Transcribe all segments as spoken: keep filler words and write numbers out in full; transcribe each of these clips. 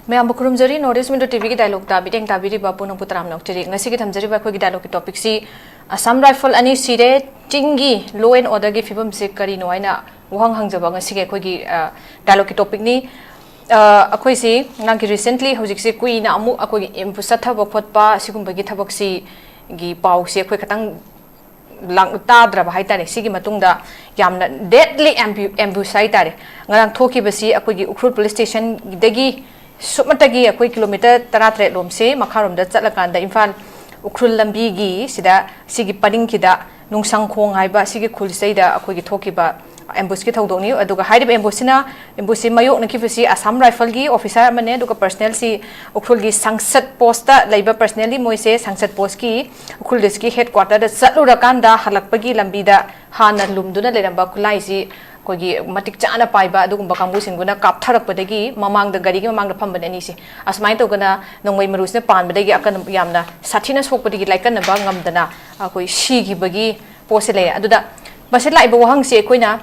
ꯃꯌꯥꯝꯕꯨ ꯈꯨꯔꯨꯝꯖꯔꯤ꯫ North East Window T ꯚꯤꯒꯤ dialogueꯇ ꯃꯤꯠꯌꯦꯡ ꯇꯥꯕꯤꯔꯤꯕ ꯄꯨꯝꯅꯃꯛꯄꯨ ꯇꯔꯥꯝꯅ ꯑꯣꯛꯆꯔꯤ꯫ ꯉꯁꯤꯒꯤ ꯊꯝꯖꯔꯤꯕ ꯑꯩꯈꯣꯏꯒꯤ dialogueꯀꯤ topicꯁꯤ ꯑꯁꯥꯝ ꯔꯥꯏꯐꯜ ꯑꯅꯤ ꯁꯤꯔꯦ, ꯆꯤꯡꯒꯤ law and orderꯒꯤ ꯐꯤꯕꯝꯁꯤ ꯀꯔꯤꯅꯣ ꯍꯥꯏꯅ ꯋꯥꯍꯪ ꯍꯪꯖꯕ ꯉꯁꯤꯒꯤ ꯑꯩꯈꯣꯏꯒꯤ, ꯑ, dialogueꯀꯤ topicꯅꯤ꯫ ꯑ, ꯑꯩꯈꯣꯏꯁꯤ ꯅꯍꯥꯟꯒꯤ recently ꯍꯧꯖꯤꯛꯁꯤ ꯀꯨꯏꯅ ꯑꯃꯨꯛ ꯑꯩꯈꯣꯏꯒꯤ ambush ꯆꯠꯊꯕ ꯈꯣꯠꯄ ꯁꯤꯒꯨꯝꯕꯒꯤ ꯊꯕꯛꯁꯤꯒꯤ ꯄꯥꯎꯁꯦ ꯑꯩꯈꯣꯏ ꯈꯤꯇꯪ ꯂꯥꯡ-, ꯇꯥꯗ꯭ꯔꯕ ꯍꯥꯏꯇꯥꯔꯦ꯫ ꯁꯤꯒꯤ ꯃꯇꯨꯡꯗ ꯌꯥꯝꯅ deadly ambu-, ambush ꯍꯥꯏꯇꯥꯔꯦ꯫ ꯉꯔꯥꯡ ꯊꯣꯛꯈꯤꯕꯁꯤ ꯑꯩꯈꯣꯏꯒꯤ ꯎꯈ꯭ꯔꯨꯜ police stationꯗꯒꯤ ꯁꯨꯞꯅꯇꯒꯤ ꯑꯩꯈꯣꯏ kilometre ꯇꯔꯥꯇꯔꯦꯠ ꯂꯣꯝꯁꯤ ꯃꯈꯥꯔꯣꯝꯗ ꯆꯠꯂꯀꯥꯟꯗ ꯏꯝꯐꯥꯜ ꯎꯈ꯭ꯔꯨꯜ ꯂꯝꯕꯤꯒꯤ ꯁꯤꯗ ꯁꯤꯒꯤ ꯄꯔꯤꯡꯁꯤꯗ ꯅꯨꯡꯁꯪꯈꯣꯡ ꯍꯥꯏꯕ ꯁꯤꯒꯤ ꯈꯨꯜꯁꯤꯗꯩꯗ ꯑꯩꯈꯣꯏꯒꯤ ꯊꯣꯛꯈꯤꯕ ambushꯀꯤ ꯊꯧꯗꯣꯛꯅꯤ꯫ ꯑꯗꯨꯒ ꯍꯥꯏꯔꯤꯕ ambushꯁꯤꯅ, ambushꯁꯤ ꯃꯥꯌꯣꯛꯅꯈꯤꯕꯁꯤ ꯑꯁꯥꯝ ꯔꯥꯏꯐꯜꯒꯤ officer ꯑꯃꯅꯦ, ꯑꯗꯨꯒ personalꯁꯤ ꯎꯈ꯭ꯔꯨꯜꯒꯤ ꯁꯪꯁꯠ postꯇ ꯂꯩꯕ personalꯅꯤ꯫ ꯃꯣꯏꯁꯦ ꯁꯪꯁꯠ postꯀꯤ ꯎꯈ꯭ꯔꯨꯜ districtꯀꯤ headquarterꯗ ꯆꯠꯂꯨꯔꯀꯥꯟꯗ ꯍꯜꯂꯛꯄꯒꯤ ꯂꯝꯕꯤꯗ ꯍꯥꯟꯅ ꯂꯨꯝꯗꯨꯅ ꯂꯩꯔꯝꯕ ꯈꯨꯠꯂꯥꯏꯁꯤ ꯑꯩꯈꯣꯏꯒꯤ ꯃꯇꯤꯛ ꯆꯥꯅ ꯄꯥꯏꯕ ꯑꯗꯨꯒꯨꯝꯕ ꯀꯥꯡꯕꯨꯁꯤꯡꯗꯨꯅ ꯀꯥꯞꯊꯔꯛꯄꯗꯒꯤ ꯃꯃꯥꯡꯗ, ꯒꯥꯔꯤꯒꯤ ꯃꯃꯥꯡꯗ ꯐꯝꯕꯅꯦ ꯑꯅꯤꯁꯦ, ꯑꯁꯨꯃꯥꯏꯅ ꯇꯧꯗꯅ ꯅꯣꯡꯃꯩ ꯃꯔꯨꯁꯤꯅ ꯄꯥꯟꯕꯗꯒꯤ ꯑꯀꯟ-, ꯌꯥꯝꯅ ꯁꯥꯊꯤꯅ ꯁꯣꯛꯄꯗꯒꯤ ꯂꯥꯏꯀꯠꯅꯕ ꯉꯝꯗꯅ ꯑꯩꯈꯣꯏ ꯁꯤꯈꯤꯕꯒꯤ ꯄꯣꯠꯁꯦ ꯂꯩꯔꯦ꯫ ꯑꯗꯨꯗ ꯃꯁꯤ ꯂꯥꯛꯏꯕ ꯋꯥꯍꯪꯁꯤ ꯑꯩꯈꯣꯏꯅ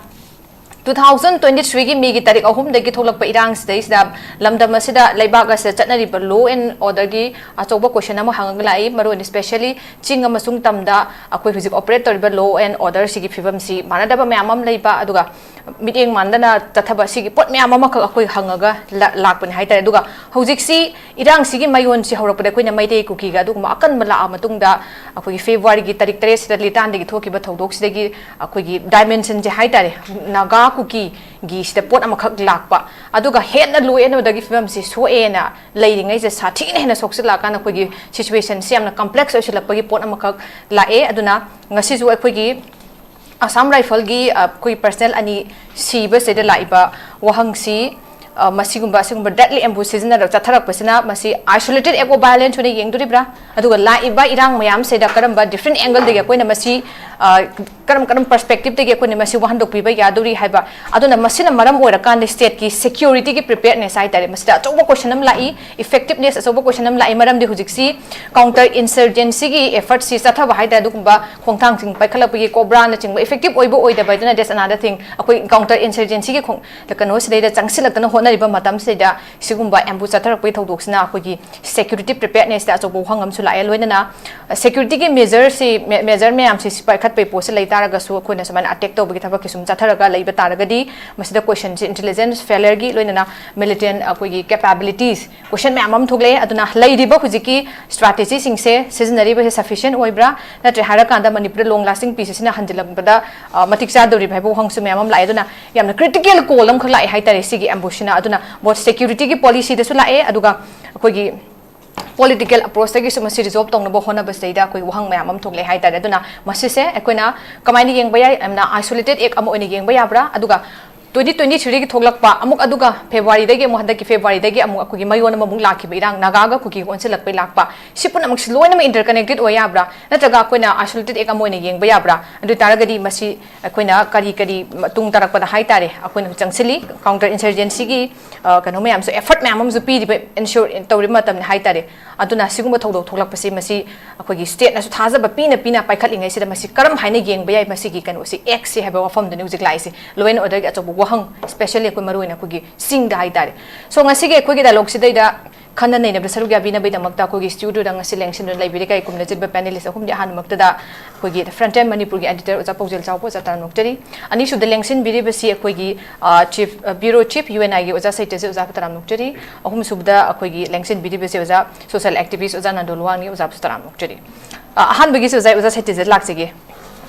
two thousand twenty threeꯒꯤ Mayꯒꯤ ꯇꯥꯔꯤꯛ ꯑꯍꯨꯝꯗꯒꯤ ꯊꯣꯛꯂꯛꯄ ꯏꯔꯥꯡꯁꯤꯗꯩꯁꯤꯗ ꯂꯝꯗꯝ ꯑꯁꯤꯗ, ꯂꯩꯕꯥꯛ ꯑꯁꯤꯗ ꯆꯠꯅꯔꯤꯕ law and orderꯒꯤ ꯑꯆꯧꯕ question ꯑꯃ ꯍꯪꯉꯒ ꯂꯥꯛꯏ꯫ ꯃꯔꯨꯑꯣꯏꯅ specially ꯆꯤꯡ ꯑꯃꯁꯨꯡ ꯇꯝꯗ ꯑꯩꯈꯣꯏ ꯍꯧꯖꯤꯛ operate ꯇꯧꯔꯤꯕ law and orderꯁꯤꯒꯤ ꯐꯤꯕꯝꯁꯤ ꯃꯥꯟꯅꯗꯕ ꯃꯌꯥꯝ ꯑꯃ ꯂꯩꯕ, ꯑꯗꯨꯒ ꯃꯤꯠꯌꯦꯡ ꯃꯥꯟꯗꯅ ꯆꯠꯊꯕ ꯁꯤꯒꯤ ꯄꯣꯠ ꯃꯌꯥꯝ ꯑꯃꯈꯛ ꯑꯩꯈꯣꯏ ꯍꯪꯉꯒ ꯂ-, ꯂꯥꯛꯄꯅꯦ ꯍꯥꯏꯇꯥꯔꯦ꯫ ꯑꯗꯨꯒ ꯍꯧꯖꯤꯛꯁꯤ ꯏꯔꯥꯡꯁꯤꯒꯤ ꯃꯌꯣꯟꯁꯤ ꯍꯧꯔꯛꯄꯗ ꯑꯩꯈꯣꯏꯅ ꯃꯩꯇꯩ ꯀꯨꯀꯤꯒ ꯑꯗꯨꯒꯨꯝꯕ ꯑꯀꯟꯕ ꯂꯥꯛꯑ ꯃꯇꯨꯡꯗ ꯑꯩꯈꯣꯏꯒꯤ Februaryꯒꯤ ꯇꯥꯔꯤꯛ ꯇꯔꯦꯠꯁꯤꯗ ꯂꯤꯇꯥꯟꯗꯒꯤ ꯊꯣꯛꯈꯤꯕ ꯊꯧꯗꯣꯛꯁꯤꯗꯒꯤ ꯑꯩꯈꯣꯏꯒꯤ dimensionꯁꯦ ꯍꯥꯏꯇꯥꯔꯦ, ꯅꯥꯒꯥ ꯀꯨꯀꯤꯒꯤ ꯁꯤꯗ ꯄꯣꯠ ꯑꯃꯈꯛ ꯂꯥꯛꯄ, ꯑꯗꯨꯒ ꯍꯦꯟꯅ law and orderꯒꯤ ꯐꯤꯕꯝꯁꯤ ꯁꯣꯛꯑꯦꯅ ꯂꯩꯔꯤꯉꯩꯁꯦ ꯁꯥꯊꯤꯅ ꯍꯦꯟꯅ ꯁꯣꯛꯆꯤꯜꯂꯛꯑꯀꯥꯟꯗ ꯑꯩꯈꯣꯏꯒꯤ situationꯁꯤ ꯌꯥꯝꯅ complex ꯑꯣꯏꯁꯤꯜꯂꯛꯄꯒꯤ ꯄꯣꯠ ꯑꯃꯈꯛ ꯂꯥꯛꯑꯦ꯫ ꯑꯗꯨꯅ ꯉꯁꯤꯁꯨ ꯑꯩꯈꯣꯏꯒꯤ ꯑꯁꯥꯝ ꯔꯥꯏꯐꯜꯒꯤ, ꯑ, ꯑꯩꯈꯣꯏ personnel ꯑꯅꯤ ꯁꯤꯕꯁꯤꯗ ꯂꯥꯛꯏꯕ ꯋꯥꯍꯪꯁꯤ, ꯑ, ꯃꯁꯤꯒꯨꯝꯕ, ꯑꯁꯤꯒꯨꯝꯕ deadly ambush ꯁꯤꯖꯤꯟꯅꯔꯒ ꯆꯠꯊꯔꯛꯄꯁꯤꯅ ꯃꯁꯤ isolated act of violence ꯑꯣꯏꯅ ꯌꯦꯡꯗꯣꯔꯤꯕ꯭ꯔꯥ? ꯑꯗꯨꯒ ꯂꯥꯛꯏꯕ ꯏꯔꯥꯡ ꯃꯌꯥꯝꯁꯤꯗ ꯀꯔꯝꯕ different angleꯗꯒꯤ ꯑꯩꯈꯣꯏꯅ ꯃꯁꯤ, ꯑ, ꯀꯔꯝ, ꯀꯔꯝ perspectiveꯗꯒꯤ ꯑꯩꯈꯣꯏꯅ ꯃꯁꯤ ꯋꯥꯍꯟꯗꯣꯛꯄꯤꯕ ꯌꯥꯗꯣꯔꯤ ꯍꯥꯏꯕ? ꯑꯗꯨꯅ ꯃꯁꯤꯅ ꯃꯔꯝ ꯑꯣꯏꯔꯀꯥꯟꯗ stateꯀꯤ securityꯒꯤ preparedness ꯍꯥꯏꯇꯥꯔꯦ, ꯃꯁꯤꯗ ꯑꯆꯧꯕ question ꯑꯃ ꯂꯥꯛꯏ, effectiveness ꯑꯆꯧꯕ question ꯑꯃ ꯂꯥꯛꯏ꯫ ꯃꯔꯝꯗꯤ ꯍꯧꯖꯤꯛꯁꯤ counter insurgencyꯒꯤ effortꯁꯤ ꯆꯠꯊꯕ ꯍꯥꯏꯇꯥꯔꯦ, ꯑꯗꯨꯒꯨꯝꯕ ꯈꯣꯡꯊꯥꯡꯁꯤꯡ ꯄꯥꯏꯈꯠꯂꯛꯄꯒꯤ COBRAꯅꯆꯤꯡꯕ effective ꯑꯣꯏꯕ ꯑꯣꯏꯗꯕ ꯍꯥꯏꯗꯨꯅ that's another thing꯫ ꯑꯩꯈꯣꯏ counter insurgencyꯒꯤ ꯈꯣꯡ-, ꯀꯩꯅꯣꯁꯤꯗꯩꯗ ꯆꯪꯁꯤꯜꯂꯛꯇꯅ ꯍꯣꯠ-, ꯆꯠꯅꯔꯤꯕ ꯃꯇꯝꯁꯤꯗ ꯁꯤꯒꯨꯝꯕ ꯑꯦꯝꯕꯨꯁ ꯆꯠꯊꯔꯛꯄꯒꯤ ꯊꯧꯗꯣꯛꯁꯤꯅ ꯑꯩꯈꯣꯏꯒꯤ ꯁꯦꯀ꯭ꯌꯨꯔꯤꯇꯤ ꯄ꯭ꯔꯤꯄꯦꯌꯔꯅꯦꯁꯇ ꯑꯆꯧꯕ ꯋꯥꯍꯪ ꯑꯃꯁꯨ ꯂꯥꯛꯑꯦ꯫ ꯂꯣꯏꯅꯅ ꯁꯦꯀ꯭ꯌꯨꯔꯤꯇꯤꯒꯤ ꯃꯦꯖꯔꯁꯤ, ꯃꯦ-, ꯃꯦꯖꯔ ꯃꯌꯥꯝꯁꯤ ꯁꯤ ꯄꯥꯏꯈꯠꯄꯒꯤ ꯄꯣꯠꯁꯤ ꯂꯩ ꯇꯥꯔꯒꯁꯨ, ꯑꯩꯈꯣꯏꯅ ꯁꯨꯃꯥꯏꯅ ꯑꯦꯇꯦꯛ ꯇꯧꯕꯒꯤ ꯊꯕꯛꯁꯤ ꯁꯨꯝ ꯆꯠꯊꯔꯒ ꯂꯩꯕ ꯇꯥꯔꯒꯗꯤ, ꯃꯁꯤꯗ ꯀꯣꯏꯁꯟꯁꯤ ꯏꯟꯇꯦꯂꯤꯖꯦꯟꯁ ꯐꯦꯂꯔꯒꯤ, ꯂꯣꯏꯅꯅ ꯃꯤꯂꯤꯇꯦꯟ ꯑꯩꯈꯣꯏꯒꯤ ꯀꯦꯄꯥꯕꯤꯂꯤꯇꯤꯁ, ꯀꯣꯏꯁꯟ ꯃꯌꯥꯝ ꯑꯃ ꯊꯣꯛꯂꯛꯑꯦ꯫ ꯑꯗꯨꯅ ꯂꯩꯔꯤꯕ ꯍꯧꯖꯤꯛꯀꯤ ꯁ꯭ꯇ꯭ꯔꯥꯇꯦꯖꯤꯁꯤꯡꯁꯦ ꯁꯤꯖꯤꯟꯅꯔꯤꯕꯁꯦ ꯁꯐꯤꯁꯤꯌꯦꯟ ꯑꯣꯏꯕ꯭ꯔꯥ, ꯅꯠꯇ꯭ꯔꯦ ꯍꯥꯏꯔꯀꯥꯟꯗ ꯃꯅꯤꯄꯨꯔꯗ ꯂꯣꯡ ꯂꯥꯁꯇꯤꯡ ꯄꯤꯁ ꯑꯁꯤꯅ ꯍꯟꯖꯤꯜꯂꯛꯄꯗ, ꯑ, ꯃꯇꯤꯛ ꯆꯥꯗꯧꯔꯤꯕ ꯍꯥꯏꯕ ꯋꯥꯍꯪꯁꯨ ꯃꯌꯥꯝ ꯑꯃ ꯂꯥꯛꯑꯦ꯫ ꯑꯗꯨꯅ ꯌꯥꯝꯅ ꯀ꯭ꯔꯤꯇꯤꯀꯦꯜ ꯀꯣꯜ ꯑꯃꯈꯛ ꯂꯥꯛꯑꯦ ꯍꯥꯏꯇꯥꯔꯦ ꯁꯤꯒꯤ ꯑꯦꯝꯕꯨꯁꯁꯤꯅ꯫ ꯑꯗꯨꯅ ꯕꯣꯠ ꯁꯦꯀ꯭ꯌꯨꯔꯤꯇꯤꯒꯤ ꯄꯣꯂꯤꯁꯤꯗꯁꯨ ꯂꯥꯛꯑꯦ, ꯑꯗꯨꯒ ꯑꯩꯈꯣꯏꯒꯤ ꯄꯣꯂꯤꯇꯤꯀꯦꯜ ꯑꯄ꯭ꯔꯣꯆꯇꯒꯤꯁꯨ ꯃꯁꯤ ꯔꯤꯖꯣꯜꯕ ꯇꯧꯅꯕ ꯍꯣꯠꯅꯕꯁꯤꯗꯩꯗ ꯑꯩꯈꯣꯏ ꯋꯥꯍꯪ ꯃꯌꯥꯝ ꯑꯃ ꯊꯣꯛꯂꯛꯑꯦ ꯍꯥꯏꯇꯥꯔꯦ꯫ ꯑꯗꯨꯅ ꯃꯁꯤꯁꯦ ꯑꯩꯈꯣꯏꯅ ꯀꯃꯥꯏꯅ ꯌꯦꯡꯕ ꯌꯥꯏ? ꯌꯥꯝꯅ ꯑꯥꯏꯁꯣꯂꯦꯇꯦꯗ ꯑꯦꯛ ꯑꯃ ꯑꯣꯏꯅ ꯌꯦꯡꯕ ꯌꯥꯕ꯭ꯔꯥ? ꯑꯗꯨꯒ ꯇ꯭ꯋꯦꯟꯇꯤ ꯇ꯭ꯋꯦꯟꯇꯤ ꯊ꯭ꯔꯤꯗꯒꯤ ꯊꯣꯛꯂꯛꯄ, ꯑꯃꯨꯛ ꯑꯗꯨꯒ ꯐꯦꯕ꯭ꯔꯨꯋꯥꯔꯤꯗꯒꯤ, ꯑꯃꯨꯛ ꯍꯟꯗꯛꯀꯤ ꯐꯦꯕ꯭ꯔꯨꯋꯥꯔꯤꯗꯒꯤ ꯑꯃꯨꯛ ꯑꯩꯈꯣꯏꯒꯤ ꯃꯌꯣꯟ ꯑꯃꯃꯨꯛ ꯂꯥꯛꯈꯤꯕ ꯏꯔꯥꯡ, ꯅꯥꯒꯥꯒ ꯀꯨꯀꯤꯒ ꯑꯣꯟꯁꯤꯜꯂꯛꯄꯩ ꯂꯥꯛꯄ, ꯁꯤ ꯄꯨꯝꯅꯃꯛꯁꯤ ꯂꯣꯏꯅꯃꯛ ꯏꯟꯇꯔꯀꯅꯦꯛꯇꯦꯗ ꯑꯣꯏ ꯌꯥꯕ꯭ꯔꯥ? ꯅꯠꯇ꯭ꯔꯒ ꯑꯩꯈꯣꯏꯅ ꯑꯥꯏꯁꯣꯂꯦꯇꯦꯗ ꯑꯦꯛ ꯑꯃ ꯑꯣꯏꯅ ꯌꯦꯡꯕ ꯌꯥꯕ꯭ꯔꯥ? ꯑꯗꯨ ꯑꯣꯏ ꯇꯥꯔꯒꯗꯤ ꯃꯁꯤ ꯑꯩꯈꯣꯏꯅ ꯀꯔꯤ ꯀꯔꯤ ꯇꯨꯡ ꯇꯥꯔꯛꯄꯗ ꯍꯥꯏꯇꯥꯔꯦ, ꯑꯩꯈꯣꯏꯅ ꯆꯪꯁꯤꯜꯂꯤ, ꯀꯥꯎꯟꯇꯔ ꯏꯟꯁꯔꯖꯦꯟꯁꯤꯒꯤ, ꯑ, ꯀꯩꯅꯣ ꯃꯌꯥꯝꯁꯨ, ꯑꯦꯐꯔꯠ ꯃꯌꯥꯝ ꯑꯃꯁꯨ ꯄꯤꯔꯤꯕ, ꯏꯟꯁ꯭ꯌꯣꯔ ꯇꯧꯔꯤꯕ ꯃꯇꯝꯅꯤ ꯍꯥꯏꯇꯥꯔꯦ꯫ ꯑꯗꯨꯅ ꯁꯤꯒꯨꯝꯕ ꯊꯧꯗꯣꯛ ꯊꯣꯛꯂꯛꯄꯁꯤ, ꯃꯁꯤ ꯑꯩꯈꯣꯏꯒꯤ ꯁ꯭ꯇꯦꯠꯅꯁꯨ ꯊꯥꯖꯕ ꯄꯤꯅ ꯄꯤꯅ ꯄꯥꯏꯈꯠꯂꯤꯉꯩꯁꯤꯗ ꯃꯁꯤ ꯀꯔꯝ ꯍꯥꯏꯅ ꯌꯦꯡꯕ ꯌꯥꯏ? ꯃꯁꯤꯒꯤ ꯀꯩꯅꯣꯁꯤ, ꯑꯦꯛꯁꯤ ꯍꯥꯏꯕ ꯋꯥꯐꯝꯗꯨꯅꯤ ꯍꯧꯖꯤꯛ ꯂꯥꯛꯏꯁꯦ, ꯂꯣ ꯑꯦꯟ ꯑꯣꯔꯗꯔꯒꯤ ꯑꯆꯧꯕ ꯋꯥꯍꯪ, ꯁ꯭ꯄꯦꯁꯦꯜꯂꯤ ꯑꯩꯈꯣꯏ ꯃꯔꯨꯑꯣꯏꯅ ꯑꯩꯈꯣꯏꯒꯤ ꯆꯤꯡꯗ ꯍꯥꯏꯇꯥꯔꯦ꯫ ꯁꯣ, ꯉꯁꯤꯒꯤ ꯑꯩꯈꯣꯏꯒꯤ ꯗꯥꯏꯂꯣꯒꯁꯤꯗꯩꯗ ꯈꯟꯅ ꯅꯩꯅꯕꯗ ꯁꯔꯨꯛ ꯌꯥꯕꯤꯅꯕꯒꯤꯗꯃꯛꯇ ꯑꯩꯈꯣꯏꯒꯤ ꯁ꯭ꯇꯨꯗꯤꯑꯣꯗ ꯉꯁꯤ ꯂꯦꯡꯁꯤꯟꯗꯨꯅ ꯂꯩꯕꯤꯔꯤꯕ ꯏꯀꯥꯏ ꯈꯨꯝꯅꯖꯕ ꯄꯦꯅꯦꯂꯤꯁ ꯑꯍꯨꯝꯗꯤ꯫ ꯑꯍꯥꯟꯕꯃꯛꯇꯗ ꯑꯩꯈꯣꯏꯒꯤ ꯐ꯭ꯔꯟꯇꯦꯟ ꯃꯅꯤꯄꯨꯔꯒꯤ ꯑꯦꯗꯤꯇꯔ ꯑꯣꯖꯥ ꯄꯥꯎꯖꯦꯜ ꯆꯥꯎꯕ ꯑꯣꯖꯥ ꯇꯔꯥꯝꯅ ꯑꯣꯛꯆꯔꯤ꯫ ꯑꯅꯤꯁꯨꯕꯗ ꯂꯦꯡꯁꯤꯟꯕꯤꯔꯤꯕꯁꯤ ꯑꯩꯈꯣꯏꯒꯤ, ꯑ, ꯆꯤꯐ, ꯑ, ꯕ꯭ꯌꯨꯔꯣ ꯆꯤꯐ, ꯌꯨ ꯑꯦꯟ ꯑꯥꯏꯒꯤ ꯑꯣꯖꯥ ꯁꯩꯇ꯭ꯌꯖꯤꯠ ꯑꯣꯖꯥꯕꯨ ꯇꯔꯥꯝꯅ ꯑꯣꯛꯆꯔꯤ꯫ ꯑꯍꯨꯝꯁꯨꯕꯗ ꯑꯩꯈꯣꯏꯒꯤ ꯂꯦꯡꯁꯤꯟꯕꯤꯔꯤꯕꯁꯤ ꯑꯣꯖꯥ ꯁꯣꯁꯤꯌꯦꯜ ꯑꯦꯛꯇꯤꯚꯤꯁ꯭ꯠ ꯑꯣꯖꯥ ꯅꯟꯗꯣ ꯂꯨꯋꯥꯡꯅꯤ, ꯑꯣꯖꯥꯕꯨꯁꯨ ꯇꯔꯥꯝꯅ ꯑꯣꯛꯆꯔꯤ꯫ ꯑ, ꯑꯍꯥꯟꯕꯒꯤꯁꯤ ꯑꯣꯖꯥ, ꯑꯣꯖꯥ ꯁꯩꯇ꯭ꯌꯖꯤꯠ ꯂꯥꯛꯆꯒꯦ꯫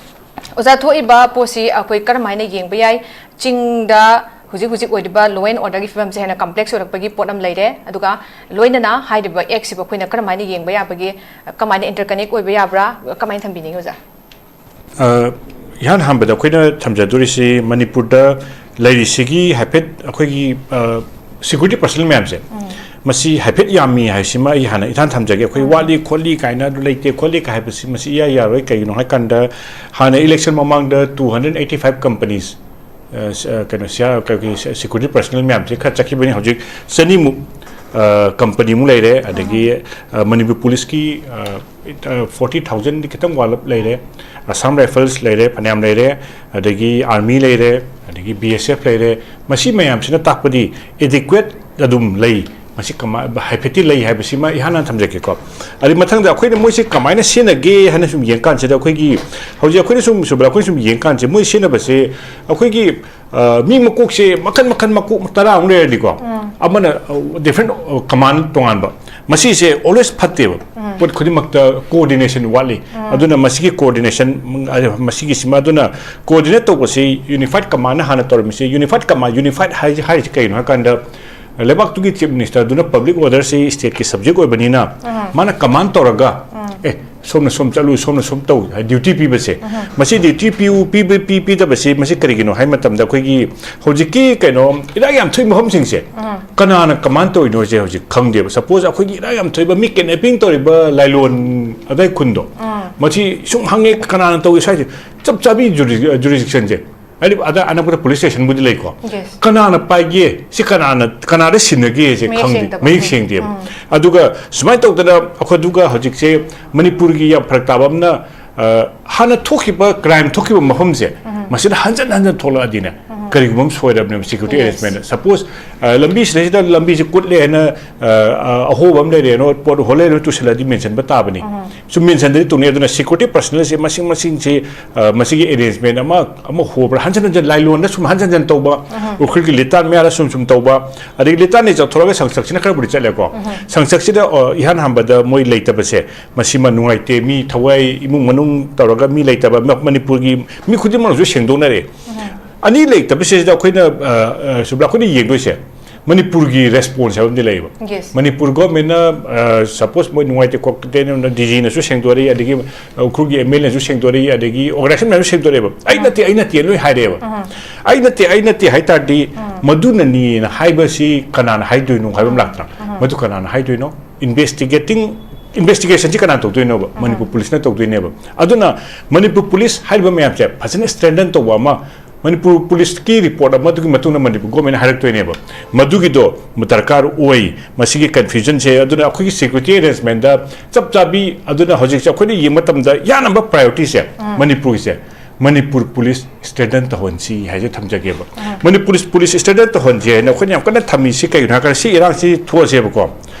ꯑꯣꯖꯥ, ꯊꯣꯛꯏꯕ ꯄꯣꯠꯁꯤ ꯑꯩꯈꯣꯏ ꯀꯔꯝ ꯍꯥꯏꯅ ꯌꯦꯡꯕ ꯌꯥꯏ? ꯆꯤꯡꯗ ꯍꯧꯖꯤꯛ ꯍꯧꯖꯤꯛ ꯑꯣꯏꯔꯤꯕ ꯂꯣ ꯑꯦꯟ ꯑꯣꯔꯗꯔꯒꯤ ꯐꯤꯕꯝꯁꯦ ꯍꯦꯟꯅ ꯀꯝꯄ꯭ꯂꯦꯛꯁ ꯑꯣꯏꯔꯛꯄꯒꯤ ꯄꯣꯠ ꯑꯃ ꯂꯩꯔꯦ, ꯑꯗꯨꯒ ꯂꯣꯏꯅꯅ ꯍꯥꯏꯔꯤꯕ ꯑꯦꯛꯁꯤꯕꯨ ꯑꯩꯈꯣꯏꯅ ꯀꯔꯝ ꯍꯥꯏꯅ ꯌꯦꯡꯕ ꯌꯥꯕꯒꯦ? ꯀꯃꯥꯏꯅ ꯏꯟꯇꯔꯀꯅꯦꯛ ꯑꯣꯏꯕ ꯌꯥꯕ꯭ꯔꯥ? ꯀꯃꯥꯏꯅ ꯊꯝꯕꯤꯅꯤꯡꯉꯤ ꯑꯣꯖꯥ? ꯑ, ꯏꯍꯥꯟ ꯍꯥꯟꯕꯗ ꯑꯩꯈꯣꯏꯅ ꯊꯝꯖꯗꯣꯔꯤꯁꯤ ꯃꯅꯤꯄꯨꯔꯗ ꯂꯩꯔꯤꯁꯤꯒꯤ ꯍꯥꯏꯐꯦꯠ ꯑꯩꯈꯣꯏꯒꯤ, ꯑ, ꯁꯦꯀ꯭ꯌꯨꯔꯤꯇꯤ ꯄꯔꯁꯅꯦꯜ ꯃꯌꯥꯝꯁꯦ, ꯎꯝ꯫ ꯃꯁꯤ ꯍꯥꯏꯐꯦꯠ ꯌꯥꯝꯃꯤ ꯍꯥꯏꯁꯤꯃ ꯑꯩ ꯍꯥꯟꯅ ꯏꯊꯥꯟ ꯊꯝꯖꯒꯦ꯫ ꯑꯩꯈꯣꯏ ꯎꯝ꯫ ꯋꯥꯠꯂꯤ ꯈꯣꯠꯂꯤ ꯀꯥꯏꯅ, ꯑꯗꯨ ꯂꯩꯇꯦ ꯈꯣꯠꯂꯤ ꯀꯥꯏ ꯍꯥꯏꯕꯁꯤ ꯃꯁꯤ ꯏꯌꯥ ꯌꯥꯔꯣꯏ꯫ ꯀꯩꯒꯤꯅꯣ ꯍꯥꯏꯀꯥꯟꯗ ꯍꯥꯟꯅ ꯏꯂꯦꯛꯁꯟ ꯃꯃꯥꯡꯗ two hundred eighty five companies, ꯑ, ꯁ-, ꯑ, ꯀꯩꯅꯣ, ꯁꯤꯌꯥ-, ꯀꯩ-, ꯀꯩ-, ꯁꯦ-, ꯁꯦꯀ꯭ꯌꯨꯔꯤꯇꯤ ꯄꯔꯁꯅꯦꯜ ꯃꯌꯥꯝꯁꯦ ꯈꯔ ꯆꯠꯈꯤꯕꯅꯤ꯫ ꯍꯧꯖꯤꯛ ꯆꯅꯤꯃꯨꯛ, ꯀꯝꯄꯅꯤꯃꯨꯛ ꯂꯩꯔꯦ, ꯑꯗꯒꯤ ꯃꯅꯤꯄꯨꯔ ꯄꯨꯂꯤꯁꯀꯤ ꯐꯣꯔꯇꯤ ꯊꯥꯎꯖꯟꯗꯤ ꯈꯤꯇꯪ ꯋꯥꯠꯂꯞ ꯂꯩꯔꯦ, ꯑꯁꯥꯝ ꯔꯥꯏꯐꯜꯁ ꯂꯩꯔꯦ, ꯐꯅꯌꯥꯝ ꯂꯩꯔꯦ, ꯑꯗꯒꯤ ꯑꯥꯔꯃꯤ ꯂꯩꯔꯦ, ꯑꯗꯒꯤ ꯕꯤ ꯑꯦꯁ ꯑꯦꯐ ꯂꯩꯔꯦ꯫ ꯃꯁꯤ ꯃꯌꯥꯝꯁꯤꯅ ꯇꯥꯛꯄꯗꯤ ꯑꯦꯗꯤꯀ꯭ꯋꯦꯠ ꯑꯗꯨꯝ ꯂꯩ, ꯃꯁꯤ ꯀꯃꯥꯏ ꯍꯥꯏꯐꯦꯠꯇꯤ ꯂꯩ ꯍꯥꯏꯕꯁꯤꯃ ꯏꯍꯥꯟ ꯍꯥꯟꯅ ꯊꯝꯖꯒꯦꯀꯣ꯫ ꯑꯗꯩ ꯃꯊꯪꯗ ꯑꯩꯈꯣꯏꯅ ꯃꯣꯏꯁꯤ ꯀꯃꯥꯏꯅ ꯁꯤꯖꯤꯟꯅꯒꯦ ꯍꯥꯏꯅ ꯁꯨꯝ ꯌꯦꯡ ꯀꯥꯟꯁꯤꯗ, ꯑꯩꯈꯣꯏꯒꯤ ꯍꯧꯖꯤꯛ ꯑꯩꯈꯣꯏꯅ ꯁꯨꯝ ꯁꯨꯕ꯭ꯔꯥ, ꯑꯩꯈꯣꯏꯅ ꯁꯨꯝ ꯌꯦꯡ ꯀꯥꯟꯁꯦ, ꯃꯣꯏ ꯁꯤꯖꯤꯟꯅꯕꯁꯦ ꯑꯩꯈꯣꯏꯒꯤ ꯃꯤ ꯃꯀꯣꯛꯁꯦ ꯃꯈꯟ ꯃꯈꯟ, ꯃꯀꯣꯛ ꯇꯔꯥꯃꯨꯛ ꯂꯩꯔꯗꯤꯀꯣ, ꯑꯃꯅ ꯗꯤꯐ꯭ꯔꯦꯟ ꯀꯃꯥꯟ ꯇꯣꯉꯥꯟꯕ, ꯃꯁꯤꯁꯦ ꯑꯣꯜꯋꯦꯁ ꯐꯠꯇꯦꯕ꯫ ꯄꯣꯠ ꯈꯨꯗꯤꯡꯃꯛꯇ ꯀꯣꯑꯣꯔꯗꯤꯅꯦꯁꯟ ꯋꯥꯠꯂꯤ꯫ ꯑꯗꯨꯅ ꯃꯁꯤꯒꯤ ꯀꯣꯑꯣꯔꯗꯤꯅꯦꯁꯟ, ꯃꯁꯤꯒꯤꯁꯤꯃ, ꯑꯗꯨꯅ ꯀꯣꯑꯣꯔꯗꯤꯅꯦꯠ ꯇꯧꯕꯁꯤ ꯌꯨꯅꯤꯐꯥꯏꯠ ꯀꯃꯥꯟꯅ ꯍꯥꯟꯅ ꯇꯧꯔꯝꯃꯤꯁꯦ꯫ ꯌꯨꯅꯤꯐꯥꯏꯠ ꯀꯃꯥꯟ, ꯌꯨꯅꯤꯐꯥꯏꯠ ꯍꯥꯏꯁꯤ, ꯍꯥꯏꯔꯤꯁꯤ ꯀꯩꯅꯣ ꯍꯥꯏ ꯀꯥꯟꯗ, ꯂꯩꯕꯥꯛꯇꯨꯒꯤ ꯆꯤꯐ ꯃꯤꯅꯤꯁꯇꯔꯗꯨꯅ ꯄꯕ꯭ꯂꯤꯛ ꯑꯣꯔꯗꯔꯁꯤ ꯁ꯭ꯇꯦꯠꯀꯤ ꯁꯕꯖꯦꯛ ꯑꯣꯏꯕꯅꯤꯅ, ꯃꯥꯅ ꯀꯃꯥꯟ ꯇꯧꯔꯒ, "ꯑꯦ, ꯁꯣꯝꯅ ꯁꯣꯝ ꯆꯠꯂꯨ, ꯁꯣꯝꯅ ꯁꯣꯝ ꯇꯧ" ꯍꯥꯏ, ꯗ꯭ꯌꯨꯇꯤ ꯄꯤꯕꯁꯦ, ꯃꯁꯤ ꯗ꯭ꯌꯨꯇꯤ ꯄꯤꯌꯨ, ꯄꯤꯕ-, ꯄꯤ-, ꯄꯤꯗꯕꯁꯤ, ꯃꯁꯤ ꯀꯔꯤꯒꯤꯅꯣ ꯍꯥꯏ ꯃꯇꯝꯗ, ꯑꯩꯈꯣꯏꯒꯤ ꯍꯧꯖꯤꯛꯀꯤ ꯀꯩꯅꯣ, ꯏꯔꯥꯡ ꯌꯥꯝ ꯊꯣꯛꯏ ꯃꯐꯝꯁꯤꯡꯁꯦ, ꯀꯅꯥꯅ ꯀꯃꯥꯟ ꯇꯧꯔꯤꯅꯣꯁꯦ ꯍꯧꯖꯤꯛ ꯈꯪꯗꯦꯕ꯫ ꯁꯄꯣꯁ, ꯑꯩꯈꯣꯏꯒꯤ ꯏꯔꯥꯡ ꯌꯥꯝ ꯊꯣꯛꯏꯕ, ꯃꯤ ꯀꯤꯗꯅꯦꯄꯤꯡ ꯇꯧꯔꯤꯕ ꯂꯥꯏꯂꯣꯟ ꯑꯗꯥꯏ ꯈꯨꯟꯗꯣ, ꯃꯁꯤ ꯁꯨꯝ ꯍꯪꯉꯦ, "ꯀꯅꯥꯅ ꯇꯧꯏ ꯁ꯭ꯋꯥꯏꯁꯦ?" ꯆꯞ ꯆꯥꯕꯤ ꯖꯨꯔꯤ-, ꯖꯨꯔꯤꯁꯗꯤꯛꯁꯟꯁꯦ, ꯍꯥꯏꯗꯤ ꯑꯗ ꯑꯅꯛꯄꯗ ꯄꯨꯂꯤꯁ ꯁ꯭ꯇꯦꯁꯟꯕꯨꯗꯤ ꯂꯩꯀꯣ꯫ ꯌꯦꯁ꯫ ꯀꯅꯥꯅ ꯄꯥꯏꯒꯦ, ꯁꯤ ꯀꯅꯥꯅ, ꯀꯅꯥꯗ ꯁꯤꯟꯅꯒꯦꯁꯦ ꯃꯌꯦꯛ ꯈꯪꯗꯦ, ꯁꯦꯡꯗꯕ꯫ ꯃꯌꯦꯛ ꯁꯦꯡꯗꯦꯕ꯫ ꯑꯗꯨꯒ ꯁꯨꯃꯥꯏꯅ ꯇꯧꯗꯅ ꯑꯩꯈꯣꯏ, ꯑꯗꯨꯒ ꯍꯧꯖꯤꯛꯁꯦ ꯃꯅꯤꯄꯨꯔꯒꯤ ꯌꯥꯝ ꯐꯔꯛ ꯇꯥꯕ ꯑꯃꯅ, ꯑ, ꯍꯥꯟꯅ ꯊꯣꯛꯈꯤꯕ, ꯀ꯭ꯔꯥꯏꯝ ꯊꯣꯛꯈꯤꯕ ꯃꯐꯝꯁꯦ, ꯃꯁꯤꯗ ꯍꯟꯖꯟ ꯍꯟꯖꯟ ꯊꯣꯛꯂꯛꯑꯗꯤꯅꯦ, ꯀꯔꯤꯒꯨꯝꯕ ꯑꯃ ꯁꯣꯏꯔꯕꯅꯦꯕ ꯁꯦꯀ꯭ꯌꯨꯔꯤꯇꯤ ꯌꯦꯁ꯫ ꯑꯦꯔꯦꯟꯖꯃꯦꯟꯗ꯫ ꯁꯄꯣꯁ, ꯑ, ꯂꯝꯕꯤꯁꯤꯗꯩꯁꯤꯗ ꯂꯝꯕꯤꯁꯦ ꯀꯨꯠꯂꯦ ꯍꯥꯏꯅ, ꯑ, ꯑ, ꯑꯍꯣꯕ ꯑꯃ ꯂꯩꯔꯦꯅꯣ, ꯄꯣꯠ ꯍꯣꯜꯂꯦꯅꯣ, ꯇꯨꯁꯤꯜꯂꯗꯤ ꯃꯦꯟꯁꯤꯟꯕ ꯇꯥꯕꯅꯤ꯫ ꯁꯨꯝ ꯃꯦꯟꯁꯤꯟꯗꯗꯤ ꯇꯧꯅꯤ꯫ ꯑꯗꯨꯅ ꯁꯦꯀ꯭ꯌꯨꯔꯤꯇꯤ ꯄꯔꯁꯅꯦꯜꯁꯦ ꯃꯁꯤꯡ ꯃꯁꯤꯡꯁꯦ, ꯑ, ꯃꯁꯤꯒꯤ ꯑꯦꯔꯦꯟꯖꯃꯦꯟ ꯑꯃ, ꯑꯃ ꯍꯣꯕ꯭ꯔꯥ, ꯍꯟꯖꯟ ꯍꯟꯖꯟ ꯂꯥꯏꯂꯣꯟꯗ ꯁꯨꯝ ꯍꯟꯖꯟ ꯍꯟꯖꯟ ꯇꯧꯕ, ꯎꯈ꯭ꯔꯨꯜꯒꯤ ꯂꯤꯇꯥꯟ ꯃꯌꯥꯗ ꯁꯨꯝ ꯁꯨꯝ ꯇꯧꯕ, ꯑꯗꯒꯤ ꯂꯤꯇꯥꯟꯗꯒꯤ ꯆꯠꯊꯣꯔꯒ ꯁꯪꯁꯛꯁꯤꯅ ꯈꯔꯕꯨꯗꯤ ꯆꯠꯂꯦꯀꯣ꯫ ꯁꯪꯁꯛꯁꯤꯗ, ꯑ, ꯏꯍꯥꯟ ꯍꯥꯟꯕꯗ ꯃꯣꯏ ꯂꯩꯇꯕꯁꯦ, ꯃꯁꯤꯃ ꯅꯨꯡꯉꯥꯏꯇꯦ꯫ ꯃꯤ ꯊꯋꯥꯏ, ꯏꯃꯨꯡ ꯃꯅꯨꯡ ꯇꯧꯔꯒ ꯃꯤ ꯂꯩꯇꯕ, ꯃ-, ꯃꯅꯤꯄꯨꯔꯒꯤ ꯃꯤ ꯈꯨꯗꯤꯡꯃꯛꯅꯁꯨ ꯁꯦꯡꯗꯣꯛꯅꯔꯦ꯫ ꯑꯅꯤ ꯂꯩꯇꯕꯁꯤꯗ ꯑꯩꯈꯣꯏꯅ, ꯑ, ꯑ, ꯁꯨꯕ꯭ꯔꯥ, ꯑꯩꯈꯣꯏꯅ ꯌꯦꯡꯗꯣꯏꯁꯦ ꯃꯅꯤꯄꯨꯔꯒꯤ ꯔꯦꯁꯄꯣꯟꯁ ꯍꯥꯏꯕ ꯑꯃꯗꯤ ꯂꯩꯌꯦꯕ꯫ ꯌꯦꯁ꯫ ꯃꯅꯤꯄꯨꯔ ꯒꯣꯔꯃꯦꯟꯅ, ꯑ, ꯁꯄꯣꯁ ꯃꯣꯏ ꯅꯨꯡꯉꯥꯏꯇꯦ ꯈꯣꯠꯇꯦꯅ ꯗꯤ ꯖꯤꯅꯁꯨ ꯁꯦꯡꯗꯣꯔꯛꯏ, ꯑꯗꯒꯤ ꯎꯈ꯭ꯔꯨꯜꯒꯤ ꯑꯦꯝ ꯑꯦꯜ ꯑꯦꯅꯁꯨ ꯁꯦꯡꯗꯣꯔꯛꯏ, ꯑꯗꯒꯤ ꯑꯣꯔꯒꯅꯥꯏꯖꯦꯁꯟ ꯃꯌꯥꯝꯁꯨ ꯁꯦꯡꯗꯣꯔꯛꯑꯦꯕ꯫ "ꯑꯩ ꯅꯠꯇꯦ, ꯑꯩ ꯅꯠꯇꯦ" ꯂꯣꯏ ꯍꯥꯏꯔꯛꯑꯦꯕ꯫ "ꯑꯩ ꯅꯠꯇꯦ, ꯑꯩ ꯅꯠꯇꯦ" ꯍꯥꯏ ꯇꯥꯔꯗꯤ, ꯃꯗꯨꯅꯅꯤꯅ ꯍꯥꯏꯕꯁꯤ ꯀꯅꯥꯅ ꯍꯥꯏꯗꯣꯏꯅꯣ ꯍꯥꯏꯕ ꯑꯃ ꯂꯥꯛꯇ꯭ꯔꯥ? ꯃꯗꯨ ꯀꯅꯥꯅ ꯍꯥꯏꯗꯣꯏꯅꯣ? ꯏꯟꯚꯦꯁꯇꯤꯒꯦꯇꯤꯡ, ꯏꯟꯚꯦꯁꯇꯤꯒꯦꯁꯟꯁꯤ ꯀꯅꯥꯅ ꯇꯧꯗꯣꯏꯅꯣꯕ? ꯃꯅꯤꯄꯨꯔ ꯄꯨꯂꯤꯁꯅ ꯇꯧꯗꯣꯏꯅꯦꯕ꯫ ꯑꯗꯨꯅ ꯃꯅꯤꯄꯨꯔ ꯄꯨꯂꯤꯁ ꯍꯥꯏꯔꯤꯕ ꯃꯌꯥꯝꯁꯦ ꯐꯖꯅ ꯁ꯭ꯇꯔꯦꯡꯊꯟ ꯇꯧꯕ ꯑꯃ, ꯃꯅꯤꯄꯨꯔ ꯄꯨꯂꯤꯁꯀꯤ ꯔꯤꯄꯣꯔꯠ ꯑꯃꯗꯨꯒꯤ ꯃꯇꯨꯡꯗ ꯃꯅꯤꯄꯨꯔ ꯒꯣꯔꯃꯦꯟꯅ ꯍꯥꯏꯔꯛꯇꯣꯏꯅꯦꯕ꯫ ꯃꯗꯨꯒꯤꯗꯣ ꯗꯔꯀꯥꯔ ꯑꯣꯏ꯫ ꯃꯁꯤꯒꯤ ꯀꯟꯐ꯭ꯌꯨꯖꯟꯁꯦ, ꯑꯗꯨꯅ ꯑꯩꯈꯣꯏꯒꯤ ꯁꯦꯀ꯭ꯌꯨꯔꯤꯇꯤ ꯑꯦꯔꯦꯟꯖꯃꯦꯟꯗ ꯆꯞ ꯆꯥꯕꯤ, ꯑꯗꯨꯅ ꯍꯧꯖꯤꯛꯁꯦ ꯑꯩꯈꯣꯏꯅ ꯌꯦꯡꯕ ꯃꯇꯝꯗ ꯌꯥꯅꯕ ꯄ꯭ꯔꯥꯏꯌꯣꯔꯤꯇꯤꯁꯦ ꯃꯅꯤꯄꯨꯔꯒꯤꯁꯦ, ꯃꯅꯤꯄꯨꯔ ꯄꯨꯂꯤꯁ ꯁ꯭ꯇ꯭ꯔꯦꯡꯊꯟ ꯇꯧꯍꯟꯁꯤ ꯍꯥꯏꯁꯦ ꯊꯝꯖꯒꯦꯕ꯫ ꯃꯅꯤꯄꯨꯔ ꯄꯨꯂꯤꯁ ꯁ꯭ꯇ꯭ꯔꯦꯡꯊꯟ ꯇꯧꯍꯟꯁꯤ ꯍꯥꯏꯅ ꯑꯩꯈꯣꯏꯅ ꯌꯥꯝ ꯀꯟꯅ ꯊꯝꯃꯤꯁꯤ ꯀꯩꯒꯤꯅꯣ ꯍꯥꯏꯔꯀꯥꯟꯗ ꯁꯤ ꯏꯔꯥꯡꯁꯤ ꯊꯣꯛꯑꯁꯦꯕꯀꯣ꯫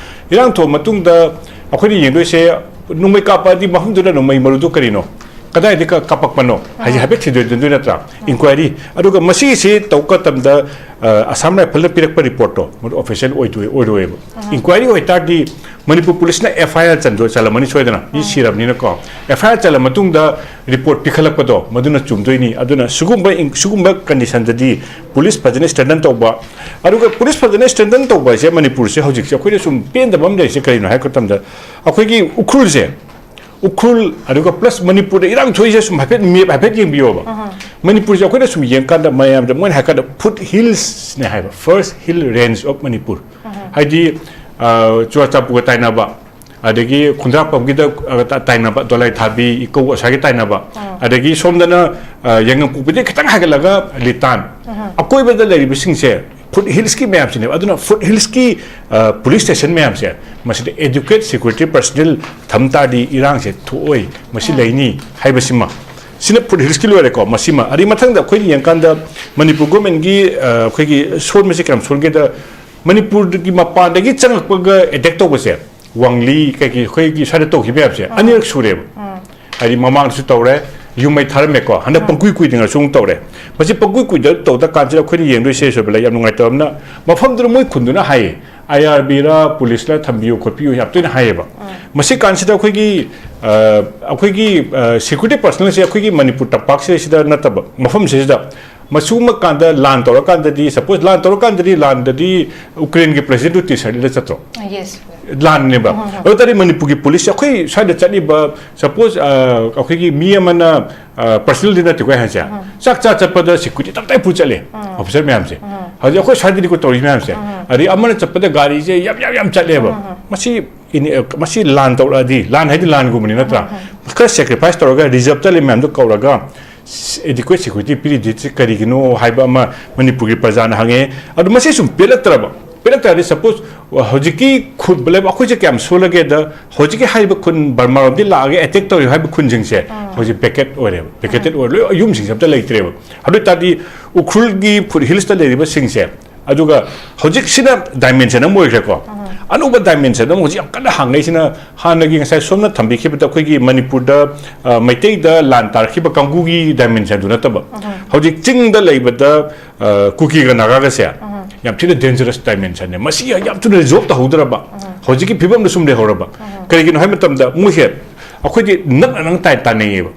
ꯏꯔꯥꯡ ꯊꯣꯛꯑ ꯃꯇꯨꯡꯗ ꯑꯩꯈꯣꯏꯅ ꯌꯦꯡꯗꯣꯏꯁꯦ, ꯅꯣꯡꯃꯩ ꯀꯥꯞꯄꯗꯤ ꯃꯐꯝꯗꯨꯗ ꯅꯣꯡꯃꯩ ꯃꯔꯨꯗꯨ ꯀꯔꯤꯅꯣ, ꯀꯗꯥꯏꯗꯒꯤ ꯀ-, ꯀꯥꯞꯄꯛꯄꯅꯣ ꯍꯥꯏꯁꯦ ꯍꯥꯏꯐꯦꯠ ꯊꯤꯗꯣꯏꯗꯣꯏ ꯅꯠꯇ꯭ꯔꯥ? ꯏꯟꯀ꯭ꯋꯥꯏꯔꯤ꯫ ꯑꯗꯨꯒ ꯃꯁꯤꯒꯤꯁꯤ ꯇꯧꯕ ꯃꯇꯝꯗ, ꯑ, ꯑꯁꯥꯝ ꯔꯥꯏꯐꯜꯅ ꯄꯤꯔꯛꯄ ꯔꯤꯄꯣꯔꯠꯇꯣ ꯃꯗꯨ ꯑꯣꯐꯤꯁꯤꯌꯦꯜ ꯑꯣꯏꯗꯣꯏ-, ꯑꯣꯏꯔꯣꯏꯕ꯫ ꯏꯟꯀ꯭ꯋꯥꯏꯔꯤ ꯑꯣꯏꯇꯥꯔꯗꯤ ꯃꯅꯤꯄꯨꯔ ꯄꯨꯂꯤꯁꯅ ꯑꯦꯐ ꯑꯥꯏ ꯑꯥꯔ ꯆꯟꯗꯣꯏ-, ꯆꯜꯂꯝꯃꯅꯤ ꯁꯣꯏꯗꯅ, ꯃꯤ ꯁꯤꯔꯕꯅꯤꯅꯀꯣ꯫ ꯑꯦꯐ ꯑꯥꯏ ꯑꯥꯔ ꯆꯜꯂ ꯃꯇꯨꯡꯗ ꯔꯤꯄꯣꯔꯠ ꯄꯤꯈꯠꯂꯛꯄꯗꯣ ꯃꯗꯨꯅ ꯆꯨꯝꯗꯣꯏꯅꯤ꯫ ꯑꯗꯨꯅ ꯁꯤꯒꯨꯝꯕ ꯏꯟ-, ꯁꯤꯒꯨꯝꯕ ꯀꯟꯗꯤꯁꯟꯗꯗꯤ ꯄꯨꯂꯤꯁ ꯐꯖꯅ ꯁ꯭ꯇ꯭ꯔꯦꯡꯊꯟ ꯇꯧꯕ, ꯑꯗꯨꯒ ꯄꯨꯂꯤꯁ ꯐꯖꯅ ꯁ꯭ꯇ꯭ꯔꯦꯡꯊꯟ ꯇꯧꯕ ꯍꯥꯏꯁꯦ ꯃꯅꯤꯄꯨꯔꯁꯦ ꯍꯧꯖꯤꯛꯁꯦ ꯑꯩꯈꯣꯏꯅ ꯁꯨꯝ ꯄꯦꯟꯗꯕ ꯑꯃ ꯂꯩꯔꯤꯁꯦ ꯀꯔꯤꯅꯣ ꯍꯥꯏꯕ ꯃꯇꯝꯗ, ꯑꯩꯈꯣꯏꯒꯤ ꯎꯈ꯭ꯔꯨꯜꯁꯦ, ꯎꯈ꯭ꯔꯨꯜ, ꯑꯗꯨꯒ ꯄ꯭ꯂꯁ ꯃꯅꯤꯄꯨꯔꯗ ꯏꯔꯥꯡ ꯊꯣꯛꯏꯁꯦ ꯁꯨꯝ ꯍꯥꯏꯐꯦꯠ ꯃꯦꯞ ꯍꯥꯏꯐꯦꯠ ꯌꯦꯡꯕꯤꯌꯣꯕ꯫ ꯃꯅꯤꯄꯨꯔꯁꯦ ꯑꯩꯈꯣꯏꯅ ꯁꯨꯝ ꯌꯦꯡꯀꯥꯟꯗ ꯃꯌꯥꯝꯗ ꯃꯣꯏꯅ ꯍꯥꯏꯀꯥꯟꯗ ꯐꯨꯠ ꯍꯤꯜꯁꯅꯦ ꯍꯥꯏꯕ, first hill range of Manipur. ꯍꯥꯏꯗꯤ, ꯑ, ꯆꯨꯔꯥꯆꯥꯟꯄꯨꯔꯒ ꯇꯥꯏꯅꯕ, ꯑꯗꯒꯤ ꯈꯨꯟꯗ꯭ꯔꯥꯛꯄꯝꯒꯤꯗ, ꯑ, ꯇ-, ꯇꯥꯏꯅꯕ, ꯗꯣꯂꯥꯏ ꯊꯥꯕꯤ, ꯏꯀꯧ ꯑꯁ꯭ꯋꯥꯏꯒꯤ ꯇꯥꯏꯅꯕ, ꯑꯗꯒꯤ ꯁꯣꯝꯗꯅ, ꯑ, ꯌꯥꯏꯉꯪꯄꯣꯛꯄꯤꯗꯒꯤ ꯈꯤꯇꯪ ꯍꯥꯏꯒꯠꯂꯒ ꯂꯤꯇꯥꯟ, ꯑꯀꯣꯏꯕꯗ ꯂꯩꯔꯤꯕꯁꯤꯡꯁꯦ ꯐꯨꯠ ꯍꯤꯜꯁꯀꯤ ꯃꯌꯥꯝꯁꯤꯅꯦꯕ꯫ ꯑꯗꯨꯅ ꯐꯨꯠ ꯍꯤꯜꯁꯀꯤ, ꯑ, ꯄꯨꯂꯤꯁ ꯁ꯭ꯇꯦꯁꯟ ꯃꯌꯥꯝꯁꯦ, ꯃꯁꯤꯗ ꯑꯦꯗꯨꯀꯦꯠ ꯁꯦꯀ꯭ꯌꯨꯔꯤꯇꯤ ꯄꯔꯁꯅꯦꯜ ꯊꯝ ꯇꯥꯔꯗꯤ ꯏꯔꯥꯡꯁꯦ ꯊꯣꯛꯑꯣꯏ, ꯃꯁꯤ ꯂꯩꯅꯤ ꯍꯥꯏꯕꯁꯤꯃ꯫ ꯁꯤꯅ ꯐꯨꯠ ꯍꯤꯜꯁꯀꯤ ꯂꯣꯏꯔꯦꯀꯣ꯫ ꯃꯁꯤꯃ, ꯑꯗꯩ ꯃꯊꯪꯗ ꯑꯩꯈꯣꯏꯅ ꯌꯦꯡꯀꯥꯟꯗ ꯃꯅꯤꯄꯨꯔ ꯒꯣꯔꯃꯦꯟꯒꯤ, ꯑ, ꯑꯩꯈꯣꯏꯒꯤ ꯁꯣꯟꯕꯁꯦ ꯀꯌꯥꯝ ꯁꯣꯟꯒꯦꯗ, ꯃꯅꯤꯄꯨꯔꯒꯤ ꯃꯄꯥꯟꯗꯒꯤ ꯆꯪꯉꯛꯄꯒ ꯑꯦꯇꯦꯛ ꯇꯧꯕꯁꯦ, ꯋꯥꯡꯂꯤ ꯀꯩꯀꯩ ꯑꯩꯈꯣꯏꯒꯤ ꯁ꯭ꯋꯥꯏꯗ ꯇꯧꯈꯤꯕ ꯃꯌꯥꯝꯁꯦ ꯑꯅꯤꯔꯛ ꯁꯨꯔꯦꯕ꯫ ꯍꯥꯏꯗꯤ ꯃꯃꯥꯡꯗꯁꯨ ꯇꯧꯔꯦ, ꯌꯨꯝ ꯃꯩ ꯊꯥꯔꯝꯃꯦꯀꯣ, ꯍꯟꯗꯛ ꯄꯪꯀꯨꯏ ꯀꯨꯏꯗꯅꯁꯨ ꯑꯃꯨꯛ ꯇꯧꯔꯦ꯫ ꯃꯁꯤ ꯄꯪꯀꯨꯏ ꯀꯨꯏꯗ ꯇꯧꯗ ꯀꯥꯟꯁꯤꯗ ꯑꯩꯈꯣꯏꯅ ꯌꯦꯡꯗꯣꯏꯁꯦ ꯁꯣꯏꯕ ꯂꯩ, ꯌꯥꯝ ꯅꯨꯡꯉꯥꯏꯇꯕ ꯑꯃꯅ, ꯃꯐꯝꯗꯨꯗ ꯃꯣꯏ ꯈꯨꯟꯗꯨꯅ ꯍꯥꯏꯌꯦ, ꯑꯥꯏ ꯑꯥꯔ ꯕꯤꯔ ꯄꯨꯂꯤꯁꯂ ꯊꯝꯕꯤꯌꯨ ꯈꯣꯠꯄꯤꯌꯨ ꯌꯥꯝ ꯇꯣꯏꯅ ꯍꯥꯏꯌꯦꯕ꯫ ꯃꯁꯤ ꯀꯥꯟꯁꯤꯗ ꯑꯩꯈꯣꯏꯒꯤ, ꯑ, ꯑꯩꯈꯣꯏꯒꯤ, ꯑ, ꯁꯦꯀ꯭ꯌꯨꯔꯤꯇꯤ ꯄꯔꯁꯅꯦꯜꯁꯦ ꯑꯩꯈꯣꯏꯒꯤ ꯃꯅꯤꯄꯨꯔ ꯇꯝꯄꯥꯛꯁꯤꯗ ꯅꯠꯇꯕ ꯃꯐꯝꯁꯤꯗ ꯃꯁꯤꯒꯨꯝꯕ ꯀꯥꯟꯗ ꯂꯥꯟ ꯇꯧꯔꯀꯥꯟꯗꯗꯤ, ꯁꯄꯣꯁ ꯂꯥꯟ ꯇꯧꯔꯀꯥꯟꯗꯗꯤ, ꯂꯥꯟꯗꯗꯤ ꯎꯀ꯭ꯔꯦꯟꯒꯤ ꯄ꯭ꯔꯦꯁꯤꯗꯦꯟꯠꯇꯨ ꯇꯤ ꯁꯥꯔꯠ ꯂꯤꯠꯂ ꯆꯠꯇ꯭ꯔꯣ? ꯌꯦꯁ꯫ ꯂꯥꯟꯅꯦꯕ꯫ ꯑꯗꯨ ꯇꯥꯔꯗꯤ ꯃꯅꯤꯄꯨꯔꯒꯤ ꯄꯨꯂꯤꯁꯁꯦ ꯑꯩꯈꯣꯏ ꯁ꯭ꯋꯥꯏꯗ ꯆꯠꯂꯤꯕ, ꯁꯄꯣꯁ, ꯑ, ꯑꯩꯈꯣꯏꯒꯤ ꯃꯤ ꯑꯃꯅ, ꯑ, ꯄꯔꯁꯅꯦꯜꯗꯤ ꯅꯠꯇꯦꯀꯣ ꯑꯩ ꯍꯥꯏꯁꯦ, ꯆꯥꯛ ꯆꯥ ꯆꯠꯄꯗ ꯁꯦꯀ꯭ꯌꯨꯔꯤꯇꯤ ꯇꯞ ꯇꯥꯏ ꯄꯨ ꯆꯠꯂꯦ, ꯑꯣꯐꯤꯁꯔ ꯃꯌꯥꯝꯁꯦ꯫ ꯍꯧꯖꯤꯛ ꯑꯩꯈꯣꯏ ꯁ꯭ꯋꯥꯏꯗꯗꯤꯀꯣ ꯇꯧꯔꯤ ꯃꯌꯥꯝꯁꯦ꯫ ꯑꯗꯩ ꯑꯃꯅ ꯆꯠꯄꯗ ꯒꯥꯔꯤꯁꯦ ꯌꯥꯝ, ꯌꯥꯝ, ꯌꯥꯝ ꯆꯠꯂꯦꯕ꯫ ꯃꯁꯤ ꯏꯅꯤ-, ꯃꯁꯤ ꯂꯥꯟ ꯇꯧꯔꯛꯑꯗꯤ, ꯂꯥꯟ ꯍꯥꯏꯗꯤ ꯂꯥꯟꯒꯨꯝꯕꯅꯤ ꯅꯠꯇ꯭ꯔꯥ? ꯈꯔ ꯁꯦꯀ꯭ꯔꯤꯐꯥꯏꯁ ꯇꯧꯔꯒ ꯔꯤꯖꯔꯞꯇ ꯂꯩ ꯃꯌꯥꯝꯗꯣ ꯀꯧꯔꯒ ꯑꯦꯗꯤꯀ꯭ꯋꯦꯠ ꯁꯦꯀ꯭ꯌꯨꯔꯤꯇꯤ ꯄꯤꯔꯤꯗꯤ ꯀꯔꯤꯒꯤꯅꯣ ꯍꯥꯏꯕ ꯑꯃ ꯃꯅꯤꯄꯨꯔꯒꯤ ꯄ꯭ꯔꯖꯥꯅ ꯍꯪꯉꯦ꯫ ꯑꯗꯨ ꯃꯁꯤ ꯁꯨꯝ ꯄꯦꯜꯂꯛꯇ꯭ꯔꯕ, ꯄꯦꯜꯂꯛꯇ꯭ꯔꯗꯤ ꯁꯄꯣꯁ ꯍꯧꯖꯤꯛꯀꯤ ꯈꯨꯠ ꯂꯩꯕ ꯑꯩꯈꯣꯏꯁꯦ ꯀꯌꯥꯝ ꯁꯣꯜꯂꯒꯦꯗ, ꯍꯧꯖꯤꯛꯀꯤ ꯍꯥꯏꯔꯤꯕ ꯈꯨꯟ ꯕꯔꯃꯥꯔꯣꯝꯗꯤ ꯂꯥꯛꯑꯒ ꯑꯦꯇꯦꯛ ꯇꯧꯔꯤꯕ ꯍꯥꯏꯕ ꯈꯨꯟꯁꯤꯡꯁꯦ ꯍꯧꯖꯤꯛ ꯚꯦꯀꯦꯠ ꯑꯣꯏꯔꯦꯕ, ꯚꯦꯀꯦꯇꯦꯠ ꯑꯣꯏꯔꯦ, ꯂꯣꯏ ꯌꯨꯝꯁꯤꯡꯁꯦ ꯑꯝꯇ ꯂꯩꯇ꯭ꯔꯦꯕ꯫ ꯑꯗꯨ ꯑꯣꯏ ꯇꯥꯔꯗꯤ ꯎꯈ꯭ꯔꯨꯜꯒꯤ ꯐꯨꯠ ꯍꯤꯜꯁꯇ ꯂꯩꯔꯤꯕꯁꯤꯡꯁꯦ, ꯑꯗꯨꯒ ꯍꯧꯖꯤꯛꯁꯤꯅ ꯗꯥꯏꯃꯦꯟꯁꯟ ꯑꯃ ꯑꯣꯏꯈ꯭ꯔꯦꯀꯣ꯫ ꯑꯅꯧꯕ ꯗꯥꯏꯃꯦꯟꯁꯟ ꯑꯃ ꯍꯧꯖꯤꯛ ꯌꯥꯝ ꯀꯟꯅ ꯍꯥꯡꯉꯛꯏꯁꯤꯅ ꯍꯥꯟꯅꯒꯤ ꯉꯁꯥꯏ ꯁꯣꯝꯅ ꯊꯝꯕꯤꯈꯤꯕꯗ ꯑꯩꯈꯣꯏꯒꯤ ꯃꯅꯤꯄꯨꯔꯗ, ꯑ, ꯃꯩꯇꯩꯗ ꯂꯥꯟ ꯇꯥꯔꯛꯈꯤꯕ ꯀꯥꯡꯕꯨꯒꯤ ꯗꯥꯏꯃꯦꯟꯁꯟꯗꯨ ꯅꯠꯇꯕ, ꯍꯧꯖꯤꯛ ꯆꯤꯡꯗ ꯂꯩꯕꯗ, ꯑ, ꯀꯨꯀꯤꯒ ꯅꯥꯒꯥꯒꯁꯦ ꯌꯥꯝ ꯊꯤꯅ ꯗꯦꯟꯖꯔꯁ ꯗꯥꯏꯃꯦꯟꯁꯟꯅꯦ꯫ ꯃꯁꯤ ꯌꯥꯝ ꯊꯨꯅ ꯔꯤꯖꯣꯜꯕ ꯇꯧꯍꯧꯗ꯭ꯔꯕ, ꯍꯧꯖꯤꯛꯀꯤ ꯐꯤꯕꯝꯗ ꯁꯨꯝ ꯂꯩꯍꯧꯔꯕ꯫ ꯀꯔꯤꯒꯤꯅꯣ ꯍꯥꯏꯕ ꯃꯇꯝꯗ ꯃꯣꯏꯁꯦ ꯑꯩꯈꯣꯏꯗꯤ ꯅꯛꯅ ꯅꯪ ꯇꯥꯏ ꯇꯥꯟꯅꯩꯌꯦꯕ꯫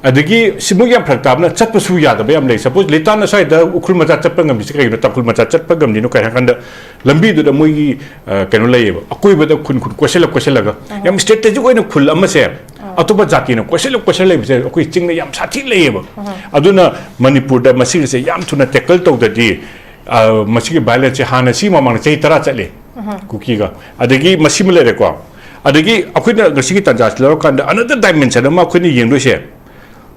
ꯑꯗꯒꯤ ꯁꯤ ꯃꯣꯏ ꯌꯥꯝ ꯐꯔꯛ ꯇꯥꯕꯅ ꯆꯠꯄꯁꯨ ꯌꯥꯗꯕ ꯌꯥꯝ ꯂꯩ꯫ ꯁꯄꯣꯁ ꯂꯤꯇꯥꯟ ꯑꯁ꯭ꯋꯥꯏꯗ ꯎꯈ꯭ꯔꯨꯜ ꯃꯆꯥ ꯆꯠꯄ ꯉꯝꯃꯤꯁꯦ ꯀꯩꯒꯤꯅꯣ? ꯇꯥꯡꯈꯨꯜ ꯃꯆꯥ ꯆꯠꯄ ꯉꯝꯃꯤꯅꯣ ꯀꯩ ꯍꯥꯏ ꯀꯥꯟꯗ ꯂꯝꯕꯤꯗꯨꯗ ꯃꯣꯏꯒꯤ, ꯑ, ꯀꯩꯅꯣ ꯂꯩꯌꯦꯕ, ꯑꯀꯣꯏꯕꯗ ꯈꯨꯟ ꯈꯨꯟ ꯀꯣꯏꯁꯜꯂ ꯀꯣꯏꯁꯜꯂꯒ ꯌꯥꯝ ꯁ꯭ꯇ꯭ꯔꯦꯇꯦꯖꯤꯛ ꯑꯣꯏꯅ ꯈꯨꯜ ꯑꯃꯁꯦ ꯑꯇꯣꯞꯄ ꯖꯥꯇꯤꯅ ꯀꯣꯏꯁꯜꯂ ꯀꯣꯏꯁꯜꯂ ꯂꯩꯕꯁꯦ ꯑꯩꯈꯣꯏ ꯆꯤꯡꯗ ꯌꯥꯝ ꯁꯥꯊꯤ ꯂꯩꯌꯦꯕ꯫ ꯑꯗꯨꯅ ꯃꯅꯤꯄꯨꯔꯗ ꯃꯁꯤꯒꯤꯁꯦ ꯌꯥꯝ ꯊꯨꯅ ꯇꯦꯀꯜ ꯇꯧꯗ꯭ꯔꯗꯤ, ꯑ, ꯃꯁꯤꯒꯤ ꯚꯥꯏꯑꯣꯂꯦꯟꯁꯁꯦ ꯍꯥꯟꯅ ꯁꯤ ꯃꯃꯥꯡꯗ ꯆꯍꯤ ꯇꯔꯥ ꯆꯠꯂꯦ ꯀꯨꯀꯤꯒ꯫ ꯑꯗꯒꯤ ꯃꯁꯤꯃ ꯂꯩꯔꯦꯀꯣ꯫ ꯑꯗꯒꯤ ꯑꯩꯈꯣꯏꯅ ꯉꯁꯤꯒꯤ ꯇꯥꯟꯖꯥꯁꯤ ꯂꯧꯔꯀꯥꯟꯗ ꯑꯅꯗꯔ ꯗꯥꯏꯃꯦꯟꯁꯟ ꯑꯃ ꯑꯩꯈꯣꯏꯅ ꯌꯦꯡꯗꯣꯏꯁꯦ,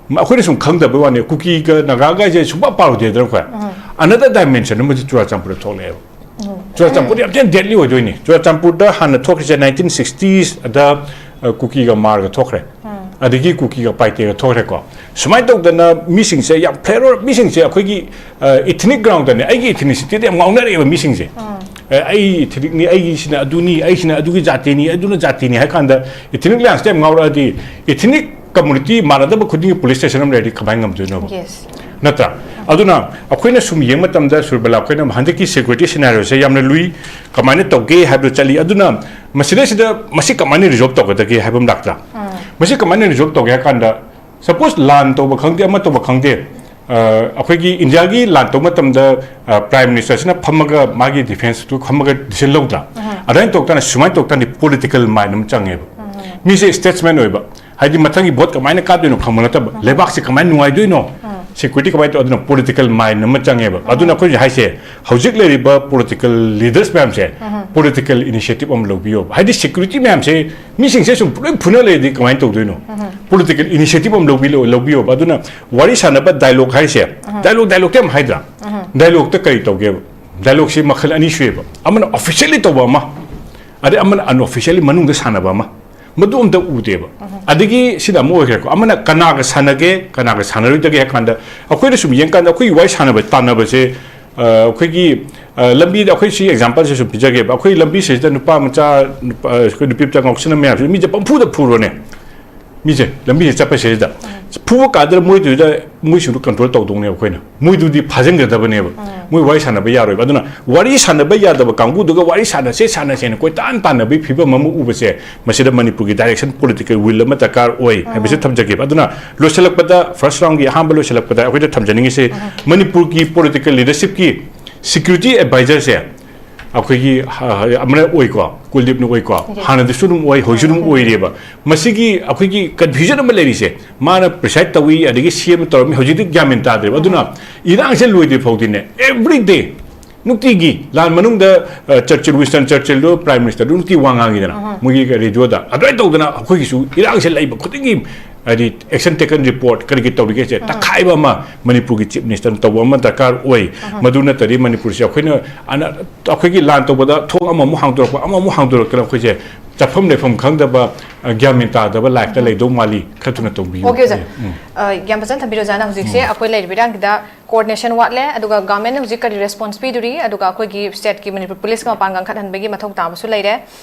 ꯃ-, ꯑꯩꯈꯣꯏꯅ ꯁꯨꯝ ꯈꯪꯗꯕꯩ ꯋꯥꯅꯤ, ꯀꯨꯀꯤꯒ ꯅꯥꯒꯥꯒ ꯍꯥꯏꯁꯦ ꯁꯨꯡꯄꯥ ꯄꯥꯔꯨꯗꯦꯗꯅ ꯑꯩꯈꯣꯏ꯫ ꯑꯅꯗꯔ ꯗꯥꯏꯃꯦꯟꯁꯟ ꯑꯃꯁꯨ ꯆꯨꯔꯥꯆꯥꯟꯄꯨꯔꯗ ꯊꯣꯛꯂꯛꯑꯦꯕ꯫ ꯆꯨꯔꯥꯆꯥꯟꯄꯨꯔ ꯌꯥꯝ ꯊꯤꯅ ꯗꯦꯠꯂꯤ ꯑꯣꯏꯗꯣꯏꯅꯤ꯫ ꯆꯨꯔꯥꯆꯥꯟꯄꯨꯔꯗ ꯍꯥꯟꯅ ꯊꯣꯛꯈ꯭ꯔꯤꯁꯦ ꯅꯥꯏꯟꯇꯤꯟ ꯁꯤꯛꯁꯇꯤꯁ ꯑꯗ, ꯑ, ꯀꯨꯀꯤꯒ ꯃꯥꯔꯒ ꯊꯣꯛꯈ꯭ꯔꯦ꯫ ꯑꯗꯒꯤ ꯀꯨꯀꯤꯒ ꯄꯥꯏꯇꯦꯒ ꯊꯣꯛꯈ꯭ꯔꯦꯀꯣ꯫ ꯁꯨꯃꯥꯏꯅ ꯇꯧꯗꯅ ꯃꯤꯁꯤꯡꯁꯦ ꯌꯥꯝ ꯐꯦꯔꯣ-, ꯃꯤꯁꯤꯡꯁꯦ ꯑꯩꯈꯣꯏꯒꯤ, ꯑ, ꯏꯊꯅꯤꯛ ꯒ꯭ꯔꯥꯎꯟꯗꯅꯦ, ꯑꯩꯒꯤ ꯏꯊꯅꯤꯁꯤꯇꯤꯗ ꯌꯥꯝ ꯉꯥꯎꯅꯔꯛꯑꯦꯕ ꯃꯤꯁꯤꯡꯁꯦ꯫ ꯑ, ꯑꯩ ꯏꯊꯅꯤꯛꯅꯤ, ꯑꯩꯒꯤꯁꯤꯅ ꯑꯗꯨꯅꯤ, ꯑꯩꯁꯤꯅ ꯑꯗꯨꯒꯤ ꯖꯥꯇꯤꯅꯤ, ꯑꯗꯨꯅ ꯖꯥꯇꯤꯅꯤ ꯍꯥꯏ ꯀꯥꯟꯗ ꯏꯊꯅꯤꯛ ꯂꯥꯏꯟꯁꯇ ꯌꯥꯝ ꯉꯥꯎꯔꯛꯑꯗꯤ ꯏꯊꯅꯤꯛ ꯀꯝꯃꯨꯅꯤꯇꯤ ꯃꯥꯟꯅꯗꯕ ꯈꯨꯗꯤꯡꯒꯤ ꯄꯨꯂꯤꯁ ꯁ꯭ꯇꯦꯁꯟ ꯑꯃ ꯂꯩꯔꯗꯤ ꯀꯃꯥꯏꯅ ꯉꯝꯗꯣꯏꯅꯣꯕ? Yes. ꯅꯠꯇ꯭ꯔꯥ? ꯑꯗꯨꯅ ꯑꯩꯈꯣꯏꯅ ꯁꯨꯝ ꯌꯦꯡꯕ ꯃꯇꯝꯗ ꯁꯨꯔꯕꯂꯥ, ꯑꯩꯈꯣꯏꯅ ꯍꯟꯗꯛꯀꯤ ꯁꯦꯀ꯭ꯌꯨꯔꯤꯇꯤ ꯁꯤꯅꯥꯔꯤꯑꯣꯁꯦ ꯌꯥꯝꯅ ꯂꯨꯏ, ꯀꯃꯥꯏꯅ ꯇꯧꯒꯦ ꯍꯥꯏꯕꯗꯨ ꯆꯠꯂꯤ꯫ ꯑꯗꯨꯅ ꯃꯁꯤꯗꯩꯁꯤꯗ ꯃꯁꯤ ꯀꯃꯥꯏꯅ ꯔꯤꯖꯣꯜꯕ ꯇꯧꯒꯗꯒꯦ ꯍꯥꯏꯕ ꯑꯃ ꯂꯥꯛꯇ꯭ꯔꯥ? ꯃꯁꯤ ꯀꯃꯥꯏꯅ ꯔꯤꯖꯣꯜꯕ ꯇꯧꯒꯦ ꯍꯥꯏ ꯀꯥꯟꯗ, ꯁꯄꯣꯁ ꯂꯥꯟ ꯇꯧꯕ ꯈꯪꯗꯦ, ꯑꯃ ꯇꯧꯕ ꯈꯪꯗꯦ, ꯑ, ꯑꯩꯈꯣꯏꯒꯤ ꯏꯟꯗꯤꯌꯥꯒꯤ ꯂꯥꯟ ꯇꯧꯕ ꯃꯇꯝꯗ, ꯑ, ꯄ꯭ꯔꯥꯏꯝ ꯃꯤꯅꯤꯁꯇꯔꯁꯤꯅ ꯐꯝꯃꯒ ꯃꯥꯒꯤ ꯗꯤꯐꯦꯟꯁꯇꯨ ꯐꯝꯃꯒ ꯗꯤꯁꯤꯖꯟ ꯂꯧꯗ꯭ꯔꯥ? ꯑꯗꯨꯃꯥꯏꯅ ꯇꯧ ꯇꯥꯔꯗꯤ, ꯁꯨꯃꯥꯏꯅ ꯇꯧ ꯇꯥꯔꯗꯤ ꯄꯣꯂꯤꯇꯤꯀꯦꯜ ꯃꯥꯏꯟ ꯑꯃ ꯆꯪꯉꯦꯕ꯫ ꯃꯤꯁꯦ ꯁ꯭ꯇꯦꯠꯁꯃꯦꯟ ꯑꯣꯏꯕ, ꯍꯥꯏꯗꯤ ꯃꯊꯪꯒꯤ ꯚꯣꯠ ꯀꯃꯥꯏꯅ ꯀꯥꯗꯣꯏꯅꯣ ꯈꯪꯕ ꯅꯠꯇꯕ, ꯂꯩꯕꯥꯛꯁꯦ ꯀꯃꯥꯏꯅ ꯅꯨꯡꯉꯥꯏꯗꯣꯏꯅꯣ, ꯁꯦꯀ꯭ꯌꯨꯔꯤꯇꯤ ꯀꯃꯥꯏꯅ ꯇꯧ? ꯑꯗꯨꯅ ꯄꯣꯂꯤꯇꯤꯀꯦꯜ ꯃꯥꯏꯟ ꯑꯃ ꯆꯪꯉꯦꯕ꯫ ꯑꯗꯨꯅ ꯑꯩꯈꯣꯏꯅ ꯍꯥꯏꯁꯦ, ꯍꯧꯖꯤꯛ ꯂꯩꯔꯤꯕ ꯄꯣꯂꯤꯇꯤꯀꯦꯜ ꯂꯤꯗꯔꯁ ꯃꯌꯥꯝꯁꯦ ꯄꯣꯂꯤꯇꯤꯀꯦꯜ ꯏꯅꯤꯁꯤꯌꯦꯇꯤꯚ ꯑꯃ ꯂꯧꯕꯤꯌꯣꯕ꯫ ꯍꯥꯏꯗꯤ ꯁꯦꯀ꯭ꯌꯨꯔꯤꯇꯤ ꯃꯌꯥꯝꯁꯦ, ꯃꯤꯁꯤꯡꯁꯦ ꯁꯨꯝ ꯂꯣꯏ ꯐꯨꯅ ꯂꯩꯔꯗꯤ ꯀꯃꯥꯏꯅ ꯇꯧꯗꯣꯏꯅꯣ? ꯄꯣꯂꯤꯇꯤꯀꯦꯜ ꯏꯅꯤꯁꯤꯌꯦꯇꯤꯚ ꯑꯃ ꯂꯧꯕꯤ-, ꯂꯧꯕꯤꯌꯣꯕ꯫ ꯑꯗꯨꯅ ꯋꯥꯔꯤ ꯁꯥꯟꯅꯕ ꯗꯥꯏꯂꯣꯛ ꯍꯥꯏꯁꯦ, ꯗꯥꯏꯂꯣꯛ, ꯗꯥꯏꯂꯣꯛꯇꯤ ꯌꯥꯝ ꯍꯥꯏꯗ꯭ꯔꯥ? ꯗꯥꯏꯂꯣꯛꯇ ꯀꯔꯤ ꯇꯧꯒꯦꯕ? ꯗꯥꯏꯂꯣꯛꯁꯤ ꯃꯈꯜ ꯑꯅꯤ ꯁꯨꯏꯌꯦꯕ꯫ ꯑꯃꯅ ꯑꯣꯐꯤꯁꯤꯌꯦꯜꯂꯤ ꯇꯧꯕ ꯑꯃ, ꯑꯗꯩ ꯑꯃꯅ ꯑꯟꯑꯣꯐꯤꯁꯤꯌꯦꯜꯂꯤ ꯃꯅꯨꯡꯗ ꯁꯥꯟꯅꯕ ꯑꯃ꯫ ꯃꯗꯨ ꯑꯝꯇ ꯎꯗꯦꯕ꯫ ꯑꯗꯒꯤ ꯁꯤꯗ ꯑꯃ ꯑꯣꯏꯈ꯭ꯔꯦꯀꯣ, ꯑꯃꯅ ꯀꯅꯥꯒ ꯁꯥꯟꯅꯒꯦ, ꯀꯅꯥꯒ ꯁꯥꯟꯅꯔꯣꯏꯗꯒꯦ ꯍꯥꯏ ꯀꯥꯟꯗ, ꯑꯩꯈꯣꯏꯅ ꯁꯨꯝ ꯌꯦꯡꯀꯥꯟꯗ ꯑꯩꯈꯣꯏꯒꯤ ꯋꯥꯔꯤ ꯁꯥꯟꯅꯕ ꯇꯥꯟꯅꯕꯁꯦ, ꯑ, ꯑꯩꯈꯣꯏꯒꯤ, ꯑ, ꯂꯝꯕꯤꯗ, ꯑꯩꯈꯣꯏ ꯁꯤ ꯑꯦꯛꯖꯥꯝꯄꯜꯁꯦ ꯁꯨꯝ ꯄꯤꯖꯒꯦꯕ꯫ ꯑꯩꯈꯣꯏ ꯂꯝꯕꯤꯁꯤꯗ ꯅꯨꯄꯥ ꯃꯆꯥ, ꯅꯨꯄꯥ, ꯑꯩꯈꯣꯏ ꯅꯨꯄꯤ ꯃꯆꯥ ꯉꯥꯎꯁꯟꯅ ꯃꯌꯥꯝꯁꯦ ꯃꯤꯁꯦ ꯄꯪꯐꯨꯗ ꯐꯨꯔꯣꯅꯦ꯫ ꯃꯤꯁꯦ ꯂꯝꯕꯤꯁꯦ ꯆꯠꯄꯁꯤꯗ ꯐꯨꯕ ꯀꯥꯟꯗ ꯃꯣꯏꯗꯨꯗ, ꯃꯣꯏꯁꯤꯡꯗꯨ ꯀꯟꯇ꯭ꯔꯣꯜ ꯇꯧꯗꯧꯅꯦꯕ ꯑꯩꯈꯣꯏꯅ꯫ ꯃꯣꯏꯗꯨꯗꯤ ꯐꯥꯖꯤꯟꯒꯗꯕꯅꯦꯕ꯫ ꯃꯣꯏ ꯋꯥꯔꯤ ꯁꯥꯟꯅꯕ ꯌꯥꯔꯣꯏꯕ꯫ ꯑꯗꯨꯅ ꯋꯥꯔꯤ ꯁꯥꯟꯅꯕ ꯌꯥꯗꯕ ꯀꯥꯡꯕꯨꯗꯨꯒ ꯋꯥꯔꯤ ꯁꯥꯟꯅꯁꯦ, ꯁꯥꯟꯅꯁꯦꯅ ꯀꯣꯏꯇꯥꯟ ꯇꯥꯟꯅꯕꯒꯤ ꯐꯤꯕꯝ ꯑꯃ ꯎꯕꯁꯦ, ꯃꯁꯤꯗ ꯃꯅꯤꯄꯨꯔꯒꯤ ꯗꯥꯏꯔꯦꯛꯁꯟ ꯄꯣꯂꯤꯇꯤꯀꯦꯜ ꯋꯤꯜ ꯑꯃ ꯗꯔꯀꯥꯔ ꯑꯣꯏ ꯍꯥꯏꯕꯁꯤ ꯊꯝꯖꯒꯦꯕ꯫ ꯑꯗꯨꯅ ꯂꯣꯏꯁꯤꯜꯂꯛꯄꯗ, ꯐꯥꯔꯁ ꯔꯥꯎꯟꯒꯤ ꯑꯍꯥꯟꯕ ꯂꯣꯏꯁꯤꯜꯂꯛꯄꯗ ꯑꯩꯈꯣꯏꯗ ꯊꯝꯖꯅꯤꯡꯉꯤꯁꯦ, ꯃꯅꯤꯄꯨꯔꯒꯤ ꯄꯣꯂꯤꯇꯤꯀꯦꯜ ꯂꯤꯗꯔꯁꯤꯞꯀꯤ ꯁꯦꯀ꯭ꯌꯨꯔꯤꯇꯤ ꯑꯦꯗꯚꯥꯏꯖꯔꯁꯦ ꯑꯩꯈꯣꯏꯒꯤ, ꯍ-, ꯍ-, ꯑꯃꯅ ꯑꯣꯏꯀꯣ, ꯀꯨꯜꯗꯤꯞꯅ ꯑꯣꯏꯀꯣ, ꯍꯥꯟꯅꯗꯤꯁꯨ ꯑꯗꯨꯝ ꯑꯣꯏ, ꯍꯧꯖꯤꯛꯁꯨ ꯑꯗꯨꯝ ꯑꯣꯏꯔꯤꯑꯕ꯫ ꯃꯁꯤꯒꯤ ꯑꯩꯈꯣꯏꯒꯤ ꯀꯟꯐ꯭ꯌꯨꯖꯟ ꯑꯃ ꯂꯩꯔꯤꯁꯦ, ꯃꯥꯅ ꯄ꯭ꯔꯤꯁꯥꯏꯗ ꯇꯧꯏ, ꯑꯗꯒꯤ ꯁꯤ ꯑꯃ ꯇꯧꯔꯝꯃꯤ, ꯍꯧꯖꯤꯛꯇꯤ ꯒ꯭ꯌꯥꯟ ꯃꯦꯟ ꯇꯥꯗ꯭ꯔꯦꯕ꯫ ꯑꯗꯨꯅ ꯏꯔꯥꯡꯁꯦ ꯂꯣꯏꯗ꯭ꯔꯤ ꯐꯥꯎꯗꯤꯅꯦ, ꯑꯦꯕ꯭ꯔꯤ ꯗꯦ, ꯅꯨꯡꯇꯤꯒꯤ, ꯂꯥꯟ ꯃꯅꯨꯡꯗ, ꯑ, ꯆꯔꯆꯤꯜ, ꯋꯤꯟꯁꯇꯟ ꯆꯔꯆꯤꯜꯗꯣ ꯄ꯭ꯔꯥꯏꯝ ꯃꯤꯅꯤꯁꯇꯔꯗꯣ ꯅꯨꯡꯇꯤ ꯋꯥ ꯉꯥꯡꯉꯤꯗꯅ, ꯃꯣꯏꯒꯤ ꯔꯦꯗꯤꯑꯣꯗ, ꯑꯗꯨꯃꯥꯏꯅ ꯇꯧꯗꯅ ꯑꯩꯈꯣꯏꯒꯤꯁꯨ ꯏꯔꯥꯡꯁꯦ ꯂꯩꯕ ꯈꯨꯗꯤꯡꯒꯤ, ꯍꯥꯏꯗꯤ, ꯑꯦꯛꯁꯟ ꯇꯦꯀꯟ ꯔꯤꯄꯣꯔꯠ ꯀꯔꯤꯒꯤ ꯇꯧꯔꯤꯒꯦꯁꯦ ꯇꯛꯈꯥꯏꯕ ꯑꯃ ꯃꯅꯤꯄꯨꯔꯒꯤ ꯆꯤꯐ ꯃꯤꯅꯤꯁꯇꯔꯅ ꯇꯧꯕ ꯑꯃ ꯗꯔꯀꯥꯔ ꯑꯣꯏ꯫ ꯃꯗꯨ ꯅꯠꯇ꯭ꯔꯗꯤ ꯃꯅꯤꯄꯨꯔꯁꯦ ꯑꯩꯈꯣꯏꯅ ꯑꯅ-, ꯑꯩꯈꯣꯏꯒꯤ ꯂꯥꯟ ꯇꯧꯕꯗ ꯊꯣꯡ ꯑꯃꯃꯨꯛ ꯍꯥꯡꯗꯣꯔꯛꯄ, ꯑꯃꯃꯨꯛ ꯍꯥꯡꯗꯣꯔꯛꯇꯅ ꯑꯩꯈꯣꯏꯁꯦ ꯆꯠꯐꯝ ꯂꯩꯐꯝ ꯈꯪꯗꯕ, ꯑ, ꯒ꯭ꯌꯥꯟ ꯃꯦꯟ ꯇꯥꯗꯕ ꯂꯥꯏꯐꯇ ꯂꯩꯗꯧ ꯃꯥꯜꯂꯤ꯫ ꯈꯔ ꯊꯨꯅ ꯇꯧꯕꯤꯌꯨ꯫ ꯑꯣꯀꯦ, ꯑꯣꯖꯥ꯫ ꯎꯝ꯫ ꯑ, ꯌꯥꯝ ꯐꯖꯅ ꯊꯝꯕꯤꯔꯣ, ꯑꯣꯖꯥꯅ ꯍꯧꯖꯤꯛꯁꯦ ꯑꯩꯈꯣꯏ ꯂꯩꯔꯤꯕ ꯏꯔꯥꯡꯁꯤꯗ ꯀꯣꯑꯣꯔꯗꯤꯅꯦꯁꯟ ꯋꯥꯠꯂꯦ, ꯑꯗꯨꯒ ꯒꯚꯔꯟꯃꯦꯟꯠꯅ ꯍꯧꯖꯤꯛ ꯀꯔꯤ ꯔꯦꯁꯄꯣꯟꯁ ꯄꯤꯗꯣꯔꯤ, ꯑꯗꯨꯒ ꯑꯩꯈꯣꯏꯒꯤ ꯁ꯭ꯇꯦꯠꯀꯤ ꯃꯅꯤꯄꯨꯔ ꯄꯨꯂꯤꯁꯀ ꯃꯄꯥꯡꯒꯜ ꯀꯟꯈꯠꯍꯟꯕꯒꯤ ꯃꯊꯧ ꯇꯥꯕꯁꯨ ꯂꯩꯔꯦ꯫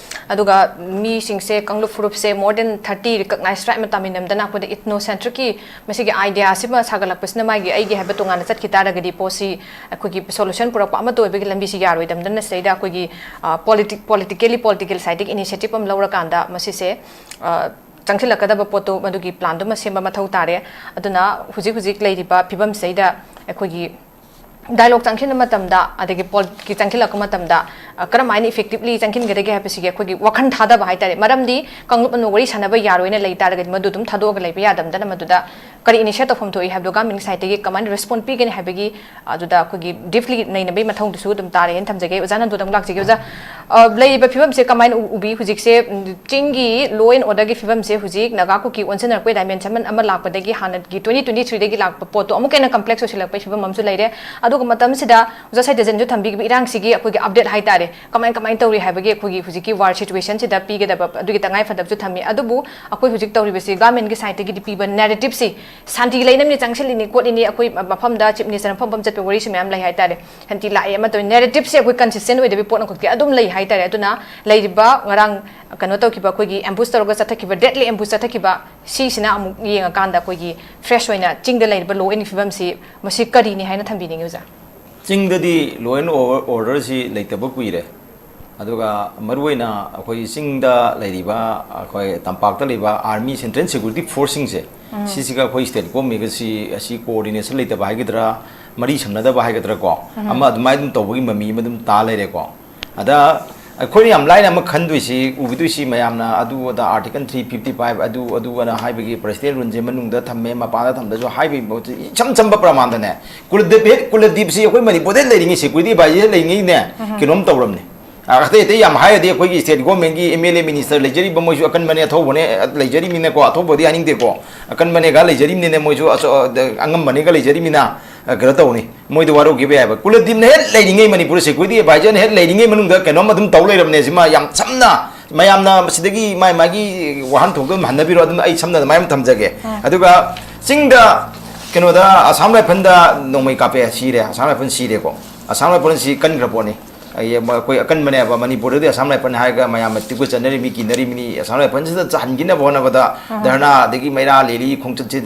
ꯑꯗꯨꯒ ꯃꯤꯁꯤꯡꯁꯦ, ꯀꯥꯡꯂꯨꯞ ꯐꯨꯔꯨꯞꯁꯦ more than thirty ꯔꯤꯀꯛꯅꯥꯏꯁ ꯇ꯭ꯔꯥꯏꯕ ꯑꯃ ꯇꯥꯃꯤꯟꯅꯝꯗꯅ ꯑꯩꯈꯣꯏꯗ ꯏꯊꯅꯣ ꯁꯦꯟꯇ꯭ꯔꯤꯛꯀꯤ ꯃꯁꯤꯒꯤ ꯑꯥꯏꯗꯤꯌꯥꯁꯤꯃ ꯁꯥꯒꯠꯂꯛꯄꯁꯤꯅ ꯃꯥꯒꯤ ꯑꯩꯒꯤ ꯍꯥꯏꯕ ꯇꯣꯉꯥꯟꯅ ꯆꯠꯈꯤ ꯇꯥꯔꯒꯗꯤ ꯄꯣꯠꯁꯤ ꯑꯩꯈꯣꯏꯒꯤ ꯁꯣꯂꯨꯁꯟ ꯄꯨꯔꯛꯄ ꯑꯃꯠꯇ ꯑꯣꯏꯕꯒꯤ ꯂꯝꯕꯤꯁꯤ ꯌꯥꯔꯣꯏꯗꯝꯗꯅ ꯁꯤꯗꯩꯗ ꯑꯩꯈꯣꯏꯒꯤ, ꯑ, ꯄꯣꯂꯤꯇꯤ-, ꯄꯣꯂꯤꯇꯤꯀꯦꯜꯂꯤ, ꯄꯣꯂꯤꯇꯤꯀꯦꯜ ꯁꯥꯏꯠꯇꯒꯤ ꯏꯅꯤꯁꯤꯌꯦꯇꯤꯚ ꯑꯃ ꯂꯧꯔꯀꯥꯟꯗ ꯃꯁꯤꯁꯦ, ꯑ, ꯆꯪꯁꯤꯜꯂꯛꯀꯗꯕ ꯄꯣꯠꯇꯣ ꯃꯗꯨꯒꯤ ꯄ꯭ꯂꯥꯟꯗꯨꯃ ꯁꯦꯝꯕ ꯃꯊꯧ ꯇꯥꯔꯦ꯫ ꯑꯗꯨꯅ ꯍꯧꯖꯤꯛ ꯍꯧꯖꯤꯛ ꯂꯩꯔꯤꯕ ꯐꯤꯕꯝꯁꯤꯗꯩꯗ ꯑꯩꯈꯣꯏꯒꯤ ꯗꯥꯏꯂꯣꯒ ꯆꯪꯁꯤꯟꯕ ꯃꯇꯝꯗ, ꯑꯗꯒꯤ ꯄꯣꯂꯤꯇꯤꯛꯁ ꯆꯪꯁꯤꯜꯂꯛꯄ ꯃꯇꯝꯗ, ꯑ, ꯀꯔꯝ ꯍꯥꯏꯅ ꯏꯐꯦꯛꯇꯤꯚꯂꯤ ꯆꯪꯁꯤꯟꯒꯗꯒꯦ ꯍꯥꯏꯕꯁꯤꯒꯤ ꯑꯩꯈꯣꯏꯒꯤ ꯋꯥꯈꯜ ꯊꯥꯗꯕ ꯍꯥꯏꯇꯥꯔꯦ꯫ ꯃꯔꯝꯗꯤ ꯀꯥꯡꯂꯨꯞ ꯑꯃ ꯋꯥꯔꯤ ꯁꯥꯟꯅꯕ ꯌꯥꯔꯣꯏꯅ ꯂꯩ ꯇꯥꯔꯒꯗꯤ ꯃꯗꯨ ꯑꯗꯨꯝ ꯊꯥꯗꯣꯛꯑꯒ ꯂꯩꯕ ꯌꯥꯗꯕꯗꯅ ꯃꯗꯨꯗ ꯀꯔꯤ initiate ꯇꯧꯐꯝ ꯊꯣꯛꯏ ꯍꯥꯏꯕꯗꯣ government ꯒꯤ side ꯇꯒꯤ ꯀꯃꯥꯏꯅ response ꯄꯤꯒꯅꯤ ꯍꯥꯏꯕꯒꯤ, ꯑꯗꯨꯗ ꯑꯩꯈꯣꯏꯒꯤ deeply ꯅꯩꯅꯕꯒꯤ ꯃꯊꯧꯗꯨꯁꯨ ꯑꯗꯨꯝ ꯇꯥꯔꯦꯅ ꯊꯝꯖꯒꯦ꯫ ꯑꯣꯖꯥ ꯅꯟꯗꯨꯗ ꯑꯃꯨꯛ ꯂꯥꯛꯆꯒꯦ꯫ ꯑꯣꯖꯥ, ꯑ, ꯂꯩꯔꯤꯕ ꯐꯤꯕꯝꯁꯦ ꯀꯃꯥꯏꯅ ꯎ-, ꯎꯕꯤ? ꯍꯧꯖꯤꯛꯁꯦ, ꯎꯝ, ꯆꯤꯡꯒꯤ law and order ꯒꯤ ꯐꯤꯕꯝꯁꯦ ꯍꯧꯖꯤꯛ ꯅꯥꯒꯥ ꯀꯨꯀꯤ ꯑꯣꯟꯁꯤꯟꯅꯔꯛꯄꯩ dimension ꯑꯃ ꯂꯥꯛꯄꯗꯒꯤ ꯍꯥꯟꯅꯒꯤ twenty twenty three ꯗꯒꯤ ꯂꯥꯛꯄ ꯄꯣꯠꯇꯣ ꯑꯃꯨꯛꯀ ꯍꯦꯟꯅ complex ꯑꯣꯏꯁꯤꯜꯂꯛꯄꯒꯤ ꯐꯤꯕꯝ ꯑꯃꯁꯨ ꯂꯩꯔꯦ꯫ ꯑꯗꯨꯒ ꯃꯇꯝꯁꯤꯗ ꯑꯣꯖꯥ ꯁꯩꯇꯖꯟꯁꯨ ꯊꯝꯕꯤꯈꯤꯕ ꯏꯔꯥꯡꯁꯤꯒꯤ ꯑꯩꯈꯣꯏꯒꯤ update ꯍꯥꯏꯇꯥꯔꯦ, ꯀꯃꯥꯏ, ꯀꯃꯥꯏꯅ ꯇꯧꯔꯤ ꯍꯥꯏꯕꯒꯤ ꯑꯩꯈꯣꯏꯒꯤ ꯍꯧꯖꯤꯛꯀꯤ war situation ꯁꯤꯗ ꯄꯤꯒꯗꯕ ꯑꯗꯨꯒꯤ ꯇꯉꯥꯏ ꯐꯗꯕꯁꯨ ꯊꯝꯃꯤ꯫ ꯑꯗꯨꯕꯨ ꯑꯩꯈꯣꯏ ꯍꯧꯖꯤꯛ ꯇꯧꯔꯤꯕꯁꯤ government ꯒꯤ side ꯇꯒꯤꯗꯤ ꯄꯤꯕ narrative ꯁꯤ ꯁꯥꯟꯇꯤ ꯂꯩꯅꯕꯅꯤ, ꯆꯪꯁꯤꯜꯂꯤꯅꯤ, ꯈꯣꯠꯂꯤꯅꯤ, ꯑꯩꯈꯣꯏ ꯃꯐꯝꯗ chief minister ꯃꯐꯝ ꯃꯐꯝ ꯆꯠꯄ ꯋꯥꯔꯤꯁꯨ ꯃꯌꯥꯝ ꯂꯩ ꯍꯥꯏꯇꯥꯔꯦ꯫ ꯁꯥꯟꯇꯤ ꯂꯥꯛꯑꯦ ꯑꯃ ꯇꯧꯔꯤ, narrative ꯁꯦ ꯑꯩꯈꯣꯏ consistent ꯑꯣꯏꯗꯕꯤ ꯄꯣꯠ ꯑꯃꯈꯛꯇꯤ ꯑꯗꯨꯝ ꯂꯩ ꯍꯥꯏꯇꯥꯔꯦ꯫ ꯑꯗꯨꯅ ꯂꯩꯔꯤꯕ ꯉꯔꯥꯡ ꯀꯩꯅꯣ ꯇꯧꯈꯤꯕ, ꯑꯩꯈꯣꯏꯒꯤ ambush ꯇꯧꯔꯒ ꯆꯠꯊꯈꯤꯕ, deadly ambush ꯆꯠꯊꯈꯤꯕ, ꯁꯤꯁꯤꯅ ꯑꯃꯨꯛ ꯌꯦꯡꯉꯀꯥꯟꯗ ꯑꯩꯈꯣꯏꯒꯤ fresh ꯑꯣꯏꯅ ꯆꯤꯡꯗ ꯂꯩꯔꯤꯕ law and order ꯒꯤ ꯐꯤꯕꯝꯁꯤ ꯃꯁꯤ ꯀꯔꯤꯅꯤ ꯍꯥꯏꯅ ꯊꯝꯕꯤꯅꯤꯡꯉꯤ ꯑꯣꯖꯥ? ꯆꯤꯡꯗꯗꯤ law and order ꯁꯤ ꯂꯩꯇꯕ ꯀꯨꯏꯔꯦ꯫ ꯑꯗꯨꯒ ꯃꯔꯨꯑꯣꯏꯅ ꯑꯩꯈꯣꯏ ꯆꯤꯡꯗ ꯂꯩꯔꯤꯕ, ꯑꯩꯈꯣꯏ ꯇꯝꯄꯥꯛꯇ ꯂꯩꯕ army, central security force ꯁꯤꯡꯁꯦ, ꯁꯤꯁꯤꯒ ꯑꯩꯈꯣꯏ state government ꯒꯁꯤ, ꯑꯁꯤ coordination ꯂꯩꯇꯕ ꯍꯥꯏꯒꯗ꯭ꯔꯥ, ꯃꯔꯤ ꯁꯝꯅꯗꯕ ꯍꯥꯏꯒꯗ꯭ꯔꯥ ꯀꯣ, ꯑꯃ ꯑꯗꯨꯃꯥꯏꯅ ꯑꯗꯨꯝ ꯇꯧꯕꯒꯤ ꯃꯃꯤ ꯑꯃ ꯑꯗꯨꯝ ꯇꯥ ꯂꯩꯔꯦꯀꯣ꯫ ꯑꯗ ꯑꯩꯈꯣꯏꯅ ꯌꯥꯝ ꯂꯥꯏꯅ ꯑꯃ ꯈꯟꯗꯣꯏꯁꯤ, ꯎꯕꯤꯗꯣꯏꯁꯤ ꯃꯌꯥꯝꯅ ꯑꯗꯨ ꯑꯗꯥ article three fifty five ꯑꯗꯨ ꯑꯗꯨ ꯑꯅ ꯍꯥꯏꯕꯒꯤ president rule ꯁꯦ ꯃꯅꯨꯡꯗ ꯊꯝꯃꯦ, ꯃꯄꯥꯟꯗ ꯊꯝꯗꯁꯨ ꯍꯥꯏꯕꯒꯤ ꯃꯍꯨꯠꯇ ꯏꯆꯝ ꯆꯝꯕ ꯄ꯭ꯔꯃꯥꯟꯗꯅꯦ, ꯀꯨꯂꯗꯤꯞ ꯍꯦꯛ, ꯀꯨꯂꯗꯤꯞꯁꯤ ꯑꯩꯈꯣꯏ ꯃꯅꯤꯄꯨꯔꯗ ꯂꯩꯔꯤꯉꯩ security advisor ꯂꯩꯔꯤꯉꯩꯅꯦ, ꯀꯩꯅꯣꯝ ꯇꯧꯔꯝꯅꯦ꯫ ꯑ, ꯑꯇꯩ ꯑꯇꯩ ꯌꯥꯝ ꯍꯥꯏꯔꯗꯤ ꯑꯩꯈꯣꯏꯒꯤ state government ꯒꯤ M L A minister ꯂꯩꯖꯔꯤꯕ ꯃꯣꯏꯁꯨ ꯑꯀꯟꯕꯅꯦ, ꯑꯊꯧꯕꯅꯦ, ꯑ, ꯂꯩꯖꯔꯤꯕꯅꯤꯅꯀꯣ, ꯑꯊꯧꯕꯗꯤ ꯍꯥꯏꯅꯤꯡꯗꯦꯀꯣ, ꯑꯀꯟꯕꯅꯦꯒ ꯂꯩꯖꯔꯤꯕꯅꯤꯅ ꯃꯣꯏꯁꯨ ꯑꯆ-, ꯑ, ꯑꯉꯝꯕꯅꯦꯒ ꯂꯩꯖꯔꯤꯕꯅꯤꯅ, ꯑ, ꯀꯩꯅꯣ ꯇꯧꯅꯤ, ꯃꯣꯏꯗ ꯋꯥꯔꯧꯈꯤꯕ ꯌꯥꯏꯕ꯫ ꯀꯨꯂꯗꯤꯞꯅ ꯍꯦꯛ ꯂꯩꯔꯤꯉꯩ, ꯃꯅꯤꯄꯨꯔ security advisor ꯅ ꯍꯦꯛ ꯂꯩꯔꯤꯉꯩ ꯃꯅꯨꯡꯗ ꯀꯩꯅꯣꯝ ꯑꯗꯨꯝ ꯇꯧ ꯂꯩꯔꯕꯅꯦ꯫ ꯁꯤꯃ ꯌꯥꯝ ꯁꯝꯅ, ꯃꯌꯥꯝꯅ ꯃꯁꯤꯗꯒꯤ ꯃꯥꯏ ꯃꯥꯒꯤ ꯋꯥꯍꯟꯊꯣꯛꯇꯣ ꯑꯗꯨꯝ ꯍꯟꯅꯕꯤꯔꯣ, ꯑꯗꯨꯝ ꯑꯩ ꯁꯝꯅ ꯑꯗꯨꯃꯥꯏꯅ ꯑꯗꯨꯝ ꯊꯝꯖꯒꯦ꯫ ꯑꯗꯨꯒ ꯆꯤꯡꯗ ꯀꯩꯅꯣꯗ Assam Rifle ꯗ ꯅꯣꯡꯃꯩ ꯀꯥꯞꯄꯦ, ꯁꯤꯔꯦ, Assam Rifle ꯁꯤꯔꯦꯀꯣ꯫ Assam Rifle ꯁꯤ ꯀꯟꯈ꯭ꯔ ꯄꯣꯠꯅꯤ꯫ ꯑꯩ, ꯑꯩꯈꯣꯏ ꯑꯀꯟꯕꯅꯦꯕ, ꯃꯅꯤꯄꯨꯔꯗꯗꯤ Assam Rifle ꯍꯥꯏꯔꯒ ꯃꯌꯥꯝꯅ ꯇꯤꯛꯀ ꯆꯠꯅꯔꯤꯃꯤ, ꯀꯤꯅꯔꯤꯃꯤꯅꯤ꯫ Assam Rifle ꯁꯤꯗ ꯆꯍꯟꯈꯤꯅꯕ ꯍꯣꯠꯅꯕꯗ ꯙꯔꯅꯥ, ꯑꯗꯒꯤ ꯃꯩꯔꯥ ꯂꯤꯂꯤ ꯈꯣꯡꯆꯠꯁꯤ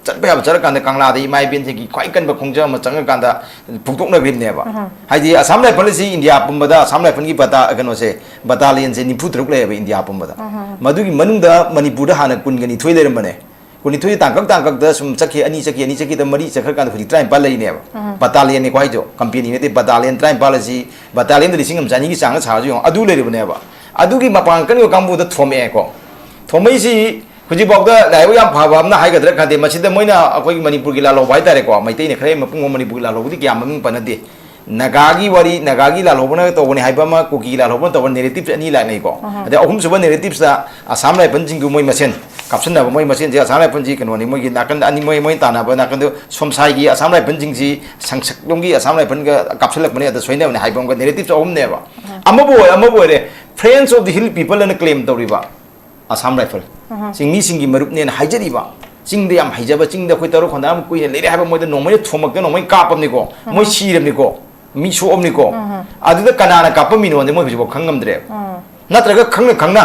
ꯆꯠꯄ ꯌꯥꯕ ꯆꯠꯂꯀꯥꯟꯗ ꯀꯪꯂꯥꯗ ꯏꯃꯥ ꯏꯕꯦꯟꯁꯤꯡꯒꯤ ꯈ꯭ꯋꯥꯏ ꯀꯟꯕ ꯈꯣꯡꯖꯪ ꯑꯃ ꯆꯪꯉꯀꯥꯟꯗ ꯐꯣꯡꯗꯣꯛꯅꯈ꯭ꯔꯤꯕꯅꯦꯕ꯫ ꯍꯥꯏꯗꯤ Assam Rifle ꯑꯁꯤ ꯏꯟꯗꯤꯌꯥ ꯄꯨꯝꯕꯗ Assam Rifle ꯒꯤ ꯕꯇꯥ-, ꯀꯩꯅꯣꯁꯦ, battalion ꯁꯦ ꯅꯤꯐꯨ ꯇꯔꯨꯛ ꯂꯩꯌꯦꯕ ꯏꯟꯗꯤꯌꯥ ꯄꯨꯝꯕꯗ꯫ ꯃꯗꯨꯒꯤ ꯃꯅꯨꯡꯗ ꯃꯅꯤꯄꯨꯔꯗ ꯍꯥꯟꯅ ꯀꯨꯟꯒ ꯅꯤꯊꯣꯏ ꯂꯩꯔꯝꯕꯅꯦ꯫ ꯀꯨꯟꯅꯤꯊꯣꯏ ꯇꯥꯡꯀꯛ ꯇꯥꯡꯀꯛꯇ ꯁꯨꯝ ꯆꯠꯈꯤ, ꯑꯅꯤ ꯆꯠꯈꯤ, ꯑꯅꯤ ꯆꯠꯈꯤꯗ ꯃꯔꯤ ꯆꯠꯈ꯭ꯔꯀꯥꯟꯗ ꯍꯧꯖꯤꯛ ꯇꯔꯥꯅꯤꯄꯥꯜ ꯂꯩꯔꯤꯅꯦꯕ꯫ Battalion ꯅꯤꯀꯣ ꯍꯥꯏꯗꯣ, company ꯅꯠꯇꯦ, battalion ꯇꯔꯥꯅꯤꯄꯥꯜ ꯑꯁꯤ, battalion ꯗ ꯂꯤꯁꯤꯡ ꯑꯃ ꯆꯅꯤꯒꯤ ꯆꯥꯡꯗ ꯁꯥꯔꯁꯨ ꯌꯦꯡꯉꯣ, ꯑꯗꯨ ꯂꯩꯔꯤꯕꯅꯦꯕ꯫ ꯑꯗꯨꯒꯤ ꯃꯄꯥꯡꯒꯜ ꯀꯟꯕ ꯀꯥꯡꯕꯨꯗ ꯊꯣꯝꯃꯛꯑꯦꯀꯣ꯫ ꯊꯣꯝꯃꯛꯏꯁꯤ ꯍꯧꯖꯤꯛꯐꯥꯎꯗ ꯂꯥꯏꯕꯛ ꯌꯥꯝ ꯐꯕ ꯑꯃꯅ ꯍꯥꯏꯒꯗ꯭ꯔꯥ ꯈꯪꯗꯦ, ꯃꯁꯤꯗ ꯃꯣꯏꯅ ꯑꯩꯈꯣꯏꯒꯤ ꯃꯅꯤꯄꯨꯔꯒꯤ ꯂꯥꯜꯍꯧꯕ ꯍꯥꯏꯇꯥꯔꯦꯀꯣ, ꯃꯩꯇꯩꯅ ꯈꯔ ꯍꯦꯟꯅ ꯃꯄꯨꯡ ꯐꯥꯕ ꯃꯅꯤꯄꯨꯔꯒꯤ ꯂꯥꯜꯍꯧꯕꯗꯤ ꯀꯌꯥ ꯃꯃꯤꯡ ꯄꯟꯅꯗꯦ꯫ ꯅꯥꯒꯥꯒꯤ ꯋꯥꯔꯤ, ꯅꯥꯒꯥꯒꯤ ꯂꯥꯜꯍꯧꯕꯅ ꯇꯧꯕꯅꯤ ꯍꯥꯏꯕ ꯑꯃ, ꯀꯨꯀꯤꯒꯤ ꯂꯥꯜꯍꯧꯕꯅ ꯇꯧꯕ, narratives ꯑꯅꯤ ꯂꯥꯛꯅꯩꯀꯣ꯫ ꯑꯗꯩ ꯑꯍꯨꯝꯁꯨꯕ narratives ꯇ ꯑꯁꯥꯝ ꯔꯥꯏꯐꯜꯁꯤꯡꯗꯨ ꯃꯣꯏ ꯃꯁꯦꯟ ꯀꯥꯞꯁꯤꯟꯅꯕ, ꯃꯣꯏ ꯃꯁꯦꯟꯁꯦ ꯑꯁꯥꯝ ꯔꯥꯏꯐꯜꯁꯤ ꯀꯩꯅꯣꯅꯤ, ꯃꯣꯏꯒꯤ ꯅꯥꯀꯟꯗ ꯑꯅꯤ, ꯃꯣꯏ, ꯃꯣꯏ ꯇꯥꯟꯅꯕ ꯅꯥꯀꯟꯗ ꯁꯣꯝꯁꯥꯏꯒꯤ ꯑꯁꯥꯝ ꯔꯥꯏꯐꯜꯁꯤꯡꯁꯤ ꯁꯪꯁꯛꯂꯣꯝꯒꯤ ꯑꯁꯥꯝ ꯔꯥꯏꯐꯜꯒ ꯀꯥꯞꯁꯤꯜꯂꯛꯄꯅꯦ, ꯑꯗ ꯁꯣꯏꯅꯕꯅꯦ ꯍꯥꯏꯕ ꯑꯃꯒ, narratives ꯑꯍꯨꯝꯅꯦꯕ꯫ ꯑꯃꯕꯨ ꯑꯣꯏ, ꯑꯃꯕꯨ ꯑꯣꯏꯔꯦ, Friends of the Hill People ꯑꯅ claim ꯇꯧꯔꯤꯕ ꯑꯁꯥꯝ ꯔꯥꯏꯐꯜ ꯆꯤꯡꯃꯤꯁꯤꯡꯒꯤ ꯃꯔꯨꯞꯅꯦꯅ ꯍꯥꯏꯖꯔꯤꯕ, ꯆꯤꯡꯗ ꯌꯥꯝ ꯍꯩꯖꯕ, ꯆꯤꯡꯗ ꯑꯩꯈꯣꯏ ꯇꯔꯨꯛ ꯈꯣꯟꯗꯥ ꯑꯃ ꯀꯨꯏꯅ ꯂꯩꯔꯦ ꯍꯥꯏꯕ, ꯃꯣꯏꯗ ꯅꯣꯡꯃꯩꯅ ꯊꯣꯝꯃꯛꯇꯅ ꯅꯣꯡꯃꯩ ꯀꯥꯞꯄꯕꯅꯤꯀꯣ, ꯃꯣꯏ ꯁꯤꯔꯕꯅꯤꯀꯣ, ꯃꯤ ꯁꯣꯛꯑꯕꯅꯤꯀꯣ꯫ ꯑꯗꯨꯗ ꯀꯅꯥꯅ ꯀꯥꯞꯄꯝꯃꯤꯅꯣꯗꯤ ꯃꯣꯏ ꯍꯧꯖꯤꯛꯐꯥꯎ ꯈꯪ ꯉꯝꯗ꯭ꯔꯦꯕ꯫ ꯅꯠꯇ꯭ꯔꯒ ꯈꯪꯅ ꯈꯪꯅ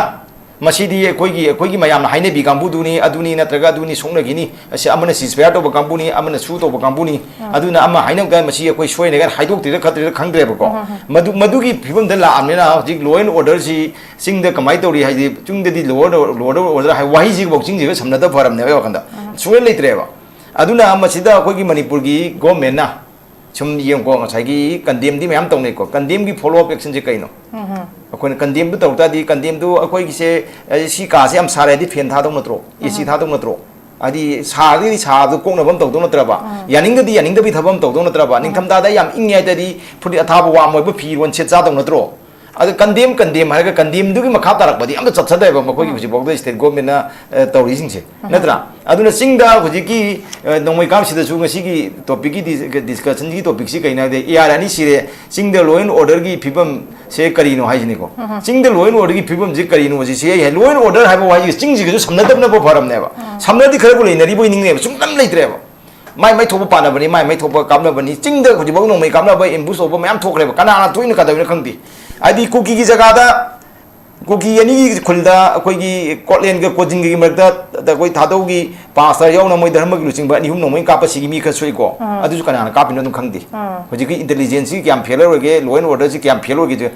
ꯃꯁꯤꯗꯤ ꯑꯩꯈꯣꯏꯒꯤ, ꯑꯩꯈꯣꯏꯒꯤ ꯃꯌꯥꯝꯅ ꯍꯥꯏꯅꯕꯤ ꯀꯥꯡꯕꯨꯗꯨꯅꯤ, ꯑꯗꯨꯅꯤ, ꯅꯠꯇ꯭ꯔꯒ ꯑꯗꯨꯅꯤ, ꯁꯣꯛꯅꯈꯤꯅꯤ, ꯑꯁꯤ ꯑꯃꯅ ceasefire ꯇꯧꯕ ꯀꯥꯡꯕꯨꯅꯤ, ꯑꯃꯅ ꯁꯨ ꯇꯧꯕ ꯀꯥꯡꯕꯨꯅꯤ, ꯑꯗꯨꯅ ꯑꯃ ꯍꯥꯏꯅꯕꯗ ꯃꯁꯤ ꯑꯩꯈꯣꯏ ꯁꯣꯏꯅꯒ ꯍꯥꯏꯗꯣꯛꯇ꯭ꯔꯤꯔ ꯈꯠꯇ꯭ꯔꯤꯔ ꯈꯪꯗ꯭ꯔꯦꯕꯀꯣ꯫ ꯃꯗꯨ, ꯃꯗꯨꯒꯤ ꯐꯤꯕꯝꯗ ꯂꯥꯛꯑꯕꯅꯤꯅ ꯍꯧꯖꯤꯛ law and order ꯁꯤ ꯆꯤꯡꯗ ꯀꯃꯥꯏꯅ ꯇꯧꯔꯤ ꯍꯥꯏꯗꯤ, ꯆꯤꯡꯗꯗꯤ law and order, law and order ꯍꯥꯏ ꯋꯥꯍꯩꯁꯤꯐꯥꯎ ꯆꯤꯡꯁꯤꯒ ꯁꯝꯅꯗꯕ ꯐꯔꯕꯅꯦꯕ ꯑꯩ ꯋꯥꯈꯟꯗ꯫ ꯁꯨꯡꯂꯩ ꯂꯩꯇ꯭ꯔꯦꯕ꯫ ꯑꯗꯨꯅ ꯃꯁꯤꯗ ꯑꯩꯈꯣꯏꯒꯤ ꯃꯅꯤꯄꯨꯔꯒꯤ government ꯅ ꯁꯨꯝ ꯌꯦꯡꯉꯨꯀꯣ, ꯉꯁꯥꯏꯒꯤ condemn ꯗꯤ ꯃꯌꯥꯝ ꯇꯧꯅꯩꯀꯣ, condemn ꯒꯤ follow up action ꯁꯦ ꯀꯩꯅꯣ? ꯑꯩꯈꯣꯏꯅ condemn ꯗꯨ ꯇꯧ ꯇꯥꯔꯗꯤ, condemn ꯗꯨ ꯑꯩꯈꯣꯏꯒꯤꯁꯦ, ꯑꯦ, ꯁꯤ ꯀꯥꯁꯦ ꯌꯥꯝ ꯁꯥꯔꯦ ꯍꯥꯏꯗꯤ fan ꯊꯥꯗꯧ ꯅꯠꯇ꯭ꯔꯣ? AC ꯊꯥꯗꯧ ꯅꯠꯇ꯭ꯔꯣ? ꯍꯥꯏꯗꯤ ꯁꯥꯔꯒꯗꯤ ꯁꯥꯕꯗꯣ ꯀꯣꯛꯅꯕ ꯑꯃ ꯇꯧꯗꯧ ꯅꯠꯇ꯭ꯔꯕ? ꯌꯥꯅꯤꯡꯗꯗꯤ ꯌꯥꯅꯤꯡꯗꯕꯒꯤ ꯊꯕꯛ ꯑꯃ ꯇꯧꯗꯧ ꯅꯠꯇ꯭ꯔꯕ? ꯅꯤꯡꯊꯝꯊꯥꯗ ꯌꯥꯝ ꯏꯪꯉꯦ ꯍꯥꯏ ꯇꯥꯔꯗꯤ ꯐꯨꯔꯤꯠ ꯑꯊꯥꯕ warm ꯑꯣꯏꯕ ꯐꯤꯔꯣꯟ ꯁꯦꯠ ꯆꯥꯗꯧ ꯅꯠꯇ꯭ꯔꯣ? ꯑꯗ condemn, condemn ꯍꯥꯏꯔꯒ condemn ꯗꯨꯒꯤ ꯃꯈꯥ ꯇꯥꯔꯛꯄꯗꯤ ꯑꯝꯇ ꯆꯠꯊꯗꯦꯕ ꯃꯈꯣꯏꯒꯤ ꯍꯧꯖꯤꯛꯐꯥꯎꯗ state government ꯅ, ꯑ, ꯇꯧꯔꯤꯁꯤꯡꯁꯦ, ꯅꯠꯇ꯭ꯔꯥ? ꯑꯗꯨꯅ ꯆꯤꯡꯗ ꯍꯧꯖꯤꯛꯀꯤ, ꯑ, ꯅꯣꯡꯃꯩ ꯀꯥꯞꯁꯤꯗꯁꯨ ꯉꯁꯤꯒꯤ topic ꯀꯤ dis-, discussion ꯒꯤ topic ꯁꯤ ꯀꯩꯅꯣ ꯍꯥꯏꯕꯗ, AR ꯑꯅꯤ ꯁꯤꯔꯦ, ꯆꯤꯡꯗ law and order ꯒꯤ ꯐꯤꯕꯝꯁꯦ ꯀꯔꯤꯅꯣ ꯍꯥꯏꯁꯤꯅꯤꯀꯣ꯫ ꯆꯤꯡꯗ law and order ꯒꯤ ꯐꯤꯕꯝꯁꯦ ꯀꯔꯤꯅꯣ ꯍꯧꯖꯤꯛꯁꯦ? ꯑꯩ ꯍꯥꯏ, law and order ꯍꯥꯏꯕ ꯋꯥꯍꯩꯁꯦ ꯆꯤꯡꯁꯤꯒꯁꯨ ꯁꯝꯅꯗꯕꯅꯕꯨ ꯐꯔꯕꯅꯦꯕ꯫ ꯁꯝꯅꯗꯤ ꯈꯔꯕꯨ ꯂꯩꯅꯔꯤꯕꯣꯏ ꯅꯤꯡꯉꯦꯕ, ꯁꯨꯡꯂꯝ ꯂꯩꯇ꯭ꯔꯦꯕ꯫ ꯃꯥꯏ ꯃꯥꯏ ꯊꯣꯛꯄ ꯄꯥꯅꯕꯅꯤ, ꯃꯥꯏ ꯃꯥꯏ ꯊꯣꯛꯄ ꯀꯥꯞꯅꯕꯅꯤ꯫ ꯆꯤꯡꯗ ꯍꯧꯖꯤꯛꯐꯥꯎ ꯅꯣꯡꯃꯩ ꯀꯥꯞꯅꯕ, ambush ꯇꯧꯕ ꯃꯌꯥꯝ ꯊꯣꯛꯈ꯭ꯔꯦꯕ꯫ ꯀꯅꯥꯅ ꯊꯣꯛꯏꯅꯣ ꯀꯩꯗꯧꯔꯤꯅꯣ ꯈꯪꯗꯦ꯫ ꯍꯥꯏꯗꯤ ꯀꯨꯀꯤꯒꯤ ꯖꯒꯥꯗ, ꯀꯨꯀꯤ ꯑꯅꯤꯒꯤ ꯈꯨꯜꯗ ꯑꯩꯈꯣꯏꯒꯤ ꯀꯣꯠꯂꯦꯟꯒ ꯀꯣꯖꯤꯟꯒꯒꯤ ꯃꯔꯛꯇ ꯑꯩꯈꯣꯏ ꯊꯥꯗꯧꯒꯤ pastor ꯌꯥꯎꯅ ꯃꯣꯏ ꯙꯔꯃꯒꯤ ꯂꯨꯆꯤꯡꯕ ꯑꯅꯤ ꯑꯍꯨꯝ ꯅꯣꯡꯃꯩ ꯀꯥꯞꯄ ꯁꯤꯒꯤ ꯃꯤ ꯈꯔ ꯁꯣꯛꯏꯀꯣ꯫ ꯑꯗꯨꯁꯨ ꯀꯅꯥꯅ ꯀꯥꯞꯄꯤꯅꯣ ꯑꯗꯨꯝ ꯈꯪꯗꯦ꯫ ꯍꯧꯖꯤꯛꯀꯤ intelligence ꯁꯤ ꯀꯌꯥꯝ fail ꯑꯣꯏꯔꯒꯦ, law and order ꯁꯤ ꯀꯌꯥꯝ fail ꯑꯣꯏꯔꯒꯦ,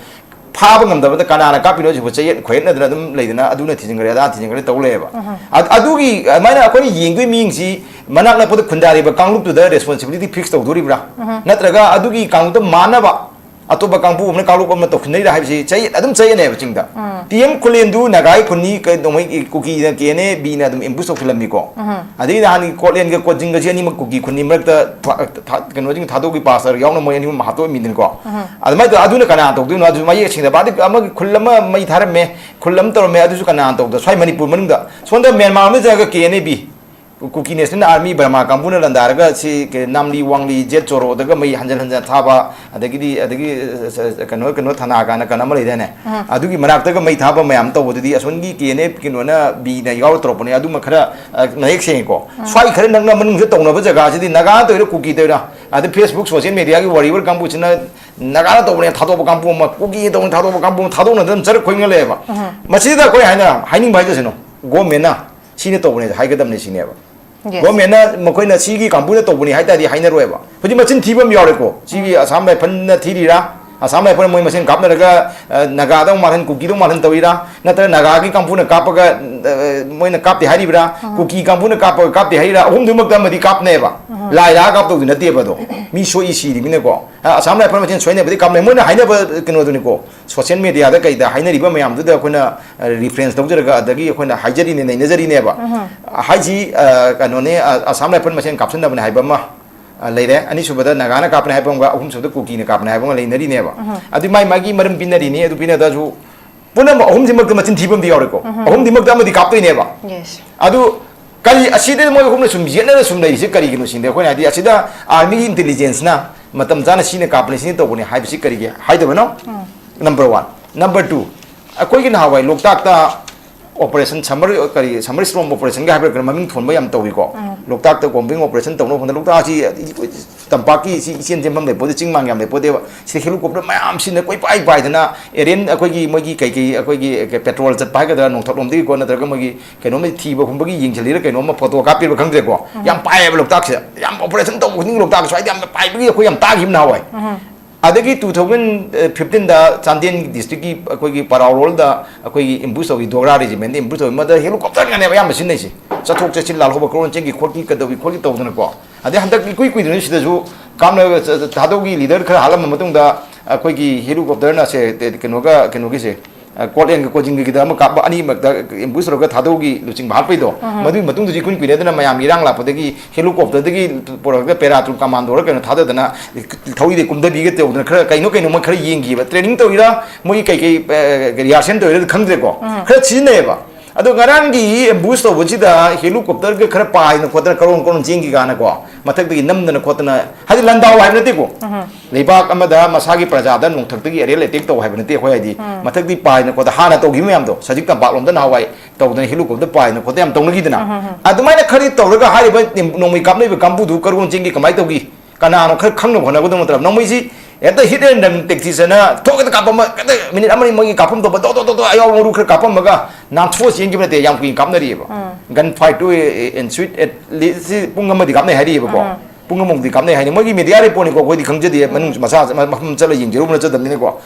ꯐꯥꯕ ꯉꯝꯗꯕꯗ ꯀꯅꯥꯅ ꯀꯥꯞꯄꯤꯅꯣ ꯍꯧꯖꯤꯛꯐꯥꯎ ꯆꯌꯦꯠ ꯈꯣꯏꯌꯦꯠꯅꯗꯅ ꯑꯗꯨꯝ ꯂꯩꯗꯅ, ꯑꯗꯨꯅ ꯊꯤꯖꯤꯟꯈ꯭ꯔꯦ, ꯑꯗꯥ ꯊꯤꯖꯤꯟꯈ꯭ꯔꯦ ꯇꯧ ꯂꯩꯌꯦꯕ꯫ ꯑꯗ-, ꯑꯗꯨꯒꯤ ꯑꯗꯨꯃꯥꯏꯅ ꯑꯩꯈꯣꯏꯅ ꯌꯦꯡꯗꯣꯏ ꯃꯤꯁꯤꯡꯁꯤ ꯃꯅꯥꯛ ꯅꯛꯄꯗ ꯈꯨꯟꯗꯥꯔꯤꯕ ꯀꯥꯡꯂꯨꯞꯇꯨꯗ responsibility fix ꯇꯧꯗꯣꯔꯤꯕ꯭ꯔꯥ? ꯅꯠꯇ꯭ꯔꯒ ꯑꯗꯨꯒꯤ ꯀꯥꯡꯂꯨꯞꯇ ꯃꯥꯟꯅꯕ ꯑꯇꯣꯞꯄ ꯀꯥꯡꯕꯨ ꯑꯃꯅ ꯀꯥꯡꯂꯨꯞ ꯑꯃ ꯇꯧꯁꯤꯟꯅꯩꯔꯥ ꯍꯥꯏꯕꯁꯤ ꯆꯌꯦꯠ ꯑꯗꯨꯝ ꯆꯌꯦꯠꯅꯩꯕ ꯆꯤꯡꯗ꯫ ꯇꯤ ꯑꯦꯝ ꯈꯨꯂꯦꯟꯗꯨ ꯅꯥꯒꯥꯒꯤ ꯈꯨꯟꯅꯤ, ꯀꯩꯗꯧꯉꯩ ꯀꯨꯀꯤꯅ ꯀꯦ ꯑꯦꯟ ꯑꯦ ꯕꯤꯅ ꯑꯗꯨꯝ ꯑꯦꯝꯕꯨꯁ ꯇꯧꯁꯤꯜꯂꯝꯃꯤꯀꯣ꯫ ꯑꯗꯒꯤ ꯅꯍꯥꯟꯒꯤ ꯀꯣꯠꯂꯦꯟꯒ ꯀꯣꯠꯖꯤꯡꯒꯁꯤ ꯑꯅꯤꯃꯛ ꯀꯨꯀꯤ ꯈꯨꯟꯅꯤ, ꯃꯔꯛꯇ ꯊ-, ꯊ-, ꯀꯩꯅꯣꯁꯤꯡ ꯊꯥꯗꯣꯛꯈꯤ, ꯄꯥꯁꯇꯔ ꯌꯥꯎꯅ ꯃꯣꯏ ꯑꯅꯤꯃꯛ ꯍꯥꯠꯇꯣꯛꯑꯝꯃꯤꯗꯅꯀꯣ꯫ ꯑꯗꯨꯃꯥꯏꯅ ꯇꯧ-, ꯑꯗꯨꯅ ꯀꯅꯥ ꯇꯧꯗꯣꯏꯅꯣ? ꯑꯗꯨꯁꯨ ꯃꯌꯦꯛ ꯁꯦꯡꯗꯕ꯫ ꯑꯗꯩ ꯑꯃꯒꯤ ꯈꯨꯜ ꯑꯃ ꯃꯩ ꯊꯥꯔꯝꯃꯦ, ꯈꯨꯜ ꯑꯃ ꯇꯧꯔꯝꯃꯦ, ꯑꯗꯨꯁꯨ ꯀꯅꯥ ꯇꯧꯗ? ꯁ꯭ꯋꯥꯏ ꯃꯅꯤꯄꯨꯔ ꯃꯅꯨꯡꯗ ꯁꯣꯝꯗ ꯃ꯭ꯌꯥꯟꯃꯥꯔ ꯑꯃ ꯆꯠꯂꯒ K N A B, Kuki national army Burma ꯀꯥꯡꯕꯨꯅ ꯂꯥꯟꯗꯥꯔꯒ ꯁꯤ ꯀ-, ꯅꯥꯝꯂꯤ ꯋꯥꯡꯂꯤ ꯖꯦꯠ ꯆꯣꯔꯣꯗꯒ ꯃꯩ ꯍꯟꯖꯟ ꯍꯟꯖꯟ ꯊꯥꯕ, ꯑꯗꯒꯤꯗꯤ, ꯑꯗꯒꯤ, ꯑ, ꯑ, ꯀꯩꯅꯣ, ꯀꯩꯅꯣ ꯊꯅꯥ ꯀꯥꯏꯅ ꯀꯩꯅꯣ ꯑꯃ ꯂꯩꯗꯥꯏꯅꯦ? ꯑꯗꯨꯒꯤ ꯃꯅꯥꯛꯇꯒ ꯃꯩ ꯊꯥꯕ ꯃꯌꯥꯝ ꯇꯧꯕꯗꯨꯗꯤ ꯑꯁꯣꯝꯒꯤ ꯀꯦ ꯑꯦꯟ ꯑꯦ ꯀꯩꯅꯣꯅ, ꯕꯤꯅ ꯌꯥꯎꯔ ꯇꯧꯔꯛꯄꯅꯦ꯫ ꯑꯗꯨꯃ ꯈꯔ, ꯑ, ꯃꯌꯦꯛ ꯁꯦꯡꯉꯤꯀꯣ꯫ ꯁ꯭ꯋꯥꯏ ꯈꯔ ꯅꯛꯅ ꯃꯅꯨꯡꯗ ꯇꯧꯅꯕ ꯖꯒꯥꯁꯤꯗꯤ ꯅꯥꯒꯥ ꯇꯧꯔꯤꯔꯥ ꯀꯨꯀꯤ ꯇꯧꯔꯤꯔꯥ? ꯑꯗ Facebook, social media ꯒꯤ warrior ꯀꯥꯡꯕꯨꯁꯤꯅ ꯅꯥꯒꯥꯅ ꯇꯧꯕꯅꯦ ꯊꯥꯗꯣꯛꯄ ꯀꯥꯡꯕꯨ ꯑꯃ, ꯀꯨꯀꯤꯅ ꯇꯧꯕꯅꯦ ꯊꯥꯗꯣꯛꯄ ꯀꯥꯡꯕꯨ ꯑꯃ ꯊꯥꯗꯣꯛꯅꯗꯅ ꯆꯔꯛ ꯈꯣꯏꯅ ꯂꯩꯌꯦꯕ꯫ ꯃꯁꯤꯗ ꯑꯩꯈꯣꯏ ꯍꯥꯏꯅ ꯍꯥꯏꯅꯤꯡꯕ ꯍꯥꯏꯖꯁꯅꯨ, ꯒꯣꯔꯃꯦꯟꯅ ꯁꯤꯅ ꯇꯧꯕꯅꯦ ꯍꯥꯏꯒꯗꯕꯅꯦ ꯁꯤꯅꯦꯕ꯫ Yes. ꯒꯣꯔꯃꯦꯟꯅ ꯃꯈꯣꯏꯅ ꯁꯤꯒꯤ ꯀꯥꯡꯕꯨꯅ ꯇꯧꯕꯅꯤ ꯍꯥꯏ ꯇꯥꯔꯗꯤ ꯍꯥꯏꯅꯔꯣꯏꯕ꯫ ꯍꯧꯖꯤꯛ ꯃꯆꯤꯟ ꯊꯤꯕ ꯑꯃ ꯌꯥꯎꯔꯦꯀꯣ꯫ ꯁꯤꯒꯤ ꯑꯁꯥꯝ ꯔꯥꯏꯐꯜꯅ ꯊꯤꯔꯤꯔꯥ? ꯑꯁꯥꯝ ꯔꯥꯏꯐꯜ ꯃꯣꯏ ꯃꯁꯦꯟ ꯀꯥꯞꯅꯔꯒ, ꯑ, ꯅꯥꯒꯥꯗꯧ ꯃꯥꯜꯍꯟ, ꯀꯨꯀꯤꯗꯧ ꯃꯥꯜꯍꯟ ꯇꯧꯔꯤꯔꯥ? ꯅꯠꯇ꯭ꯔꯒ ꯅꯥꯒꯥꯒꯤ ꯀꯥꯡꯕꯨꯅ ꯀꯥꯞꯄꯒ, ꯑ, ꯃꯣꯏꯅ ꯀꯥꯞꯇꯦ ꯍꯥꯏꯔꯤꯕ꯭ꯔꯥ? ꯀꯨꯀꯤ ꯀꯥꯡꯕꯨꯅ ꯀꯥꯞꯄꯒ ꯀꯥꯞꯇꯦ ꯍꯥꯏꯔꯤꯔꯥ? ꯑꯍꯨꯝꯗꯨꯃꯛꯇ ꯑꯃꯗꯤ ꯀꯥꯞꯅꯦꯕ꯫ ꯂꯥꯏ ꯂꯥꯛꯑ ꯀꯥꯞꯇꯧꯗꯤ ꯅꯠꯇꯦꯕ ꯑꯗꯣ꯫ ꯃꯤ ꯁꯣꯛꯏ ꯁꯤꯔꯤꯃꯤꯅꯀꯣ꯫ ꯑ, ꯑꯁꯥꯝ ꯔꯥꯏꯐꯜ ꯃꯁꯦꯟ ꯁꯣꯏꯅꯕꯗꯤ ꯀꯥꯞꯅꯩ꯫ ꯃꯣꯏꯅ ꯍꯥꯏꯅꯕ ꯀꯩꯅꯣꯗꯨꯅꯤꯀꯣ꯫ Social media ꯗ ꯀꯩꯗ ꯍꯥꯏꯅꯔꯤꯕ ꯃꯌꯥꯝꯗꯨꯗ ꯑꯩꯈꯣꯏꯅ, ꯑ, reference ꯂꯧꯖꯔꯒ ꯑꯗꯒꯤ ꯑꯩꯈꯣꯏꯅ ꯍꯥꯏꯖꯔꯤꯅꯦ, ꯅꯩꯅꯖꯔꯤꯅꯦꯕ꯫ ꯍꯥꯏꯁꯤ, ꯑ, ꯀꯩꯅꯣꯅꯦ, ꯑ, ꯑꯁꯥꯝ ꯔꯥꯏꯐꯜ ꯃꯁꯦꯟ ꯀꯥꯞꯁꯤꯟꯅꯕꯅꯦ ꯍꯥꯏꯕ ꯑꯃ, ꯑ, ꯂꯩꯔꯦ꯫ ꯑꯅꯤꯁꯨꯕꯗ ꯅꯥꯒꯥꯅ ꯀꯥꯞꯄꯅꯦ ꯍꯥꯏꯕ ꯑꯃꯒ, ꯑꯍꯨꯝꯁꯨꯕꯗ ꯀꯨꯀꯤꯅ ꯀꯥꯞꯄꯅꯦ ꯍꯥꯏꯕ ꯑꯃꯒ ꯂꯩꯅꯔꯤꯅꯦꯕ꯫ ꯑꯗꯨ ꯃꯥꯏ ꯃꯥꯒꯤ ꯃꯔꯝ ꯄꯤꯅꯔꯤꯅꯤ꯫ ꯑꯗꯨ ꯄꯤꯅꯗꯁꯨ ꯄꯨꯝꯅꯃꯛ ꯑꯍꯨꯝꯁꯤꯃꯛꯇ ꯃꯆꯤꯟ ꯊꯤꯕ ꯑꯃꯗꯤ ꯌꯥꯎꯔꯦꯀꯣ꯫ ꯑꯍꯨꯝꯁꯤꯃꯛꯇ ꯑꯃꯗꯤ ꯀꯥꯞꯇꯣꯏꯅꯦꯕ꯫ Yes. ꯑꯗꯨ ꯀꯔꯤ, ꯑꯁꯤꯗ ꯃꯣꯏ ꯑꯍꯨꯝꯅ ꯁꯨꯝ ꯌꯦꯠꯅꯔ ꯁꯨꯝ ꯂꯩꯔꯤꯁꯦ ꯀꯔꯤꯒꯤꯅꯣ ꯁꯤꯅꯤ ꯑꯩꯈꯣꯏꯅ ꯍꯥꯏꯗꯤ, ꯑꯁꯤꯗ army ꯒꯤ intelligence ꯅ ꯃꯇꯝ ꯆꯥꯅ ꯁꯤꯅ ꯀꯥꯞꯄꯅꯤ, ꯁꯤꯅ ꯇꯧꯕꯅꯤ ꯍꯥꯏꯕꯁꯤ ꯀꯔꯤꯒꯤ ꯍꯥꯏꯗꯕꯅꯣ? Number one꯫ Number two, ꯑꯩꯈꯣꯏꯒꯤ ꯅꯍꯥꯟꯋꯥꯏ ꯂꯣꯛꯇꯥꯛꯇ operation summer, ꯀꯔꯤ, summer storm operation ꯒ ꯍꯥꯏꯕ꯭ꯔꯥ, ꯀꯩꯅꯣ ꯃꯃꯤꯡ ꯊꯣꯟꯕ ꯌꯥꯝ ꯇꯧꯏꯀꯣ꯫ ꯂꯣꯛꯇꯥꯛꯇ combing operation ꯇꯧꯅꯕ ꯍꯣꯠꯅ, ꯂꯣꯛꯇꯥꯛ ꯑꯁꯤ ꯇꯝꯄꯥꯛꯀꯤ ꯁꯤ ꯏꯆꯦꯟ ꯆꯦꯟꯐꯝ ꯂꯩꯄꯣꯠꯇꯦ, ꯆꯤꯡ ꯃꯥꯟ ꯌꯥꯝ ꯂꯩꯄꯣꯠꯇꯦꯕ꯫ ꯁꯤꯗ helicopter ꯃꯌꯥꯝꯁꯤꯅ ꯀꯣꯏꯄꯥꯏ ꯄꯥꯏꯗꯅ alien, ꯑꯩꯈꯣꯏꯒꯤ ꯃꯣꯏꯒꯤ ꯀꯩ ꯀꯩ, ꯑꯩꯈꯣꯏꯒꯤ patrol ꯆꯠꯄ ꯍꯥꯏꯒꯗ꯭ꯔꯥ, ꯅꯣꯡꯊꯛꯂꯣꯝꯗꯒꯤꯀꯣ, ꯅꯠꯇ꯭ꯔꯒ ꯃꯣꯏꯒꯤ ꯀꯩꯅꯣꯝꯃ ꯊꯤꯕ ꯍꯨꯝꯕꯒꯤ ꯌꯦꯡꯁꯤꯜꯂꯤꯔ ꯀꯩꯅꯣꯝꯃ photo ꯀꯥꯞꯄꯤꯔ ꯈꯪꯗ꯭ꯔꯦꯀꯣ꯫ ꯌꯥꯝ ꯄꯥꯏꯌꯦꯕ ꯂꯣꯛꯇꯥꯛꯁꯦ꯫ ꯌꯥꯝ operation ꯇꯧꯕ ꯈꯨꯗꯤꯡꯒꯤ ꯂꯣꯛꯇꯥꯛ ꯁ꯭ꯋꯥꯏꯗ ꯌꯥꯝꯅ ꯄꯥꯏꯕꯒꯤ ꯑꯩꯈꯣꯏ ꯌꯥꯝ ꯇꯥꯈꯤꯕ ꯅꯍꯥꯟꯋꯥꯏ꯫ ꯑꯗꯒꯤ two thousand fifteen ꯗ ꯆꯥꯟꯗꯦꯜ district ꯀꯤ ꯑꯩꯈꯣꯏꯒꯤ ꯄꯔꯥꯎꯔꯣꯜꯗ ꯑꯩꯈꯣꯏꯒꯤ ambush ꯇꯧꯏ, ꯗꯣꯒ꯭ꯔꯥ regiment ꯗ ambush ꯇꯧꯏ꯫ ꯃꯗ helicopter ꯉꯥꯛꯅꯦꯕ ꯑꯌꯥꯝꯕ ꯁꯤꯖꯤꯟꯅꯩꯁꯦ꯫ ꯆꯠꯊꯣꯛ ꯆꯠꯁꯤꯟ ꯂꯥꯜꯍꯧꯕ ꯀꯣꯔꯣꯟ ꯆꯦꯟꯈꯤ ꯈꯣꯠꯈꯤ ꯀꯩꯗꯧꯏ ꯈꯣꯠꯈꯤ ꯇꯧꯗꯅꯀꯣ꯫ ꯑꯗꯩ ꯍꯟꯗꯛ ꯏꯀꯨꯏ ꯀꯨꯏꯗ꯭ꯔꯤꯉꯩ ꯁꯤꯗꯁꯨ ꯀꯥꯞꯅ ꯊꯥꯗꯧꯒꯤ leader ꯈꯔ ꯍꯥꯠꯂꯝꯕ ꯃꯇꯨꯡꯗ ꯑꯩꯈꯣꯏꯒꯤ ꯍꯦꯂꯤꯀꯣꯞꯇꯔꯅ ꯁꯦ, ꯀꯩꯅꯣꯒ, ꯀꯩꯅꯣꯒꯤꯁꯦ, ꯀꯣꯠꯂꯦꯟꯒ ꯀꯣꯖꯤꯡꯒꯒꯤꯗ ꯑꯃ ꯀꯥꯞꯄ, ꯑꯅꯤꯃꯛꯇ ꯑꯦꯝꯕꯨꯁ ꯇꯧꯔꯒ ꯊꯥꯗꯣꯛꯈꯤ, ꯂꯨꯆꯤꯡꯕ ꯍꯥꯠꯄꯩꯗꯣ꯫ ꯃꯗꯨꯒꯤ ꯃꯇꯨꯡꯗꯁꯨ ꯏꯀꯨꯏ ꯀꯨꯏꯅꯗꯅ ꯃꯌꯥꯝ ꯏꯔꯥꯡ ꯂꯥꯛꯄꯗꯒꯤ ꯍꯦꯂꯤꯀꯣꯞꯇꯔꯗꯒꯤ ꯄꯨꯔꯛꯑꯒ ꯄꯦꯔꯥꯇ꯭ꯔꯨꯞ ꯀꯃꯥꯟꯗꯣꯔ ꯀꯩꯅꯣ ꯊꯥꯗꯗꯅ ꯊꯧꯔꯤꯗꯩ ꯀꯨꯝꯊꯕꯤꯒ ꯇꯧꯗꯅ ꯈꯔ ꯀꯩꯅꯣ ꯀꯩꯅꯣ ꯃꯣꯏ ꯈꯔ ꯌꯦꯡꯈꯤꯕ꯫ ꯇ꯭ꯔꯦꯅꯤꯡ ꯇꯧꯔꯤꯔꯥ, ꯃꯣꯏꯒꯤ ꯀꯩ ꯀꯩ, ꯑ, ꯔꯤꯍꯥꯔꯁꯦꯜ ꯇꯧꯔꯤꯔꯥ ꯈꯪꯗ꯭ꯔꯦꯀꯣ꯫ ꯈꯔ ꯁꯤꯖꯤꯟꯅꯩꯌꯦꯕ꯫ ꯑꯗꯣ ꯉꯔꯥꯡꯒꯤ ꯑꯦꯝꯕꯨꯁ ꯇꯧꯕꯁꯤꯗ ꯍꯦꯂꯤꯀꯣꯞꯇꯔꯒ ꯈꯔ ꯄꯥꯏꯗꯅ ꯈꯣꯠꯇꯅ ꯀꯔꯣꯟ ꯀꯔꯣꯟ ꯆꯦꯟꯈꯤ ꯀꯥꯟꯅꯀꯣ, ꯃꯊꯛꯇꯒꯤ ꯅꯝꯗꯅ ꯈꯣꯠꯇꯅ, ꯍꯥꯏꯗꯤ ꯂꯥꯟꯗꯥꯎ ꯍꯥꯏꯕ ꯅꯠꯇꯦꯀꯣ꯫ ꯂꯩꯕꯥꯛ ꯑꯃꯗ ꯃꯁꯥꯒꯤ ꯄ꯭ꯔꯖꯥꯗ ꯅꯣꯡꯊꯛꯇꯒꯤ ꯑꯦꯔꯤꯌꯦꯜ ꯑꯦꯇꯦꯛ ꯇꯧ ꯍꯥꯏꯕ ꯅꯠꯇꯦ ꯑꯩꯈꯣꯏ ꯍꯥꯏꯗꯤ꯫ ꯃꯊꯛꯇꯤ ꯄꯥꯏꯗꯅ ꯈꯣꯠꯇꯅ ꯍꯥꯟꯅ ꯇꯧꯈꯤꯕ ꯃꯌꯥꯝꯗꯣ, ꯁꯖꯤꯛ ꯇꯝꯄꯥꯛꯂꯣꯝꯗ ꯅꯍꯥꯟꯋꯥꯏ ꯇꯧꯗꯅ ꯍꯦꯂꯤꯀꯣꯞꯇꯔ ꯄꯥꯏꯗꯅ ꯈꯣꯠꯇꯅ ꯌꯥꯝ ꯇꯧꯅꯈꯤꯗꯅ꯫ ꯑꯗꯨꯃꯥꯏꯅ ꯈꯔꯗꯤ ꯇꯧꯔꯒ ꯍꯥꯏꯔꯤꯕ ꯅꯣꯡꯃꯩ ꯀꯥꯞꯅꯔꯤꯕ ꯀꯥꯡꯕꯨꯗꯨ ꯀꯔꯣꯟ ꯆꯦꯟꯒꯤ ꯀꯃꯥꯏꯅ ꯇꯧꯈꯤ? ꯀꯅꯥꯅꯣ ꯈꯔ ꯈꯪꯅꯕ ꯍꯣꯠꯅꯒꯗꯕ ꯅꯠꯇ꯭ꯔꯕ? ꯅꯣꯡꯃꯩꯁꯤ ꯍꯦꯛꯇ hit and run tactics ꯍꯥꯏꯅ ꯊꯣꯛ ꯍꯦꯛꯇ ꯀꯥꯞꯄꯝꯕ, ꯍꯦꯛꯇ ꯃꯤꯅꯤꯠ ꯑꯃꯅꯤ ꯃꯣꯏꯒꯤ ꯀꯥꯞꯐꯝ ꯊꯣꯛꯄ ꯗꯣ ꯗꯣ ꯗꯣ ꯗꯣ ꯑꯌꯥꯎꯕ ꯃꯔꯨ ꯈꯔ ꯀꯥꯞꯄꯝꯃꯒ ꯅꯥꯟꯊꯣꯛꯑ ꯆꯦꯟꯈꯤꯕ ꯅꯠꯇꯦ, ꯌꯥꯝ ꯀꯨꯏꯅ ꯀꯥꯞꯅꯔꯤꯑꯕ꯫ Gun fight two ensue at least ꯄꯨꯡ ꯑꯃꯗꯤ ꯀꯥꯞꯅꯩ ꯍꯥꯏꯔꯤꯑꯕꯀꯣ꯫ ꯄꯨꯡ ꯑꯃꯃꯨꯛꯇꯤ ꯀꯥꯞꯅꯩ ꯍꯥꯏꯅꯤ꯫ ꯃꯣꯏꯒꯤ ꯃꯦꯗꯤꯌꯥ ꯔꯤꯄꯣꯔꯠꯅꯤꯀꯣ, ꯑꯩꯈꯣꯏꯗꯤ ꯈꯪꯖꯗꯦ, ꯃꯅꯨꯡ ꯃꯁꯥ ꯃꯐꯝ ꯆꯠꯂ ꯌꯦꯡꯖꯔꯨꯕ ꯅꯠꯆꯗꯕꯅꯤꯅꯀꯣ꯫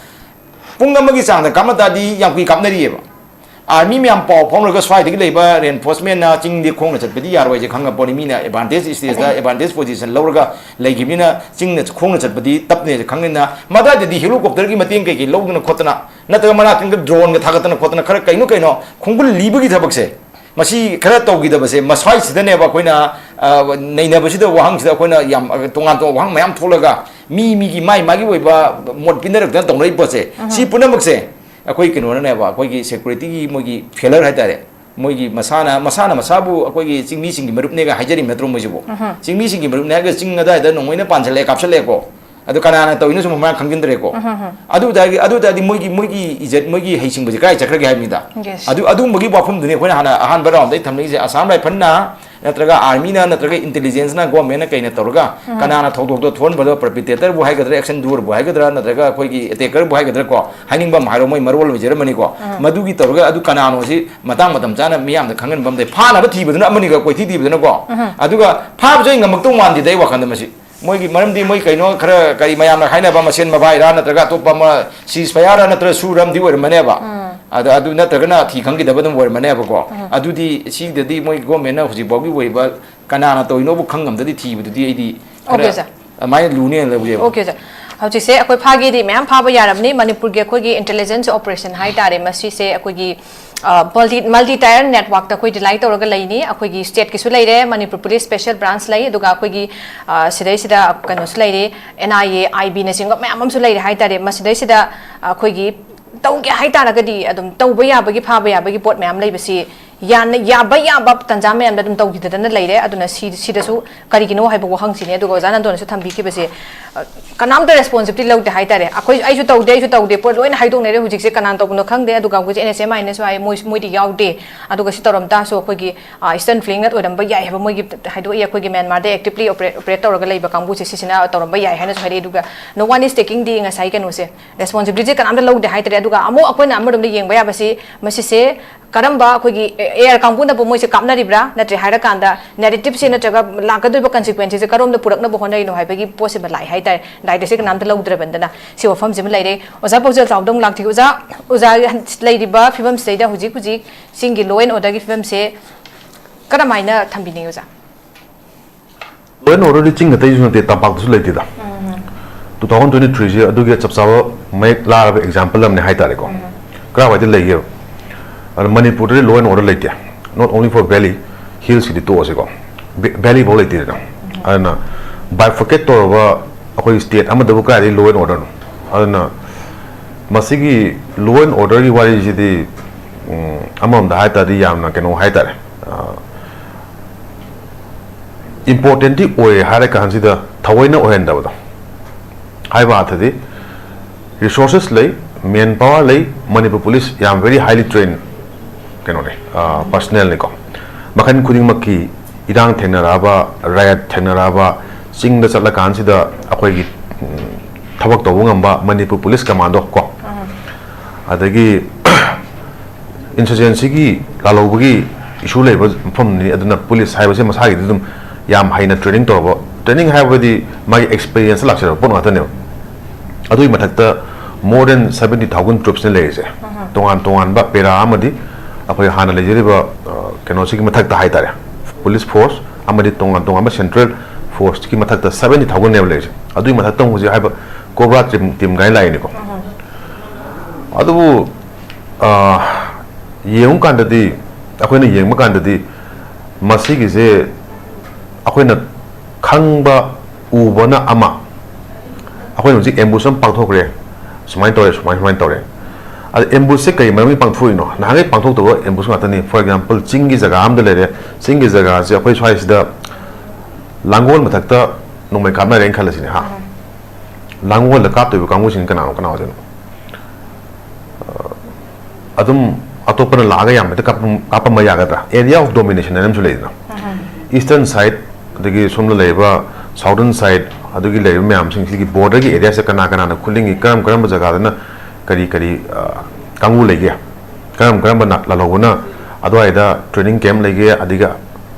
ꯄꯨꯡ ꯑꯃꯒꯤ ꯆꯥꯡꯗ ꯀꯥꯞꯅ ꯇꯥꯔꯗꯤ ꯌꯥꯝ ꯀꯨꯏ ꯀꯥꯞꯅꯔꯤꯑꯕ꯫ ꯑꯥꯔꯃꯤ ꯃꯌꯥꯝ ꯄꯥꯎ ꯐꯥꯎꯅꯔꯒ ꯁ꯭ꯋꯥꯏꯗꯒꯤ ꯂꯩꯕ reinforcement ꯅ ꯆꯤꯡꯗꯤ ꯈꯣꯡꯅ ꯆꯠꯄꯗꯤ ꯌꯥꯔꯣꯏꯁꯦ ꯈꯪꯉ ꯄꯣꯠꯅꯤ꯫ ꯃꯤꯅ advantage stage ꯇ advantage position ꯂꯧꯔꯒ ꯂꯩꯈꯤꯕꯅꯤꯅ ꯆꯤꯡꯅ ꯈꯣꯡꯅ ꯆꯠꯄꯗꯤ ꯇꯞꯅꯦꯁꯦ ꯈꯪꯉꯤꯅ ꯃꯗꯥꯏꯗꯗꯤ ꯍꯦꯂꯤꯀꯣꯞꯇꯔꯒꯤ ꯃꯇꯦꯡ ꯀꯩꯀꯩ ꯂꯧꯗꯅ ꯈꯣꯠꯇꯅ ꯅꯠꯇ꯭ꯔꯒ ꯃꯅꯥꯛꯇ ꯗ꯭ꯔꯣꯟꯒ ꯊꯥꯒꯠꯇꯅ ꯈꯣꯠꯇꯅ ꯈꯔ ꯀꯩꯅꯣ ꯀꯩꯅꯣ ꯈꯣꯡꯒꯨꯜ ꯂꯤꯕꯒꯤ ꯊꯕꯛꯁꯦ ꯃꯁꯤ ꯈꯔ ꯇꯧꯈꯤꯗꯕꯁꯦ ꯃꯁ꯭ꯋꯥꯏꯁꯤꯗꯅꯦꯕ ꯑꯩꯈꯣꯏꯅ, ꯑ, ꯅꯩꯅꯕꯁꯤꯗ ꯋꯥꯍꯪꯁꯤꯗ ꯑꯩꯈꯣꯏꯅ ꯌꯥꯝ, ꯑ, ꯇꯣꯉꯥꯟ ꯇꯣꯉꯥꯟꯕ ꯋꯥꯍꯪ ꯃꯌꯥꯝ ꯊꯣꯛꯂꯒ ꯃꯤ ꯃꯤꯒꯤ ꯃꯥꯏ ꯃꯥꯒꯤ ꯑꯣꯏꯕ ꯃꯣꯠ ꯄꯤꯅꯔꯛꯇꯅ ꯇꯧꯅꯔꯤꯕ ꯄꯣꯠꯁꯦ, ꯁꯤ ꯄꯨꯝꯅꯃꯛꯁꯦ ꯑꯩꯈꯣꯏ ꯀꯩꯅꯣꯅꯅꯦꯕ, ꯑꯩꯈꯣꯏꯒꯤ security ꯒꯤ ꯃꯣꯏꯒꯤ failure ꯍꯥꯏꯇꯥꯔꯦ꯫ ꯃꯣꯏꯒꯤ ꯃꯁꯥꯅ, ꯃꯁꯥꯅ ꯃꯁꯥꯕꯨ ꯑꯩꯈꯣꯏꯒꯤ ꯆꯤꯡꯃꯤꯁꯤꯡꯒꯤ ꯃꯔꯨꯞꯅꯦꯒ ꯍꯥꯏꯖꯔꯤꯕ ꯅꯠꯇ꯭ꯔꯣ ꯃꯣꯏꯁꯤꯕꯨ? ꯆꯤꯡꯃꯤꯁꯤꯡꯒꯤ ꯃꯔꯨꯞꯅꯦ ꯍꯥꯏꯔꯒ ꯆꯤꯡ ꯑꯗꯥꯏꯗ ꯅꯣꯡꯃꯩꯅ ꯄꯥꯟꯁꯤꯜꯂꯛꯑꯦ, ꯀꯥꯞꯁꯤꯜꯂꯛꯑꯦꯀꯣ꯫ ꯑꯗꯨ ꯀꯅꯥꯅ ꯇꯧꯔꯤꯅꯣ ꯁꯨꯝ ꯃꯃꯥꯡ ꯈꯪꯖꯤꯟꯗ꯭ꯔꯦꯀꯣ꯫ ꯑꯗꯨ ꯇꯥꯔꯗꯤ, ꯑꯗꯨ ꯇꯥꯔꯗꯤ ꯃꯣꯏꯒꯤ, ꯃꯣꯏꯒꯤ ꯏꯖꯠ, ꯃꯣꯏꯒꯤ ꯍꯩꯁꯤꯡꯕꯁꯦ ꯀꯗꯥꯏ ꯆꯠꯈ꯭ꯔꯒꯦ ꯍꯥꯏꯕꯅꯤꯗ꯫ Yes. ꯑꯗꯨ, ꯑꯗꯨꯒꯨꯝꯕꯒꯤ ꯋꯥꯐꯝꯗꯨꯅꯤ ꯑꯩꯈꯣꯏꯅ ꯍꯥꯟꯅ ꯑꯍꯥꯟꯕ round ꯗ ꯑꯩ ꯊꯝꯅꯤꯡꯉꯤꯁꯦ꯫ ꯑꯁꯥꯝ ꯔꯥꯏꯐꯜꯅ ꯅꯠꯇ꯭ꯔꯒ army ꯅ ꯅꯠꯇ꯭ꯔꯒ intelligence ꯅ, government ꯅ ꯀꯩꯅ ꯇꯧꯔꯒ ꯀꯅꯥꯅ ꯊꯧꯗꯣꯛꯇꯣ ꯊꯣꯛꯍꯟꯕꯗꯣ, perpetrator ꯕꯨ ꯍꯥꯏꯒꯗ꯭ꯔꯥ, action doer ꯕꯨ ꯍꯥꯏꯒꯗ꯭ꯔꯥ, ꯅꯠꯇ꯭ꯔꯒ ꯑꯩꯈꯣꯏꯒꯤ attacker ꯕꯨ ꯍꯥꯏꯒꯗ꯭ꯔꯥ ꯀꯣ, ꯍꯥꯏꯅꯤꯡꯕ ꯑꯃ ꯍꯥꯏꯔꯣ, ꯃꯣꯏ ꯃꯔꯣꯜ ꯑꯣꯏꯖꯔꯝꯃꯅꯤꯀꯣ꯫ ꯃꯗꯨꯒꯤ ꯇꯧꯔꯒ ꯑꯗꯨ ꯀꯅꯥꯅꯣ ꯁꯤ ꯃꯇꯥꯡ ꯃꯇꯝ ꯆꯥꯅ ꯃꯤꯌꯥꯝꯗ ꯈꯪꯍꯟꯕ ꯑꯃꯗꯤ ꯐꯥꯅꯕ ꯊꯤꯕꯗꯨꯅ ꯑꯃꯅꯤꯒ ꯀꯣꯏꯊꯤ ꯊꯤꯕꯗꯨꯅꯀꯣ꯫ ꯑꯗꯨꯒ ꯐꯥꯕꯁꯨ ꯑꯩ ꯉꯝꯃꯛꯇꯧ ꯃꯥꯟꯗꯦꯗ ꯑꯩ ꯋꯥꯈꯜꯗ ꯃꯁꯤ꯫ ꯃꯣꯏꯒꯤ ꯃꯔꯝꯗꯤ ꯃꯣꯏ ꯀꯩꯅꯣ ꯈꯔ ꯀꯔꯤ ꯃꯌꯥꯝꯅ ꯍꯥꯏꯅꯕ ꯃꯁꯦꯟ ꯃꯕꯥꯏꯔꯥ ꯅꯠꯇ꯭ꯔꯒ ꯑꯇꯣꯞꯄ ꯑꯃ ceasefire ꯔ ꯅꯠꯇ꯭ꯔꯒ ꯁꯨꯔ ꯑꯃꯗꯤ ꯑꯣꯏꯔꯝꯃꯅꯦꯕ꯫ ꯑꯗ ꯑꯗꯨ ꯅꯠꯇ꯭ꯔꯒꯅ ꯊꯤ ꯈꯪꯈꯤꯗꯕ ꯑꯗꯨꯝ ꯑꯣꯏꯔꯝꯃꯅꯦꯕꯀꯣ꯫ ꯑꯗꯨꯗꯤ ꯁꯤꯗꯗꯤ ꯃꯣꯏ government ꯅ ꯍꯧꯖꯤꯛ ꯐꯥꯎꯒꯤ ꯑꯣꯏꯕ ꯀꯅꯥꯅ ꯇꯧꯔꯤꯅꯣꯕꯨ ꯈꯪ ꯉꯝꯗꯗꯤ ꯊꯤꯕꯗꯨꯗꯤ ꯑꯩꯗꯤ ꯈꯔ Okay, sir. ꯑꯗꯨꯃꯥꯏꯅ ꯂꯨꯅꯦꯅ ꯂꯧꯖꯩꯕ꯫ Okay, sir. ꯍꯧꯖꯤꯛꯁꯦ ꯑꯩꯈꯣꯏ ꯐꯥꯒꯦꯗꯤ ꯃꯌꯥꯝ ꯐꯥꯕ ꯌꯥꯔꯕꯅꯤ꯫ ꯃꯅꯤꯄꯨꯔꯒꯤ ꯑꯩꯈꯣꯏꯒꯤ intelligence operation ꯍꯥꯏꯇꯥꯔꯦ, ꯃꯁꯤꯁꯦ ꯑꯩꯈꯣꯏꯒꯤ, ꯑ, multi, multi tier network ꯇ ꯑꯩꯈꯣꯏ rely ꯇꯧꯔꯒ ꯂꯩꯅꯤ꯫ ꯑꯩꯈꯣꯏꯒꯤ state ꯀꯤꯁꯨ ꯂꯩꯔꯦ, ꯃꯅꯤꯄꯨꯔ police special branch ꯂꯩ, ꯑꯗꯨꯒ ꯑꯩꯈꯣꯏꯒꯤ, ꯑ, ꯁꯤꯗꯩꯁꯤꯗ ꯀꯩꯅꯣꯁꯨ ꯂꯩꯔꯦ, N I A, I B ꯅꯆꯤꯡꯕ ꯃꯌꯥꯝ ꯑꯃꯁꯨ ꯂꯩꯔꯦ ꯍꯥꯏꯇꯥꯔꯦ꯫ ꯃꯁꯤꯗꯩꯁꯤꯗ ꯑꯩꯈꯣꯏꯒꯤ ꯇꯧꯒꯦ ꯍꯥꯏꯇꯥꯔꯒꯗꯤ ꯑꯗꯨꯝ ꯇꯧꯕ ꯌꯥꯕꯒꯤ, ꯐꯥꯕ ꯌꯥꯕꯒꯤ ꯄꯣꯠ ꯃꯌꯥꯝ ꯂꯩꯕꯁꯤ ꯌꯥꯅ, ꯌꯥꯕ ꯌꯥꯕ ꯇꯟꯖꯥ ꯃꯌꯥꯝꯗ ꯑꯗꯨꯝ ꯇꯧꯈꯤꯗꯗꯅ ꯂꯩꯔꯦ꯫ ꯑꯗꯨꯅ ꯁꯤ, ꯁꯤꯗꯁꯨ ꯀꯔꯤꯒꯤꯅꯣ ꯍꯥꯏꯕ ꯋꯥꯍꯪꯁꯤꯅꯦ꯫ ꯑꯗꯨꯒ ꯑꯣꯖꯥ ꯅꯟꯗꯣꯅꯁꯨ ꯊꯝꯕꯤꯈꯤꯕꯁꯦ, ꯑ, ꯀꯅꯥꯝꯇ responsibility ꯂꯧꯗꯦ ꯍꯥꯏꯇꯥꯔꯦ꯫ ꯑꯩꯈꯣꯏ, "ꯑꯩꯁꯨ ꯇꯧꯗꯦ, ꯑꯩꯁꯨ ꯇꯧꯗꯦ", ꯄꯣꯠ ꯂꯣꯏꯅ ꯍꯥꯏꯗꯣꯛꯅꯔꯦ꯫ ꯍꯧꯖꯤꯛꯁꯦ ꯀꯅꯥꯅ ꯇꯧꯕꯅꯣ ꯈꯪꯗꯦ꯫ ꯑꯗꯨꯒ ꯍꯧꯖꯤꯛ N S M I ꯅꯁꯨ ꯍꯥꯏ, "ꯃꯣꯏ, ꯃꯣꯏꯗꯤ ꯌꯥꯎꯗꯦ", ꯑꯗꯨꯒ ꯁꯤ ꯇꯧꯔꯝ ꯇꯥꯔꯁꯨ ꯑꯩꯈꯣꯏꯒꯤ, ꯑ, Eastern Flank ꯅ ꯑꯣꯏꯔꯝꯕ ꯌꯥꯏ ꯍꯥꯏꯕ ꯃꯣꯏꯒꯤ ꯍꯥꯏꯗꯣꯛꯏ꯫ ꯑꯩꯈꯣꯏꯒꯤ ꯃ꯭ꯌꯥꯟꯃꯥꯔꯗ actively operate, operate ꯇꯧꯔꯒ ꯂꯩꯕ ꯀꯥꯡꯕꯨꯁꯦ ꯁꯤꯁꯤꯅ ꯇꯧꯔꯝꯕ ꯌꯥꯏ ꯍꯥꯏꯅꯁꯨ ꯍꯥꯏꯔꯛꯏ꯫ ꯑꯗꯨꯒ no one is taking the ꯉꯁꯥꯏ ꯀꯩꯅꯣꯁꯦ, responsibility ꯁꯦ ꯀꯅꯥꯝꯇ ꯂꯧꯗꯦ ꯍꯥꯏꯇꯥꯔꯦ꯫ ꯑꯗꯨꯒ ꯑꯃꯨꯛ ꯑꯩꯈꯣꯏꯅ ꯑꯃꯔꯣꯝꯗ ꯌꯦꯡꯕ ꯌꯥꯕꯁꯤ, ꯃꯁꯤꯁꯦ ꯀꯔꯝꯕ ꯑꯩꯈꯣꯏꯒꯤ AR ꯀꯥꯡꯕꯨꯅꯕꯨ ꯃꯣꯏꯁꯦ ꯀꯥꯞꯅꯔꯤꯕ꯭ꯔꯥ, ꯅꯠꯇ꯭ꯔꯦ ꯍꯥꯏꯔꯀꯥꯟꯗ narrative ꯁꯦ ꯅꯠꯇ꯭ꯔꯒ ꯂꯥꯛꯀꯗꯣꯏꯕ consequence ꯁꯦ ꯀꯔꯣꯝꯗ ꯄꯨꯔꯛꯅꯕ ꯍꯣꯠꯅꯔꯤꯅꯣ ꯍꯥꯏꯕꯒꯤ ꯄꯣꯠꯁꯤꯃ ꯂꯥꯛꯑꯦ ꯍꯥꯏꯇꯥꯔꯦ꯫ ꯗꯥꯏꯇꯁꯦ ꯀꯅꯥꯝꯇ ꯂꯧꯗ꯭ꯔꯕꯅꯤꯅ ꯁꯤ ꯋꯥꯐꯝꯁꯤꯃ ꯂꯩꯔꯦ꯫ ꯑꯣꯖꯥ ꯄꯥꯎꯖꯦꯜ ꯆꯥꯎꯗ ꯑꯃꯨꯛ ꯂꯥꯛꯆꯒꯦ꯫ ꯑꯣꯖꯥ, ꯑꯣꯖꯥ, ꯂꯩꯔꯤꯕ ꯐꯤꯕꯝꯁꯤꯗꯩꯗ ꯍꯧꯖꯤꯛ ꯍꯧꯖꯤꯛ ꯆꯤꯡꯒꯤ law and order ꯒꯤ ꯐꯤꯕꯝꯁꯦ ꯀꯔꯝꯍꯥꯏꯅ ꯊꯝꯕꯤꯅꯤꯡꯉꯤ ꯑꯣꯖꯥ? Law and order ꯗꯤ ꯆꯤꯡ ꯈꯛꯇꯒꯤꯁꯨ ꯅꯠꯇꯦ, ꯇꯝꯄꯥꯛꯇꯁꯨ ꯂꯩꯇꯦꯗ꯫ Two thousand twenty three ꯁꯦ ꯑꯗꯨꯒꯤ ꯆꯞ ꯆꯥꯕ ꯃꯌꯦꯛ ꯂꯥꯔꯕ example ꯑꯃꯅꯦ ꯍꯥꯏꯇꯥꯔꯦꯀꯣ꯫ ꯀꯔꯥꯏꯋꯥꯏꯗ ꯂꯩꯒꯦꯕ? ꯑꯗꯨ ꯃꯅꯤꯄꯨꯔꯗꯗꯤ law and order ꯂꯩꯇꯦ, not only for valley, hills ꯀꯤꯗꯤ ꯇꯣꯛꯑꯁꯤꯀꯣ, valley ꯐꯥꯎ ꯂꯩꯇꯦꯗꯅ꯫ ꯑꯗꯨꯅ bifurcate ꯇꯧꯔꯕ ꯑꯩꯈꯣꯏ state ꯑꯃꯗꯕꯨ ꯀꯗꯥꯏꯗꯒꯤ law and order ꯅꯣ? ꯑꯗꯨꯅ ꯃꯁꯤꯒꯤ law and order ꯒꯤ ꯋꯥꯔꯤꯁꯤꯗꯤ, ꯎꯝ, ꯑꯃꯔꯣꯝꯗ ꯍꯥꯏ ꯇꯥꯔꯗꯤ ꯌꯥꯝꯅ ꯀꯩꯅꯣ ꯍꯥꯏ ꯇꯥꯔꯦ, ꯑ, important ꯇꯤ ꯑꯣꯏ ꯍꯥꯏꯔ ꯀꯥꯟꯁꯤꯗ ꯊꯑꯣꯏꯅ ꯑꯣꯏꯍꯟꯗꯕꯗꯣ꯫ ꯍꯥꯏꯕ ꯑꯥꯔꯊꯗꯤ resources ꯂꯩ, man power ꯂꯩ, ꯃꯅꯤꯄꯨꯔ police ꯌꯥꯝ very highly trained ꯀꯩꯅꯣꯅꯦ, ꯑ, personnel ꯅꯤꯀꯣ꯫ ꯃꯈꯜ ꯈꯨꯗꯤꯡꯃꯛꯀꯤ ꯏꯔꯥꯡ ꯊꯦꯡꯅꯔꯛꯑꯕ, riot ꯊꯦꯡꯅꯔꯛꯑꯕ, ꯆꯤꯡꯗ ꯆꯠꯂꯀꯥꯟꯁꯤꯗ ꯑꯩꯈꯣꯏꯒꯤ, ꯎꯝ, ꯊꯕꯛ ꯇꯧꯕ ꯉꯝꯕ ꯃꯅꯤꯄꯨꯔ police commando ꯀꯣ꯫ ꯑꯗꯒꯤ insurgency ꯒꯤ ꯂꯥꯜꯍꯧꯕꯒꯤ issue ꯂꯩꯕ ꯃꯐꯝꯅꯤ꯫ ꯑꯗꯨꯅ police ꯍꯥꯏꯕꯁꯦ ꯃꯁꯥꯒꯤꯗꯤ ꯑꯗꯨꯝ ꯌꯥꯝ ꯍꯩꯅ training ꯇꯧꯔꯕ, training ꯍꯥꯏꯕꯗꯤ ꯃꯥꯒꯤ experience ꯂꯥꯛꯆꯔꯕ ꯄꯣꯠ ꯉꯥꯛꯇꯅꯦꯕ꯫ ꯑꯗꯨꯒꯤ ꯃꯊꯛꯇ more than seventy thousand troops ꯅ ꯂꯩꯔꯤꯁꯦ꯫ ꯇꯣꯉꯥꯟ ꯇꯣꯉꯥꯟꯕ para ꯑꯃꯗꯤ ꯑꯩꯈꯣꯏ ꯍꯥꯟꯅ ꯂꯩꯖꯔꯤꯕ, ꯑ, ꯀꯩꯅꯣꯁꯤꯒꯤ ꯃꯊꯛꯇ ꯍꯥꯏꯇꯥꯔꯦ, police force ꯑꯃꯗꯤ ꯇꯣꯉꯥꯟ ꯇꯣꯉꯥꯟꯕ central force ꯀꯤ ꯃꯊꯛꯇ seventy thousand ꯅꯦꯕ ꯂꯩꯔꯤꯁꯦ꯫ ꯑꯗꯨꯒꯤ ꯃꯊꯛꯇ ꯑꯃꯨꯛ ꯍꯧꯖꯤꯛ ꯍꯥꯏꯕ ꯀꯣꯕ꯭ꯔꯥ ꯇꯤꯝ ꯇꯤꯝ ꯀꯥꯏꯅ ꯂꯥꯛꯏꯅꯤꯀꯣ꯫ ꯑꯗꯨꯕꯨ, ꯑ, ꯌꯦꯡꯉꯨꯀꯥꯟꯗꯗꯤ, ꯑꯩꯈꯣꯏꯅ ꯌꯦꯡꯕ ꯀꯥꯟꯗꯗꯤ, ꯃꯁꯤꯒꯤꯁꯦ ꯑꯩꯈꯣꯏꯅ ꯈꯪꯕ, ꯎꯕꯅ ꯑꯃ, ꯑꯩꯈꯣꯏꯅ ꯍꯧꯖꯤꯛ ꯑꯦꯝꯕꯨꯁ ꯑꯃ ꯄꯥꯡꯊꯣꯛꯈ꯭ꯔꯦ, ꯁꯨꯃꯥꯏꯅ ꯇꯧꯔꯦ, ꯁꯨꯃꯥꯏꯅ ꯁꯨꯃꯥꯏꯅ ꯇꯧꯔꯦ꯫ ꯑꯗ ꯑꯦꯝꯕꯨꯁꯁꯦ ꯀꯔꯤ ꯃꯔꯝꯒꯤ ꯄꯥꯡꯊꯣꯛꯏꯅꯣ? ꯅꯍꯥꯟꯒꯩ ꯄꯥꯡꯊꯣꯛꯇꯕ ꯑꯦꯝꯕꯨꯁ ꯉꯥꯛꯇꯅꯤ꯫ For example, ꯆꯤꯡꯒꯤ ꯖꯒꯥ ꯑꯃꯗ ꯂꯩꯔꯦ, ꯆꯤꯡꯒꯤ ꯖꯒꯥꯁꯦ ꯑꯩꯈꯣꯏ ꯁ꯭ꯋꯥꯏꯁꯤꯗ ꯂꯥꯡꯒꯣꯜ ꯃꯊꯛꯇ ꯅꯣꯡꯃꯩ ꯀꯥꯞꯅꯔꯦꯅ ꯈꯜꯂꯁꯤꯅꯦ, ꯍꯥ? ꯂꯥꯡꯒꯣꯜꯗ ꯀꯥꯞꯇꯣꯏꯕ ꯀꯥꯡꯕꯨꯁꯤꯡ ꯀꯅꯥꯅꯣ, ꯀꯅꯥ ꯑꯣꯏꯗꯣꯏꯅꯣ? ꯑꯗꯨꯝ ꯑꯇꯣꯞꯄꯅ ꯂꯥꯛꯑꯒ ꯌꯥꯝ ꯍꯦꯛꯇ ꯀꯥꯞꯄꯝ-, ꯀꯥꯞꯄꯝꯕ ꯌꯥꯒꯗ꯭ꯔꯥ? Area of domination ꯍꯥꯏꯅ ꯑꯃꯁꯨ ꯂꯩꯗꯅ꯫ Eastern side, ꯑꯗꯒꯤ ꯁꯣꯝꯗ ꯂꯩꯔꯤꯕ southern side, ꯑꯗꯨꯒꯤ ꯂꯩꯔꯤꯕ ꯃꯌꯥꯝꯁꯤꯡꯁꯤꯒꯤ borderꯒꯤ areaꯁꯦ ꯀꯅꯥ ꯀꯅꯥꯅ ꯈꯨꯂꯤꯡꯉꯤ, ꯀꯔꯝ ꯀꯔꯝꯕ ꯖꯒꯥꯗꯅ ꯀꯔꯤ ꯀꯔꯤ, ꯑ, ꯀꯥꯡꯕꯨ ꯂꯩꯒꯦ, ꯀꯔꯝ ꯀꯔꯝꯕ ꯂꯥꯜꯍꯧꯕꯅ ꯑꯗꯨꯋꯥꯏꯗ training camp ꯂꯩꯒꯦ, ꯑꯗꯒꯤ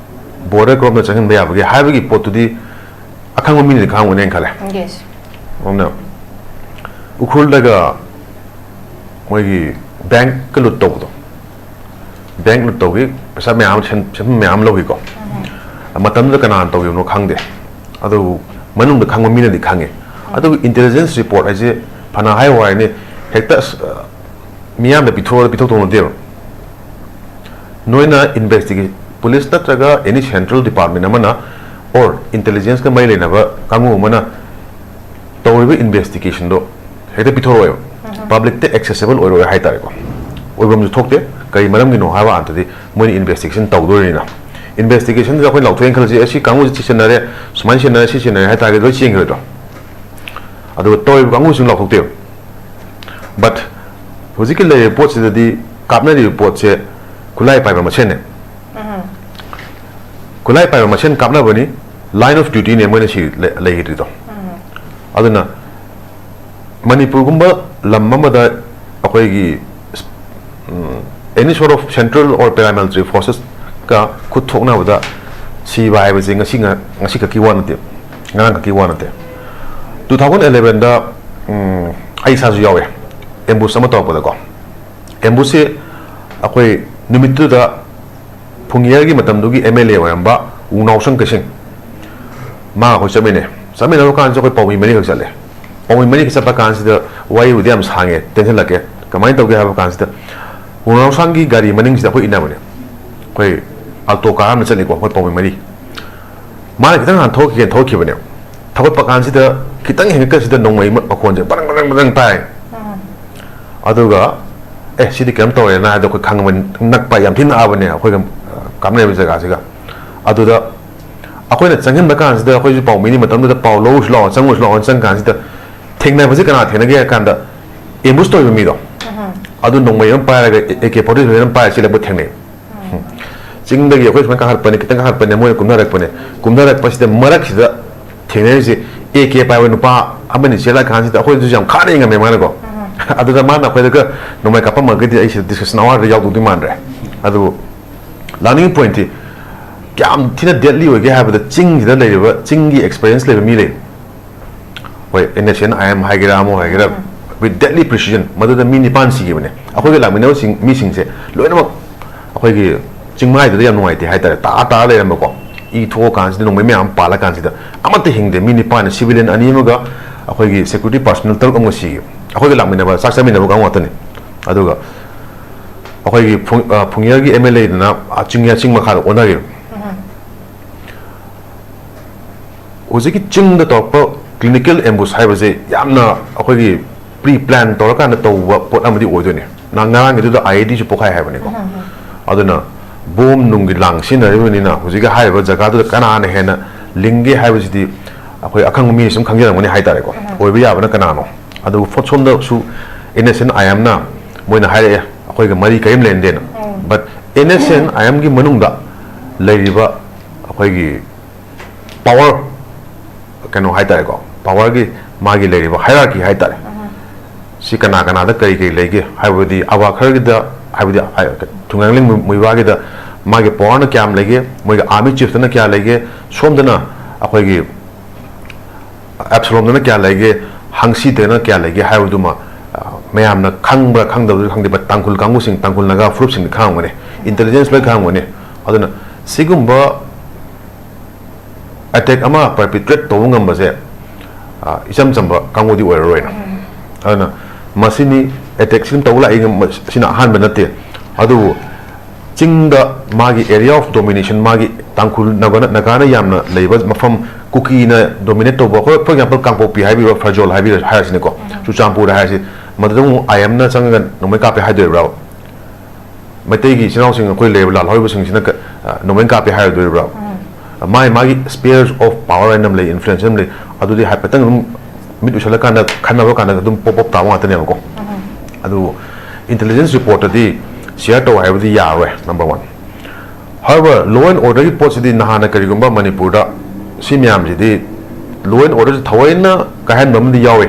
border ꯀꯔꯣꯝꯗ ꯆꯪꯍꯟꯕ ꯌꯥꯕꯒꯦ ꯍꯥꯏꯕꯒꯤ ꯄꯣꯠꯇꯨꯗꯤ ꯑꯈꯪꯕ ꯃꯤꯅꯗꯤ ꯈꯪꯉꯝꯒꯅꯤ ꯍꯥꯏꯅ ꯈꯜꯂꯦ꯫ Yes. ꯑꯗꯨꯅ ꯎꯈ꯭ꯔꯨꯜꯗꯒ ꯃꯣꯏꯒꯤ ꯕꯦꯡꯛꯀ ꯂꯨꯠ ꯇꯧꯕꯗꯣ, ꯕꯦꯡꯛ ꯂꯨꯠ ꯇꯧꯈꯤ, ꯄꯩꯁꯥ ꯃꯌꯥꯝ ꯑꯃ, ꯁꯦꯟ-, ꯁꯦꯟꯐꯝ ꯃꯌꯥꯝ ꯑꯃ ꯂꯧꯈꯤꯀꯣ꯫ ꯃꯇꯝꯗꯨꯗ ꯀꯅꯥꯅ ꯇꯧꯈꯤꯕꯅꯣ ꯈꯪꯗꯦ, ꯑꯗꯨꯕꯨ ꯃꯅꯨꯡꯗ ꯈꯪꯕ ꯃꯤꯅꯗꯤ ꯈꯪꯉꯦ꯫ ꯑꯗꯨꯕꯨ intelligence report ꯍꯥꯏꯁꯦ ꯐꯅ ꯍꯥꯏ ꯋꯥꯅꯤ, ꯍꯦꯛꯇ ꯑꯁ, ꯃꯤꯌꯥꯝꯗ ꯄꯤꯊꯣꯛꯑꯒ ꯄꯤꯊꯣꯛ ꯇꯧ ꯅꯠꯇꯦꯕ꯫ ꯅꯣꯏꯅ investigate, police ꯅꯠꯇ꯭ꯔꯒ any central department ꯑꯃꯅ or intelligenceꯀ ꯃꯔꯤ ꯂꯩꯅꯕ ꯀꯥꯡꯕꯨ ꯑꯃꯅ ꯇꯧꯔꯤꯕ investigationꯗꯣ ꯍꯦꯛꯇ ꯄꯤꯊꯣꯔꯛꯑꯣꯏꯕ꯫ Publicꯇ accessible ꯑꯣꯏꯔꯣꯏ ꯍꯥꯏꯇꯥꯔꯦꯀꯣ꯫ ꯑꯣꯏꯐꯝꯁꯨ ꯊꯣꯛꯇꯦ꯫ ꯀꯔꯤ ꯃꯔꯝꯒꯤꯅꯣ ꯍꯥꯏꯕ ꯀꯥꯟꯗꯗꯤ ꯃꯣꯏꯅ investigation ꯇꯧꯗꯣꯏꯅꯤꯅ, investigationꯗ ꯑꯩꯈꯣꯏꯅ ꯂꯥꯎꯊꯣꯛꯑꯦꯅ ꯈꯜꯂꯁꯤ, "ꯑꯦ, ꯁꯤ ꯀꯥꯡꯕꯨꯁꯤ ꯊꯤꯖꯤꯟꯅꯔꯦ, ꯁꯨꯃꯥꯏꯅ ꯊꯤꯖꯤꯟꯅꯔꯦ, ꯁꯤ ꯊꯤꯖꯤꯟꯅꯔꯦ" ꯍꯥꯏ ꯇꯥꯔꯒꯗꯤ ꯂꯣꯏ ꯆꯦꯟꯈꯤꯔꯣꯏꯗ꯭ꯔꯣ? ꯑꯗꯨꯒ ꯇꯧꯔꯤꯕ ꯀꯥꯡꯕꯨꯁꯤꯡ ꯂꯥꯎꯊꯣꯛꯇꯦꯕ꯫ But ꯍꯧꯖꯤꯛꯀꯤ ꯂꯩꯔꯤꯕ ꯄꯣꯠꯁꯤꯗꯗꯤ ꯀꯥꯞꯅꯔꯤꯕ ꯄꯣꯠꯁꯦ ꯈꯨꯠꯂꯥꯏ ꯄꯥꯏꯕ ꯃꯁꯦꯟꯅꯦ꯫ ꯈꯨꯠꯂꯥꯏ ꯄꯥꯏꯕ ꯃꯁꯦꯟ ꯀꯥꯞꯅꯕꯅꯤ, line of dutyꯅꯦ ꯃꯣꯏꯅ ꯁꯤ ꯂꯩ-, ꯂꯩꯈꯤꯗ꯭ꯔꯤꯗꯣ꯫ ꯑꯗꯨꯅ ꯃꯅꯤꯄꯨꯔꯒꯨꯝꯕ ꯂꯝ ꯑꯃꯗ ꯑꯩꯈꯣꯏꯒꯤ, ꯎꯝ, any sort of central or paramilitary forcesꯀ ꯈꯨꯠ ꯊꯣꯛꯅꯕꯗ ꯁꯤꯕ ꯍꯥꯏꯕꯁꯦ ꯉꯁꯤ ꯉ-, ꯉꯁꯤ ꯈꯛꯀꯤ ꯋꯥ ꯅꯠꯇꯦ, ꯉꯔꯥꯡ ꯈꯛꯀꯤ ꯋꯥ ꯅꯠꯇꯦ꯫ Two thousand elevenꯗ, ꯎꯝ, ꯑꯩ ꯏꯁꯥꯁꯨ ꯌꯥꯎꯋꯦ ambush ꯑꯃ ꯇꯧꯔꯛꯄꯗꯀꯣ꯫ Ambushꯁꯦ ꯑꯩꯈꯣꯏ ꯅꯨꯃꯤꯠꯇꯨꯗ ꯐꯨꯡꯌꯔꯒꯤ ꯃꯇꯝꯗꯨꯒꯤ MLA ꯑꯣꯏꯔꯝꯕ ꯎꯅꯥꯎꯁꯪ ꯀꯩꯁꯤꯡ, ꯃꯥ ꯑꯩꯈꯣꯏ ꯆꯠꯃꯤꯟꯅꯩ꯫ ꯆꯠꯃꯤꯟꯅꯕ ꯀꯥꯟꯁꯤꯗ ꯑꯩꯈꯣꯏ ꯄꯥꯎꯃꯤ ꯃꯔꯤꯈꯛ ꯆꯠꯂꯦ꯫ ꯄꯥꯎꯃꯤ ꯃꯔꯤꯒ ꯆꯠꯄ ꯀꯥꯟꯁꯤꯗ, ꯋꯥꯔꯤꯕꯨꯗꯤ ꯌꯥꯝ ꯁꯥꯡꯉꯦ, ꯇꯦꯟꯁꯤꯜꯂꯛꯀꯦ꯫ ꯀꯃꯥꯏꯅ ꯇꯧꯒꯦ ꯍꯥꯏꯕ ꯀꯥꯟꯁꯤꯗ, ꯋꯥꯉꯥꯡꯁꯥꯡꯒꯤ ꯒꯥꯔꯤ ꯃꯅꯤꯡꯁꯤꯗ ꯑꯩꯈꯣꯏ ꯏꯟꯅꯕꯅꯦ꯫ ꯑꯩꯈꯣꯏ ꯑꯜꯇꯣ ꯀꯥꯔ ꯑꯃ ꯆꯠꯂꯤꯀꯣ, ꯑꯩꯈꯣꯏ ꯄꯥꯎꯃꯤ ꯃꯔꯤ꯫ ꯃꯥꯅ ꯈꯤꯇꯪ ꯍꯥꯟꯅ ꯊꯣꯛꯈꯤꯒꯦꯅ ꯊꯣꯛꯈꯤꯕꯅꯦ꯫ ꯊꯧꯒꯠꯄ ꯀꯥꯟꯁꯤꯗ ꯈꯤꯇꯪ ꯍꯦꯟꯒꯠꯀꯁꯤꯗ ꯅꯣꯡꯃꯩ ꯃ-, ꯃꯈꯣꯟꯁꯦ ꯕ꯭ꯔꯪ ꯕ꯭ꯔꯪ ꯕ꯭ꯔꯪ ꯇꯥꯏ꯫ ꯑꯗꯨꯒ, "ꯑꯦ, ꯁꯤꯗꯤ ꯀꯩꯅꯣꯝ ꯇꯧꯔꯦꯅ" ꯍꯥꯏꯕꯗꯣ ꯑꯩꯈꯣꯏ ꯈꯪꯕ ꯅꯛꯄ, ꯌꯥꯝ ꯊꯤꯅ ꯅꯛꯑꯕꯅꯦ ꯑꯩꯈꯣꯏꯒ, ꯑ, ꯀꯥꯞꯅꯔꯤꯕ ꯖꯒꯥꯁꯤꯒ꯫ ꯑꯗꯨꯗ ꯑꯩꯈꯣꯏꯅ ꯆꯪꯁꯤꯟꯕ ꯀꯥꯟꯁꯤꯗ, ꯑꯩꯈꯣꯏꯁꯨ ꯄꯥꯎꯃꯤꯅꯤ ꯃꯇꯝꯗꯨꯗ ꯄꯥꯎ ꯂꯧꯔꯨꯁꯤ ꯂꯥꯛꯑꯣ, ꯆꯪꯉꯨꯁꯤ ꯂꯥꯛꯑꯣꯅ ꯆꯪ ꯀꯥꯟꯁꯤꯗ, ꯊꯦꯡꯅꯕꯁꯦ ꯀꯅꯥ ꯊꯦꯡꯅꯒꯦ ꯍꯥꯏ ꯀꯥꯟꯗ, ꯑꯦꯝꯕꯨꯁ ꯇꯧꯔꯤꯕ ꯃꯤꯗꯣ, ꯑꯗꯨ ꯅꯣꯡꯃꯩ ꯑꯃ ꯄꯥꯏꯔꯒ, ꯑꯦ ꯀꯦ ꯐꯣꯔꯇꯤ ꯁꯚꯦꯟ ꯑꯃ ꯄꯥꯏꯔꯒ ꯆꯦꯜꯂꯛꯄ ꯊꯦꯡꯅꯩ꯫ ꯎꯝ꯫ ꯆꯤꯡꯗꯒꯤ ꯑꯩꯈꯣꯏ ꯁꯨꯃꯥꯏꯅ ꯀꯥꯈꯠꯄꯅꯦ, ꯈꯤꯇꯪ ꯀꯥꯈꯠꯄꯅꯦ, ꯃꯣꯏꯅ ꯀꯨꯝꯅꯔꯛꯄꯅꯦ꯫ ꯀꯨꯝꯅꯔꯛꯄꯁꯤꯗ ꯃꯔꯛꯁꯤꯗ ꯊꯦꯡꯅꯔꯤꯁꯦ, ꯑꯦ ꯀꯦ ꯄꯥꯏꯕ ꯅꯨꯄꯥ ꯑꯃꯅꯤ ꯆꯦꯜꯂꯛꯑ ꯀꯥꯟꯁꯤꯗ ꯑꯩꯈꯣꯏꯗꯁꯨ ꯌꯥꯝ ꯈꯥꯅ ꯌꯦꯡꯉꯝꯃꯦ ꯃꯥꯅꯀꯣ꯫ ꯑꯗꯨꯗ ꯃꯥꯅ ꯑꯩꯈꯣꯏꯗꯒ ꯅꯣꯡꯃꯩ ꯀꯥꯞꯄꯝꯃꯒꯗꯤ ꯑꯩꯁꯦ ꯗꯤꯁꯀꯁꯟ ꯑꯋꯥꯔꯗ ꯌꯥꯎꯗꯧꯗꯤ ꯃꯥꯟꯗ꯭ꯔꯦ꯫ ꯑꯗꯨꯕꯨ ꯂꯥꯛꯅꯤꯡꯉꯤ ꯄꯣꯏꯟꯠꯇꯤ ꯀꯌꯥꯝ ꯊꯤꯅ ꯗꯦꯠꯂꯤ ꯑꯣꯏꯒꯦ ꯍꯥꯏꯕꯗ, ꯆꯤꯡꯁꯤꯗ ꯂꯩꯔꯤꯕ, ꯆꯤꯡꯒꯤ ꯑꯦꯛꯁꯄꯤꯔꯤꯌꯦꯟꯁ ꯂꯩꯕ ꯃꯤ ꯂꯩ꯫ ꯍꯣꯏ, N S N I M ꯍꯥꯏꯒꯦꯔꯥ, ꯑꯃ ꯍꯥꯏꯒꯦꯔꯥ, with deadly precision, ꯃꯗꯨꯗ ꯃꯤ ꯅꯤꯄꯥꯟ ꯁꯤꯈꯤꯕꯅꯦ꯫ ꯑꯩꯈꯣꯏꯒ ꯂꯥꯛꯃꯤꯟꯅꯕꯁꯤꯡ, ꯃꯤꯁꯤꯡꯁꯦ ꯂꯣꯏꯅꯃꯛ ꯑꯩꯈꯣꯏꯒꯤ ꯆꯤꯡꯃꯥꯏꯗꯨꯗ ꯌꯥꯝ ꯅꯨꯡꯉꯥꯏꯇꯦ ꯍꯥꯏꯇꯥꯔꯦ, ꯇꯥ ꯇꯥ ꯂꯩꯔꯝꯕꯀꯣ꯫ ꯏ ꯊꯣꯛꯑꯀꯥꯟꯁꯤꯗ, ꯅꯣꯡꯃꯩ ꯃꯌꯥꯝ ꯑꯃ ꯄꯥꯜꯂꯀꯥꯟꯁꯤꯗ ꯑꯃꯠꯇ ꯍꯤꯡꯗꯦ꯫ ꯃꯤ ꯅꯤꯄꯥꯟ, ꯁꯤꯚꯤꯂꯤꯌꯟ ꯑꯅꯤ ꯑꯃꯒ ꯑꯩꯈꯣꯏꯒꯤ ꯁꯦꯀ꯭ꯌꯨꯔꯤꯇꯤ ꯄꯥꯔꯁꯣꯅꯦꯜ ꯇꯔꯨꯛ ꯑꯃꯒ ꯁꯤꯈꯤ꯫ ꯑꯩꯈꯣꯏꯒ ꯂꯥꯛꯃꯤꯟꯅꯕ, ꯆꯥꯛ ꯆꯥꯃꯤꯟꯅꯕ ꯀꯥꯡꯕꯨ ꯉꯥꯛꯇꯅꯤ꯫ ꯑꯗꯨꯒ ꯑꯩꯈꯣꯏꯒꯤ ꯐꯨꯡ-, ꯑ, ꯐꯨꯡꯌꯔꯒꯤ ꯑꯦꯝ ꯑꯦꯜ ꯑꯦꯗꯨꯅ, ꯑ, ꯆꯤꯡꯌꯥ ꯆꯤꯡ ꯃꯈꯥꯗ ꯑꯣꯟꯅꯈꯤꯕ꯫ ꯍꯧꯖꯤꯛꯀꯤ ꯆꯤꯡꯗ ꯇꯧꯔꯛꯄ ꯀ꯭ꯂꯤꯅꯤꯀꯦꯜ ꯑꯦꯝꯕꯨꯁ ꯍꯥꯏꯕꯁꯦ ꯌꯥꯝꯅ ꯑꯩꯈꯣꯏꯒꯤ ꯄ꯭ꯔꯤ ꯄ꯭ꯂꯥꯟ ꯇꯧꯔꯀꯥꯟꯗ ꯇꯧꯕ ꯄꯣꯠ ꯑꯃꯗꯤ ꯑꯣꯏꯗꯣꯏꯅꯦ꯫ ꯅ-, ꯉꯔꯥꯡꯒꯤꯗꯨꯗ ꯑꯥꯏ ꯏ ꯗꯤꯁꯨ ꯄꯣꯛꯈꯥꯏ ꯍꯥꯏꯕꯅꯤꯀꯣ꯫ ꯑꯗꯨꯅ ꯕꯣꯝ ꯅꯨꯡꯒꯤ ꯂꯥꯡ ꯁꯤꯖꯤꯟꯅꯔꯤꯕꯅꯤꯅ, ꯍꯧꯖꯤꯛꯀꯤ ꯍꯥꯏꯔꯤꯕ ꯖꯒꯥꯗꯨꯗ ꯀꯅꯥꯅ ꯍꯦꯟꯅ ꯂꯤꯡꯒꯦ ꯍꯥꯏꯕꯁꯤꯗꯤ ꯑꯩꯈꯣꯏ ꯑꯈꯪꯕ ꯃꯤ ꯁꯨꯝ ꯈꯪꯖꯔꯝꯒꯅꯤ ꯍꯥꯏꯇꯥꯔꯦꯀꯣ꯫ ꯑꯣꯏꯕ ꯌꯥꯕꯅ ꯀꯅꯥꯅꯣ? ꯑꯗꯨꯕꯨ ꯐꯣ-, ꯁꯣꯝꯗꯁꯨ ꯑꯦꯟ ꯑꯦꯁ ꯑꯦꯟ ꯑꯥꯏ ꯑꯦꯝꯅ ꯃꯣꯏꯅ ꯍꯥꯏꯔꯛꯑꯦ, "ꯑꯩꯈꯣꯏꯒ ꯃꯔꯤ ꯀꯔꯤꯝ ꯂꯩꯅꯗꯦꯅ"꯫ ꯎꯝ꯫ But ꯑꯦꯟ ꯑꯦꯁ ꯑꯦꯟ ꯑꯥꯏ ꯑꯦꯝꯒꯤ ꯃꯅꯨꯡꯗ ꯂꯩꯔꯤꯕ ꯑꯩꯈꯣꯏꯒꯤ ꯄꯋꯥꯔ, ꯀꯩꯅꯣ ꯍꯥꯏꯇꯥꯔꯦꯀꯣ, ꯄꯋꯥꯔꯒꯤ ꯃꯥꯒꯤ ꯂꯩꯔꯤꯕ ꯍꯥꯏꯔꯥꯔꯀꯤ ꯍꯥꯏꯇꯥꯔꯦ꯫ ꯁꯤ ꯀꯅꯥ ꯀꯅꯥꯗ ꯀꯔꯤ ꯀꯔꯤ ꯂꯩꯒꯦ ꯍꯥꯏꯕꯗꯤ, ꯑꯕꯥꯈꯔꯒꯤꯗ, ꯍꯥꯏꯕꯗꯤ, ꯑ, ꯊꯨꯡꯒꯥꯡꯂꯤꯡ ꯃꯨ-, ꯃꯨꯏꯕꯥꯒꯤꯗ ꯃꯥꯒꯤ ꯄꯋꯥꯔꯅ ꯀꯌꯥꯝ ꯂꯩꯒꯦ, ꯃꯣꯏꯒꯤ ꯑꯥꯔꯃꯤ ꯆꯤꯐꯇꯅ ꯀꯌꯥ ꯂꯩꯒꯦ, ꯁꯣꯝꯗꯅ ꯑꯩꯈꯣꯏꯒꯤ ꯑꯦꯞꯁꯂꯣꯝꯗꯅ ꯀꯌꯥ ꯂꯩꯒꯦ, ꯍꯪꯁꯤꯗꯅ ꯀꯌꯥ ꯂꯩꯒꯦ ꯍꯥꯏꯕꯗꯨꯃ, ꯑ, ꯃꯌꯥꯝꯅ ꯈꯪꯕ꯭ꯔꯥ ꯈꯪꯗꯕ꯭ꯔꯥ ꯈꯪꯗꯦ, but ꯇꯥꯡꯈꯨꯜ ꯀꯥꯡꯕꯨꯁꯤꯡ, ꯇꯥꯡꯈꯨꯜ ꯅꯥꯒꯥ ꯐꯨꯔꯨꯞꯁꯤꯡꯗꯤ ꯈꯪꯉꯝꯒꯅꯤ, ꯏꯟꯇꯦꯂꯤꯖꯦꯟꯁ ꯂꯣꯏ ꯈꯪꯉꯝꯒꯅꯤ꯫ ꯑꯗꯨꯅ ꯁꯤꯒꯨꯝꯕ ꯑꯦꯇꯦꯛ ꯑꯃ ꯄꯔꯄꯤꯇ꯭ꯔꯦꯠ ꯇꯧꯕ ꯉꯝꯕꯁꯦ ꯏꯆꯝ ꯆꯝꯕ ꯀꯥꯡꯕꯨꯗꯤ ꯑꯣꯏꯔꯔꯣꯏꯅ꯫ ꯑꯗꯨꯅ ꯃꯁꯤꯅꯤ, ꯑꯦꯇꯦꯛꯁꯤ ꯑꯗꯨꯝ ꯇꯧꯕ ꯂꯥꯛꯏ꯫ ꯁꯤꯅ ꯑꯍꯥꯟꯕ ꯅꯠꯇꯦ꯫ ꯑꯗꯨꯕꯨ ꯆꯤꯡꯗ ꯃꯥꯒꯤ area of domination, ꯃꯥꯒꯤ ꯇꯥꯡꯈꯨꯜ ꯅꯥꯒꯥꯅ ꯌꯥꯝꯅ ꯂꯩꯕ ꯃꯐꯝ, ꯀꯨꯀꯤꯅ ꯗꯣꯃꯤꯅꯦꯠ ꯇꯧꯕ, for example, ꯀꯥꯡꯄꯣꯛꯄꯤ ꯍꯥꯏꯕꯤꯔꯣ, ꯐꯔꯖꯣꯜ ꯍꯥꯏꯕꯤꯔꯣ, ꯍꯥꯏꯔꯁꯤꯅꯦꯀꯣ, ꯆꯨꯔꯆꯥꯟꯄꯨꯔ ꯍꯥꯏꯔꯁꯤ, ꯃꯗꯨꯗ ꯑꯃꯨꯛ ꯑꯥꯏ ꯑꯦꯝꯅ ꯆꯪꯉꯒ ꯅꯣꯡꯃꯩ ꯀꯥꯞꯄꯦ ꯍꯥꯏꯗꯣꯔꯤꯕ꯭ꯔꯥ? ꯃꯩꯇꯩꯒꯤ ꯏꯆꯤꯟ ꯏꯅꯥꯎꯁꯤꯡ, ꯑꯩꯈꯣꯏ ꯂꯩꯔꯤꯕ ꯂꯥꯜꯍꯧꯔꯤꯕꯁꯤꯡꯁꯤꯅ ꯅꯣꯡꯃꯩ ꯀꯥꯞꯄꯦ ꯍꯥꯏꯔꯗꯣꯔꯤꯕ꯭ꯔꯥ? ꯃꯥꯒꯤ ꯃꯥꯒꯤ spheres of power ꯍꯥꯏꯅ ꯑꯃ ꯂꯩ, ꯏꯟꯐ꯭ꯂꯨꯌꯦꯟꯁ ꯑꯃ ꯂꯩ꯫ ꯑꯗꯨꯗꯤ ꯍꯥꯏꯐꯦꯠꯇꯪ ꯑꯗꯨꯝ ꯃꯤꯠ ꯎꯏꯁꯜꯂꯀꯥꯟꯗ, ꯈꯟꯅꯕ ꯀꯥꯟꯗ ꯑꯗꯨꯝ ꯄꯣꯞ ꯄꯣꯞ ꯇꯥꯕ ꯉꯥꯛꯇꯅꯦꯕꯀꯣ꯫ ꯑꯗꯨꯕꯨ ꯏꯟꯇꯦꯂꯤꯖꯦꯟꯁ ꯔꯤꯄꯣꯔꯠꯇꯗꯤ ꯁꯤꯌꯔ ꯇꯧ ꯍꯥꯏꯕꯗꯤ ꯌꯥꯔꯣꯏ, number one꯫ However, law and orderꯒꯤ ꯄꯣꯠꯁꯤꯗꯤ ꯅꯍꯥꯟꯅ ꯀꯔꯤꯒꯨꯝꯕ ꯃꯅꯤꯄꯨꯔꯗ ꯁꯤ ꯃꯌꯥꯝꯁꯤꯗꯤ law and orderꯁꯤ ꯊꯑꯣꯏꯅ ꯀꯥꯏꯍꯟꯕ ꯑꯃꯗꯤ ꯌꯥꯎꯏ꯫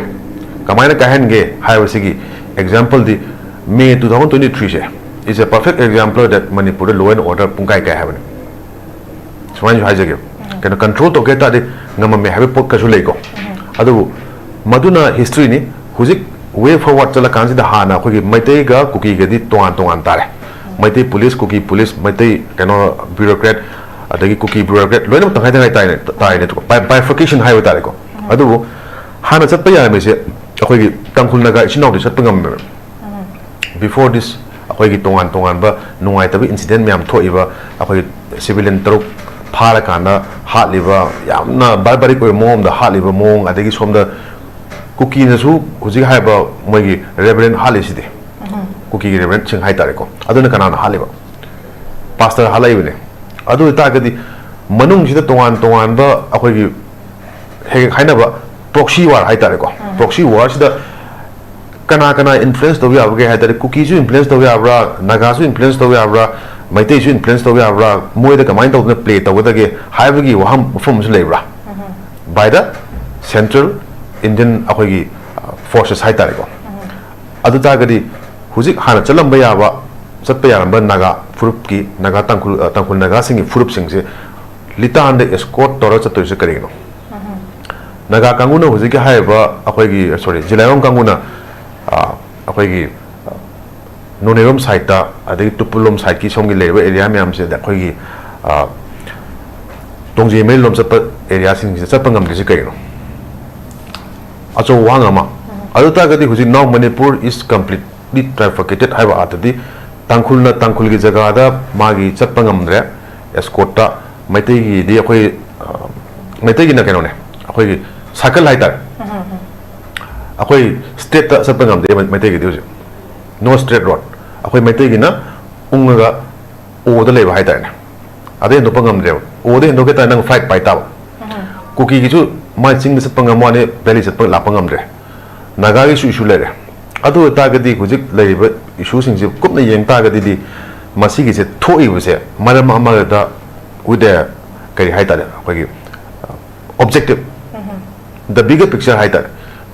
ꯀꯃꯥꯏꯅ ꯀꯥꯏꯍꯟꯒꯦ ꯍꯥꯏꯕꯁꯤꯒꯤ ꯑꯦꯛꯖꯥꯝꯄꯜꯗꯤ May two thousand twenty threeꯁꯦ is a perfect example that ꯃꯅꯤꯄꯨꯔꯗ law and order ꯄꯨꯡꯀꯥꯏ ꯀꯥꯏ ꯍꯥꯏꯕꯅꯤ꯫ ꯁꯨꯃꯥꯏꯅꯁꯨ ꯍꯥꯏꯖꯒꯦ, ꯀꯩꯅꯣ, ꯀꯟꯇ꯭ꯔꯣꯜ ꯇꯧꯒꯦ ꯍꯥꯏ ꯇꯥꯔꯗꯤ ꯉꯝꯃꯝꯃꯦ ꯍꯥꯏꯕ ꯄꯣꯠ ꯀꯩꯁꯨ ꯂꯩꯀꯣ꯫ ꯑꯗꯨꯕꯨ ꯃꯗꯨꯅ ꯍꯤꯁꯇ꯭ꯔꯤꯅꯤ꯫ ꯍꯧꯖꯤꯛ ꯋꯦ ꯐꯣꯔꯋꯥꯔꯗ ꯆꯠꯂꯀꯥꯟꯁꯤꯗ ꯍꯥꯟꯅ ꯑꯩꯈꯣꯏꯒꯤ ꯃꯩꯇꯩꯒ ꯀꯨꯀꯤꯒꯗꯤ ꯇꯣꯉꯥꯟ ꯇꯣꯉꯥꯟ ꯇꯥꯔꯦ꯫ ꯃꯩꯇꯩ ꯄꯨꯂꯤꯁ, ꯀꯨꯀꯤ ꯄꯨꯂꯤꯁ, ꯃꯩꯇꯩ ꯀꯩꯅꯣ ꯕ꯭ꯌꯨꯔꯣꯀ꯭ꯔꯦꯠ, ꯑꯗꯒꯤ ꯀꯨꯀꯤ ꯕ꯭ꯌꯨꯔꯣꯀ꯭ꯔꯦꯠ ꯂꯣꯏꯅꯃꯛ ꯇꯪꯈꯥꯏ ꯇꯪꯈꯥꯏ ꯇꯥꯏꯅꯦ, ꯇꯥꯏꯅꯦ꯫ Bifurcation ꯍꯥꯏꯕ ꯇꯥꯔꯦꯀꯣ꯫ ꯑꯗꯨꯕꯨ ꯍꯥꯟꯅ ꯆꯠꯄ ꯌꯥꯔꯝꯃꯤꯁꯦ ꯑꯩꯈꯣꯏꯒꯤ ꯇꯥꯡꯈꯨꯜ ꯅꯥꯒꯥ ꯏꯆꯤꯟ ꯏꯅꯥꯎꯗꯤ ꯆꯠꯄ ꯉꯝꯃꯦꯕ꯫ Before this, ꯑꯩꯈꯣꯏꯒꯤ ꯇꯣꯉꯥꯟ ꯇꯣꯉꯥꯟꯕ ꯅꯨꯡꯉꯥꯏꯇꯕ ꯏꯟꯁꯤꯗꯦꯟ ꯃꯌꯥꯝ ꯊꯣꯛꯏꯕ, ꯑꯩꯈꯣꯏ ꯁꯤꯚꯤꯂꯤꯌꯟ ꯇꯔꯨꯛ ꯐꯥꯔꯀꯥꯟꯗ ꯍꯥꯠꯂꯤꯕ, ꯌꯥꯝꯅ ꯕꯥꯔꯕꯥꯔꯤꯛ ꯑꯣꯏꯕ ꯃꯑꯣꯡꯗ ꯍꯥꯠꯂꯤꯕ ꯃꯑꯣꯡ, ꯑꯗꯒꯤ ꯁꯣꯝꯗ ꯀꯨꯀꯤꯅꯁꯨ ꯍꯧꯖꯤꯛ ꯍꯥꯏꯔꯤꯕ ꯃꯣꯏꯒꯤ ꯔꯦꯚꯔꯦꯟ ꯍꯥꯠꯂꯤꯁꯤꯗꯤ, ꯀꯨꯀꯤꯒꯤ ꯔꯦꯚꯔꯦꯟꯁꯤꯡ ꯍꯥꯏꯇꯥꯔꯦꯀꯣ, ꯑꯗꯨꯅ ꯀꯅꯥꯅ ꯍꯥꯠꯂꯤꯕ? ꯄꯥꯁꯇꯔ ꯍꯥꯠꯂꯛꯏꯕꯅꯦ꯫ ꯑꯗꯨ ꯑꯣꯏꯇꯥꯔꯒꯗꯤ ꯃꯅꯨꯡꯁꯤꯗ ꯇꯣꯉꯥꯟ ꯇꯣꯉꯥꯟꯕ ꯑꯩꯈꯣꯏꯒꯤ ꯍꯦꯛ ꯍꯦꯛ ꯍꯥꯏꯅꯕ ꯄ꯭ꯔꯣꯛꯁꯤ ꯋꯥꯔ ꯍꯥꯏꯇꯥꯔꯦꯀꯣ꯫ ꯄ꯭ꯔꯣꯛꯁꯤ ꯋꯥꯔꯁꯤꯗ ꯀꯅꯥ ꯀꯅꯥ ꯏꯟꯐ꯭ꯂꯨꯌꯦꯟꯁ ꯇꯧꯕ ꯌꯥꯕꯒꯦ ꯍꯥꯏ ꯇꯥꯔꯗꯤ, ꯀꯨꯀꯤꯁꯨ ꯏꯟꯐ꯭ꯂꯨꯌꯦꯟꯁ ꯇꯧꯕ ꯌꯥꯕ꯭ꯔꯥ, ꯅꯥꯒꯥꯁꯨ ꯏꯟꯐ꯭ꯂꯨꯌꯦꯟꯁ ꯇꯧꯕ ꯌꯥꯕ꯭ꯔꯥ, ꯃꯩꯇꯩꯁꯨ ꯏꯟꯐ꯭ꯂꯨꯌꯦꯟꯁ ꯇꯧꯕ ꯌꯥꯕ꯭ꯔꯥ, ꯃꯣꯏꯗ ꯀꯃꯥꯏꯅ ꯇꯧꯗꯅ ꯄ꯭ꯂꯦ ꯇꯧꯒꯗꯒꯦ ꯍꯥꯏꯕꯒꯤ ꯋꯥꯐꯝ, ꯋꯥꯐꯝ ꯑꯃꯁꯨ ꯂꯩꯕ꯭ꯔꯥ? By the central Indian ꯑꯩꯈꯣꯏꯒꯤ ꯐꯣꯔꯁꯦꯁ ꯍꯥꯏꯇꯥꯔꯦꯀꯣ꯫ ꯑꯗꯨ ꯇꯥꯔꯒꯗꯤ ꯍꯧꯖꯤꯛ ꯍꯥꯟꯅ ꯆꯠꯂꯝꯕ ꯌꯥꯕ, ꯆꯠꯄ ꯌꯥꯔꯝꯕ ꯅꯥꯒꯥ ꯐꯨꯔꯨꯞꯀꯤ, ꯅꯥꯒꯥ ꯇꯥꯡꯈꯨꯜ, ꯑ, ꯇꯥꯡꯈꯨꯜ ꯅꯥꯒꯥꯁꯤꯡꯒꯤ ꯐꯨꯔꯨꯞꯁꯤꯡꯁꯦ ꯂꯤꯇꯥꯟꯗ ꯑꯦꯁꯀꯣꯔꯠ ꯇꯧꯔꯒ ꯆꯠꯇꯣꯏꯁꯦ ꯀꯔꯤꯒꯤꯅꯣ? ꯅꯥꯒꯥ ꯀꯥꯡꯕꯨꯅ ꯍꯧꯖꯤꯛꯀꯤ ꯍꯥꯏꯔꯤꯕ ꯑꯩꯈꯣꯏꯒꯤ, ꯁꯣꯔꯤ, ꯖꯤꯂꯥꯏꯔꯣꯡ ꯀꯥꯡꯕꯨꯅ, ꯑ, ꯑꯩꯈꯣꯏꯒꯤ, ꯑ, ꯅꯣꯅꯦꯔꯣꯝ ꯁꯥꯏꯠꯇ, ꯑꯗꯒꯤ ꯇꯨꯄꯨꯜꯂꯣꯝ ꯁꯥꯏꯠꯀꯤ ꯁꯣꯝꯒꯤ ꯂꯩꯔꯤꯕ ꯑꯦꯔꯤꯌꯥ ꯃꯌꯥꯝꯁꯤꯗ ꯑꯩꯈꯣꯏꯒꯤ, ꯑ, ꯇꯣꯡꯖꯩ ꯃꯔꯤꯜꯂꯣꯝ ꯆꯠꯄ ꯑꯦꯔꯤꯌꯥꯁꯤꯡꯁꯤꯗ ꯆꯠꯄ ꯉꯝꯗ꯭ꯔꯤꯁꯦ ꯀꯩꯒꯤꯅꯣ? ꯑꯆꯧꯕ ꯋꯥꯍꯪ ꯑꯃ꯫ ꯑꯗꯨ ꯇꯥꯔꯒꯗꯤ ꯍꯧꯖꯤꯛ now Manipur is completely trifurcated ꯍꯥꯏꯕ ꯑꯥꯔꯊꯗꯤ ꯇꯥꯡꯈꯨꯜꯅ ꯇꯥꯡꯈꯨꯜꯒꯤ ꯖꯒꯥꯗ ꯃꯥꯒꯤ ꯆꯠꯄ ꯉꯝꯗ꯭ꯔꯦ, ꯑꯦꯁꯀꯣꯔꯠꯇ ꯃꯩꯇꯩꯒꯤꯗꯤ ꯑꯩꯈꯣꯏ, ꯑ, ꯃꯩꯇꯩꯒꯤꯅ ꯀꯩꯅꯣꯅꯦ, ꯑꯩꯈꯣꯏꯒꯤ ꯁꯥꯔꯀꯜ ꯍꯥꯏꯇꯥꯔꯦ꯫ ꯑꯩꯈꯣꯏ ꯁ꯭ꯇ꯭ꯔꯦꯠꯇ ꯆꯠꯄ ꯉꯝꯗꯦ ꯃꯩ-, ꯃꯩꯇꯩꯒꯤꯗꯤ ꯍꯧꯖꯤꯛ꯫ No straight road꯫ ꯑꯩꯈꯣꯏ ꯃꯩꯇꯩꯒꯤꯅ ꯎꯪꯉꯒ ꯑꯣꯗ ꯂꯩꯕ ꯍꯥꯏꯇꯥꯔꯦꯅꯦ꯫ ꯑꯗꯩ ꯍꯦꯟꯗꯣꯛꯄ ꯉꯝꯗ꯭ꯔꯦꯕ꯫ ꯑꯣꯗ ꯍꯦꯟꯗꯣꯛꯀꯦ ꯇꯥꯔꯗꯤ ꯅꯪ ꯐ꯭ꯂꯥꯏꯠ ꯄꯥꯏ ꯇꯥꯕ꯫ ꯀꯨꯀꯤꯒꯤꯁꯨ ꯃꯥꯏ ꯆꯤꯡꯗ ꯆꯠꯄ ꯉꯝꯕ ꯋꯥꯅꯤ, ꯚꯦꯂꯤ ꯆꯠꯄ ꯂꯥꯛꯄ ꯉꯝꯗ꯭ꯔꯦ꯫ ꯅꯥꯒꯥꯒꯤꯁꯨ ꯏꯁꯨ ꯂꯩꯔꯦ꯫ ꯑꯗꯨ ꯑꯣꯏꯇꯥꯔꯒꯗꯤ ꯍꯧꯖꯤꯛ ꯂꯩꯔꯤꯕ ꯏꯁꯨꯁꯤꯡꯁꯤ ꯀꯨꯞꯅ ꯌꯦꯡ ꯇꯥꯔꯒꯗꯤ ꯃꯁꯤꯒꯤꯁꯦ ꯊꯣꯛꯏꯕꯁꯦ ꯃꯔꯝ ꯑꯃꯗ with a, ꯀꯔꯤ ꯍꯥꯏꯇꯥꯔꯦ, ꯑꯩꯈꯣꯏꯒꯤ, ꯑ, objective, the bigger picture ꯍꯥꯏꯇꯥꯔꯦ꯫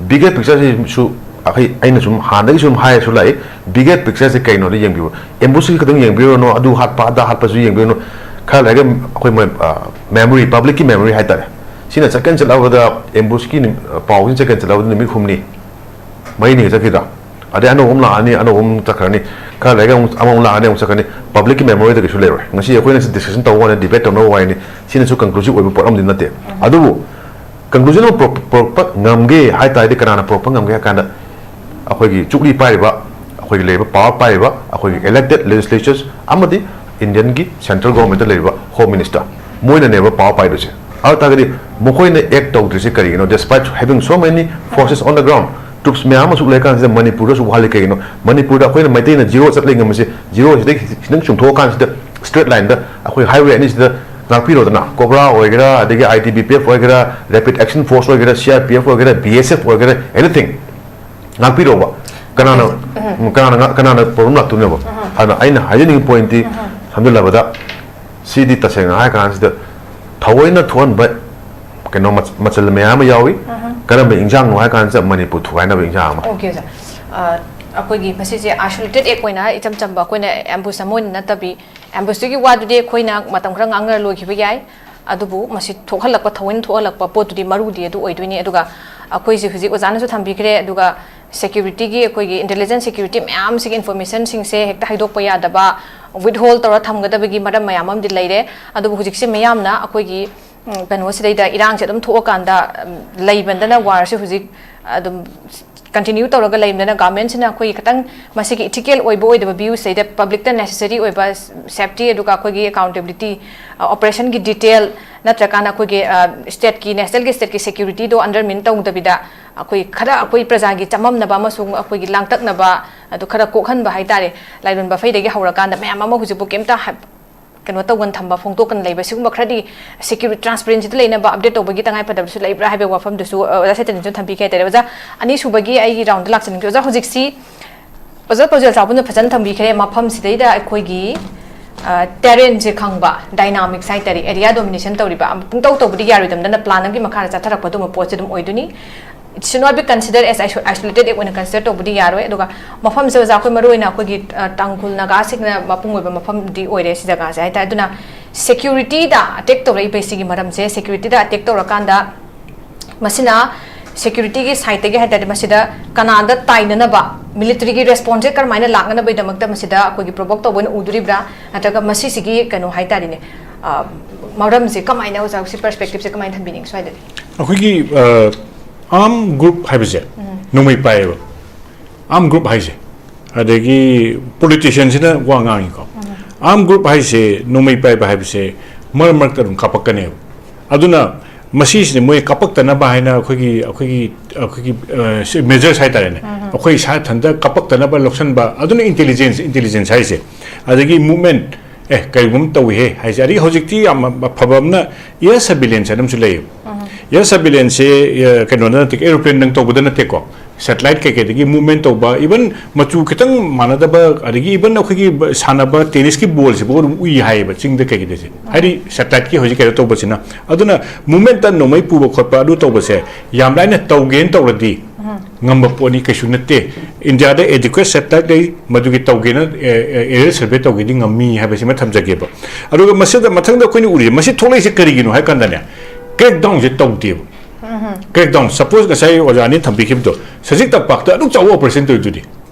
Bigger pictureꯁꯤꯁꯨ ꯑꯩꯈꯣꯏ, ꯑꯩꯅ ꯁꯨꯝ ꯍꯥꯟꯅꯗꯒꯤ ꯁꯨꯝ ꯍꯥꯏꯔꯁꯨ ꯂꯥꯛꯏ, bigger pictureꯁꯦ ꯀꯩꯅꯣꯗ ꯌꯦꯡꯕꯤꯌꯨ꯫ ꯑꯦꯝꯕꯨꯁꯀꯤ ꯈꯛꯇꯪ ꯌꯦꯡꯕꯤꯔꯨꯔꯅꯨ, ꯑꯗꯨ ꯍꯥꯠꯄ ꯑꯗꯥ ꯍꯥꯠꯄꯁꯨ ꯌꯦꯡꯕꯤꯔꯨꯔꯅꯨ꯫ ꯈꯔ ꯂꯩꯔꯒ ꯑꯩꯈꯣꯏ ꯃꯣꯏ, ꯑ, memory, publicꯀꯤ memory ꯍꯥꯏꯇꯥꯔꯦ, ꯁꯤꯅ ꯆꯠꯀꯦꯅ ꯆꯠꯂꯕꯗ ꯑꯦꯝꯕꯨꯁꯀꯤ ꯅꯨꯃꯤ-, ꯑ, ꯄꯥꯎꯁꯤꯅ ꯆꯠꯀꯦꯅ ꯆꯠꯂꯕꯗ ꯅꯨꯃꯤꯠ ꯍꯨꯝꯅꯤ ꯃꯔꯤꯅꯤꯒ ꯆꯠꯈꯤꯗ꯭ꯔꯥ? ꯑꯗꯩ ꯑꯅꯧꯕ ꯑꯃ ꯂꯥꯛꯑꯅꯤ, ꯑꯅꯧꯕ ꯑꯃ ꯆꯠꯈ꯭ꯔꯅꯤ, ꯈꯔ ꯂꯩꯔꯒ ꯑꯃꯨꯛ ꯑꯃꯃꯨꯛ ꯂꯥꯛꯑꯅꯤ, ꯑꯃꯨꯛ ꯆꯠꯈ꯭ꯔꯅꯤ꯫ Publicꯀꯤ memoryꯗ ꯀꯩꯁꯨ ꯂꯩꯔꯣꯏ꯫ ꯉꯁꯤ ꯑꯩꯈꯣꯏꯅ ꯁꯤ discussion ꯇꯧꯕ ꯋꯥꯅꯤ, debate ꯇꯧꯅꯕ ꯋꯥꯔꯤꯅꯤ, ꯁꯤꯅꯁꯨ conclusive ꯑꯣꯏꯕ ꯄꯣꯠ ꯑꯃꯗꯤ ꯅꯠꯇꯦ꯫ ꯑꯗꯨꯕꯨ conclusion ꯑꯃ ꯄꯨꯔꯛ-, ꯄꯨꯔꯛꯄ ꯉꯝꯒꯦ ꯍꯥꯏ ꯇꯥꯔꯗꯤ ꯀꯅꯥꯅ ꯄꯨꯔꯛꯄ ꯉꯝꯒꯦ ꯍꯥꯏ ꯀꯥꯟꯗ ꯑꯩꯈꯣꯏꯒꯤ ꯆꯨꯛꯂꯤ ꯄꯥꯏꯔꯤꯕ, ꯑꯩꯈꯣꯏꯒꯤ ꯂꯩꯔꯤꯕ power ꯄꯥꯏꯔꯤꯕ ꯑꯩꯈꯣꯏꯒꯤ elected legislatures ꯑꯃꯗꯤ Indianꯒꯤ central governmentꯇ ꯂꯩꯔꯤꯕ Home Minister, ꯃꯣꯏꯅꯅꯦꯕ power ꯄꯥꯏꯗꯣꯏꯁꯦ꯫ ꯑꯗꯨ ꯇꯥꯔꯒꯗꯤ ꯃꯈꯣꯏꯅ act ꯇꯧꯗ꯭ꯔꯤꯁꯦ ꯀꯔꯤꯒꯤꯅꯣ? Despite having so many forces on the ground, troops ꯃꯌꯥꯝ ꯑꯃꯁꯨ ꯂꯩꯔꯀꯥꯟꯁꯤꯗ ꯃꯅꯤꯄꯨꯔꯗꯁꯨ ꯋꯥꯍꯜꯂꯤ ꯀꯩꯒꯤꯅꯣ? ꯃꯅꯤꯄꯨꯔꯗ ꯑꯩꯈꯣꯏꯅ ꯃꯩꯇꯩꯅ zero ꯆꯠꯂꯦ ꯉꯝꯃꯤꯁꯦ, zero ꯁꯤꯗꯒꯤ ꯈꯤꯇꯪ ꯆꯨꯝꯊꯣꯛꯑꯀꯥꯟꯁꯤꯗ straight lineꯗ ꯑꯩꯈꯣꯏ highway ꯑꯅꯤꯁꯤꯗ ꯉꯥꯛꯄꯤꯔꯣꯗꯅ, ꯀꯣꯕ꯭ꯔꯥ ꯑꯣꯏꯒꯦꯔꯥ, ꯑꯗꯒꯤ I T B P F ꯑꯣꯏꯒꯦꯔꯥ, Rapid Action Force ꯑꯣꯏꯒꯦꯔꯥ, C R P F ꯑꯣꯏꯒꯦꯔꯥ, B S F ꯑꯣꯏꯒꯦꯔꯥ, anything, ꯉꯥꯛꯄꯤꯔꯣꯕ꯫ ꯀꯅꯥꯅ, ꯎꯝ, ꯀꯅꯥꯅ ꯉꯥꯛ-, ꯀꯅꯥꯅ problem ꯂꯥꯛꯇꯣꯏꯅꯣꯕ? ꯑꯗꯨꯅ ꯑꯩꯅ ꯍꯥꯏꯖꯅꯤꯡꯉꯤ pointꯇꯤ, ꯁꯝꯖꯜꯂꯕꯗ, ꯁꯤꯗꯤ ꯇꯁꯦꯡꯅ ꯍꯥꯏꯔ ꯀꯥꯟꯁꯤꯗ ꯊꯑꯣꯏꯅ ꯊꯣꯛꯍꯟꯕ ꯀꯩꯅꯣ ꯃꯆ-, ꯃꯆꯜ ꯃꯌꯥꯝ ꯑꯃ ꯌꯥꯎꯏ꯫ ꯀꯔꯝꯕ ꯏꯟꯖꯥꯡꯅꯣ ꯍꯥꯏ ꯀꯥꯟꯁꯤꯗ ꯃꯅꯤꯄꯨꯔ ꯊꯨꯒꯥꯏꯅꯕ ꯏꯟꯖꯥꯡ ꯑꯃ꯫ Okay, sir꯫ ꯑ, ꯑꯩꯈꯣꯏꯒꯤ ꯃꯁꯤꯁꯦ isolated act ꯑꯣꯏꯅ ꯏꯆꯝ ꯆꯝꯕ ꯑꯩꯈꯣꯏꯅ ambush ꯑꯃ ꯑꯣꯏꯅ ꯅꯠꯇꯕꯤ, ambushtꯨꯒꯤ ꯋꯥꯗꯨꯗꯤ ꯑꯩꯈꯣꯏꯅ ꯃꯇꯝ ꯈꯔ ꯉꯥꯡꯅꯔ ꯂꯣꯏꯈꯤꯕ ꯌꯥꯏ꯫ ꯑꯗꯨꯕꯨ ꯃꯁꯤ ꯊꯣꯛꯍꯜꯂꯛꯄ, ꯊꯑꯣꯏꯅ ꯊꯣꯛꯍꯜꯂꯛꯄ ꯄꯣꯠꯇꯨꯗꯤ ꯃꯔꯨꯗꯤ ꯑꯗꯨ ꯑꯣꯏꯗꯣꯏꯅꯤ꯫ ꯑꯗꯨꯒ ꯑꯩꯈꯣꯏꯁꯦ ꯍꯧꯖꯤꯛ ꯑꯣꯖꯥꯅꯁꯨ ꯊꯝꯕꯤꯈ꯭ꯔꯦ, ꯑꯗꯨꯒ securityꯒꯤ, ꯑꯩꯈꯣꯏꯒꯤ intelligence security ꯃꯌꯥꯝꯁꯤꯒꯤ informationꯁꯤꯡꯁꯦ ꯍꯦꯛꯇ ꯍꯥꯏꯗꯣꯛꯄ ꯌꯥꯗꯕ, withhold ꯇꯧꯔ ꯊꯝꯒꯗꯕꯒꯤ ꯃꯔꯝ ꯃꯌꯥꯝ ꯑꯃꯗꯤ ꯂꯩꯔꯦ꯫ ꯑꯗꯨꯕꯨ ꯍꯧꯖꯤꯛꯁꯦ ꯃꯤꯌꯥꯝꯅ ꯑꯩꯈꯣꯏꯒꯤ, ꯎꯝ, ꯀꯩꯅꯣꯁꯤꯗꯩꯗ, ꯏꯔꯥꯡꯁꯦ ꯑꯗꯨꯝ ꯊꯣꯛꯑꯀꯥꯟꯗ, ꯎꯝ, ꯂꯩꯃꯟꯗꯅ warꯁꯦ ꯍꯧꯖꯤꯛ ꯑꯗꯨꯝ continue ꯇꯧꯔꯒ ꯂꯩꯕꯅꯤꯅ, ꯒꯚꯔꯟꯃꯦꯟꯠꯁꯤꯅ ꯑꯩꯈꯣꯏꯒꯤ ꯈꯤꯇꯪ ꯃꯁꯤꯒꯤ ethical ꯑꯣꯏꯕ ꯑꯣꯏꯗꯕ views ꯁꯤꯗ publicꯇ necessary ꯑꯣꯏꯕ safety, ꯑꯗꯨꯒ ꯑꯩꯈꯣꯏꯒꯤ accountability, operationꯒꯤ detail, ꯅꯠꯇ꯭ꯔꯀꯥꯟꯗ ꯑꯩꯈꯣꯏꯒꯤ stateꯀꯤ, nationalꯒꯤ stateꯀꯤ securityꯗꯣ undermine ꯇꯧꯗꯕꯤꯗ, ꯑꯩꯈꯣꯏ ꯈꯔ ꯑꯩꯈꯣꯏ ꯄ꯭ꯔꯖꯥꯒꯤ ꯆꯃꯝꯅꯕ ꯑꯃꯁꯨꯡ ꯑꯩꯈꯣꯏꯒꯤ ꯂꯥꯡꯇꯛꯅꯕ ꯑꯗꯨ ꯈꯔ ꯀꯣꯛꯍꯟꯕ ꯍꯥꯏꯇꯥꯔꯦ꯫ ꯂꯥꯏꯔꯣꯟ ꯕꯐꯩꯗꯒꯤ ꯍꯧꯔꯀꯥꯟꯗ ꯃꯌꯥꯝ ꯑꯃ ꯍꯧꯖꯤꯛꯐꯥꯎ ꯀꯩꯝꯇ ꯍꯥꯏ-, ꯀꯩꯅꯣ ꯇꯧꯒꯅ ꯊꯝꯕ, ꯐꯣꯡꯗꯣꯛꯀꯅ ꯂꯩꯕ, ꯁꯤꯒꯨꯝꯕ ꯈꯔꯗꯤ security, transparencyꯗ ꯂꯩꯅꯕ update ꯇꯧꯕꯒꯤ ꯇꯉꯥꯏ ꯐꯗꯕꯁꯨ ꯂꯩꯕ꯭ꯔꯥ ꯍꯥꯏꯕꯒꯤ ꯋꯥꯐꯝꯗꯨꯁꯨ, ꯑ, ꯑꯣꯖꯥ ꯁꯩꯇꯟꯅꯁꯨ ꯊꯝꯕꯤꯈꯤ ꯍꯥꯏꯇꯥꯔꯦ꯫ ꯑꯣꯖꯥ, ꯑꯅꯤꯁꯨꯕꯒꯤ ꯑꯩꯒꯤ roundꯗ ꯂꯥꯛꯆꯅꯤꯡꯉꯤ꯫ ꯑꯣꯖꯥ, ꯍꯧꯖꯤꯛꯁꯤ ꯑꯣꯖꯥ ꯄꯥꯎꯖꯦꯜ ꯆꯥꯎꯕꯅ ꯐꯖꯅ ꯊꯝꯕꯤꯈ꯭ꯔꯦ꯫ ꯃꯐꯝꯁꯤꯗꯩꯗ ꯑꯩꯈꯣꯏꯒꯤ, ꯑ, terrainꯁꯦ ꯈꯪꯕ, dynamics ꯍꯥꯏꯇꯥꯔꯦ, area domination ꯇꯧꯔꯤꯕ, ꯑꯝ, ꯄꯨꯡꯇꯧ ꯇꯧꯕꯗꯤ ꯌꯥꯔꯣꯏꯗꯕꯅꯤꯅ plan ꯑꯃꯒꯤ ꯃꯈꯥꯗ ꯆꯠꯊꯔꯛꯄ ꯑꯗꯨꯝꯕ ꯄꯣꯠꯁꯦ ꯑꯗꯨꯝ ꯑꯣꯏꯗꯣꯏꯅꯤ꯫ It should not be considered as iso-, isolated ꯑꯣꯏꯅ consider ꯇꯧꯕꯗꯤ ꯌꯥꯔꯣꯏ꯫ ꯑꯗꯨꯒ ꯃꯐꯝꯁꯦ ꯑꯣꯖꯥ, ꯑꯩꯈꯣꯏ ꯃꯔꯨꯑꯣꯏꯅ ꯑꯩꯈꯣꯏꯒꯤ, ꯑ, ꯇꯥꯡꯈꯨꯜ ꯅꯥꯒꯥꯁꯤꯡꯅ ꯃꯄꯨꯡ ꯑꯣꯏꯕ ꯃꯐꯝꯗꯤ ꯑꯣꯏꯔꯦ ꯁꯤ ꯖꯒꯥꯁꯦ ꯍꯥꯏꯇꯥꯔꯦ꯫ ꯑꯗꯨꯅ securityꯗ attack ꯇꯧꯔꯛꯏꯕ ꯁꯤꯒꯤ ꯃꯔꯝꯁꯦ, securityꯗ attack ꯇꯧꯔꯀꯥꯟꯗ ꯃꯁꯤꯅ securityꯒꯤ sideꯇꯒꯤ ꯍꯥꯏꯇꯥꯔꯗꯤ ꯃꯁꯤꯗ ꯀꯅꯥꯗ ꯇꯥꯏꯅꯅꯕ militaryꯒꯤ responseꯁꯦ ꯀꯔꯝꯍꯥꯏꯅ ꯂꯥꯛꯅꯅꯕꯒꯤꯗꯃꯛꯇ ꯃꯁꯤꯗ ꯑꯩꯈꯣꯏꯒꯤ provoke ꯇꯧꯕ ꯑꯣꯏꯅ ꯎꯗꯣꯔꯤꯕ꯭ꯔꯥ, ꯅꯠꯇ꯭ꯔꯒ ꯃꯁꯤꯁꯤꯒꯤ ꯀꯩꯅꯣ ꯍꯥꯏꯇꯥꯔꯦꯅꯦ, ꯑ, ꯃꯔꯝꯁꯦ ꯀꯃꯥꯏꯅ, ꯑꯣꯖꯥ, ꯁꯤ perspectiveꯁꯦ ꯀꯃꯥꯏꯅ ꯊꯝꯕꯤꯅꯤꯡꯉꯤ ꯁ꯭ꯋꯥꯏꯗꯗꯤ? ꯑꯩꯈꯣꯏꯒꯤ, ꯑ, arm group ꯍꯥꯏꯕꯁꯦ ꯎꯝ꯫ ꯅꯣꯡꯃꯩ ꯄꯥꯏꯌꯦꯕ꯫ Arm group ꯍꯥꯏꯁꯦ, ꯑꯗꯒꯤ politicianꯁꯤꯅ ꯋꯥ ꯉꯥꯡꯉꯤꯀꯣ꯫ Arm group ꯍꯥꯏꯁꯦ, ꯅꯣꯡꯃꯩ ꯄꯥꯏꯕ ꯍꯥꯏꯕꯁꯦ ꯃꯔꯛ ꯃꯔꯛꯇ ꯑꯗꯨꯝ ꯀꯥꯞꯄꯛꯀꯅꯦꯕ꯫ ꯑꯗꯨꯅ ꯃꯁꯤꯁꯤꯅ ꯃꯣꯏ ꯀꯥꯞꯄꯛꯇꯅꯕ ꯍꯥꯏꯅ ꯑꯩꯈꯣꯏꯒꯤ, ꯑꯩꯈꯣꯏꯒꯤ, ꯑꯩꯈꯣꯏꯒꯤ, ꯑ, ꯁꯤ measures ꯍꯥꯏꯇꯥꯔꯦꯅꯦ꯫ ꯑꯩꯈꯣꯏ ꯏꯁꯥ ꯏꯊꯟꯇ ꯀꯥꯞꯄꯛꯇꯅꯕ ꯂꯧꯁꯟꯕ, ꯑꯗꯨꯅ intelligence, intelligence ꯍꯥꯏꯁꯦ꯫ ꯑꯗꯒꯤ movement, ꯑꯦ, ꯀꯔꯤꯒꯨꯝꯕ ꯇꯧꯏꯍꯦ ꯍꯥꯏꯁꯦ꯫ ꯑꯗꯒꯤ ꯍꯧꯖꯤꯛꯇꯤ ꯌꯥꯝ ꯑꯐꯕ ꯑꯃꯅ air surveillance ꯍꯥꯏꯅ ꯑꯃꯁꯨ ꯂꯩꯌꯦꯕ꯫ Air surveillancesꯁꯦ, ꯑ, ꯀꯩꯅꯣꯗ ꯅꯠꯇꯦ, aeroplane ꯅꯪ ꯇꯧꯕꯗ ꯅꯠꯇꯦꯀꯣ꯫ Satellite ꯀꯩꯀꯩꯗꯒꯤ movement ꯇꯧꯕ, even ꯃꯆꯨ ꯈꯤꯇꯪ ꯃꯥꯟꯅꯗꯕ, ꯑꯗꯒꯤ even ꯑꯩꯈꯣꯏꯒꯤ ꯕ-, ꯁꯥꯟꯅꯕ tennisꯀꯤ ballꯁꯤꯐꯥꯎ ꯑꯗꯨꯝ ꯎꯏ ꯍꯥꯏꯌꯦꯕ, ꯆꯤꯡꯗ ꯀꯩꯀꯩꯗꯁꯦ꯫ ꯍꯥꯏꯗꯤ satelliteꯀꯤ ꯍꯧꯖꯤꯛ ꯀꯩꯅꯣ ꯇꯧꯕꯁꯤꯅ꯫ ꯑꯗꯨꯅ movementꯇ ꯅꯣꯡꯃꯩ ꯄꯨꯕ ꯈꯣꯠꯄ ꯑꯗꯨ ꯇꯧꯕꯁꯦ ꯌꯥꯝ ꯂꯥꯏꯅ ꯇꯧꯒꯦꯅ ꯇꯧꯔꯗꯤ ꯉꯝꯕ ꯄꯣꯠꯅꯤ, ꯀꯩꯁꯨ ꯅꯠꯇꯦ꯫ ꯏꯟꯗꯤꯌꯥꯗ adequate satellite ꯂꯩ, ꯃꯗꯨꯒꯤ ꯇꯧꯒꯦꯅ, ꯑꯦ, ꯑꯦ, aerial survey ꯇꯧꯒꯦꯗꯤ ꯉꯝꯃꯤ ꯍꯥꯏꯕꯁꯤꯃ ꯊꯝꯖꯒꯦꯕ꯫ ꯑꯗꯨꯒ ꯃꯁꯤꯗ ꯃꯊꯪꯗ ꯑꯩꯈꯣꯏꯅ ꯎꯔꯤꯁꯦ, ꯃꯁꯤ ꯊꯣꯛꯂꯛꯏꯁꯦ ꯀꯔꯤꯒꯤꯅꯣ ꯍꯥꯏ ꯀꯥꯟꯗꯅꯦ, crackdownꯁꯦ ꯇꯧꯗꯦꯕ꯫ Crackdown, suppose ꯉꯁꯥꯏ ꯑꯣꯖꯥꯅꯤ ꯊꯝꯕꯤꯈꯤꯕꯗꯣ, ꯁꯖꯤꯛ ꯇꯝꯄꯥꯛꯇ ꯑꯗꯨꯛ ꯆꯥꯎꯕ operation ꯇꯧꯔꯤꯗꯨꯗꯤ꯫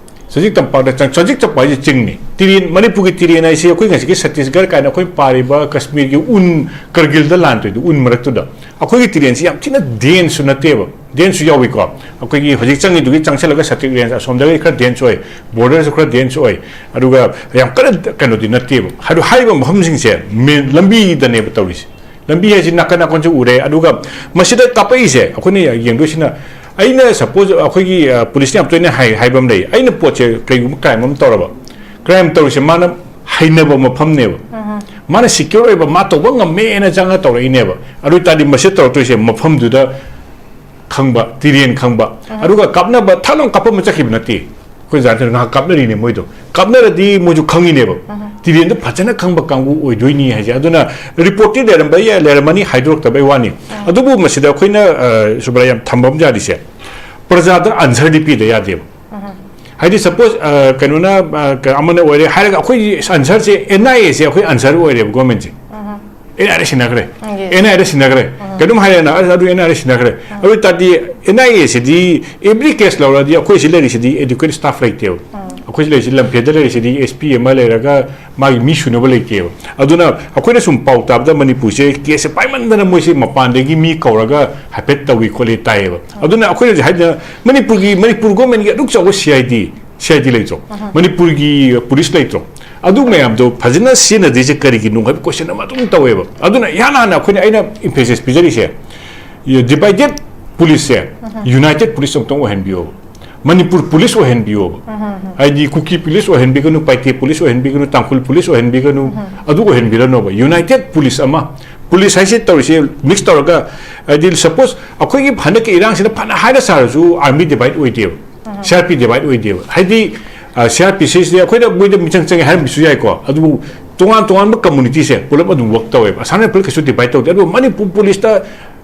ꯆꯖꯤꯛ ꯇꯝꯄꯥꯛꯇ ꯆꯪ ꯆꯖꯤꯛ ꯇꯝꯄꯥꯛ ꯍꯥꯏꯁꯦ ꯆꯤꯡꯅꯤ꯫ ꯇꯤꯔꯦꯟ, ꯃꯅꯤꯄꯨꯔꯒꯤ ꯇꯤꯔꯦꯟ ꯍꯥꯏꯁꯦ ꯑꯩꯈꯣꯏ ꯉꯁꯤꯒꯤ ꯁꯠꯇꯤꯁꯒꯔ ꯀꯥꯏꯅ ꯑꯩꯈꯣꯏ ꯄꯥꯔꯤꯕ ꯀꯁꯃꯤꯔꯒꯤ ꯎꯟ, ꯀꯔꯒꯤꯜꯗ ꯂꯥꯟ ꯇꯧꯔꯤꯗꯣ ꯎꯟ ꯃꯔꯛꯇꯨꯗ꯫ ꯑꯩꯈꯣꯏꯒꯤ ꯇꯤꯔꯦꯟꯁꯤ ꯌꯥꯝ ꯊꯤꯅ ꯗꯦꯟꯁꯁꯨ ꯅꯠꯇꯦꯕ, ꯗꯦꯟꯁꯁꯨ ꯌꯥꯎꯏꯀꯣ꯫ ꯑꯩꯈꯣꯏꯒꯤ ꯍꯧꯖꯤꯛ ꯆꯪꯉꯤꯗꯨꯒꯤ ꯆꯪꯁꯤꯜꯂꯒ ꯁꯠꯇꯤꯛ ꯔꯦꯟꯖ ꯑꯁꯣꯝꯗꯒꯤ ꯈꯔ ꯗꯦꯟꯁ ꯑꯣꯏ, ꯕꯣꯔꯗꯔꯁꯨ ꯈꯔ ꯗꯦꯟꯁ ꯑꯣꯏ, ꯑꯗꯨꯒ ꯌꯥꯝ ꯀꯟꯅ ꯀꯩꯅꯣꯗꯤ ꯅꯠꯇꯦꯕ꯫ ꯑꯗꯨ ꯍꯥꯏꯔꯤꯕ ꯃꯐꯝꯁꯤꯡꯁꯦ ꯃꯦꯟ ꯂꯝꯕꯤꯗꯅꯦꯕ ꯇꯧꯔꯤꯁꯦ꯫ ꯂꯝꯕꯤ ꯍꯥꯏꯁꯤ ꯅꯥꯀꯟ ꯅꯥꯀꯟꯁꯨ ꯎꯔꯦ꯫ ꯑꯗꯨꯒ ꯃꯁꯤꯗ ꯀꯥꯞꯄꯛꯏꯁꯦ ꯑꯩꯈꯣꯏꯅ ꯌꯦꯡꯗꯣꯏꯁꯤꯅ, ꯑꯩꯅ ꯁꯄꯣꯁ ꯑꯩꯈꯣꯏꯒꯤ, ꯑ, ꯄꯨꯂꯤꯁꯅ ꯌꯥꯝ ꯇꯣꯏꯅ ꯍꯥꯏ-, ꯍꯥꯏꯕ ꯑꯃ ꯂꯩ, ꯑꯩꯅ ꯄꯣꯠꯁꯦ ꯀꯩꯒꯨꯝꯕ ꯀ꯭ꯔꯥꯏꯝ ꯑꯃ ꯇꯧꯔꯕ, ꯀ꯭ꯔꯥꯏꯝ ꯇꯧꯔꯤꯁꯦ ꯃꯥꯅ ꯍꯩꯅꯕ ꯃꯐꯝꯅꯦꯕ, ꯃꯥꯅ ꯁꯤꯀ꯭ꯌꯣꯔ ꯑꯣꯏꯕ, ꯃꯥ ꯇꯧꯕ ꯉꯝꯃꯦꯅ ꯆꯪꯉ ꯇꯧꯔꯛꯏꯅꯦꯕ꯫ ꯑꯗꯨ ꯑꯣꯏ ꯇꯥꯔꯗꯤ ꯃꯁꯤ ꯇꯧꯔꯛꯇꯣꯏꯁꯦ ꯃꯐꯝꯗꯨꯗ ꯈꯪꯕ, ꯇꯤꯔꯦꯟ ꯈꯪꯕ, ꯑꯗꯨꯒ ꯀꯥꯞꯅꯕ ꯊꯛ ꯂꯥꯎ ꯀꯥꯞꯄ ꯑꯃ ꯆꯠꯈꯤꯕ ꯅꯠꯇꯦ꯫ ꯑꯩꯈꯣꯏ ꯑꯣꯖꯥ ꯉꯥꯏꯍꯥꯛ ꯀꯥꯞꯅꯔꯤꯅꯦ ꯃꯣꯏꯗꯣ꯫ ꯀꯥꯞꯅꯔꯗꯤ ꯃꯣꯏꯁꯨ ꯈꯪꯉꯤꯅꯦꯕ꯫ ꯇꯤꯔꯦꯟꯗꯣ ꯐꯖꯅ ꯈꯪꯕ ꯀꯥꯡꯕꯨ ꯑꯣꯏꯗꯣꯏꯅꯤ ꯍꯥꯏꯁꯦ꯫ ꯑꯗꯨꯅ ꯔꯤꯄꯣꯔꯠꯇꯤ ꯂꯩꯔꯝꯕ ꯌꯥꯏ, ꯂꯩꯔꯝꯃꯅꯤ, ꯍꯥꯏꯗꯣꯔꯛꯇꯕꯩ ꯋꯥꯅꯤ꯫ ꯑꯗꯨꯕꯨ ꯃꯁꯤꯗ ꯑꯩꯈꯣꯏꯅ, ꯑ, ꯁꯨꯕ꯭ꯔꯥ, ꯌꯥꯝ ꯊꯝꯕ ꯑꯃ ꯌꯥꯔꯤꯁꯦ, ꯄ꯭ꯔꯖꯥꯗ ꯑꯟꯁꯔꯗꯤ ꯄꯤꯗ ꯌꯥꯗꯦꯕ꯫ ꯍꯥꯏꯗꯤ ꯁꯄꯣꯁ, ꯑ, ꯀꯩꯅꯣꯅ, ꯑ, ꯀ-, ꯑꯃꯅ ꯑꯣꯏꯔꯦ ꯍꯥꯏꯔꯒ ꯑꯩꯈꯣꯏꯒꯤ ꯑꯟꯁꯔꯁꯦ, ꯑꯦꯟ ꯑꯥꯏ ꯑꯦꯁꯦ ꯑꯩꯈꯣꯏ ꯑꯟꯁꯔ ꯑꯣꯏꯔꯦꯕ ꯒꯣꯔꯃꯦꯟꯁꯦ꯫ ꯑꯦꯟ ꯑꯥꯏ ꯑꯦ ꯁꯤꯟꯅꯈ꯭ꯔꯦ꯫ Um, yes. ꯑꯦꯟ ꯑꯥꯏ ꯑꯦꯗ ꯁꯤꯟꯅꯈ꯭ꯔꯦ꯫ ꯀꯩꯅꯣꯝ ꯍꯥꯏꯔꯦꯅ, ꯑꯁ, ꯑꯗꯨ ꯑꯦꯟ ꯑꯥꯏ ꯑꯦꯗ ꯁꯤꯟꯅꯈ꯭ꯔꯦ꯫ ꯑꯗꯨ ꯑꯣꯏ ꯇꯥꯔꯗꯤ ꯑꯦꯟ ꯑꯥꯏ ꯑꯦ ꯁꯤꯗꯤ ꯑꯦꯕ꯭ꯔꯤ ꯀꯦꯁ ꯂꯧꯔꯗꯤ ꯑꯩꯈꯣꯏ ꯁꯤ ꯂꯩꯔꯤꯁꯤꯗꯤ ꯑꯦꯗꯤꯀ꯭ꯋꯦꯠ ꯁ꯭ꯇꯥꯐ ꯂꯩꯇꯦꯕ꯫ ꯑꯩꯈꯣꯏ ꯁꯤ ꯂꯩꯔꯤꯁꯤ ꯂꯝꯐꯦꯜꯗ ꯂꯩꯔꯤꯁꯤꯗꯤ ꯑꯦꯁ ꯄꯤ ꯑꯃ ꯂꯩꯔꯒ ꯃꯥꯒꯤ ꯃꯤ ꯁꯨꯅꯕ ꯂꯩꯇꯦꯕ꯫ ꯑꯗꯨꯅ ꯑꯩꯈꯣꯏꯅ ꯁꯨꯝ ꯄꯥꯎ ꯇꯥꯕꯗ ꯃꯅꯤꯄꯨꯔꯁꯦ ꯀꯦꯁꯁꯦ ꯄꯥꯏꯃꯟꯗꯅ ꯃꯣꯏꯁꯦ ꯃꯄꯥꯟꯗꯒꯤ ꯃꯤ ꯀꯧꯔꯒ ꯍꯥꯏꯐꯦꯠ ꯇꯧꯏ ꯈꯣꯠꯂꯤ ꯇꯥꯏꯌꯦꯕ꯫ ꯑꯗꯨꯅ ꯑꯩꯈꯣꯏꯅ ꯍꯧꯖꯤꯛ ꯍꯥꯏꯗꯅ ꯃꯅꯤꯄꯨꯔꯒꯤ, ꯃꯅꯤꯄꯨꯔ ꯒꯣꯔꯃꯦꯟꯒꯤ ꯑꯗꯨꯛ ꯆꯥꯎꯕ C I D, C I D ꯂꯩꯇ꯭ꯔꯣ? ꯃꯅꯤꯄꯨꯔꯒꯤ ꯄꯨꯂꯤꯁ ꯂꯩꯇ꯭ꯔꯣ? ꯑꯗꯨ ꯃꯌꯥꯝꯗꯣ ꯐꯖꯅ ꯁꯤꯖꯤꯟꯅꯗ꯭ꯔꯤꯁꯦ ꯀꯔꯤꯒꯤꯅꯣ ꯍꯥꯏꯕ ꯀꯣꯏꯁꯟ ꯑꯃ ꯑꯗꯨꯝ ꯇꯧꯋꯦꯕ꯫ ꯑꯗꯨꯅ ꯏꯍꯥꯟ ꯍꯥꯟꯅ ꯑꯩꯈꯣꯏꯅ, ꯑꯩꯅ ꯏꯝꯐꯦꯁꯤꯁ ꯄꯤꯖꯔꯤꯁꯦ, ꯗꯤꯚꯥꯏꯗꯦꯠ ꯄꯨꯂꯤꯁꯁꯦ ꯌꯨꯅꯥꯏꯇꯦꯠ ꯄꯨꯂꯤꯁ ꯑꯃꯨꯛꯇꯪ ꯑꯣꯏꯍꯟꯕꯤꯌꯣꯕ꯫ ꯃꯅꯤꯄꯨꯔ ꯄꯨꯂꯤꯁ ꯑꯣꯏꯍꯟꯕꯤꯌꯣꯕ꯫ ꯍꯥꯏꯗꯤ ꯀꯨꯀꯤ ꯄꯨꯂꯤꯁ ꯑꯣꯏꯍꯟꯕꯤꯒꯅꯨ, ꯄꯥꯏꯇꯦ ꯄꯨꯂꯤꯁ ꯑꯣꯏꯍꯟꯕꯤꯒꯅꯨ, ꯇꯥꯡꯈꯨꯜ ꯄꯨꯂꯤꯁ ꯑꯣꯏꯍꯟꯕꯤꯒꯅꯨ, ꯑꯗꯨ ꯑꯣꯏꯍꯟꯕꯤꯔꯅꯣꯕ꯫ ꯌꯨꯅꯥꯏꯇꯦꯠ ꯄꯨꯂꯤꯁ ꯑꯃ, ꯄꯨꯂꯤꯁ ꯍꯥꯏꯁꯦ ꯇꯧꯔꯤꯁꯦ ꯃꯤꯛꯁ ꯇꯧꯔꯒ, ꯍꯥꯏꯗꯤ ꯁꯄꯣꯁ ꯑꯩꯈꯣꯏꯒꯤ ꯍꯟꯗꯛꯀꯤ ꯏꯔꯥꯡꯁꯤꯗ ꯐꯅ ꯍꯥꯏꯅ ꯁꯥꯔꯁꯨ ꯑꯥꯔꯃꯤ ꯗꯤꯚꯥꯏꯠ ꯑꯣꯏꯗꯦꯕ꯫ ꯁꯤ ꯑꯥꯔ ꯄꯤ ꯗꯤꯚꯥꯏꯠ ꯑꯣꯏꯗꯦꯕ꯫ ꯍꯥꯏꯗꯤ, ꯑ, ꯁꯤ ꯑꯥꯔ ꯄꯤ ꯁꯤꯁꯤꯗꯤ ꯑꯩꯈꯣꯏꯅ ꯃꯣꯏꯗ ꯃꯤꯆꯪ ꯆꯪꯉꯦ ꯍꯥꯏꯔꯝꯕꯁꯨ ꯌꯥꯏꯀꯣ, ꯑꯗꯨꯕꯨ ꯇꯣꯉꯥꯟ ꯇꯣꯉꯥꯟꯕ ꯀꯝꯃꯨꯅꯤꯇꯤꯁꯦ ꯄꯨꯂꯞ ꯑꯗꯨꯝ ꯋꯔꯛ ꯇꯧꯋꯦꯕ꯫ ꯑꯁꯥꯝ ꯔꯥꯏꯐꯜ ꯀꯩꯁꯨ ꯗꯤꯚꯥꯏꯠ ꯇꯧꯗꯦ꯫ ꯑꯗꯨꯕꯨ ꯃꯅꯤꯄꯨꯔ ꯄꯨꯂꯤꯁꯇ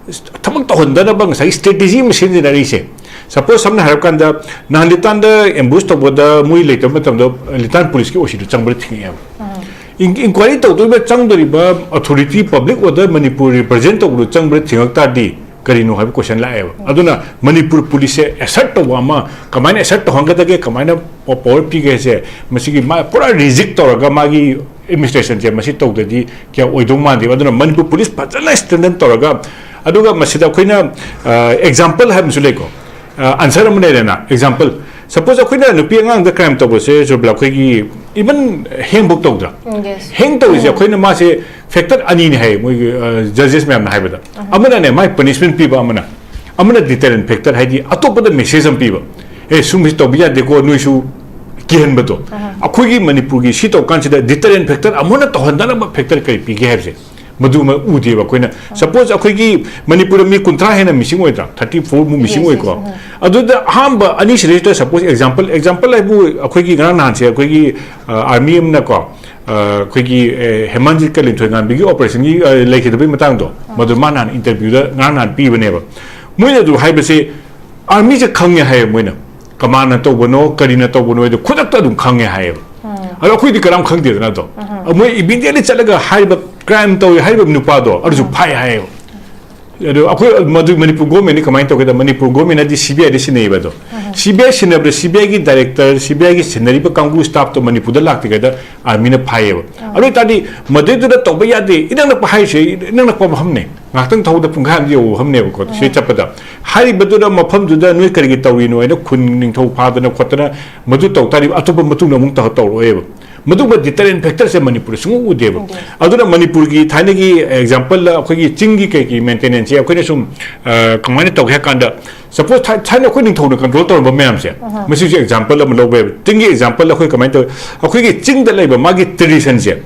ꯊꯕꯛ ꯇꯧꯍꯟꯗꯅꯕ ꯉꯁꯥꯏꯒꯤ ꯁ꯭ꯇ꯭ꯔꯦꯇꯦꯖꯤ ꯑꯃ ꯁꯤꯖꯤꯟꯅꯔꯤꯁꯦ꯫ ꯁꯄꯣꯁ ꯁꯝꯅ ꯍꯥꯏꯔꯀꯥꯟꯗ, ꯅꯍꯥꯟ ꯂꯤꯇꯥꯟꯗ ꯑꯦꯝꯕꯨꯁ ꯇꯧꯕꯗ ꯃꯣꯏ ꯂꯩꯇꯕ ꯃꯇꯝꯗ ꯂꯤꯇꯥꯟ ꯄꯨꯂꯤꯁꯀꯤ ꯑꯣ ꯁꯤꯗꯨ ꯆꯪꯕꯗ ꯊꯤꯡꯉꯛꯑꯦꯕ꯫ ꯏꯟ-, ꯏꯟꯀ꯭ꯋꯥꯏꯔꯤ ꯇꯧꯗꯣꯔꯤꯕ ꯆꯪꯗꯣꯔꯤꯕ ꯑꯣꯊꯣꯔꯤꯇꯤ, ꯄꯕ꯭ꯂꯤꯛ ꯑꯣꯔꯗꯔ ꯃꯅꯤꯄꯨꯔ ꯔꯤꯄ꯭ꯔꯖꯦꯟ ꯇꯧꯕꯗꯨ ꯆꯪꯕꯗ ꯊꯤꯡꯉꯛ ꯇꯥꯔꯗꯤ, ꯀꯔꯤꯅꯣ ꯍꯥꯏꯕ ꯀꯣꯏꯁꯟ ꯂꯥꯛꯑꯦꯕ꯫ ꯑꯗꯨꯅ ꯃꯅꯤꯄꯨꯔ ꯄꯨꯂꯤꯁꯁꯦ ꯑꯦꯁꯔꯠ ꯇꯧꯕ ꯑꯃ, ꯀꯃꯥꯏꯅ ꯑꯦꯁꯔꯠ ꯇꯧꯍꯟꯒꯗꯒꯦ, ꯀꯃꯥꯏꯅ ꯄꯥꯋꯔ ꯄꯤꯒꯦ ꯍꯥꯏꯁꯦ, ꯃꯁꯤꯒꯤ ꯃꯥ ꯄꯨꯔꯥ ꯔꯤꯖꯤꯛ ꯇꯧꯔꯒ ꯃꯥꯒꯤ ꯑꯦꯗꯃꯤꯅꯤꯁꯇ꯭ꯔꯦꯁꯟꯁꯦ ꯃꯁꯤ ꯇꯧꯗ꯭ꯔꯗꯤ ꯀꯌꯥ ꯑꯣꯏꯗꯧ ꯃꯥꯟꯗꯦꯕ꯫ ꯑꯗꯨꯅ ꯃꯅꯤꯄꯨꯔ ꯄꯨꯂꯤꯁ ꯐꯖꯅ ꯁ꯭ꯇꯔꯦꯡꯊꯟ ꯇꯧꯔꯒ, ꯑꯗꯨꯒ ꯃꯁꯤꯗ ꯑꯩꯈꯣꯏꯅ ꯑꯦꯛꯖꯥꯝꯄꯜ ꯍꯥꯏꯕ ꯑꯃꯁꯨ ꯂꯩꯀꯣ, ꯑꯟꯁꯔ ꯑꯃ ꯂꯩꯔꯦꯅ, ꯑꯦꯛꯖꯥꯝꯄꯜ, ꯁꯄꯣꯁ ꯑꯩꯈꯣꯏꯅ ꯅꯨꯄꯤ ꯑꯉꯥꯡꯗ ꯀ꯭ꯔꯥꯏꯝ ꯇꯧꯕꯁꯦ ꯖꯨꯕꯤꯂꯥ, ꯑꯩꯈꯣꯏꯒꯤ ꯏꯚꯟ ꯍꯦꯡꯕꯨꯛ ꯇꯧꯗ꯭ꯔꯥ? ꯎꯝ, yes. ꯍꯦꯡ ꯇꯧꯔꯤꯁꯦ ꯑꯩꯈꯣꯏꯅ ꯃꯥꯁꯦ ꯐꯦꯛꯇꯔ ꯑꯅꯤꯅꯤ ꯍꯥꯏꯌꯦ ꯃꯣꯏꯒꯤ ꯖꯖꯦꯁ ꯃꯌꯥꯝꯅ ꯍꯥꯏꯕꯗ꯫ ꯑꯃꯅꯅꯦ ꯃꯥꯏ ꯄꯅꯤꯁꯃꯦꯟ ꯄꯤꯕ ꯑꯃꯅ, ꯑꯃꯅ ꯗꯤꯇꯔꯦꯟ ꯐꯦꯛꯇꯔ, ꯍꯥꯏꯗꯤ ꯑꯇꯣꯞꯄꯗ ꯃꯦꯁꯦꯖ ꯑꯃ ꯄꯤꯕ, ꯑꯦ ꯁꯨꯝꯕꯁꯤ ꯇꯧꯕ ꯌꯥꯗꯦꯀꯣ ꯅꯣꯏꯁꯨ ꯀꯤꯍꯟꯕꯗꯣ꯫ ꯑꯩꯈꯣꯏꯒꯤ ꯃꯅꯤꯄꯨꯔꯒꯤ ꯁꯤ ꯇꯧ ꯀꯥꯟꯁꯤꯗ ꯗꯤꯇꯔꯦꯟ ꯐꯦꯛꯇꯔ ꯑꯃꯨꯛ ꯍꯟꯅ ꯇꯧꯍꯟꯗꯅꯕ ꯐꯦꯛꯇꯔ ꯀꯔꯤ ꯄꯤꯒꯦ ꯍꯥꯏꯕꯁꯦ ꯃꯗꯨꯃ ꯎꯗꯦꯕ ꯑꯩꯈꯣꯏꯅ꯫ ꯁꯄꯣꯁ ꯑꯩꯈꯣꯏꯒꯤ ꯃꯅꯤꯄꯨꯔꯗ ꯃꯤ ꯀꯨꯟꯊ꯭ꯔꯥ ꯍꯦꯟꯅ ꯃꯤꯁꯤꯡ ꯑꯣꯏꯗ꯭ꯔꯥ, ꯊꯥꯔꯇꯤ ꯐꯣꯔ ꯃꯨꯛ ꯃꯤꯁꯤꯡ Yes, yes, ꯑꯣꯏꯀꯣ꯫ ꯎꯝ꯫ ꯑꯗꯨꯗ ꯑꯍꯥꯟꯕ ꯑꯅꯤꯁꯤꯗꯩꯁꯤꯗ ꯁꯄꯣꯁ ꯑꯦꯛꯖꯥꯝꯄꯜ, ꯑꯦꯛꯖꯥꯝꯄꯜ ꯍꯥꯏꯕꯨ ꯑꯩꯈꯣꯏꯒꯤ ꯉꯔꯥꯡ ꯅꯍꯥꯟꯁꯦ ꯑꯩꯈꯣꯏꯒꯤ ꯑꯥꯔꯃꯤ ꯑꯃꯅꯀꯣ, ꯑꯩꯈꯣꯏꯒꯤ ꯍꯦꯃꯟꯖꯤꯠꯀ ꯂꯤꯟꯊꯣꯏꯉꯥꯝꯕꯤꯒꯤ ꯑꯣꯄꯔꯦꯁꯟꯒꯤ ꯂꯩꯈꯤꯗꯕꯒꯤ ꯃꯇꯥꯡꯗꯣ, ꯃꯗꯨ ꯃꯥ ꯅꯍꯥꯟ ꯏꯟꯇꯔꯚ꯭ꯌꯨꯗ ꯉꯔꯥꯡ ꯅꯍꯥꯟ ꯄꯤꯕꯅꯦꯕ꯫ ꯃꯣꯏꯅ ꯑꯗꯨ ꯍꯥꯏꯕꯁꯦ ꯑꯥꯔꯃꯤꯁꯦ ꯈꯪꯉꯦ ꯍꯥꯏꯌꯦ ꯃꯣꯏꯅ, ꯀꯃꯥꯟꯅ ꯇꯧꯕꯅꯣ ꯀꯔꯤꯅ ꯇꯧꯕꯅꯣ ꯍꯥꯏꯗꯣ ꯈꯨꯗꯛꯇ ꯑꯗꯨꯝ ꯈꯪꯉꯦ ꯍꯥꯏꯌꯦꯕ꯫ ꯑꯗꯣ ꯑꯩꯈꯣꯏꯗꯤ ꯀꯅꯥꯝ ꯈꯪꯗꯦꯗꯅ ꯑꯗꯣ꯫ ꯃꯣꯏ ꯏꯃꯤꯗꯤꯌꯦꯠꯂꯤ ꯆꯠꯂꯒ ꯍꯥꯏꯔꯤꯕ ꯀ꯭ꯔꯥꯏꯝ ꯇꯧꯔꯤ ꯍꯥꯏꯔꯤꯕ ꯅꯨꯄꯥꯗꯣ ꯑꯗꯨꯁꯨ ꯐꯥꯏ ꯍꯥꯏꯌꯦꯕ꯫ ꯑꯗꯣ ꯑꯩꯈꯣꯏ ꯃꯗꯨ ꯃꯅꯤꯄꯨꯔ ꯒꯣꯔꯃꯦꯟꯗꯤ ꯀꯃꯥꯏꯅ ꯇꯧꯒꯦꯗ, ꯃꯅꯤꯄꯨꯔ ꯒꯣꯔꯃꯦꯟꯅꯗꯤ ꯁꯤ ꯕꯤ ꯑꯥꯏꯗ ꯁꯤꯟꯅꯩꯌꯦꯕ ꯑꯗꯣ꯫ ꯁꯤ ꯕꯤ ꯑꯥꯏ ꯁꯤꯟꯅꯕꯗ ꯁꯤ ꯕꯤ ꯑꯥꯏꯒꯤ ꯗꯥꯏꯔꯦꯛꯇꯔ, ꯁꯤ ꯕꯤ ꯑꯥꯏꯒꯤ ꯁꯤꯟꯅꯔꯤꯕ ꯀꯥꯡꯕꯨ ꯁ꯭ꯇꯥꯐꯇꯣ ꯃꯅꯤꯄꯨꯔꯗ ꯂꯥꯛꯇ꯭ꯔꯤꯉꯩꯗ ꯑꯥꯔꯃꯤꯅ ꯐꯥꯏꯌꯦꯕ꯫ ꯑꯗꯨ ꯑꯣꯏꯇꯥꯔꯗꯤ ꯃꯗꯨꯏꯗꯨꯗ ꯇꯧꯕ ꯌꯥꯗꯦ, ꯏꯅꯛ ꯅꯛꯄ ꯍꯥꯏꯔꯤꯁꯦ ꯏꯅꯛ ꯅꯛꯄ ꯃꯐꯝꯅꯦ, ꯉꯥꯏꯍꯥꯛꯇꯪ ꯊꯧꯕꯗ ꯄꯨꯡꯈꯥꯏ ꯑꯃꯗꯤ ꯌꯧꯕ ꯃꯐꯝꯅꯦꯕꯀꯣ꯫ ꯁꯤ ꯆꯠꯄꯗ ꯍꯥꯏꯔꯤꯕꯗꯨꯗ ꯃꯐꯝꯗꯨꯗ ꯅꯣꯏ ꯀꯔꯤꯒꯤ ꯇꯧꯔꯤꯅꯣ ꯍꯥꯏꯅ ꯈꯨꯟ ꯅꯤꯡꯊꯧ ꯐꯥꯗꯅ ꯈꯣꯠꯇꯅ ꯃꯗꯨ ꯇꯧ ꯇꯥꯔꯗꯤ ꯑꯇꯣꯞꯄ ꯃꯇꯨꯡꯗ ꯑꯃꯨꯛ ꯇꯧ-, ꯇꯧꯔꯛꯑꯣꯏꯕ꯫ ꯃꯗꯨꯒꯨꯝꯕ ꯗꯤꯇꯔꯦꯟ ꯐꯦꯛꯇꯔꯁꯦ ꯃꯅꯤꯄꯨꯔꯗ ꯁꯨꯡꯎ ꯎꯗꯦꯕ꯫ ꯑꯗꯨꯅ ꯃꯅꯤꯄꯨꯔꯒꯤ ꯊꯥꯏꯅꯒꯤ ꯑꯦꯛꯖꯥꯝꯄꯜꯗ ꯑꯩꯈꯣꯏꯒꯤ ꯆꯤꯡꯒꯤ ꯀꯩꯒꯤ ꯃꯦꯟꯇꯦꯅꯦꯟꯁꯁꯦ ꯑꯩꯈꯣꯏꯅ ꯁꯨꯝ, ꯑ, ꯀꯃꯥꯏꯅ ꯇꯧꯒꯦ ꯍꯥꯏ ꯀꯥꯟꯗ, ꯁꯄꯣꯁ ꯊꯥꯏ-, ꯊꯥꯏꯅ ꯑꯩꯈꯣꯏ ꯅꯤꯡꯊꯧꯅ ꯀꯟꯇ꯭ꯔꯣꯜ ꯇꯧꯔꯝꯕ ꯃꯌꯥꯝꯁꯦ, ꯃꯁꯤꯁꯨ ꯑꯦꯛꯖꯥꯝꯄꯜ ꯑꯃ ꯂꯧꯕ ꯌꯥꯏꯕ꯫ ꯆꯤꯡꯒꯤ ꯑꯦꯛꯖꯥꯝꯄꯜ ꯑꯩꯈꯣꯏ ꯀꯃꯥꯏꯅ ꯇꯧꯏ? ꯑꯩꯈꯣꯏꯒꯤ ꯆꯤꯡꯗ ꯂꯩꯕ ꯃꯥꯒꯤ ꯇ꯭ꯔꯦꯗꯤꯁꯟꯁꯦ,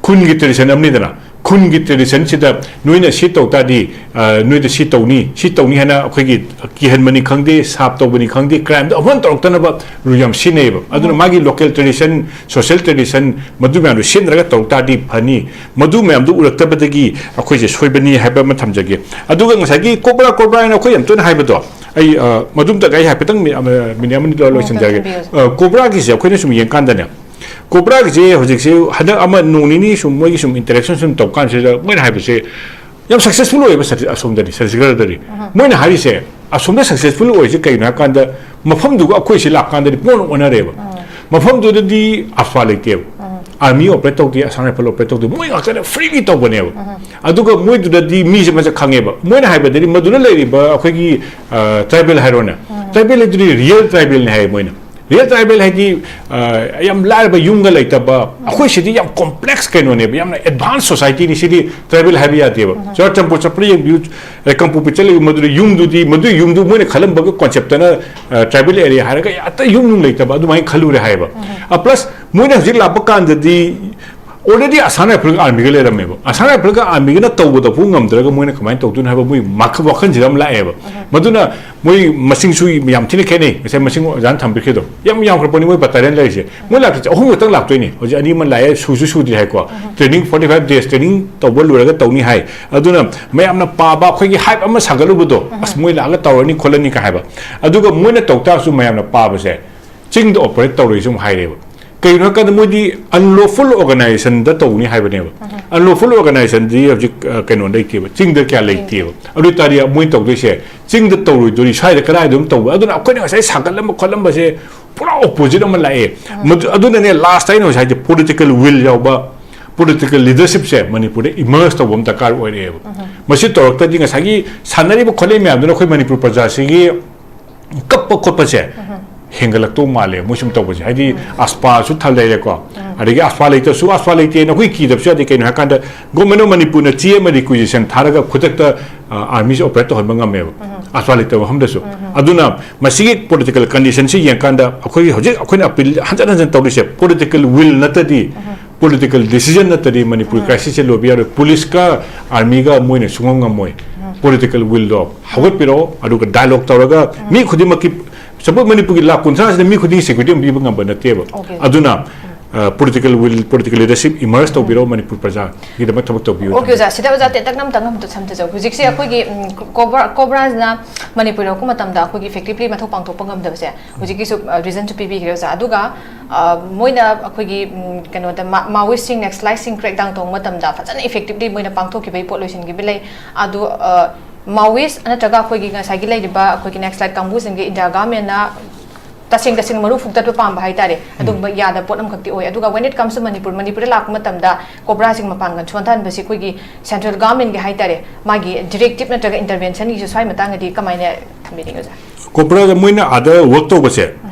ꯈꯨꯟꯒꯤ ꯇ꯭ꯔꯦꯗꯤꯁꯟ ꯑꯃꯅꯤꯗꯅ, ꯈꯨꯟꯒꯤ ꯇ꯭ꯔꯦꯗꯤꯁꯟꯁꯤꯗ ꯅꯣꯏꯅ ꯁꯤ ꯇꯧ ꯇꯥꯔꯗꯤ, ꯑ, ꯅꯣꯏꯗ ꯁꯤ ꯇꯧꯅꯤ, ꯁꯤ ꯇꯧꯅꯤ ꯍꯥꯏꯅ ꯑꯩꯈꯣꯏꯒꯤ ꯀꯤꯍꯟꯕꯅꯤ ꯈꯪꯗꯦ, ꯁꯥꯞ ꯇꯧꯕꯅꯤ ꯈꯪꯗꯦ, ꯀ꯭ꯔꯥꯏꯝꯗꯣ ꯑꯃꯨꯛ ꯍꯟꯅ ꯇꯧꯔꯛꯇꯅꯕ ꯔꯨꯜ ꯌꯥꯝ ꯁꯤꯖꯤꯟꯅꯩꯌꯦꯕ꯫ ꯑꯗꯨꯅ ꯃꯥꯒꯤ ꯂꯣꯀꯦꯜ ꯇ꯭ꯔꯦꯗꯤꯁꯟ, ꯁꯣꯁꯦꯜ ꯇ꯭ꯔꯦꯗꯤꯁꯟ, ꯃꯗꯨ ꯃꯌꯥꯝꯗꯣ ꯁꯤꯖꯤꯟꯅꯔꯒ ꯇꯧꯔꯛ ꯇꯥꯔꯗꯤ ꯐꯅꯤ꯫ ꯃꯗꯨ ꯃꯌꯥꯝꯗꯣ ꯎꯔꯛꯇꯕꯗꯒꯤ ꯑꯩꯈꯣꯏꯁꯦ ꯁꯣꯏꯕꯅꯤ ꯍꯥꯏꯕ ꯑꯃ ꯊꯝꯖꯒꯦ꯫ ꯑꯗꯨꯒ ꯉꯁꯥꯏꯒꯤ ꯀꯣꯕ꯭ꯔꯥ, ꯀꯣꯕ꯭ꯔꯥ ꯍꯥꯏꯅ ꯑꯩꯈꯣꯏ ꯌꯥꯝ ꯇꯣꯏꯅ ꯍꯥꯏꯕꯗꯣ, ꯑꯩ, ꯑ, ꯃꯗꯨꯝꯇ ꯑꯩ ꯍꯥꯏꯐꯦꯠꯇꯪ ꯃꯤ-, ꯑ, ꯃꯤꯅꯤꯠ ꯑꯃꯅꯤ ꯂꯣ-, ꯂꯣꯏꯁꯤꯟꯖꯔꯒꯦ꯫ ꯇꯝꯕꯤꯌꯨ꯫ ꯑ, ꯀꯣꯕ꯭ꯔꯥꯒꯤꯁꯦ ꯑꯩꯈꯣꯏꯅ ꯁꯨꯝ ꯌꯦꯡꯀꯥꯟꯗꯅꯦ, ꯀꯣꯕ꯭ꯔꯥꯒꯤꯁꯦ ꯍꯧꯖꯤꯛꯁꯦ ꯍꯟꯗꯛ ꯑꯃ ꯅꯣꯡ ꯅꯤꯅꯤ ꯁꯨꯝ ꯃꯣꯏꯒꯤ ꯁꯨꯝ ꯏꯟꯇꯔꯦꯛꯁꯟ ꯁꯨꯝ ꯇꯧ ꯀꯥꯟꯁꯤꯗ ꯃꯣꯏꯅ ꯍꯥꯏꯕꯁꯦ, ꯌꯥꯝ ꯁꯛꯁꯦꯁꯐꯨꯜ ꯑꯣꯏꯌꯦꯕ ꯁꯇꯤ-, ꯑꯁꯣꯝꯗꯗꯤ ꯁꯇꯤꯁꯒꯔꯗꯗꯤ꯫ ꯃꯣꯏꯅ ꯍꯥꯏꯔꯤꯁꯦ ꯑꯁꯣꯝꯗ ꯁꯛꯁꯦꯁꯐꯨꯜ ꯑꯣꯏꯔꯤꯁꯦ ꯀꯩꯅꯣ ꯍꯥꯏ ꯀꯥꯟꯗ ꯃꯐꯝꯗꯨꯒ ꯑꯩꯈꯣꯏ ꯁꯤ ꯂꯥꯛꯀꯥꯟꯗꯗꯤ ꯄꯨꯡ ꯑꯣꯟꯅꯔꯦꯕ꯫ ꯃꯐꯝꯗꯨꯗꯗꯤ ꯑꯐꯥ ꯂꯩꯇꯦꯕ꯫ ꯑꯥꯔꯃꯤ ꯑꯣꯄꯔꯦꯠ ꯇꯧꯗꯦ, ꯑꯁꯥꯝ ꯔꯥꯏꯐꯜ ꯑꯣꯄꯔꯦꯠ ꯇꯧꯗꯦ, ꯃꯣꯏ ꯉꯥꯛꯇꯅ ꯐ꯭ꯔꯤꯂꯤ ꯇꯧꯕꯅꯦꯕ꯫ ꯑꯗꯨꯒ ꯃꯣꯏꯗꯨꯗꯗꯤ ꯃꯤꯁꯦ ꯃꯁꯛ ꯈꯪꯉꯦꯕ꯫ ꯃꯣꯏꯅ ꯍꯥꯏꯕꯗꯗꯤ ꯃꯗꯨꯗ ꯂꯩꯔꯤꯕ ꯑꯩꯈꯣꯏꯒꯤ ꯇ꯭ꯔꯥꯏꯕꯦꯜ ꯍꯥꯏꯔꯣꯅꯦ, ꯇ꯭ꯔꯥꯏꯕꯦꯜ ꯍꯥꯏꯗꯨꯗꯤ ꯔꯤꯌꯦꯜ ꯇ꯭ꯔꯥꯏꯕꯦꯜꯅꯤ ꯍꯥꯏ ꯃꯣꯏꯅ꯫ ꯔꯤꯌꯦꯜ ꯇ꯭ꯔꯥꯏꯕꯦꯜ ꯍꯥꯏꯗꯤ ꯑ, ꯌꯥꯝ ꯂꯥꯏꯔꯕ ꯌꯨꯝꯒ ꯂꯩꯇꯕ꯫ ꯑꯩꯈꯣꯏ ꯁꯤꯗꯤ ꯌꯥꯝ ꯀꯣꯝꯄ꯭ꯂꯦꯛꯁ ꯀꯩꯅꯣꯅꯦꯕ, ꯌꯥꯝꯅ ꯑꯦꯗꯚꯥꯟꯁ ꯁꯣꯁꯥꯏꯇꯤꯅꯤ ꯁꯤꯗꯤ꯫ ꯇ꯭ꯔꯥꯏꯕꯦꯜ ꯍꯥꯏꯕ ꯌꯥꯗꯦꯕ꯫ ꯆꯨꯔꯥꯆꯥꯟꯄꯨꯔ ꯆꯠꯄꯗ ꯌꯦꯡꯕꯤꯌꯨ, ꯑ, ꯀꯥꯡꯄꯣꯛꯄꯤ ꯆꯠꯂꯤꯕ ꯃꯗꯨꯗ ꯌꯨꯝꯗꯨꯗꯤ, ꯃꯗꯨꯒꯤ ꯌꯨꯝꯗꯨ ꯃꯣꯏꯅ ꯈꯜꯂꯝꯕꯒ ꯀꯣꯟꯁꯦꯞꯇꯅ, ꯑ, ꯇ꯭ꯔꯥꯏꯕꯦꯜ ꯑꯦꯔꯤꯌꯥ ꯍꯥꯏꯔꯒ ꯑꯇ ꯌꯨꯝ ꯅꯨꯡ ꯂꯩꯇꯕ ꯑꯗꯨꯃꯥꯏꯅ ꯈꯜꯂꯨꯔꯦ ꯍꯥꯏꯌꯦꯕ꯫ ꯑ, ꯄ꯭ꯂꯁ ꯃꯣꯏꯅ ꯍꯧꯖꯤꯛ ꯂꯥꯛꯄ ꯀꯥꯟꯗꯗꯤ ꯑꯣꯜꯔꯦꯗꯤ ꯑꯁꯥꯝ ꯔꯥꯏꯐꯜꯒ ꯑꯥꯔꯃꯤꯒ ꯂꯩꯔꯝꯃꯦꯕ꯫ ꯑꯁꯥꯝ ꯔꯥꯏꯐꯜꯒ ꯑꯥꯔꯃꯤꯒꯅ ꯇꯧꯕꯗꯐꯥꯎ ꯉꯝꯗ꯭ꯔꯒ ꯃꯣꯏꯅ ꯀꯃꯥꯏꯅ ꯇꯧꯗꯣꯏꯅꯣ ꯍꯥꯏꯕ ꯃꯣꯏ ꯃꯈ-, ꯋꯥꯈꯜꯁꯤꯗ ꯑꯃ ꯂꯥꯛꯑꯦꯕ꯫ ꯃꯗꯨꯅ ꯃꯣꯏ ꯃꯁꯤꯡꯁꯨ ꯌꯥꯝ ꯊꯤꯅ ꯈꯦꯠꯅꯩ꯫ ꯉꯁꯥꯏ ꯃꯁꯤꯡ ꯑꯣꯖꯥꯅ ꯊꯝꯕꯤꯈ꯭ꯔꯤꯗꯣ ꯌꯥꯝ ꯌꯥꯝꯈ꯭ꯔꯄꯣꯠꯅꯤ꯫ ꯃꯣꯏ ꯕꯇꯥꯂꯤꯌꯟ ꯂꯩꯔꯤꯁꯦ, ꯃꯣꯏ ꯂꯥꯛꯇꯣꯏꯁꯦ ꯑꯍꯨꯝ ꯈꯛꯇꯪ ꯂꯥꯛꯇꯣꯏꯅꯤ꯫ ꯍꯧꯖꯤꯛ ꯑꯅꯤ ꯑꯃ ꯂꯥꯛꯑꯦ, ꯁꯨꯁꯨ ꯁꯨꯗ꯭ꯔꯤ ꯍꯥꯏꯀꯣ꯫ Training forty five days training ꯇꯧꯕ ꯂꯣꯏꯔꯒ ꯇꯧꯅꯤ ꯍꯥꯏ꯫ ꯑꯗꯨꯅ ꯃꯌꯥꯝꯅ ꯄꯥꯕ ꯑꯩꯈꯣꯏꯒꯤ ꯍꯥꯏꯞ ꯑꯃ ꯁꯥꯒꯠꯂꯨꯕꯗꯣ, "ꯑꯁ, ꯃꯣꯏ ꯂꯥꯛꯑꯒ ꯇꯧꯔꯅꯤ ꯈꯣꯠꯂꯅꯤ" ꯀ ꯍꯥꯏꯕ꯫ ꯑꯗꯨꯒ ꯃꯣꯏꯅ ꯇꯧ ꯇꯥꯔꯁꯨ ꯃꯌꯥꯝꯅ ꯄꯥꯕꯁꯦ ꯆꯤꯡꯗ ꯑꯣꯄꯔꯦꯠ ꯇꯧꯔꯣꯏꯁꯨ ꯑꯃꯨꯛ ꯍꯥꯏꯔꯦꯕ꯫ ꯀꯩꯒꯤꯅꯣ ꯍꯥꯏ ꯀꯥꯟꯗ ꯃꯣꯏꯗꯤ ꯑꯟꯂꯣꯐꯨꯜ ꯑꯣꯔꯒꯅꯥꯏꯖꯦꯁꯟꯗ ꯇꯧꯅꯤ ꯍꯥꯏꯕꯅꯦꯕ꯫ ꯑꯟꯂꯣꯐꯨꯜ ꯑꯣꯔꯒꯅꯥꯏꯖꯦꯁꯟꯗꯤ ꯍꯧꯖꯤꯛ, ꯑ, ꯀꯩꯅꯣ ꯂꯩꯇꯦꯕ, ꯆꯤꯡꯗ ꯀꯌꯥ ꯂꯩꯇꯦꯕ꯫ ꯑꯗꯨ ꯑꯣꯏꯇꯥꯔꯗꯤ ꯃꯣꯏꯅ ꯇꯧꯗꯣꯏꯁꯦ ꯆꯤꯡꯗ ꯇꯧꯔꯣꯏꯗꯣꯔꯤ, ꯁ꯭ꯋꯥꯏꯗ ꯀꯗꯥꯏꯗ ꯑꯗꯨꯝ ꯇꯧꯕ꯫ ꯑꯗꯨꯅ ꯑꯩꯈꯣꯏꯅ ꯉꯁꯥꯏ ꯁꯥꯒꯠꯂꯝꯕ ꯈꯣꯠꯂꯝꯕꯁꯦ ꯄꯨꯔꯥ ꯑꯣꯄꯣꯖꯤꯠ ꯑꯃ ꯂꯥꯛꯑꯦ꯫ ꯃꯗꯨ-, ꯑꯗꯨꯅꯅꯦ ꯂꯥꯁꯇ ꯑꯩꯅ ꯉꯁꯥꯏ ꯍꯥꯏꯁꯦ ꯄꯣꯂꯤꯇꯤꯀꯦꯜ ꯋꯤꯜ ꯌꯥꯎꯕ, ꯄꯣꯂꯤꯇꯤꯀꯦꯜ ꯂꯤꯗꯔꯁꯤꯞꯁꯦ ꯃꯅꯤꯄꯨꯔꯗ ꯏꯃꯔꯖ ꯇꯧꯕ ꯑꯃ ꯗꯔꯀꯥꯔ ꯑꯣꯏꯔꯛꯑꯦꯕ꯫ ꯃꯁꯤ ꯇꯧꯔꯛꯇ꯭ꯔꯗꯤ ꯉꯁꯥꯏꯒꯤ ꯁꯥꯟꯅꯔꯤꯕ ꯈꯣꯠꯂꯤꯕ ꯃꯌꯥꯝꯗꯨꯅ ꯑꯩꯈꯣꯏ ꯃꯅꯤꯄꯨꯔ ꯄ꯭ꯔꯖꯥꯁꯤꯒꯤ ꯀꯞꯄ ꯈꯣꯠꯄꯁꯦ ꯍꯦꯟꯒꯠꯂꯛꯇꯧ ꯃꯥꯜꯂꯦ ꯃꯣꯏ ꯁꯨꯝ ꯇꯧꯕꯁꯦ꯫ ꯍꯥꯏꯗꯤ ꯑꯁꯄꯥꯁꯨ ꯊꯜ ꯂꯩꯔꯦꯀꯣ, ꯑꯗꯒꯤ ꯑꯁꯄꯥ ꯂꯩꯇ꯭ꯔꯁꯨ ꯑꯁꯄꯥ ꯂꯩꯇꯦꯅ ꯑꯩꯈꯣꯏ ꯀꯤꯗꯕꯁꯨ ꯌꯥꯗꯦ꯫ ꯀꯩꯅꯣ ꯍꯥꯏꯀꯥꯟꯗ ꯒꯣꯔꯃꯦꯟ ꯑꯣꯐ ꯃꯅꯤꯄꯨꯔꯅ ꯆꯦ ꯑꯃ ꯔꯤꯀ꯭ꯋꯤꯖꯤꯁꯟ ꯊꯥꯔꯒ ꯈꯨꯗꯛꯇ, ꯑ, ꯑꯥꯔꯃꯤꯁꯦ ꯑꯣꯄꯔꯦꯠ ꯇꯧꯍꯟꯕ ꯉꯝꯃꯦꯕ ꯑꯁꯄꯥ ꯂꯩꯇꯕ ꯃꯐꯝꯗꯁꯨ꯫ ꯑꯗꯨꯅ ꯃꯁꯤꯒꯤ ꯄꯣꯂꯤꯇꯤꯀꯦꯜ ꯀꯟꯗꯤꯁꯟꯁꯤ ꯌꯦꯡꯀꯥꯟꯗ ꯑꯩꯈꯣꯏ ꯍꯧꯖꯤꯛ ꯑꯩꯈꯣꯏꯅ ꯑꯄꯤꯜ ꯍꯟꯖꯟ ꯍꯟꯖꯟ ꯇꯧꯔꯤꯁꯦ ꯄꯣꯂꯤꯇꯤꯀꯦꯜ ꯋꯤꯜ ꯅꯠꯇ꯭ꯔꯗꯤ, ꯄꯣꯂꯤꯇꯤꯀꯦꯜ ꯗꯤꯁꯤꯖꯟ ꯅꯠꯇ꯭ꯔꯗꯤ ꯃꯅꯤꯄꯨꯔ ꯀ꯭ꯔꯥꯏꯁꯤꯁꯁꯦ ꯂꯣꯏꯕ ꯌꯥꯔꯣꯏ꯫ ꯄꯨꯂꯤꯁꯀ ꯑꯥꯔꯃꯤꯒ ꯃꯣꯏꯅ ꯁꯨꯡꯉꯝ ꯉꯝꯃꯣꯏ꯫ ꯄꯣꯂꯤꯇꯤꯀꯦꯜ ꯋꯤꯜꯗꯣ ꯍꯧꯒꯠꯄꯤꯔꯛꯑꯣ, ꯑꯗꯨꯒ ꯗꯥꯏꯂꯣꯒ ꯇꯧꯔꯒ ꯃꯤ ꯈꯨꯗꯤꯡꯃꯛꯀꯤ, ꯁꯄꯣꯖ ꯃꯅꯤꯄꯨꯔꯒꯤ ꯂꯥꯛ ꯀꯨꯟꯊ꯭ꯔꯥꯁꯤꯗ ꯃꯤ ꯈꯨꯗꯤꯡꯒꯤ ꯁꯦꯀ꯭ꯌꯨꯔꯤꯇꯤ ꯑꯃ ꯄꯤꯕ ꯉꯝꯕ ꯅꯠꯇꯦꯕ꯫ ꯑꯗꯨꯅ ꯄꯣꯂꯤꯇꯤꯀꯦꯜ ꯋꯤꯜ, ꯄꯣꯂꯤꯇꯤꯀꯦꯜ ꯂꯤꯗꯔꯁꯤꯞ ꯏꯃꯔꯖ ꯇꯧꯕꯤꯔꯣ, ꯃꯅꯤꯄꯨꯔ ꯄ꯭ꯔꯖꯥꯒꯤꯗꯃꯛ ꯊꯕꯛ ꯇꯧꯕꯤꯌꯨ꯫ ꯑꯣꯀꯦ ꯑꯣꯖꯥ, ꯁꯤꯗ ꯑꯣꯖꯥ ꯇꯦꯟꯇꯛꯅ ꯑꯝꯇꯪ ꯑꯝꯇ ꯁꯝꯖꯖꯧ꯫ ꯍꯧꯖꯤꯛꯁꯦ ꯑꯩꯈꯣꯏꯒꯤ ꯀꯣꯕ꯭ꯔꯥ ꯀꯣꯕ꯭ꯔꯥꯁꯤꯅ ꯃꯅꯤꯄꯨꯔ ꯌꯧꯔꯛꯄ ꯃꯇꯝꯗ ꯑꯩꯈꯣꯏꯒꯤ ꯏꯐꯦꯛꯇꯤꯕꯂꯤ ꯃꯊꯧ ꯄꯥꯡꯊꯣꯛꯄ ꯉꯝꯗꯕꯁꯦ ꯍꯧꯖꯤꯛꯀꯤꯁꯨ ꯔꯤꯖꯟꯁꯨ ꯄꯤꯕꯤꯈ꯭ꯔꯦ ꯑꯣꯖꯥ꯫ ꯑꯗꯨꯒ ꯑ, ꯃꯣꯏꯅ ꯑꯩꯈꯣꯏꯒꯤ ꯎꯝ, ꯀꯩꯅꯣꯗ ꯃꯥ- ꯃꯥꯋꯤꯁꯁꯤꯡ, ꯅꯦꯛꯁꯂꯥꯏꯠꯁꯤꯡ ꯀ꯭ꯔꯦꯛ ꯗꯥꯎꯟ ꯇꯧꯕ ꯃꯇꯝꯗ ꯐꯖꯅ ꯏꯐꯦꯛꯇꯤꯕꯂꯤ ꯃꯣꯏꯅ ꯄꯥꯡꯊꯣꯛꯈꯤꯕꯒꯤ ꯄꯣꯠ ꯂꯣꯏꯁꯤꯟꯈꯤꯕ ꯂꯩ꯫ ꯑꯗꯨ ꯑ, ꯃꯥꯋꯤꯁ ꯅꯠꯇ꯭ꯔꯒ ꯑꯩꯈꯣꯏꯒꯤ ꯉꯁꯥꯏꯒꯤ ꯂꯩꯔꯤꯕ ꯑꯩꯈꯣꯏꯒꯤ ꯅꯦꯛꯁꯂꯥꯏꯠ ꯀꯥꯡꯕꯨꯁꯤꯡꯒꯤ ꯏꯟꯗꯤꯌꯥ ꯒꯚꯔꯟꯃꯦꯟꯅ ꯇꯁꯦꯡ ꯇꯁꯦꯡ ꯃꯔꯨ ꯐꯨꯛꯇꯠꯄ ꯄꯥꯝꯕ ꯍꯥꯏꯇꯥꯔꯦ, ꯑꯗꯨꯒꯨꯝꯕ ꯌꯥꯗꯕ ꯄꯣꯠ ꯑꯃꯈꯛꯇꯤ ꯑꯣꯏ꯫ ꯑꯗꯨꯒ when it comes to Manipur, ꯃꯅꯤꯄꯨꯔꯗ ꯂꯥꯛꯄ ꯃꯇꯝꯗ ꯀꯣꯕ꯭ꯔꯥꯁꯤꯡ ꯃꯄꯥꯟꯒꯜ ꯁꯣꯟꯊꯍꯟꯕꯁꯤ ꯑꯩꯈꯣꯏꯒꯤ ꯁꯦꯟꯇ꯭ꯔꯦꯜ ꯒꯚꯔꯟꯃꯦꯟꯒꯤ ꯍꯥꯏꯇꯥꯔꯦ, ꯃꯥꯒꯤ ꯗꯤꯔꯦꯛꯇꯤꯞ ꯅꯠꯇ꯭ꯔꯒ ꯏꯟꯇꯔꯚꯦꯟꯁꯟꯒꯤꯁꯨ ꯁ꯭ꯋꯥꯏ ꯃꯇꯥꯡꯗꯗꯤ ꯀꯃꯥꯏꯅ ꯊꯝꯕꯤꯅꯤꯡꯉꯤ ꯑꯣꯖꯥ? ꯀꯣꯕ꯭ꯔꯥꯗ ꯃꯣꯏꯅ ꯑꯥꯗ ꯋꯔꯛ ꯇꯧꯕꯁꯦ,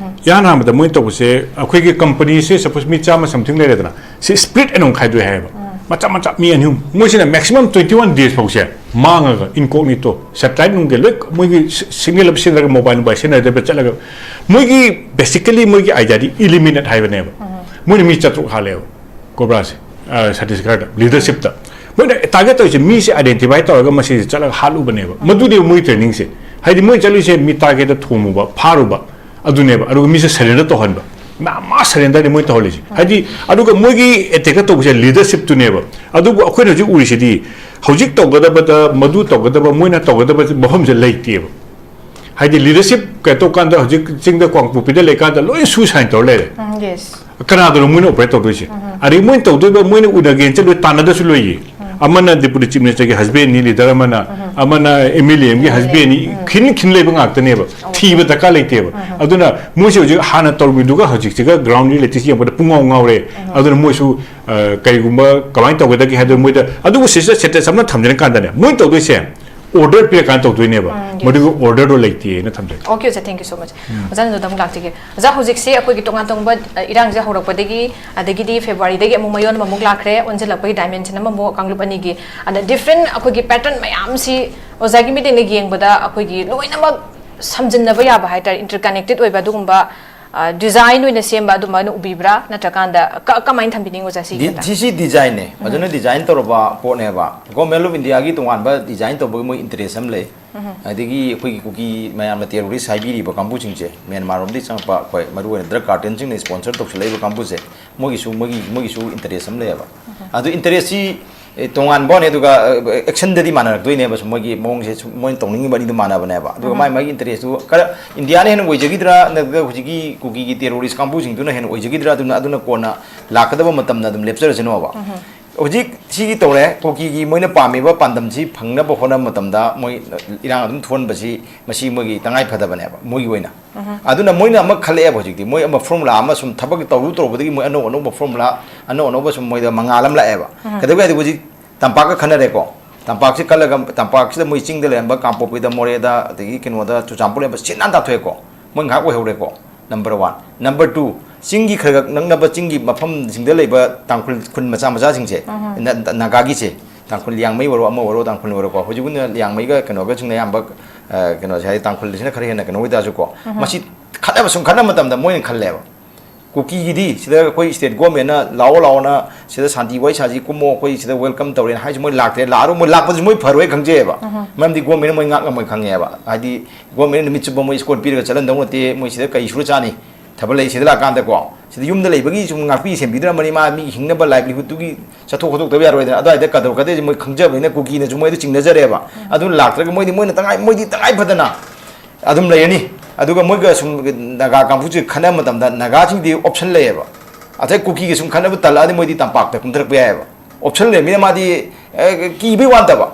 ꯏꯍꯥꯟ ꯍꯥꯟꯕꯗ ꯃꯣꯏꯅ ꯇꯧꯕꯁꯦ, ꯑꯩꯈꯣꯏꯒꯤ ꯀꯝꯄꯅꯤꯁꯦ ꯁꯄꯣꯁ ꯃꯤ ꯆꯥꯝꯃ ꯁꯝꯊꯤꯡ ꯂꯩꯔꯦꯗꯅ, ꯁꯤ ꯁ꯭ꯄ꯭ꯂꯤꯠ ꯑꯅ ꯑꯃꯨꯛ ꯈꯥꯏꯗꯣꯛꯑꯦ ꯍꯥꯏꯌꯦꯕ꯫ ꯃꯆꯥ ꯃꯆꯥ ꯃꯤ ꯑꯅꯤ ꯑꯍꯨꯝ, ꯃꯣꯏꯁꯤꯅ ꯃꯦꯛꯁꯤꯃꯝ ꯇ꯭ꯋꯦꯟꯇꯤ ꯋꯥꯟ ꯗꯦꯖ ꯐꯥꯎꯁꯦ ꯃꯥꯡꯉꯒ, ꯏꯟꯀꯣꯛꯅꯤꯇꯣ, ꯁꯦꯇꯦꯂꯥꯏꯠ ꯅꯨꯡꯒꯤ ꯂꯣꯏ, ꯃꯣꯏꯒꯤ ꯁꯤꯒꯅꯦꯜ ꯑꯃ ꯁꯤꯖꯤꯟꯅꯔꯒ, ꯃꯣꯕꯥꯏꯜ ꯅꯨꯡꯕꯥꯏꯜ ꯁꯤꯖꯤꯟꯅꯗꯕ ꯆꯠꯂꯒ, ꯃꯣꯏꯒꯤ ꯕꯦꯁꯤꯀꯦꯂꯤ ꯃꯣꯏꯒꯤ ꯑꯥꯏꯗꯤꯌꯥꯗꯤ ꯏꯂꯤꯃꯤꯅꯦꯠ ꯍꯥꯏꯕꯅꯦꯕ꯫ ꯃꯣꯏꯅ ꯃꯤ ꯆꯥꯇ꯭ꯔꯨꯛ ꯍꯥꯠꯂꯦꯕ ꯀꯣꯕ꯭ꯔꯥꯁꯦ, ꯁꯇꯤꯁꯒꯔꯗ ꯂꯤꯗꯔꯁꯤꯞꯇ꯫ ꯃꯣꯏꯅ ꯇꯥꯔꯒꯦꯠ ꯇꯧꯔꯤꯁꯦ ꯃꯤꯁꯦ ꯑꯥꯏꯗꯦꯟꯇꯤꯐꯥꯏ ꯇꯧꯔꯒ ꯃꯁꯤꯁꯦ ꯆꯠꯂꯒ ꯍꯥꯠꯂꯨꯕꯅꯦꯕ꯫ ꯃꯗꯨꯗꯤ ꯃꯣꯏ ꯇ꯭ꯔꯦꯅꯤꯡꯁꯦ꯫ ꯍꯥꯏꯗꯤ ꯃꯣꯏ ꯆꯠꯂꯤꯁꯦ ꯃꯤ ꯇꯥꯔꯒꯦꯠꯇ ꯊꯣꯝꯃꯨꯕ, ꯐꯥꯔꯨꯕ, ꯑꯗꯨꯅꯦꯕ꯫ ꯑꯗꯨꯒ ꯃꯤꯁꯦ ꯁꯔꯦꯟꯗꯔ ꯇꯧꯍꯟꯕ꯫ ꯃꯥ ꯃꯥ ꯁꯔꯦꯟꯗꯔꯅꯤ ꯃꯣꯏ ꯇꯧꯍꯜꯂꯤꯁꯦ꯫ ꯍꯥꯏꯗꯤ, ꯑꯗꯨꯒ ꯃꯣꯏꯒꯤ ꯑꯦꯇꯦꯛꯀ ꯇꯧꯕꯁꯦ ꯂꯤꯗꯔꯁꯤꯞꯇꯨꯅꯦꯕ꯫ ꯑꯗꯨꯕꯨ ꯑꯩꯈꯣꯏꯅ ꯍꯧꯖꯤꯛ ꯎꯔꯤꯁꯤꯗꯤ, ꯍꯧꯖꯤꯛ ꯇꯧꯒꯗꯕꯗ, ꯃꯗꯨ ꯇꯧꯒꯗꯕ, ꯃꯣꯏꯅ ꯇꯧꯒꯗꯕ ꯃꯐꯝꯁꯦ ꯂꯩꯇꯦꯕ꯫ ꯍꯥꯏꯗꯤ ꯂꯤꯗꯔꯁꯤꯞ ꯀꯩꯅꯣ ꯇꯧꯀꯥꯟꯗ, ꯍꯧꯖꯤꯛ ꯆꯤꯡꯗ ꯀꯥꯡꯄꯣꯛꯄꯤꯗ ꯂꯩꯀꯥꯟꯗ ꯂꯣꯏ ꯁꯨꯁꯥꯏꯟ ꯇꯧꯔ ꯂꯩꯔꯦ꯫ ꯎꯝ, yes. ꯀꯅꯥꯗꯅꯣ ꯃꯣꯏꯅ ꯑꯣꯄꯔꯦꯠ ꯇꯧꯗꯣꯏꯁꯦ? ꯑꯗꯩ ꯃꯣꯏꯅ ꯇꯧꯗꯣꯏꯕ, ꯃꯣꯏꯅ ꯎꯅꯒꯦꯅ ꯆꯠꯂꯣꯏ, ꯇꯥꯟꯅꯗꯁꯨ ꯂꯣꯏꯌꯦ꯫ ꯑꯃꯅ ꯗꯤꯄꯨꯇꯤ ꯆꯤꯐ ꯃꯤꯅꯤꯁꯇꯔꯒꯤ ꯍꯁꯕꯦꯟꯅꯤ, ꯂꯤꯗꯔ ꯑꯃꯅ, ꯑꯃꯅ ꯑꯦꯝ ꯑꯦꯜ ꯑꯦ ꯑꯃꯒꯤ ꯍꯁꯕꯦꯟꯅꯤ, ꯈꯤꯟ ꯈꯤꯟ ꯂꯩꯕ ꯉꯥꯛꯇꯅꯦꯕ꯫ ꯊꯤꯕ ꯗꯔꯀꯥꯔ ꯂꯩꯇꯦꯕ꯫ ꯑꯗꯨꯅ ꯃꯣꯏꯁꯦ ꯍꯧꯖꯤꯛ ꯍꯥꯟꯅ ꯇꯧꯔꯝꯃꯤꯗꯨꯒ ꯍꯧꯖꯤꯛꯁꯤꯒ ꯒ꯭ꯔꯥꯎꯟ ꯔꯤꯌꯦꯂꯤꯇꯤꯁꯤ ꯌꯦꯡꯕꯗ ꯄꯨꯡꯉꯥꯎ ꯉꯥꯎꯔꯦ꯫ ꯑꯗꯨꯅ ꯃꯣꯏꯁꯨ, ꯑ, ꯀꯔꯤꯒꯨꯝꯕ ꯀꯃꯥꯏꯅ ꯇꯧꯒꯗꯒꯦ ꯍꯥꯏꯗꯣ ꯃꯣꯏꯗ, ꯑꯗꯨꯕꯨ ꯁꯤꯁꯇꯔ, ꯁꯦꯟꯇꯦꯟꯁ ꯑꯃ ꯊꯝꯖꯔꯀꯥꯟꯗꯅꯦ, ꯃꯣꯏꯅ ꯇꯧꯗꯣꯏꯁꯦ ꯑꯣꯔꯗꯔ ꯄꯤꯔꯀꯥꯟꯗ ꯇꯧꯗꯣꯏꯅꯦꯕ꯫ ꯎꯝ, yes. ꯃꯗꯨꯒꯤ ꯑꯣꯔꯗꯔꯗꯣ ꯂꯩꯇꯦꯅ ꯊꯝꯖꯒꯦ꯫ Okay, sir, thank you so much. ꯑꯣꯖꯥ, ꯑꯗꯨꯗ ꯑꯃꯨꯛ ꯂꯥꯛꯆꯒꯦ꯫ ꯑꯣꯖꯥ, ꯍꯧꯖꯤꯛꯁꯦ ꯑꯩꯈꯣꯏꯒꯤ ꯇꯣꯉꯥꯟ ꯇꯣꯉꯥꯟꯕ, ꯑ, ꯏꯔꯥꯡꯁꯦ ꯍꯧꯔꯛꯄꯗꯒꯤ, ꯑꯗꯒꯤꯗꯤ ꯐꯦꯕ꯭ꯔꯨꯋꯥꯔꯤꯗꯒꯤ ꯑꯃꯨꯛ ꯃꯌꯣꯟ ꯑꯃꯃꯨꯛ ꯂꯥꯛꯈ꯭ꯔꯦ, ꯑꯣꯟꯁꯤꯜꯂꯛꯄꯒꯤ ꯗꯥꯏꯃꯦꯟꯁꯟ ꯑꯃꯃꯨꯛ ꯀꯥꯡꯂꯨꯞ ꯑꯅꯤꯒꯤ꯫ ꯑꯗ ꯗꯤꯐ꯭ꯔꯦꯟ ꯑꯩꯈꯣꯏꯒꯤ ꯄꯦꯇꯔꯟ ꯃꯌꯥꯝꯁꯤ ꯑꯣꯖꯥꯒꯤ ꯃꯤꯠꯌꯦꯡꯗ ꯌꯦꯡꯕꯗ ꯑꯩꯈꯣꯏꯒꯤ ꯂꯣꯏꯅꯃꯛ ꯁꯝꯖꯤꯟꯅꯕ ꯌꯥꯕ ꯍꯥꯏꯇꯥꯔꯦ, ꯏꯟꯇꯔꯀꯅꯦꯛꯇꯦꯠ ꯑꯣꯏꯕ ꯑꯗꯨꯒꯨꯝꯕ, ꯑ, ꯗꯤꯖꯥꯏꯟ ꯑꯣꯏꯅ ꯁꯦꯝꯕ ꯑꯗꯨꯃꯥꯏꯅ ꯎꯕꯤꯕ꯭ꯔꯥ? ꯅꯠꯇ꯭ꯔꯀꯥꯟꯗ ꯀ-, ꯀꯃꯥꯏꯅ ꯊꯝꯕꯤꯅꯤꯡꯉꯤ ꯑꯣꯖꯥ ꯁꯤꯒꯤ ꯗꯤ-, ꯃꯇꯥꯡꯗ? ꯁꯤꯁꯤ ꯗꯤꯖꯥꯏꯟꯅꯦ, ꯐꯖꯅ ꯗꯤꯖꯥꯏꯟ ꯇꯧꯔꯕ ꯄꯣꯠꯅꯦꯕ꯫ ꯒꯣꯔꯃꯦꯟ ꯑꯣꯐ ꯏꯟꯗꯤꯌꯥꯒꯤ ꯇꯣꯉꯥꯟꯕ ꯗꯤꯖꯥꯏꯟ ꯇꯧꯕꯒꯤ ꯃꯣꯏ ꯏꯟꯇꯔꯦꯁ ꯑꯃ ꯂꯩ꯫ ꯑꯗꯒꯤ ꯑꯩꯈꯣꯏꯒꯤ ꯀꯨꯀꯤ ꯃꯌꯥꯝꯅ ꯇꯦꯔꯣꯔꯤꯁ ꯍꯥꯏꯕꯤꯔꯤꯕ ꯀꯥꯡꯕꯨꯁꯤꯡꯁꯦ, ꯃ꯭ꯌꯥꯟꯃꯥꯔ ꯔꯣꯝꯗꯒꯤ ꯆꯪꯉꯛꯄ, ꯑꯩꯈꯣꯏ ꯃꯔꯨꯑꯣꯏꯅ ꯗ꯭ꯔꯒ ꯀꯥꯔꯇꯦꯜꯁꯤꯡꯅ ꯁ꯭ꯄꯣꯟꯁꯔ ꯇꯧꯁꯜꯂꯛꯏꯕ ꯀꯥꯡꯕꯨꯁꯦ, ꯃꯣꯏꯒꯤꯁꯨ ꯃꯣꯏꯒꯤ ꯃꯣꯏꯒꯤꯁꯨ ꯏꯟꯇꯔꯦꯁ ꯑꯃ ꯂꯩꯌꯦꯕ꯫ ꯑꯗꯨ ꯏꯟꯇꯔꯦꯁꯁꯤ, ꯑꯦ, ꯇꯣꯉꯥꯟꯕ ꯋꯥꯅꯤ, ꯑꯗꯨꯒ ꯑꯦꯛꯁꯟꯗꯗꯤ ꯃꯥꯟꯅꯔꯛꯇꯣꯏꯅꯦꯕ꯫ ꯁꯨꯝ ꯃꯣꯏꯒꯤ ꯃꯑꯣꯡꯁꯦ ꯁꯨꯝ ꯃꯣꯏꯅ ꯇꯧꯅꯤꯡꯉꯤꯕ ꯑꯅꯤꯗꯨ ꯃꯥꯟꯅꯕꯅꯦꯕ꯫ ꯑꯗꯨꯒ ꯃꯥꯏ ꯃꯥꯒꯤ ꯏꯟꯇꯔꯦꯁꯇꯨ ꯈꯔ ꯏꯟꯗꯤꯌꯥꯅ ꯍꯦꯟꯅ ꯑꯣꯏꯖꯈꯤꯗ꯭ꯔꯥ, ꯅꯠꯇ꯭ꯔꯒ ꯍꯧꯖꯤꯛꯀꯤ ꯀꯨꯀꯤꯒꯤ ꯇꯦꯔꯣꯔꯤꯁ ꯀꯥꯡꯕꯨꯁꯤꯡꯗꯨꯅ ꯍꯦꯟꯅ ꯑꯣꯏꯖꯈꯤꯗ꯭ꯔꯥ, ꯑꯗꯨꯅ ꯑꯗꯨꯅ ꯀꯣꯟꯅ ꯂꯥꯛꯀꯗꯕ ꯃꯇꯝꯗ ꯑꯗꯨꯝ ꯂꯦꯞꯆꯔꯁꯅꯣꯕ꯫ ꯍꯧꯖꯤꯛ ꯁꯤꯒꯤ ꯇꯧꯔꯦ, ꯀꯨꯀꯤꯒꯤ ꯃꯣꯏꯅ ꯄꯥꯝꯃꯤꯕ ꯄꯥꯟꯗꯝꯁꯤ ꯐꯪꯅꯕ ꯍꯣꯠꯅꯕ ꯃꯇꯝꯗ ꯃꯣꯏ ꯏꯔꯥꯡ ꯑꯗꯨꯝ ꯊꯣꯛꯍꯟꯕꯁꯤ, ꯃꯁꯤ ꯃꯣꯏꯒꯤ ꯇꯉꯥꯏ ꯐꯗꯕꯅꯦꯕ꯫ ꯃꯣꯏꯒꯤ ꯑꯣꯏꯅ ꯑꯗꯨꯅ ꯃꯣꯏꯅ ꯑꯃ ꯈꯜꯂꯛꯑꯦꯕ꯫ ꯍꯧꯖꯤꯛꯇꯤ ꯃꯣꯏ ꯑꯃ ꯐꯣꯔꯃꯨꯂꯥ ꯑꯃ ꯁꯨꯝ ꯊꯕꯛ ꯇꯧꯔꯨ ꯇꯧꯔꯨꯕꯗꯒꯤ ꯃꯣꯏ ꯑꯅꯧ ꯑꯅꯧꯕ ꯐꯣꯔꯃꯨꯂꯥ, ꯑꯅꯧ ꯑꯅꯧꯕ ꯁꯨꯝ ꯃꯣꯏꯗ ꯃꯉꯥꯜ ꯑꯃ ꯂꯥꯛꯑꯦꯕ꯫ ꯀꯩꯗꯧꯒꯦ ꯍꯥꯏꯗꯤ ꯍꯧꯖꯤꯛ ꯇꯝꯄꯥꯛꯀ ꯈꯟꯅꯔꯦꯀꯣ꯫ ꯇꯝꯄꯥꯛꯁꯤ ꯈꯜꯂꯒ, ꯇꯝꯄꯥꯛꯁꯤꯗ ꯃꯣꯏ ꯆꯤꯡꯗ ꯂꯩꯔꯝꯕ ꯀꯥꯡꯄꯣꯛꯄꯤꯗ, ꯃꯣꯔꯦꯗ, ꯑꯗꯒꯤ ꯀꯩꯅꯣꯗ, ꯆꯨꯔꯆꯥꯟꯄꯨꯔ ꯂꯩꯔꯝꯕ ꯁꯤꯠ ꯅꯥꯟ ꯇꯥꯊꯣꯛꯑꯦꯀꯣ꯫ ꯃꯣꯏ ꯉꯥꯏꯍꯥꯛ ꯑꯣꯏꯍꯧꯔꯦꯀꯣ꯫ Number one. ꯅꯝꯕꯔ ꯇꯨ, ꯆꯤꯡꯒꯤ ꯈꯔ ꯈꯛ ꯅꯛꯅꯕ ꯆꯤꯡꯒꯤ ꯃꯐꯝꯁꯤꯡꯗ ꯂꯩꯕ ꯇꯥꯡꯈꯨꯜ ꯈꯨꯟ ꯃꯆꯥ ꯃꯆꯥꯁꯤꯡꯁꯦ, ꯅ-, ꯅ-, ꯅꯥꯒꯥꯒꯤꯁꯦ, ꯇꯥꯡꯈꯨꯜ ꯂꯤꯌꯥꯡꯃꯩ ꯑꯣꯏꯔꯣ, ꯑꯃ ꯑꯣꯏꯔꯣ, ꯇꯥꯡꯈꯨꯜ ꯑꯣꯏꯔꯣꯀꯣ, ꯍꯧꯖꯤꯛ ꯑꯣꯏꯅ ꯂꯤꯌꯥꯡꯃꯩꯒ ꯀꯩꯅꯣꯒꯁꯤꯡꯅ ꯑꯌꯥꯝꯕ, ꯑ, ꯀꯩꯅꯣꯁꯦ ꯍꯥꯏꯗꯤ ꯇꯥꯡꯈꯨꯜꯁꯤꯅ ꯈꯔ ꯍꯦꯟꯅ ꯀꯩꯅꯣ ꯑꯣꯏꯇꯥꯔꯁꯨꯀꯣ, ꯃꯁꯤ ꯈꯠꯅꯕ ꯁꯨꯝ ꯈꯠꯅꯕ ꯃꯇꯝꯗ ꯃꯣꯏꯅ ꯈꯜꯂꯦꯕ, ꯀꯨꯀꯤꯒꯤꯗꯤ ꯁꯤꯗ ꯑꯩꯈꯣꯏ ꯁ꯭ꯇꯦꯠ ꯒꯣꯔꯃꯦꯟꯅ ꯂꯥꯛꯑꯣ ꯂꯥꯛꯑꯣꯅ ꯁꯤꯗ ꯁꯥꯟꯇꯤ ꯋꯥꯔꯤ ꯁꯥꯁꯤ, ꯀꯨꯝꯃꯣ, ꯑꯩꯈꯣꯏ ꯁꯤꯗ ꯋꯦꯜꯀꯝ ꯇꯧꯔꯦꯅ ꯍꯥꯏꯁꯤ, ꯃꯣꯏ ꯂꯥꯛꯇ꯭ꯔꯦ, ꯂꯥꯛꯑꯔꯣꯏ, ꯃꯣꯏ ꯂꯥꯛꯄꯁꯨ ꯃꯣꯏ ꯐꯔꯣꯏ ꯈꯪꯖꯩꯑꯕ꯫ ꯃꯔꯝꯗꯤ ꯒꯣꯔꯃꯦꯟꯅ ꯃꯣꯏ ꯉꯥꯛ ꯉꯝꯃꯣꯏ ꯈꯪꯉꯦꯕ꯫ ꯍꯥꯏꯗꯤ ꯒꯣꯔꯃꯦꯟꯅ ꯅꯨꯃꯤꯠ ꯆꯨꯞꯄ ꯃꯣꯏ ꯁ꯭ꯀꯨꯜ ꯄꯤꯔꯒ ꯆꯠꯍꯟꯗꯧ ꯅꯠꯇꯦ, ꯃꯣꯏ ꯁꯤꯗ ꯀꯩ ꯁꯨꯔ ꯆꯥꯅꯤ? ꯊꯕꯛ ꯂꯩ, ꯁꯤꯗ ꯂꯥꯛꯀꯥꯟꯗꯀꯣ, ꯁꯤꯗ ꯌꯨꯝꯗ ꯂꯩꯕꯒꯤ ꯁꯨꯝ ꯉꯥꯛꯄꯤ ꯁꯦꯟꯕꯤꯗ꯭ꯔꯝꯕꯅꯤ, ꯃꯥ ꯃꯤ ꯍꯤꯡꯅꯕ ꯂꯥꯏꯚꯂꯤꯍꯨꯗꯇꯨꯒꯤ ꯆꯠꯊꯣꯛ ꯈꯣꯠꯇꯣꯛꯇꯕ ꯌꯥꯔꯣꯏꯗꯅ꯫ ꯑꯗꯨꯋꯥꯏꯗ ꯀꯗꯔ ꯀꯗꯔꯁꯦ ꯃꯣꯏ ꯈꯪꯖꯕꯅꯤꯅ ꯀꯨꯀꯤꯅꯁꯨ ꯃꯣꯏꯗ ꯆꯤꯡꯅꯖꯔꯦꯕ꯫ ꯑꯗꯨ ꯂꯥꯛꯇ꯭ꯔꯒ ꯃꯣꯏꯗꯤ, ꯃꯣꯏꯅ ꯇꯉꯥꯏ, ꯃꯣꯏꯗꯤ ꯇꯉꯥꯏ ꯐꯗꯅ ꯑꯗꯨꯝ ꯂꯩꯔꯅꯤ꯫ ꯑꯗꯨꯒ ꯃꯣꯏꯒ ꯁꯨꯝ ꯅꯥꯒꯥ ꯀꯥꯡꯕꯨꯁꯦ ꯈꯟꯅꯕ ꯃꯇꯝꯗ ꯅꯥꯒꯥꯁꯤꯡꯗꯤ ꯑꯣꯞꯁꯟ ꯂꯩꯌꯦꯕ꯫ ꯑꯗꯩ ꯀꯨꯀꯤꯒ ꯁꯨꯝ ꯈꯟꯅꯕ ꯇꯜꯂꯛꯑꯗꯤ ꯃꯣꯏꯗꯤ ꯇꯝꯄꯥꯛꯇ ꯀꯨꯝꯊꯔꯛꯄ ꯌꯥꯏꯑꯕ꯫ ꯑꯣꯞꯁꯟ ꯂꯩꯔꯃꯤꯅ ꯃꯥꯗꯤ, ꯑꯦ, ꯀꯤꯕꯩ ꯋꯥ ꯅꯠꯇꯕ꯫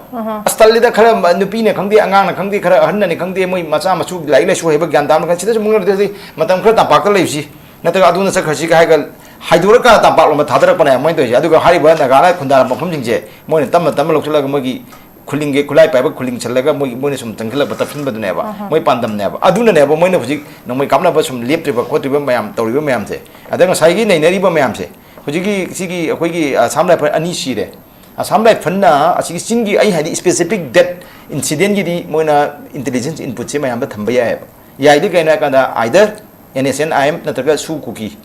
ꯑꯁ, ꯇꯜꯂꯤꯗ, ꯈꯔ ꯃ-, ꯅꯨꯄꯤꯅ ꯈꯪꯗꯦ, ꯑꯉꯥꯡꯅ ꯈꯪꯗꯦ, ꯈꯔ ꯑꯍꯟꯅꯅꯤ ꯈꯪꯗꯦ, ꯃꯣꯏ ꯃꯆꯥ ꯃꯁꯨ ꯂꯥꯏꯔꯤꯛ ꯂꯥꯏꯁꯨ ꯍꯩꯕ ꯒ꯭ꯌꯥꯟ ꯇꯥꯕ ꯃꯈꯩ ꯁꯤꯗꯁꯨ ꯑꯃꯨꯛ ꯂꯩꯔꯗꯤ ꯃꯇꯝ ꯈꯔ ꯇꯝꯄꯥꯛꯇ ꯂꯩꯔꯨꯁꯤ, ꯅꯠꯇ꯭ꯔꯒ ꯑꯗꯨꯅ ꯆꯠꯈ꯭ꯔꯁꯤꯒ ꯍꯥꯏꯔꯒ ꯍꯥꯏꯗꯣꯔꯀꯥꯟꯗ ꯇꯝꯄꯥꯛꯂꯣꯝꯗ ꯊꯥꯗꯔꯛꯄꯅꯦ ꯃꯣꯏꯅ ꯇꯧꯔꯤꯁꯦ꯫ ꯑꯗꯨꯒ ꯍꯥꯏꯔꯤꯕ ꯅꯥꯒꯥꯅ ꯈꯨꯟꯗꯥꯔꯝꯕ ꯃꯐꯝꯁꯤꯡꯁꯦ ꯃꯣꯏꯅ ꯇꯞꯅ ꯇꯞꯅ ꯂꯧꯁꯤꯜꯂꯒ ꯃꯣꯏꯒꯤ ꯈꯨꯂꯤꯡꯒꯤ ꯈꯨꯠꯂꯥꯏ ꯄꯥꯏꯕ ꯈꯨꯂꯤꯡ ꯁꯜꯂꯒ ꯃꯣꯏ, ꯃꯣꯏꯅ ꯁꯨꯝ ꯆꯪꯁꯤꯜꯂꯛꯄ ꯇꯞꯁꯤꯟꯕꯗꯨꯅꯦꯕ ꯃꯣꯏ ꯄꯥꯟꯗꯝꯅꯦꯕ꯫ ꯑꯗꯨꯅꯅꯦꯕ ꯃꯣꯏꯅ ꯍꯧꯖꯤꯛ ꯅꯣꯡꯃꯩ ꯀꯥꯞꯅꯕ ꯁꯨꯝ ꯂꯦꯞꯇ꯭ꯔꯤꯕ ꯈꯣꯠꯇ꯭ꯔꯤꯕ ꯃꯌꯥꯝ ꯇꯧꯔꯤꯕ ꯃꯌꯥꯝꯁꯦ꯫ ꯑꯗ ꯉꯁꯥꯏꯒꯤ ꯅꯩꯅꯔꯤꯕ ꯃꯌꯥꯝꯁꯦ, ꯍꯧꯖꯤꯛꯀꯤ ꯁꯤꯒꯤ ꯑꯩꯈꯣꯏꯒꯤ ꯑꯁꯥꯝ ꯔꯥꯏꯐꯜ ꯑꯅꯤ ꯁꯤꯔꯦ꯫ ꯑꯁꯥꯝ ꯔꯥꯏꯐꯜꯅ ꯑꯁꯤꯒꯤ ꯆꯤꯡꯒꯤ, ꯑꯩ ꯍꯥꯏꯗꯤ, ꯁ꯭ꯄꯦꯁꯤꯐꯤꯛ ꯗꯦꯠ ꯏꯟꯁꯤꯗꯦꯟꯒꯤꯗꯤ ꯃꯣꯏꯅ ꯏꯟꯇꯦꯂꯤꯖꯦꯟꯁ ꯏꯟꯄꯨꯠꯁꯦ ꯃꯌꯥꯝꯗ ꯊꯝꯕ ꯌꯥꯏꯑꯕ꯫ ꯌꯥꯏꯗꯤ ꯀꯩꯅꯣ ꯍꯥꯏ ꯀꯥꯟꯗ, either N S N I M ꯅꯠꯇ꯭ꯔꯒ ꯁꯨ ꯀꯨꯀꯤ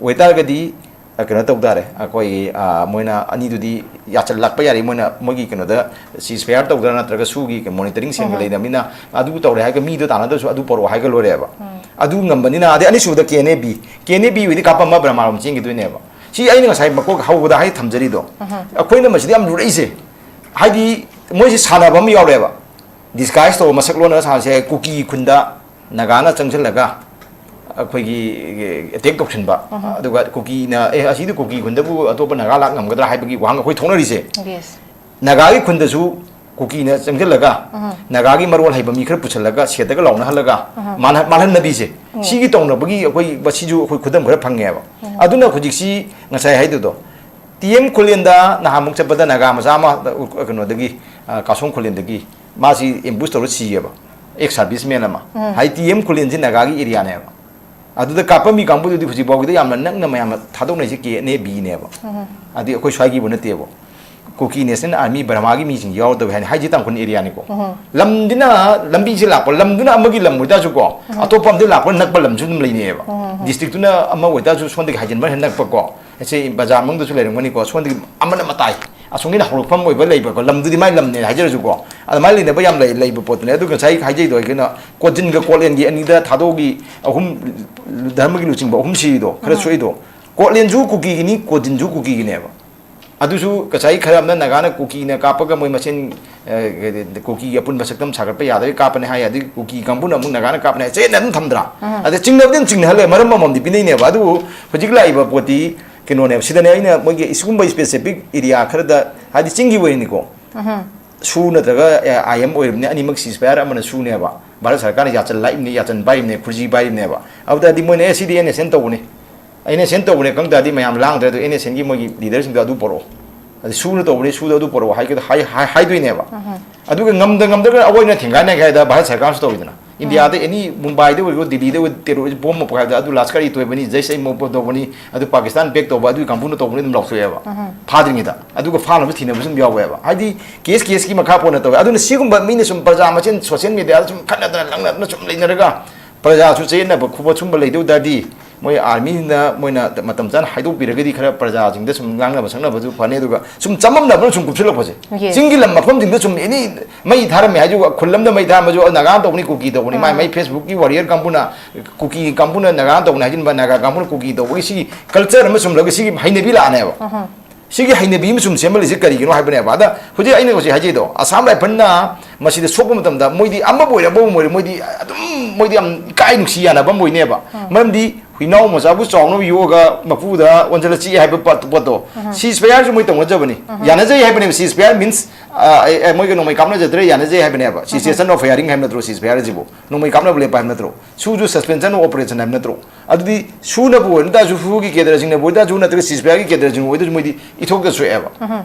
ꯑꯣꯏꯇꯥꯔꯒꯗꯤ, ꯑ, ꯀꯩꯅꯣ ꯇꯧ ꯇꯥꯔꯦ, ꯑꯩꯈꯣꯏ, ꯑ, ꯃꯣꯏꯅ ꯑꯅꯤꯗꯨꯗꯤ ꯌꯥꯆꯜꯂꯛꯄ ꯌꯥꯔꯦ, ꯃꯣꯏꯅ ꯃꯣꯏꯒꯤ ꯀꯩꯅꯣꯗ ꯁꯤꯖ ꯐꯌꯥꯔ ꯇꯧꯗꯅ ꯅꯠꯇ꯭ꯔꯒ ꯁꯨꯒꯤ ꯃꯣꯅꯤꯇꯔꯤꯡ ꯁꯦꯟꯒ ꯂꯩꯅꯕꯅꯤꯅ, ꯑꯗꯨ ꯇꯧꯔꯦ ꯍꯥꯏꯔꯒ ꯃꯤꯗꯣ ꯇꯥꯟꯅꯗ꯭ꯔꯁꯨ ꯑꯗꯨ ꯄꯣꯔꯛꯑꯣ ꯍꯥꯏꯒ ꯂꯣꯏꯔꯦꯕ꯫ ꯑꯗꯨ ꯉꯝꯕꯅꯤꯅ, ꯑꯗꯩ ꯑꯅꯤꯁꯨꯕꯗ K N A B, K N A B ꯑꯣꯏꯗꯤ ꯀꯥꯞꯄꯝꯃ ꯕ꯭ꯔꯍꯃꯥꯔꯣꯝ ꯆꯦꯟꯈꯤꯗꯣꯏꯅꯦꯕ꯫ ꯁꯤ ꯑꯩꯅ ꯉꯁꯥꯏ ꯃꯀꯣꯛ ꯍꯧꯕꯗ ꯍꯥꯏ ꯊꯝꯖꯔꯤꯗꯣ, ꯑꯩꯈꯣꯏꯅ ꯃꯁꯤꯗ ꯌꯥꯝ ꯂꯨꯔꯛꯏꯁꯦ, ꯍꯥꯏꯗꯤ ꯃꯣꯏꯁꯤ ꯁꯥꯟꯅꯕ ꯑꯃ ꯌꯥꯎꯔꯦꯕ, ꯗꯤꯁꯒꯥꯏꯁ ꯇꯧꯕ, ꯃꯁꯛ ꯂꯣꯟꯅ ꯁꯥꯟꯅꯁꯦ꯫ ꯀꯨꯀꯤ ꯈꯨꯟꯗ ꯅꯥꯒꯥꯅ ꯆꯪꯁꯤꯜꯂꯒ ꯑꯩꯈꯣꯏꯒꯤ ꯑꯦꯇꯦꯛ ꯇꯧꯁꯤꯟꯕ, ꯑꯗꯨꯒ ꯀꯨꯀꯤꯅ, "ꯑꯦ, ꯑꯁꯤꯗꯤ ꯀꯨꯀꯤ ꯈꯨꯟꯗꯕꯨ ꯑꯇꯣꯞꯄ ꯅꯥꯒꯥ ꯂꯥꯛ ꯉꯝꯒꯗ꯭ꯔꯥ?" ꯍꯥꯏꯕꯒꯤ ꯋꯥꯍꯪ ꯑꯩꯈꯣꯏ ꯊꯣꯛꯅꯔꯤꯁꯦ꯫ ꯅꯥꯒꯥꯒꯤ ꯈꯨꯟꯗꯁꯨ ꯀꯨꯀꯤꯅ ꯆꯪꯁꯤꯜꯂꯒ ꯅꯥꯒꯥꯒꯤ ꯃꯔꯣꯜ ꯍꯩꯕ ꯃꯤ ꯈꯔ ꯄꯨꯁꯜꯂꯒ ꯁꯦꯠꯇꯒ ꯂꯥꯎꯅꯍꯜꯂꯒ ꯃꯥꯜꯍꯟ-, ꯃꯥꯜꯍꯟꯅꯕꯤꯁꯦ, ꯁꯤꯒꯤ ꯇꯧꯅꯕꯒꯤ ꯑꯩꯈꯣꯏ ꯃꯁꯤꯁꯨ ꯑꯩꯈꯣꯏ ꯈꯨꯗꯝ ꯈꯔ ꯐꯪꯉꯦꯕ꯫ ꯑꯗꯨꯅ ꯍꯧꯖꯤꯛꯁꯤ ꯉꯁꯥꯏ ꯍꯥꯏꯗꯨꯗꯣ, ꯇꯤ ꯑꯦꯝ ꯈꯨꯂꯦꯟꯗ ꯅꯍꯥꯟꯃꯨꯛ ꯆꯠꯄꯗ ꯅꯥꯒꯥ ꯃꯆꯥ ꯑꯃ, ꯑ, ꯀꯩꯅꯣꯗꯒꯤ, ꯑ, ꯀꯥꯁꯣꯡ ꯈꯨꯂꯦꯟꯗꯒꯤ ꯃꯥꯁꯤ ꯑꯦꯝꯕꯨꯁ ꯇꯧꯔ ꯁꯤꯌꯦꯕ, ꯑꯦꯛꯁ ꯁꯥꯔꯚꯤꯁ ꯃꯦꯟ ꯑꯃ꯫ ꯍꯥꯏ ꯇꯤ ꯑꯦꯝ ꯈꯨꯂꯦꯟꯁꯤ ꯅꯥꯒꯥꯒꯤ ꯑꯦꯔꯤꯌꯥꯅꯦꯕ꯫ ꯑꯗꯨꯗ ꯀꯥꯞꯄꯝꯃꯤ ꯀꯥꯡꯕꯨꯗꯨꯗꯤ ꯍꯧꯖꯤꯛꯐꯥꯎꯒꯤꯗ ꯌꯥꯝꯅ ꯅꯛꯅ ꯃꯌꯥꯝꯅ ꯊꯥꯗꯣꯛꯅꯩꯁꯦ ꯀꯦ ꯑꯦꯟ ꯑꯦ ꯕꯤꯅꯦꯕ꯫ ꯑꯗꯨꯗꯤ ꯑꯩꯈꯣꯏ ꯁ꯭ꯋꯥꯏꯒꯤꯕꯨ ꯅꯠꯇꯦꯕ꯫ ꯀꯨꯀꯤ ꯅꯦꯁꯅꯦꯜ ꯑꯥꯔꯃꯤ ꯕꯔꯃꯥꯒꯤ ꯃꯤꯁꯤꯡ ꯌꯥꯎꯔꯗꯕ ꯍꯥꯏꯅ ꯍꯥꯏꯁꯤ ꯇꯥꯡꯈꯨꯜ ꯑꯦꯔꯤꯌꯥꯅꯤꯀꯣ꯫ ꯂꯝꯗꯤꯅ, ꯂꯝꯕꯤꯁꯦ ꯂꯥꯛꯄ, ꯂꯝꯗꯨꯅ ꯑꯃꯒꯤ ꯂꯝ ꯑꯣꯏꯇꯥꯔꯁꯨꯀꯣ, ꯑꯇꯣꯞꯄ ꯑꯝꯗ ꯂꯥꯛꯄ ꯅꯛꯄ ꯂꯝꯁꯨ ꯑꯗꯨꯝ ꯂꯩꯅꯩꯌꯦꯕ꯫ ꯗꯤꯁꯇ꯭ꯔꯤꯛꯇꯨꯅ ꯑꯃ ꯑꯣꯏꯇꯥꯔꯁꯨ ꯁꯣꯝꯗꯒꯤ ꯍꯥꯏꯖꯤꯟꯕ ꯍꯦꯟꯅ ꯅꯛꯄꯀꯣ꯫ ꯑꯁꯤ ꯕꯖꯥꯔ ꯃꯅꯨꯡꯗꯁꯨ ꯂꯩꯔꯝꯒꯅꯤꯀꯣ, ꯁꯣꯝꯗꯒꯤ ꯑꯃꯅ ꯃꯇꯥꯏ, ꯑꯁꯣꯝꯒꯤꯅ ꯍꯧꯔꯛꯐꯝ ꯑꯣꯏꯕ ꯂꯩꯕꯀꯣ, ꯂꯝꯗꯨꯗꯤ ꯃꯥꯏ ꯂꯝꯅꯦ ꯍꯥꯏꯖꯔꯁꯨꯀꯣ, ꯑꯗꯨꯃꯥꯏꯅ ꯂꯩꯅꯕ ꯌꯥꯝ ꯂꯩ, ꯂꯩꯕ ꯄꯣꯠꯇꯨꯅꯦ꯫ ꯑꯗꯨ ꯉꯁꯥꯏ ꯍꯥꯏꯖꯩꯗꯣ ꯑꯩꯈꯣꯏꯅ ꯀꯣꯖꯤꯟꯒ ꯀꯣꯠꯂꯦꯟꯒꯤ ꯑꯅꯤꯗ ꯊꯥꯗꯣꯛꯑꯒꯤ ꯑꯍꯨꯝ, ꯙꯔꯃꯒꯤ ꯂꯨꯆꯤꯡꯕ ꯑꯍꯨꯝ ꯁꯤꯔꯤꯗꯣ, ꯈꯔ ꯁꯣꯛꯏꯗꯣ, ꯀꯣꯠꯂꯦꯟꯁꯨ ꯀꯨꯀꯤꯒꯤꯅꯤ, ꯀꯣꯖꯤꯟꯁꯨ ꯀꯨꯀꯤꯒꯤꯅꯦꯕ꯫ ꯑꯗꯨꯁꯨ ꯉꯁꯥꯏ ꯈꯔ ꯑꯃꯅ ꯅꯥꯒꯥꯅ ꯀꯨꯀꯤꯅ ꯀꯥꯞꯄꯒ ꯃꯣꯏ ꯃꯁꯦꯟ, ꯑ, ꯀꯨꯀꯤꯒꯤ ꯑꯄꯨꯟꯕ ꯁꯛꯇꯝ ꯁꯥꯒꯠꯄ ꯌꯥꯗꯕꯒꯤ ꯀꯥꯞꯄꯅꯦ ꯍꯥꯏ, ꯑꯗꯩ ꯀꯨꯀꯤ ꯀꯥꯡꯕꯨꯅ ꯑꯃꯨꯛ ꯅꯥꯒꯥꯅ ꯀꯥꯞꯄꯅꯦ ꯍꯥꯏ, ꯆꯌꯦꯠꯅ ꯑꯗꯨꯝ ꯊꯝꯗ꯭ꯔꯥ? ꯑꯗ ꯆꯤꯡꯅꯕꯗꯤ ꯑꯗꯨꯝ ꯆꯤꯡꯅꯍꯜꯂꯦ, ꯃꯔꯝ ꯑꯃꯃꯝꯗꯤ ꯄꯤꯅꯩꯅꯦꯕ꯫ ꯑꯗꯨꯕꯨ ꯍꯧꯖꯤꯛ ꯂꯥꯛꯏꯕ ꯄꯣꯠꯇꯤ ꯀꯩꯅꯣꯅꯦꯕ, ꯁꯤꯗꯅꯦ ꯑꯩꯅ ꯃꯣꯏꯒꯤ ꯁꯤꯒꯨꯝꯕ ꯁ꯭ꯄꯦꯁꯤꯐꯤꯛ ꯑꯦꯔꯤꯌꯥ ꯈꯔꯗ, ꯍꯥꯏꯗꯤ ꯆꯤꯡꯒꯤ ꯑꯣꯏꯔꯤꯅꯤꯀꯣ, ꯁꯨ ꯅꯠꯇ꯭ꯔꯒ, ꯑꯦ, ꯑꯥꯏ ꯑꯦꯝ ꯑꯣꯏꯔꯤꯕꯅꯤ, ꯑꯅꯤꯃꯛ ꯁꯤꯖꯐꯥꯌꯔ ꯑꯃꯅ ꯁꯨꯅꯦꯕ, ꯚꯥꯔꯠ ꯁꯔꯀꯥꯔꯅ ꯌꯥꯆꯜ ꯂꯥꯛꯏꯕꯅꯤ, ꯌꯥꯆꯜ ꯄꯥꯏꯔꯤꯕꯅꯦ, ꯈꯨꯔꯖꯤ ꯄꯥꯏꯔꯤꯕꯅꯦꯕ꯫ ꯑꯗꯨ ꯇꯥꯔꯗꯤ ꯃꯣꯏꯅ, "ꯑꯦ, ꯁꯤꯗꯤ ꯑꯦꯟ ꯑꯦꯁ ꯑꯦꯟ ꯇꯧꯕꯅꯤ, ꯑꯦꯟ ꯑꯦꯁ ꯑꯦꯟ ꯇꯧꯕꯅꯦ" ꯈꯪ ꯇꯥꯔꯗꯤ ꯃꯌꯥꯝ ꯂꯥꯡꯗ꯭ꯔꯦ꯫ ꯑꯗꯨ ꯑꯦꯟ ꯑꯦꯁ ꯑꯦꯟꯒꯤ ꯃꯣꯏꯒꯤ ꯂꯤꯗꯔꯁꯤꯡꯗꯣ ꯑꯗꯨ ꯄꯣꯔꯛꯑꯣ, ꯑꯗꯨ ꯁꯨꯅ ꯇꯧꯕꯅꯤ, ꯁꯨꯗ ꯑꯗꯨ ꯄꯣꯔꯛꯑꯣ ꯍꯥꯏꯒꯗ-, ꯍꯥꯏ-, ꯍꯥꯏ-, ꯍꯥꯏꯗꯣꯏꯅꯦꯕ꯫ ꯑꯗꯨꯒ ꯉꯝꯗ ꯉꯝꯗ꯭ꯔꯒ ꯑꯋꯣꯏꯅ ꯊꯦꯡꯒꯥꯏꯅꯒꯦ ꯍꯥꯏꯗ ꯚꯥꯔꯠ ꯁꯔꯀꯥꯔꯅꯁꯨ ꯇꯧꯋꯤꯗꯅ꯫ ꯏꯟꯗꯤꯌꯥꯗ ꯑꯦꯅꯤ ꯃꯨꯝꯕꯥꯏꯗ ꯑꯣꯏꯔꯣ, ꯗꯤꯜꯂꯤꯗ ꯑꯣꯏꯔꯣ, ꯇꯦꯔꯣꯔꯤꯁ ꯕꯣꯝ ꯑꯃ ꯄꯣꯛꯈꯥꯏꯕꯗ ꯑꯗꯨ ꯂꯁꯀꯔ ꯏ ꯇꯣꯏꯕꯅꯤ, ꯖꯩꯁ ꯑꯦ ꯃꯣꯍꯝꯃꯗ ꯇꯧꯕꯅꯤ, ꯑꯗꯨ ꯄꯥꯀꯤꯁꯇꯥꯟ ꯕꯦꯛ ꯇꯧꯕ, ꯑꯗꯨꯒꯤ ꯀꯥꯡꯕꯨꯅ ꯇꯧꯕꯅꯤ ꯑꯗꯨꯝ ꯂꯥꯎꯊꯣꯛꯑꯦꯕ꯫ ꯐꯥꯗ꯭ꯔꯤꯉꯩꯗ꯫ ꯑꯗꯨꯒ ꯐꯥꯅꯕꯁꯨ ꯊꯤꯅꯕꯁꯨ ꯑꯗꯨꯝ ꯌꯥꯎꯋꯦꯕ꯫ ꯍꯥꯏꯗꯤ ꯀꯦꯁ ꯀꯦꯁꯀꯤ ꯃꯈꯥ ꯄꯣꯟꯅ ꯇꯧꯋꯦ꯫ ꯑꯗꯨꯅ ꯁꯤꯒꯨꯝꯕ ꯃꯤꯅ ꯁꯨꯝ ꯄ꯭ꯔꯖꯥ ꯃꯁꯦꯟ ꯁꯣꯁꯤꯌꯦꯜ ꯃꯦꯗꯤꯌꯥꯗ ꯁꯨꯝ ꯈꯠꯅꯗꯅ ꯂꯪꯅꯗꯅ ꯁꯨꯝ ꯂꯩꯅꯔꯒ ꯄ꯭ꯔꯖꯥꯁꯨ ꯆꯌꯦꯠꯅꯕ ꯈꯣꯠꯄ ꯁꯨꯝꯕ ꯂꯩꯗꯧ ꯇꯥꯔꯗꯤ ꯃꯣꯏ ꯑꯥꯔꯃꯤꯁꯤꯡꯗ ꯃꯣꯏꯅ ꯃꯇꯝ ꯆꯥꯅ ꯍꯥꯏꯗꯣꯛꯄꯤꯔꯒꯗꯤ ꯈꯔ ꯄ꯭ꯔꯖꯥꯁꯤꯡꯗ ꯁꯨꯝ ꯉꯥꯡꯅꯕ ꯁꯛꯅꯕꯁꯨ ꯐꯅꯤ꯫ ꯑꯗꯨꯒ ꯁꯨꯝ ꯆꯃꯝꯅꯕꯅ ꯁꯨꯝ ꯀꯨꯞꯁꯤꯜꯂꯛꯄꯁꯦ, ꯆꯤꯡꯒꯤ ꯂꯝ ꯃꯐꯝꯁꯤꯡꯗ ꯁꯨꯝ ꯑꯦꯅꯤ ꯃꯩ ꯊꯥꯔꯝꯃꯦ ꯍꯥꯏꯁꯨ, ꯈꯨꯜ ꯑꯃꯗ ꯃꯩ ꯊꯥꯔꯝꯃꯁꯨ ꯅꯥꯒꯥ ꯇꯧꯕꯅꯤ, ꯀꯨꯀꯤ ꯇꯧꯕꯅꯤ, ꯃꯥꯏ ꯃꯥꯏ ꯐꯦꯁꯕꯨꯛꯀꯤ ꯋꯥꯔꯤꯌꯔ ꯀꯥꯡꯕꯨꯅ, ꯀꯨꯀꯤ ꯀꯥꯡꯕꯨꯅ ꯅꯥꯒꯥ ꯇꯧꯕꯅꯤ ꯍꯥꯏꯖꯤꯟꯕ, ꯅꯥꯒꯥ ꯀꯥꯡꯕꯨꯅ ꯀꯨꯀꯤ ꯇꯧꯕꯒꯤ ꯁꯤꯒꯤ ꯀꯜꯆꯔ ꯑꯃ ꯁꯨꯝ ꯂꯧꯒ ꯁꯤꯒꯤ ꯍꯩꯅꯕꯤ ꯂꯥꯛꯑꯅꯦꯕ꯫ ꯁꯤꯒꯤ ꯍꯩꯅꯕꯤ ꯑꯃ ꯁꯨꯝ ꯁꯦꯝꯍꯜꯂꯤꯁꯦ ꯀꯔꯤꯒꯤꯅꯣ ꯍꯥꯏꯕꯅꯦꯕ꯫ ꯑꯗ ꯍꯧꯖꯤꯛ ꯑꯩꯅ ꯍꯧꯖꯤꯛ ꯍꯥꯏꯖꯩꯗꯣ, ꯑꯁꯥꯝ ꯔꯥꯏꯐꯜꯅ ꯃꯁꯤꯗ ꯁꯣꯛꯄ ꯃꯇꯝꯗ ꯃꯣꯏꯗꯤ ꯑꯃꯕꯨ ꯑꯣꯏꯔꯦ, ꯑꯃꯕꯨ ꯑꯣꯏꯔꯦ, ꯃꯣꯏꯗꯤ ꯑꯗꯨꯝ, ꯃꯣꯏꯗꯤ ꯌꯥꯝ ꯏꯀꯥꯏ ꯅꯨꯡꯁꯤ ꯌꯥꯅꯕ ꯑꯃ ꯑꯣꯏꯅꯦꯕ꯫ ꯃꯔꯝꯗꯤ ꯍꯨꯏꯅꯥꯎ ꯃꯆꯥꯕꯨ ꯆꯥꯎꯅꯕ ꯌꯣꯛꯑꯒ ꯃꯄꯨꯗ ꯑꯣꯟꯁꯤꯜꯂ ꯆꯤꯛꯑꯦ ꯍꯥꯏꯕ ꯄꯣꯠ-, ꯄꯣꯠꯇꯣ, ceasefire ꯁꯨ ꯃꯣꯏ ꯇꯧꯅꯖꯕꯅꯤ, ꯌꯥꯅꯖꯩ ꯍꯥꯏꯕꯅꯦꯕ꯫ Ceasefire means, ꯑ, ꯑꯦ, ꯑꯦ, ꯃꯣꯏꯒ ꯅꯣꯡꯃꯩ ꯀꯥꯞꯅꯖꯗ꯭ꯔꯦ, ꯌꯥꯅꯖꯩ ꯍꯥꯏꯕꯅꯦꯕ꯫ Cessation of firing ꯍꯥꯏꯕ ꯅꯠꯇ꯭ꯔꯣ ceasefire ꯑꯁꯤꯕꯨ? ꯅꯣꯡꯃꯩ ꯀꯥꯞꯅꯕ ꯂꯦꯞꯄ ꯍꯥꯏꯕ ꯅꯠꯇ꯭ꯔꯣ? ꯁꯨꯁꯨ suspension of operation ꯍꯥꯏꯕ ꯅꯠꯇ꯭ꯔꯣ? ꯑꯗꯨꯗꯤ ꯁꯨꯅꯕꯨ ꯑꯣꯏꯔ ꯇꯥꯔꯁꯨ, ꯁꯨꯒꯤ cadre ꯁꯤꯡꯅꯕꯨ ꯑꯣꯏ ꯇꯥꯔꯁꯨ, ꯅꯠꯇ꯭ꯔꯒ ceasefire ꯒꯤ cadre ꯁꯤꯡꯅꯕꯨ ꯑꯣꯏ ꯇꯥꯔꯁꯨ, ꯃꯣꯏꯗꯤ ꯏꯊꯣꯛꯇ ꯁꯣꯛꯑꯦꯕ꯫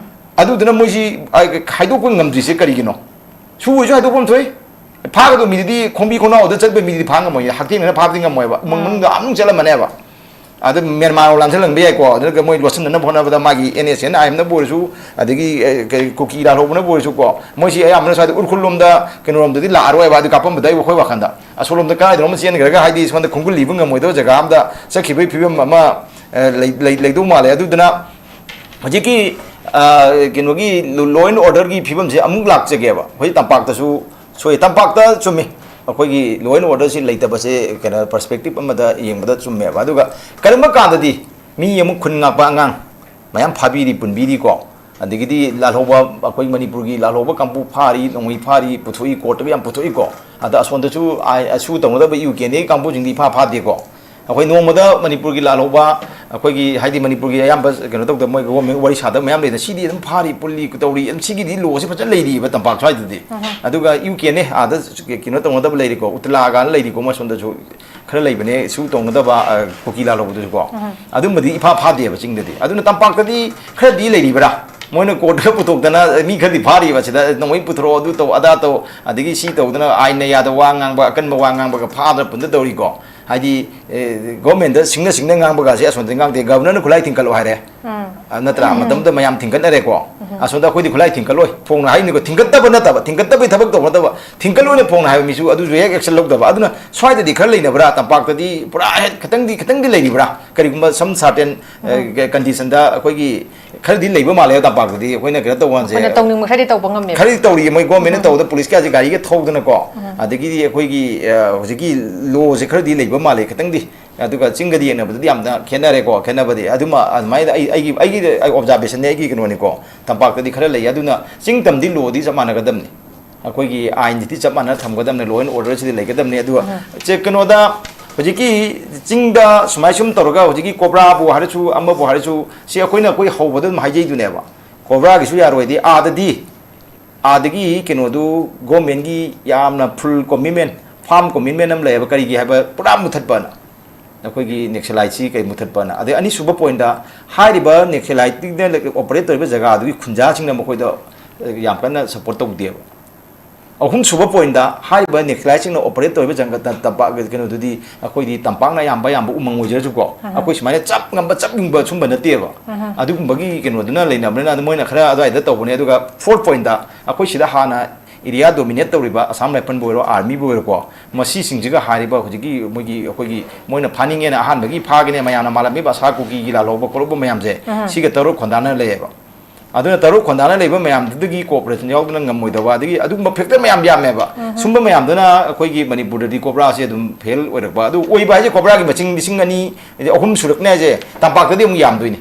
ꯑꯗꯨꯗꯨꯅ ꯃꯣꯏꯁꯤ, ꯑ, ꯍꯥꯏꯗꯣꯛꯄ ꯉꯝꯗ꯭ꯔꯤꯁꯦ ꯀꯔꯤꯒꯤꯅꯣ? ꯁꯨ ꯑꯣꯏꯁꯨ ꯍꯥꯏꯗꯣꯛꯐꯝ ꯊꯣꯛꯏ꯫ ꯐꯥꯒꯗꯧꯕ ꯃꯤꯗꯨꯗꯤ ꯈꯣꯡꯕꯤ ꯈꯣꯡꯅꯥꯎꯗ ꯆꯠꯄ ꯃꯤꯗꯨꯗꯤ ꯐꯥ ꯉꯝꯃꯣꯏ, ꯍꯛꯊꯦꯡꯅꯅ ꯐꯥꯕꯗꯤ ꯉꯝꯃꯣꯏꯕ, ꯎꯃꯪ ꯃꯅꯨꯡꯗ ꯑꯃꯨꯛ ꯆꯠꯂꯝꯃꯅꯦꯕ꯫ ꯑꯗ ꯃ꯭ꯌꯥꯟꯃꯥꯔ ꯂꯥꯟꯁꯤꯜꯍꯟꯕ ꯌꯥꯏꯀꯣ, ꯑꯗꯨꯒ ꯃꯣꯏ ꯂꯣꯠꯁꯤꯟꯅꯅꯕ ꯍꯣꯠꯅꯕꯗ ꯃꯥꯒꯤ NSCN IM ꯅꯕꯨ ꯑꯣꯏꯔꯁꯨ, ꯑꯗꯒꯤ, ꯑꯦ, ꯀꯩ, ꯀꯨꯀꯤ ꯂꯥꯜꯍꯧꯕꯅꯕꯨ ꯑꯣꯏꯔꯁꯨꯀꯣ, ꯃꯣꯏꯁꯤ ꯑꯌꯥꯝꯕꯅ ꯁ꯭ꯋꯥꯏꯗ ꯎꯈ꯭ꯔꯨꯜ ꯂꯣꯝꯗ, ꯀꯩꯅꯣꯔꯣꯝꯗꯗꯤ ꯂꯥꯛꯑꯔꯣꯏꯕ, ꯑꯗꯨ ꯀꯥꯞꯄꯝꯕꯗ ꯑꯩ, ꯑꯩꯈꯣꯏ ꯋꯥꯈꯟꯗ꯫ ꯑꯁꯣꯝꯂꯣꯝꯗ ꯀꯗꯥꯏꯗꯅꯣꯝ ꯆꯦꯟꯈ꯭ꯔꯒ, ꯍꯥꯏꯗꯤ, ꯁꯣꯝꯗ ꯈꯣꯡꯒꯨꯜ ꯂꯤꯕ ꯉꯝꯃꯣꯏꯗꯕ ꯖꯒꯥ ꯑꯝꯗ ꯆꯠꯈꯤꯕꯒꯤ ꯐꯤꯕꯝ ꯑꯃ, ꯑ, ꯂꯩ-, ꯂꯩ-, ꯂꯩꯗꯧ ꯃꯥꯜꯂꯦ꯫ ꯑꯗꯨꯗꯨꯅ ꯍꯧꯖꯤꯛꯀꯤ, ꯑ, ꯀꯩꯅꯣꯒꯤ law and order ꯒꯤ ꯐꯤꯕꯝꯁꯦ ꯑꯃꯨꯛ ꯂꯥꯛꯆꯒꯦꯕ꯫ ꯍꯧꯖꯤꯛ ꯇꯝꯄꯥꯛꯇꯁꯨ ꯁꯣꯏ, ꯇꯝꯄꯥꯛꯇ ꯆꯨꯝꯃꯤ, ꯑꯩꯈꯣꯏꯒꯤ law and order ꯁꯤ ꯂꯩꯇꯕꯁꯦ, ꯀꯩꯅꯣ, perspective ꯑꯃꯗ ꯌꯦꯡꯕꯗ ꯆꯨꯝꯃꯦꯕ꯫ ꯑꯗꯨꯒ ꯀꯔꯤꯒꯨꯝꯕ ꯀꯥꯟꯗꯗꯤ ꯃꯤ ꯑꯃꯨꯛ ꯈꯨꯟ ꯉꯥꯛꯄ ꯑꯉꯥꯡ ꯃꯌꯥꯝ ꯐꯥꯕꯤꯔꯤ, ꯄꯨꯟꯕꯤꯔꯤꯀꯣ, ꯑꯗꯒꯤꯗꯤ ꯂꯥꯜꯍꯧꯕ, ꯑꯩꯈꯣꯏ ꯃꯅꯤꯄꯨꯔꯒꯤ ꯂꯥꯜꯍꯧꯕ ꯀꯥꯡꯕꯨ ꯐꯥꯔꯤ, ꯅꯣꯡꯃꯩ ꯐꯥꯔꯤ, ꯄꯨꯊꯣꯛꯏ, court ꯇꯒ ꯌꯥꯝ ꯄꯨꯊꯣꯛꯏꯀꯣ꯫ ꯑꯗ ꯑꯁꯣꯝꯗꯁꯨ ꯑꯥꯏ-, ꯑꯁꯨ ꯇꯧꯅꯗꯕ ꯌꯨ ꯀꯦꯟ ꯑꯦꯒꯤ ꯀꯥꯡꯕꯨꯁꯤꯡꯗꯤ ꯏꯐꯥ ꯐꯥꯗꯦꯀꯣ꯫ ꯑꯩꯈꯣꯏ ꯅꯣꯡꯃꯗ ꯃꯅꯤꯄꯨꯔꯒꯤ ꯂꯥꯜꯍꯧꯕ, ꯑꯩꯈꯣꯏꯒꯤ, ꯍꯥꯏꯗꯤ, ꯃꯅꯤꯄꯨꯔꯒꯤ ꯑꯌꯥꯝꯕ ꯀꯩꯅꯣ ꯇꯧꯗꯕ, ꯃꯣꯏ government ꯋꯥꯔꯤ ꯁꯥꯗꯕ ꯃꯌꯥꯝ ꯂꯩꯗꯅ, ꯁꯤꯗꯤ ꯑꯗꯨꯝ ꯐꯥꯔꯤ, ꯄꯨꯜꯂꯤ, ꯇꯧꯔꯤ, ꯑꯗꯨꯝ ꯁꯤꯒꯤꯗꯤ law ꯁꯦ ꯐꯖꯅ ꯂꯩꯔꯤꯕ ꯇꯝꯄꯥꯛ ꯁ꯭ꯋꯥꯏꯗꯗꯤ꯫ ꯑꯗꯨꯒ ꯌꯨ ꯀꯦꯟ ꯑꯦ ꯑꯥꯗ ꯀꯩꯅꯣ ꯇꯧꯅꯗꯕ ꯂꯩꯔꯤꯀꯣ, ꯎꯇꯂꯥ ꯀꯥꯏꯅ ꯂꯩꯔꯤꯀꯣ, ꯃꯣꯏ ꯁꯣꯝꯗꯁꯨ ꯈꯔ ꯂꯩꯕꯅꯦ, ꯁꯨ ꯇꯧꯅꯗꯕ, ꯑ, ꯀꯨꯀꯤ ꯂꯥꯜꯍꯧꯕꯗꯨꯁꯨꯀꯣ꯫ ꯑꯗꯨꯝꯕꯗꯤ ꯏꯐꯥ ꯐꯥꯗꯦꯕ ꯆꯤꯡꯗꯗꯤ꯫ ꯑꯗꯨꯅ ꯇꯝꯄꯥꯛꯇꯗꯤ ꯈꯔꯗꯤ ꯂꯩꯔꯤꯕ꯭ꯔꯥ? ꯃꯣꯏꯅ court ꯇꯒ ꯄꯨꯊꯣꯛꯇꯅ, ꯑ, ꯃꯤ ꯈꯔꯗꯤ ꯐꯥꯔꯤꯕ ꯁꯤꯗ, ꯅꯣꯡꯃꯩ ꯄꯨꯊꯣꯔꯛꯑꯣ, ꯑꯗꯨ ꯇꯧ, ꯑꯗꯥ ꯇꯧ, ꯑꯗꯒꯤ ꯁꯤ ꯇꯧꯗꯅ, ꯑꯥꯏꯟꯅ ꯌꯥꯗꯕ ꯋꯥ ꯉꯥꯡꯕ, ꯑꯀꯟꯕ ꯋꯥ ꯉꯥꯡꯕꯒ ꯐꯥꯗꯅ ꯄꯨꯟꯗ ꯇꯧꯔꯤꯀꯣ꯫ ꯍꯥꯏꯗꯤ, ꯑꯦ, ꯒꯣꯔꯃꯦꯟꯗ ꯁꯤꯡꯅ ꯁꯤꯡꯅ ꯉꯥꯡꯕꯒꯁꯦ ꯑꯁꯣꯝꯗ ꯉꯥꯡꯗꯦ꯫ ꯒꯕꯔꯅꯔꯅ ꯈꯨꯠꯂꯥꯏ ꯊꯤꯡꯀꯠꯂꯣ ꯍꯥꯏꯔꯦ꯫ ꯑ, ꯅꯠꯇ꯭ꯔꯥ? ꯃꯇꯝꯗ ꯃꯌꯥꯝ ꯊꯤꯡꯀꯠꯅꯔꯦꯀꯣ꯫ ꯑꯁꯣꯝꯗ ꯑꯩꯈꯣꯏꯗꯤ ꯈꯨꯠꯂꯥꯏ ꯊꯤꯡꯀꯠꯂꯣꯏ꯫ ꯐꯣꯡꯅ ꯍꯥꯏꯅꯤꯀꯣ, ꯊꯤꯡꯀꯠꯇꯕ ꯅꯠꯇꯕ, ꯊꯤꯡꯀꯠꯇꯕꯩ ꯊꯕꯛ ꯇꯧꯕ ꯅꯠꯇꯕ, ꯊꯤꯡꯀꯠꯂꯣꯏꯅ ꯐꯣꯡꯅ ꯍꯥꯏꯕ ꯃꯤꯁꯨ ꯑꯗꯨꯁꯨ ꯍꯦꯛ action ꯂꯧꯗꯕ꯫ ꯑꯗꯨꯅ ꯁ꯭ꯋꯥꯏꯗꯗꯤ ꯈꯔ ꯂꯩꯅꯕ꯭ꯔꯥ? ꯇꯝꯄꯥꯛꯇꯗꯤ ꯄꯨꯔꯥ ꯍꯦꯛ ꯈꯤꯇꯪꯗꯤ, ꯈꯤꯇꯪꯗꯤ ꯂꯩꯔꯤꯕ꯭ꯔꯥ? ꯀꯔꯤꯒꯨꯝꯕ some certain, ꯑ, conditionꯗ ꯑꯩꯈꯣꯏꯒꯤ ꯈꯔꯗꯤ ꯂꯩꯕ ꯃꯥꯜꯂꯦ ꯇꯝꯄꯥꯛꯇꯗꯤ꯫ ꯑꯩꯈꯣꯏꯅ ꯀꯩꯅꯣ ꯇꯧꯕ ꯀꯥꯟꯁꯦ, ꯑꯩꯈꯣꯏꯅ ꯇꯧꯅꯤꯡꯕ ꯈꯔꯗꯤ ꯇꯧꯕ ꯉꯝꯃꯦꯕ꯫ ꯈꯔꯗꯤ ꯇꯧꯔꯤꯌꯦ꯫ ꯃꯣꯏ ꯒꯣꯔꯃꯦꯟꯅ ꯇꯧꯕꯗ ꯄꯨꯂꯤꯁꯀꯥꯁꯦ ꯒꯥꯔꯤꯒ ꯊꯧꯗꯅꯀꯣ, ꯑꯗꯒꯤꯗꯤ ꯑꯩꯈꯣꯏꯒꯤ, ꯑ, ꯍꯧꯖꯤꯛꯀꯤ ꯂꯣꯁꯦ ꯈꯔꯗꯤ ꯂꯩꯕ ꯃꯥꯜꯂꯦ ꯈꯤꯇꯪꯗꯤ꯫ ꯑꯗꯨꯒ ꯆꯤꯡꯒꯗꯤ ꯌꯦꯡꯅꯕꯗꯗꯤ ꯌꯥꯝꯅ ꯈꯦꯠꯅꯔꯦꯀꯣ꯫ ꯈꯦꯠꯅꯕꯗꯤ ꯑꯗꯨꯃ ꯑꯗꯨꯃꯥꯏꯅ ꯑꯩ, ꯑꯩꯒꯤ, ꯑꯩꯒꯤ observationꯅꯦ, ꯑꯩꯒꯤ ꯀꯩꯅꯣꯅꯤꯀꯣ꯫ ꯇꯝꯄꯥꯛꯇꯗꯤ ꯈꯔ ꯂꯩ꯫ ꯑꯗꯨꯅ ꯆꯤꯡ ꯇꯝꯗꯤ ꯂꯣꯗꯤ ꯆꯞ ꯃꯥꯟꯅꯒꯗꯕꯅꯤ꯫ ꯑꯩꯈꯣꯏꯒꯤ ꯑꯥꯏꯟꯁꯤꯗꯤ ꯆꯞ ꯃꯥꯟꯅꯅ ꯊꯝꯒꯗꯕꯅꯤ, law and orderꯁꯤꯗꯤ ꯂꯩꯒꯗꯕꯅꯤ꯫ ꯑꯗꯨꯒ ꯆꯦ-, ꯀꯩꯅꯣꯗ ꯍꯧꯖꯤꯛꯀꯤ ꯆꯤꯡꯗ ꯁꯨꯃꯥꯏ ꯁꯨꯝ ꯇꯧꯔꯒ ꯍꯧꯖꯤꯛꯀꯤ ꯀꯣꯕ꯭ꯔꯥꯕꯨ ꯍꯥꯏꯔꯁꯨ, ꯑꯃꯕꯨ ꯍꯥꯏꯔꯁꯨ, ꯁꯤ ꯑꯩꯈꯣꯏꯅ, ꯑꯩꯈꯣꯏ ꯍꯧꯕꯗ ꯑꯗꯨꯝ ꯍꯥꯏꯖꯩꯗꯨꯅꯦꯕ, ꯀꯣꯕ꯭ꯔꯥꯒꯤꯁꯨ ꯌꯥꯔꯣꯏꯗꯤ ꯑꯥꯗꯗꯤ, ꯑꯥꯗꯒꯤ ꯀꯩꯅꯣꯗꯨ ꯒꯣꯔꯃꯦꯟꯒꯤ ꯌꯥꯝꯅ full commitment, firm commitment ꯑꯃ ꯂꯩꯌꯦꯕ꯫ ꯀꯔꯤꯒꯤ ꯍꯥꯏꯕ? ꯄꯨꯔꯥ ꯃꯨꯊꯠꯄꯅ, ꯑꯩꯈꯣꯏꯒꯤ ꯅꯦꯛꯁꯂꯥꯏꯠꯁꯤ ꯀꯩ ꯃꯨꯊꯠꯄꯅ꯫ ꯑꯗꯩ ꯑꯅꯤꯁꯨꯕ pointꯇ, ꯍꯥꯏꯔꯤꯕ ꯅꯦꯛꯁꯂꯥꯏꯠꯅ operate ꯇꯧꯔꯤꯕ ꯖꯒꯥꯗꯨꯒꯤ ꯈꯨꯟꯖꯥꯁꯤꯡꯅ ꯃꯈꯣꯏꯗ ꯌꯥꯝ ꯀꯟꯅ support ꯇꯧꯗꯦꯕ꯫ ꯑꯍꯨꯝꯁꯨꯕ pointꯇ, ꯍꯥꯏꯔꯤꯕ ꯅꯦꯛꯁꯂꯥꯏꯠꯁꯤꯡꯅ operate ꯇꯧꯔꯤꯕ ꯖꯪꯒ-, ꯇ-, ꯇꯝꯄꯥꯛ, ꯀꯩꯅꯣꯗꯨꯗꯤ, ꯑꯩꯈꯣꯏꯗꯤ ꯇꯝꯄꯥꯛꯅ ꯑꯌꯥꯝꯕ, ꯑꯌꯥꯝꯕ ꯎꯃꯪ ꯑꯣꯏꯖꯔꯁꯨꯀꯣ, ꯑꯩꯈꯣꯏ ꯁꯨꯃꯥꯏꯅ ꯆꯞ ꯉꯝꯕ, ꯆꯞ ꯌꯨꯡꯕ ꯁꯨꯝꯕ ꯅꯠꯇꯦꯕ꯫ ꯑꯗꯨꯒꯨꯝꯕꯒꯤ ꯀꯩꯅꯣꯗꯨꯅ ꯂꯩꯅꯕꯅꯤꯅ, ꯑꯗꯨ ꯃꯣꯏꯅ ꯈꯔ ꯑꯗꯨꯋꯥꯏꯗ ꯇꯧꯕꯅꯦ꯫ ꯑꯗꯨꯒ fourth pointꯇ, ꯑꯩꯈꯣꯏ ꯁꯤꯗ ꯍꯥꯟꯅ area dominate ꯇꯧꯔꯤꯕ ꯑꯁꯥꯝ ꯔꯥꯏꯐꯜꯕꯨ ꯑꯣꯏꯔꯣ, ꯑꯥꯔꯃꯤꯕꯨ ꯑꯣꯏꯔꯣꯀꯣ, ꯃꯁꯤꯁꯤꯡꯁꯤꯒ ꯍꯥꯏꯔꯤꯕ ꯍꯧꯖꯤꯛꯀꯤ ꯃꯣꯏꯒꯤ, ꯑꯩꯈꯣꯏꯒꯤ ꯃꯣꯏꯅ ꯐꯥꯅꯤꯡꯉꯦꯅ ꯑꯍꯥꯟꯕꯒꯤ ꯐꯥꯒꯅꯦ ꯃꯌꯥꯝꯅ ꯃꯥꯜꯂꯝꯃꯤꯕ ꯑꯁꯥ ꯀꯨꯀꯤꯒꯤ ꯂꯥꯜꯍꯧꯕ ꯈꯣꯠꯍꯧꯕ ꯃꯌꯥꯝꯁꯦ, ꯁꯤꯒ ꯇꯔꯨꯛ ꯈꯣꯟꯗꯥꯅ ꯂꯩꯌꯦꯕ꯫ ꯑꯗꯨꯅ ꯇꯔꯨꯛ ꯈꯣꯟꯗꯥꯅ ꯂꯩꯕ ꯃꯌꯥꯝꯗꯨꯗꯒꯤ cooperation ꯌꯥꯎꯗꯅ ꯉꯝꯃꯣꯏꯗꯕ, ꯑꯗꯒꯤ ꯑꯗꯨꯒꯨꯝꯕ factor ꯃꯌꯥꯝ ꯌꯥꯝꯃꯦꯕ꯫ ꯁꯨꯝꯕ ꯃꯌꯥꯝꯗꯨꯅ ꯑꯩꯈꯣꯏꯒꯤ ꯃꯅꯤꯄꯨꯔꯗꯗꯤ ꯀꯣꯕ꯭ꯔꯥꯁꯦ ꯑꯗꯨꯝ fail ꯑꯣꯏꯔꯛꯄ꯫ ꯑꯗꯨ ꯑꯣꯏꯕ ꯍꯥꯏꯁꯦ ꯀꯣꯕ꯭ꯔꯥꯒꯤ ꯃꯁꯤꯡ ꯂꯤꯁꯤꯡ ꯑꯅꯤ, ꯑꯗꯩ ꯑꯍꯨꯝ ꯁꯨꯔꯛꯅꯦ ꯍꯥꯏꯁꯦ, ꯇꯝꯄꯥꯛꯇꯗꯤ ꯑꯃꯨꯛ ꯌꯥꯝꯗꯣꯏꯅꯤ꯫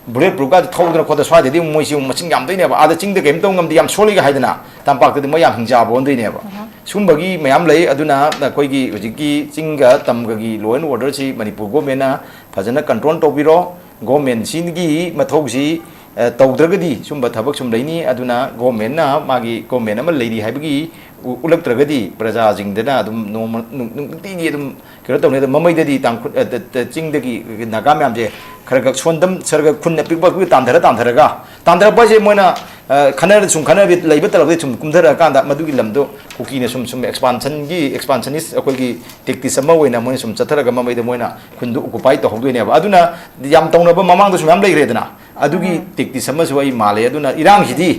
Bullet proofꯀꯥꯁꯦ ꯊꯧꯗꯅ ꯈꯣꯠꯇꯅ ꯁ꯭ꯋꯥꯏꯗꯗꯤ ꯑꯃꯨꯛ ꯃꯣꯏꯁꯤ ꯑꯃꯨꯛ ꯃꯁꯤꯡ ꯌꯥꯝꯗꯣꯏꯅꯦꯕ꯫ ꯑꯥꯗ ꯆꯤꯡꯗ ꯀꯔꯤꯝ ꯇꯧ ꯉꯝꯗꯦ, ꯌꯥꯝ ꯁꯣꯜꯂꯤꯒ ꯍꯥꯏꯗꯅ, ꯇꯝꯄꯥꯛꯇꯗꯤ ꯃꯣꯏ ꯌꯥꯝ ꯍꯤꯡꯆꯥꯕ ꯑꯣꯟꯗꯣꯏꯅꯦꯕ꯫ ꯁꯨꯝꯕꯒꯤ ꯃꯌꯥꯝ ꯂꯩ꯫ ꯑꯗꯨꯅ ꯑꯩꯈꯣꯏꯒꯤ ꯍꯧꯖꯤꯛꯀꯤ ꯆꯤꯡꯒ ꯇꯝꯒꯒꯤ law and orderꯁꯤ ꯃꯅꯤꯄꯨꯔ ꯒꯣꯔꯃꯦꯟꯅ ꯐꯖꯅ control ꯇꯧꯕꯤꯔꯣ꯫ ꯒꯣꯔꯃꯦꯟꯁꯤꯒꯤ ꯃꯊꯧꯁꯤ, ꯑ, ꯇꯧꯗ꯭ꯔꯒꯗꯤ ꯁꯨꯝꯕ ꯊꯕꯛ ꯁꯨꯝ ꯂꯩꯅꯤ꯫ ꯑꯗꯨꯅ ꯒꯣꯔꯃꯦꯟꯅ ꯃꯥꯒꯤ ꯒꯣꯔꯃꯦꯟ ꯑꯃ ꯂꯩꯔꯤ ꯍꯥꯏꯕꯒꯤ ꯎ-, ꯎꯠꯂꯛꯇ꯭ꯔꯒꯗꯤ ꯄ꯭ꯔꯖꯥꯁꯤꯡꯗꯅ ꯑꯗꯨꯝ ꯅꯣꯡꯃ, ꯅꯨꯡ-, ꯅꯨꯡꯇꯤꯒꯤ ꯑꯗꯨꯝ ꯀꯩꯅꯣ ꯇꯧꯅꯤ꯫ ꯑꯗꯣ ꯃꯃꯩꯗꯗꯤ ꯇꯥꯡꯈꯨꯜ, ꯑ, ꯇ-, ꯇ-, ꯆꯤꯡꯗꯒꯤ ꯅꯥꯒꯥ ꯃꯌꯥꯝꯁꯦ ꯈꯔ ꯈꯛ ꯁꯣꯟꯗꯝ-, ꯈꯔ ꯈꯛ ꯈꯨꯟ ꯑꯄꯤꯛꯄ ꯑꯄꯤꯛꯄ ꯇꯥꯟꯊꯔ ꯇꯥꯟꯊꯔꯒ, ꯇꯥꯟꯊꯔꯛꯄ ꯍꯥꯏꯁꯦ ꯃꯣꯏꯅ ꯑ, ꯈꯟꯅꯔ-, ꯁꯨꯝ ꯈꯟꯅꯕꯤ ꯂꯩꯕ ꯇꯧꯔꯕꯗꯤ ꯁꯨꯝ ꯀꯨꯝꯊꯔꯛꯑꯀꯥꯟꯗ ꯃꯗꯨꯒꯤ ꯂꯝꯗꯣ ꯀꯨꯀꯤꯅ ꯁꯨꯝ, ꯁꯨꯝ expansionꯒꯤ, expansionist ꯑꯩꯈꯣꯏꯒꯤ tactics ꯑꯃ ꯑꯣꯏꯅ ꯃꯣꯏꯅ ꯁꯨꯝ ꯆꯠꯊꯔꯒ ꯃꯃꯩꯗ ꯃꯣꯏꯅ ꯈꯨꯟꯗꯨ occupy ꯇꯧꯍꯧꯗꯣꯏꯅꯦꯕ꯫ ꯑꯗꯨꯅ ꯌꯥꯝ ꯇꯧꯅꯕ ꯃꯃꯥꯡꯗꯁꯨ ꯃꯌꯥꯝ ꯂꯩꯈ꯭ꯔꯦꯗꯅ, ꯑꯗꯨꯒꯤ tactics ꯑꯃꯁꯨ ꯑꯩ ꯃꯥꯜꯂꯦ꯫ ꯑꯗꯨꯅ ꯏꯔꯥꯡꯁꯤꯗꯤ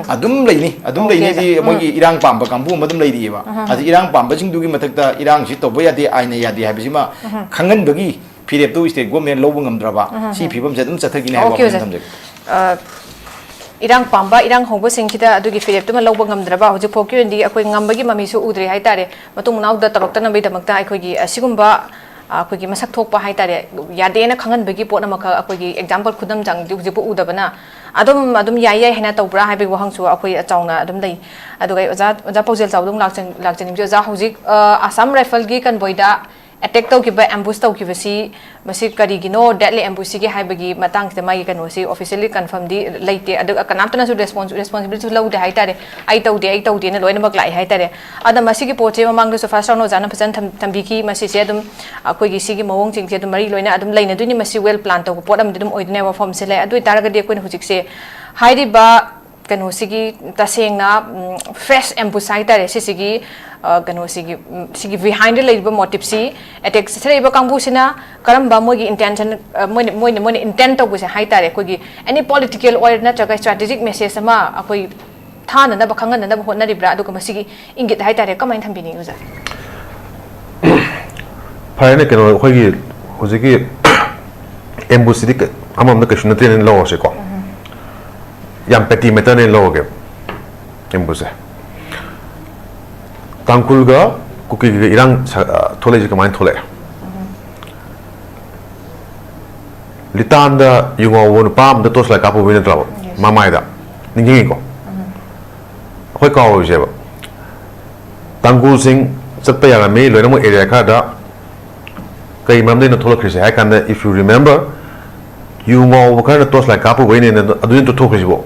ꯑꯗꯨꯝ ꯂꯩꯅꯤ, ꯑꯗꯨꯝ OK, ꯂꯩꯅꯤꯗꯤ꯫ ꯎꯝ꯫ ꯃꯣꯏꯒꯤ ꯏꯔꯥꯡ ꯄꯥꯝꯕ ꯀꯥꯡꯕꯨ ꯑꯃ ꯑꯗꯨꯝ ꯂꯩꯔꯤꯑꯕ꯫ ꯑꯗꯨ ꯏꯔꯥꯡ ꯄꯥꯝꯕꯁꯤꯡꯗꯨꯒꯤ ꯃꯊꯛꯇ ꯏꯔꯥꯡꯁꯤ ꯇꯧꯕ ꯌꯥꯗꯦ, ꯑꯥꯏꯟꯅ ꯌꯥꯗꯦ ꯍꯥꯏꯕꯁꯤꯃ ꯈꯪꯍꯟꯕꯒꯤ ꯐꯤꯔꯦꯞꯇꯨ state government ꯂꯧꯕ ꯉꯝꯗ꯭ꯔꯕ, ꯁꯤ ꯐꯤꯕꯝꯁꯦ ꯑꯗꯨꯝ ꯆꯠꯊꯈꯤꯅꯤ ꯍꯥꯏꯕ OK, ꯋꯥꯐꯝ ꯑꯣꯖꯥ꯫ ꯊꯝꯖꯒꯦ꯫ ꯑ, ꯏꯔꯥꯡ ꯄꯥꯝꯕ, ꯏꯔꯥꯡ ꯍꯧꯕꯁꯤꯡꯁꯤꯗ ꯑꯗꯨꯒꯤ ꯐꯤꯔꯦꯞꯇꯨꯃ ꯂꯧꯕ ꯉꯝꯗ꯭ꯔꯕ, ꯍꯧꯖꯤꯛ ꯐꯥꯎꯒꯤ ꯑꯣꯏꯅꯗꯤ ꯑꯩꯈꯣꯏ ꯉꯝꯕꯒꯤ ꯃꯃꯤꯁꯨ ꯎꯗ꯭ꯔꯤ ꯍꯥꯏꯇꯥꯔꯦ꯫ ꯃꯇꯨꯡ ꯃꯅꯥꯎꯗ ꯇꯧꯔꯛꯇꯅꯕꯒꯤꯗꯃꯛꯇ ꯑꯩꯈꯣꯏꯒꯤ ꯑꯁꯤꯒꯨꯝꯕ, ꯑ, ꯑꯩꯈꯣꯏꯒꯤ ꯃꯁꯛ ꯊꯣꯛꯄ ꯍꯥꯏꯇꯥꯔꯦ, ꯌꯥꯗꯦꯅ ꯈꯪꯍꯟꯕꯒꯤ ꯄꯣꯠ ꯑꯃꯈꯛ ꯑꯩꯈꯣꯏꯒꯤ example ꯈꯨꯗꯝ ꯆꯥꯡꯗꯤ ꯍꯧꯖꯤꯛꯄꯨ ꯎꯗꯕꯅ ꯑꯗꯨꯝ, ꯑꯗꯨꯝ ꯌꯥꯏ ꯌꯥꯏ ꯍꯥꯏꯅ ꯇꯧꯕ꯭ꯔꯥ ꯍꯥꯏꯕꯒꯤ ꯋꯥꯍꯪꯁꯨ ꯑꯩꯈꯣꯏ ꯆꯥꯎꯅ ꯑꯗꯨꯝ ꯂꯩ꯫ ꯑꯗꯨꯒ ꯑꯩ ꯑꯣꯖꯥ, ꯑꯣꯖꯥ ꯄꯥꯎꯖꯦꯜ ꯆꯥꯎꯕꯗ ꯑꯃꯨꯛ ꯂꯥꯛꯆ-, ꯂꯥꯛꯆꯅꯤꯡꯕꯁꯦ, ꯑꯣꯖꯥ, ꯍꯧꯖꯤꯛ, ꯑ, Assam Rifleꯒꯤ convoyꯗ attack ꯇꯧꯈꯤꯕ, ambush ꯇꯧꯈꯤꯕꯁꯤ, ꯃꯁꯤ ꯀꯔꯤꯒꯤꯅꯣ, deadly ambushꯁꯤꯒꯤ ꯍꯥꯏꯕꯒꯤ ꯃꯇꯥꯡꯁꯤꯗ ꯃꯥꯒꯤ ꯀꯩꯅꯣꯁꯤ officially confirmꯗꯤ ꯂꯩꯇꯦ꯫ ꯑꯗꯨꯒ ꯀꯅꯥꯝꯇꯅꯁꯨ response-, responsibilityꯁꯨ ꯂꯧꯗꯦ ꯍꯥꯏꯇꯥꯔꯦ꯫ "ꯑꯩ ꯇꯧꯗꯦ, ꯑꯩ ꯇꯧꯗꯦꯅ" ꯂꯣꯏꯅꯃꯛ ꯂꯥꯛꯑꯦ ꯍꯥꯏꯇꯥꯔꯦ꯫ ꯑꯗ ꯃꯁꯤꯒꯤ ꯄꯣꯠꯁꯦ ꯃꯃꯥꯡꯗꯁꯨ first round ꯑꯣꯖꯥꯅ ꯐꯖꯅ ꯊꯝ-, ꯊꯝꯕꯤꯈꯤ꯫ ꯃꯁꯤꯁꯦ ꯑꯗꯨꯝ ꯑꯩꯈꯣꯏꯒꯤ ꯁꯤꯒꯤ ꯃꯑꯣꯡꯁꯤꯡꯁꯦ ꯑꯗꯨꯝ ꯃꯔꯤ ꯂꯣꯏꯅ ꯑꯗꯨꯝ ꯂꯩꯅꯗꯣꯏꯅꯤ꯫ ꯃꯁꯤ well plan ꯇꯧꯕ ꯄꯣꯠ ꯑꯃꯗꯤ ꯑꯗꯨꯝ ꯑꯣꯏꯗꯣꯏꯅꯦꯕ ꯋꯥꯐꯝꯁꯦ ꯂꯩ꯫ ꯑꯗꯨ ꯑꯣꯏꯇꯥꯔꯒꯗꯤ ꯑꯩꯈꯣꯏꯅ ꯍꯧꯖꯤꯛꯁꯦ ꯍꯥꯏꯔꯤꯕ ꯀꯩꯅꯣꯁꯤꯒꯤ ꯇꯁꯦꯡꯅ, ꯎꯝ, fresh ambush ꯍꯥꯏꯇꯥꯔꯦ, ꯁꯤꯁꯤꯒꯤ, ꯑ, ꯀꯩꯅꯣꯁꯤꯒꯤ, ꯎꯝ, ꯁꯤꯒꯤ behindꯗ ꯂꯩꯔꯤꯕ motiveꯁꯤ, attack ꯆꯠꯊꯔꯛꯏꯕ ꯀꯥꯡꯕꯨꯁꯤꯅ ꯀꯔꯝꯕ ꯃꯣꯏꯒꯤ intention, ꯑ, ꯃꯣꯏꯅ, ꯃꯣꯏꯅ, ꯃꯣꯏꯅ intend ꯇꯧꯕꯁꯦ ꯍꯥꯏꯇꯥꯔꯦ, ꯑꯩꯈꯣꯏꯒꯤ any political ꯑꯣꯏꯔ ꯅꯠꯇ꯭ꯔꯒ strategic message ꯑꯃ ꯑꯩꯈꯣꯏ ꯊꯥꯅꯅꯕ, ꯈꯪꯍꯟꯅꯅꯕ ꯍꯣꯠꯅꯔꯤꯕ꯭ꯔꯥ? ꯑꯗꯨꯒ ꯃꯁꯤꯒꯤ ꯏꯪꯒꯤꯠ ꯍꯥꯏꯇꯥꯔꯦ, ꯀꯃꯥꯏꯅ ꯊꯝꯕꯤꯅꯤꯡꯉꯤ ꯑꯣꯖꯥ? ꯐꯔꯦꯅꯦ, ꯀꯩꯅꯣ, ꯑꯩꯈꯣꯏꯒꯤ ꯍꯧꯖꯤꯛꯀꯤ ambushꯁꯤꯗꯤ ꯀ-, ꯑꯃꯔꯣꯝꯗ ꯀꯩꯁꯨ ꯅꯠꯇꯦꯅ ꯂꯧꯔꯁꯤꯀꯣ꯫ ꯌꯥꯝ petty matterꯅꯦ ꯂꯧꯔꯒꯦ ambushꯁꯦ꯫ ꯇꯥꯡꯈꯨꯜꯒ ꯀꯨꯀꯤꯒ ꯏꯔꯥꯡ ꯁ-, ꯑ, ꯊꯣꯛꯂꯛꯏꯁꯦ ꯀꯃꯥꯏꯅ ꯊꯣꯛꯂꯛꯑꯦ? ꯂꯤꯇꯥꯟꯗ ꯌꯨ ꯉꯥꯎꯕ ꯅꯨꯄꯥ ꯑꯃꯗ torchlight ꯀꯥꯞꯄꯨꯕꯩ ꯅꯠꯇ꯭ꯔꯕ? Yes. ꯃꯃꯥꯏꯗ꯫ ꯅꯤꯡꯁꯤꯡꯉꯤꯀꯣ? ꯑꯩꯈꯣꯏ ꯀꯥꯎꯔꯣꯏꯁꯦꯕ꯫ ꯇꯥꯡꯈꯨꯜꯁꯤꯡ ꯆꯠꯄ ꯌꯥꯔꯝꯃꯤ ꯂꯣꯏꯅꯃꯛ area ꯈꯔꯗ꯫ ꯀꯩ ꯃꯔꯝꯗꯩꯅꯣ ꯊꯣꯛꯂꯛꯈ꯭ꯔꯤꯁꯦ ꯍꯥꯏ ꯀꯥꯟꯗ, if you remember, ꯌꯨ ꯉꯥꯎꯕ ꯈꯔꯅ torchlight ꯀꯥꯞꯄꯨꯕꯩꯅꯦꯅ ꯑꯗꯨ ꯅꯠꯇ꯭ꯔꯣ ꯊꯣꯛꯈ꯭ꯔꯤꯁꯤꯕꯣ?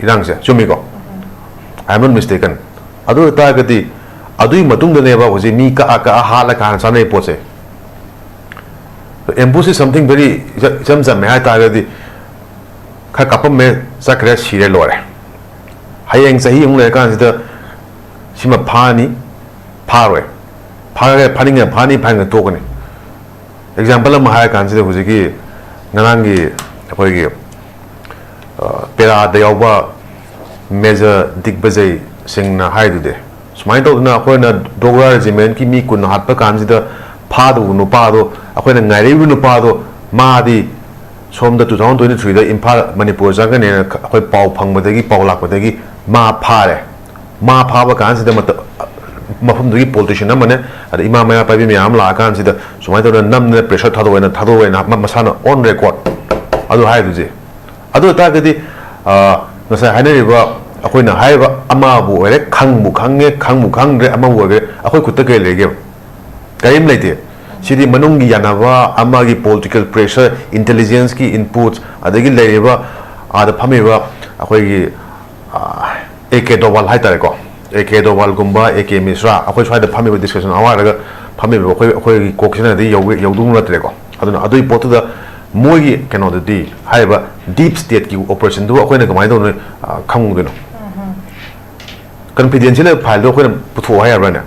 ꯏꯔꯥꯡꯁꯦ, ꯆꯨꯝꯃꯤꯀꯣ? I am not mistaken. ꯑꯗꯨ ꯑꯣꯏꯇꯥꯔꯒꯗꯤ ꯑꯗꯨꯒꯤ ꯃꯇꯨꯡꯗꯅꯦꯕ ꯍꯧꯖꯤꯛ ꯃꯤ ꯀꯛꯑ ꯀꯛꯑ ꯍꯥꯠꯂ ꯀꯥꯟꯅ ꯆꯥꯅꯩ ꯄꯣꯠꯁꯦ꯫ Ambush is something very, ꯏꯆꯝ ꯆꯝꯃꯦ ꯍꯥꯏ ꯇꯥꯔꯒꯗꯤ, ꯈꯔ ꯀꯥꯞꯄꯝꯃꯦ, ꯆꯠꯈ꯭ꯔꯦ, ꯁꯤꯔꯦ, ꯂꯣꯏꯔꯦ꯫ ꯍꯌꯦꯡ ꯆꯍꯤ ꯑꯃꯨꯛ ꯂꯩꯔꯀꯥꯟꯁꯤꯗ ꯁꯤꯃ ꯐꯥꯅꯤ, ꯐꯥꯔꯣꯏ, ꯐꯥꯔꯒ ꯐꯥꯅꯤꯡꯉꯦ ꯐꯥꯅꯤ, ꯐꯥꯅꯤꯡꯉꯦ ꯇꯣꯛꯀꯅꯤ꯫ ꯑꯦꯛꯖꯥꯝꯄꯜ ꯑꯃ ꯍꯥꯏꯔ ꯀꯥꯟꯁꯤꯗ ꯍꯧꯖꯤꯛꯀꯤ ꯉꯔꯥꯡꯒꯤ ꯑꯩꯈꯣꯏꯒꯤ ꯄꯦꯔꯥꯗ ꯌꯥꯎꯕ ꯃꯦꯖꯔ ꯗꯤꯒꯕꯖꯩ ꯁꯤꯡꯅ ꯍꯥꯏꯗꯨꯗꯤ, ꯁꯨꯃꯥꯏꯅ ꯇꯧꯗꯅ ꯑꯩꯈꯣꯏꯅ ꯗꯣꯒ꯭ꯔꯥ ꯔꯦꯖꯤꯃꯦꯟꯀꯤ ꯃꯤ ꯀꯨꯟ ꯍꯥꯠꯄ ꯀꯥꯟꯁꯤꯗ ꯐꯥꯗꯧꯕ ꯅꯨꯄꯥꯗꯣ, ꯑꯩꯈꯣꯏꯅ ꯉꯥꯏꯔꯛꯏꯕ ꯅꯨꯄꯥꯗꯣ, ꯃꯥꯗꯤ ꯁꯣꯝꯗ two thousand twenty threeꯗ Imphal Manipur ꯆꯪꯒꯅꯦꯅ ꯑꯩꯈꯣꯏ ꯄꯥꯎ ꯐꯪꯕꯗꯒꯤ, ꯄꯥꯎ ꯂꯥꯛꯄꯗꯒꯤ ꯃꯥ ꯐꯥꯔꯦ꯫ ꯃꯥ ꯐꯥꯕ ꯀꯥꯟꯁꯤꯗ ꯃꯐꯝꯗꯨꯒꯤ ꯄꯣꯂꯤꯇꯤꯁꯤꯌꯟ ꯑꯃꯅꯦ, ꯑꯗ ꯏꯃꯥ ꯃꯩꯔꯥ ꯄꯥꯏꯕꯤ ꯃꯌꯥꯝ ꯑꯃ ꯂꯥꯛꯑꯀꯥꯟꯁꯤꯗ ꯁꯨꯃꯥꯏꯅ ꯇꯧꯗꯅ ꯅꯝꯗꯅ ꯄ꯭ꯔꯦꯁꯔ ꯊꯥꯗꯣꯛꯑꯦꯅ, ꯊꯥꯗꯣꯛꯑꯦꯅ ꯃꯁꯥꯅ ꯑꯣꯟ ꯔꯦꯀꯣꯔꯠ ꯑꯗꯨ ꯍꯥꯏꯗꯨꯁꯦ꯫ ꯑꯗꯨ ꯑꯣꯏꯇꯥꯔꯒꯗꯤ ꯉꯁꯥꯏ ꯍꯥꯏꯅꯔꯤꯕ, ꯑꯩꯈꯣꯏꯅ ꯍꯥꯏꯔꯤꯕ ꯑꯃꯕꯨ ꯑꯣꯏꯔꯦ, ꯈꯪꯕꯨ ꯈꯪꯉꯦ, ꯈꯪꯕꯨ ꯈꯪꯗ꯭ꯔꯦ, ꯑꯃꯕꯨ ꯑꯣꯏꯒꯦꯔꯦ, ꯑꯩꯈꯣꯏ ꯈꯨꯠꯇ ꯀꯩ ꯂꯩꯒꯦꯕ? ꯀꯔꯤꯝ ꯂꯩꯇꯦ꯫ ꯁꯤꯗꯤ ꯃꯅꯨꯡꯒꯤ ꯌꯥꯅꯕ, ꯑꯃꯒꯤ ꯄꯣꯂꯤꯇꯤꯀꯦꯜ ꯄ꯭ꯔꯦꯁꯔ, ꯏꯟꯇꯦꯂꯤꯖꯦꯟꯁꯀꯤ ꯏꯟꯄꯨꯠꯁ, ꯑꯗꯒꯤ ꯂꯩꯔꯤꯕ ꯑꯥꯗ ꯐꯝꯃꯤꯕ ꯑꯩꯈꯣꯏꯒꯤ ꯑꯦ ꯀꯦ ꯗꯣꯋꯥꯜ ꯍꯥꯏꯇꯥꯔꯦꯀꯣ, ꯑꯦ ꯀꯦ ꯗꯣꯋꯥꯜꯒꯨꯝꯕ, ꯑꯦ ꯀꯦ ꯃꯤꯁ꯭ꯔꯥ, ꯑꯩꯈꯣꯏ ꯁ꯭ꯋꯥꯏꯗ ꯐꯝꯃꯤꯕ ꯗꯤꯁꯀꯁꯟ ꯑꯋꯥꯔꯗꯒ ꯐꯝꯃꯤꯕ ꯑꯩꯈꯣꯏ, ꯑꯩꯈꯣꯏꯒꯤ ꯀꯣꯛꯁꯤꯅꯗꯤ ꯌꯧ-, ꯌꯧꯗꯧ ꯅꯠꯇ꯭ꯔꯦꯀꯣ꯫ ꯑꯗꯨꯅ ꯑꯗꯨꯒꯤ ꯄꯣꯠꯇꯨꯗ ꯃꯣꯏꯒꯤ ꯀꯩꯅꯣꯗꯨꯗꯤ, ꯍꯥꯏꯔꯤꯕ ꯗꯤꯞ ꯁ꯭ꯇꯦꯠꯀꯤ ꯑꯣꯄꯔꯦꯁꯟꯗꯨꯕꯨ ꯑꯩꯈꯣꯏꯅ ꯀꯃꯥꯏꯅ ꯇꯧꯗꯣꯏꯅꯣ, ꯈꯪꯗꯣꯏꯅꯣ? ꯀꯟꯐꯤꯗꯦꯟꯁꯤꯌꯦꯜ ꯐꯥꯏꯜꯗꯣ ꯑꯩꯈꯣꯏꯅ ꯄꯨꯊꯣꯛꯑꯣ ꯍꯥꯏ ꯌꯥꯕ꯭ꯔꯥꯅꯦ?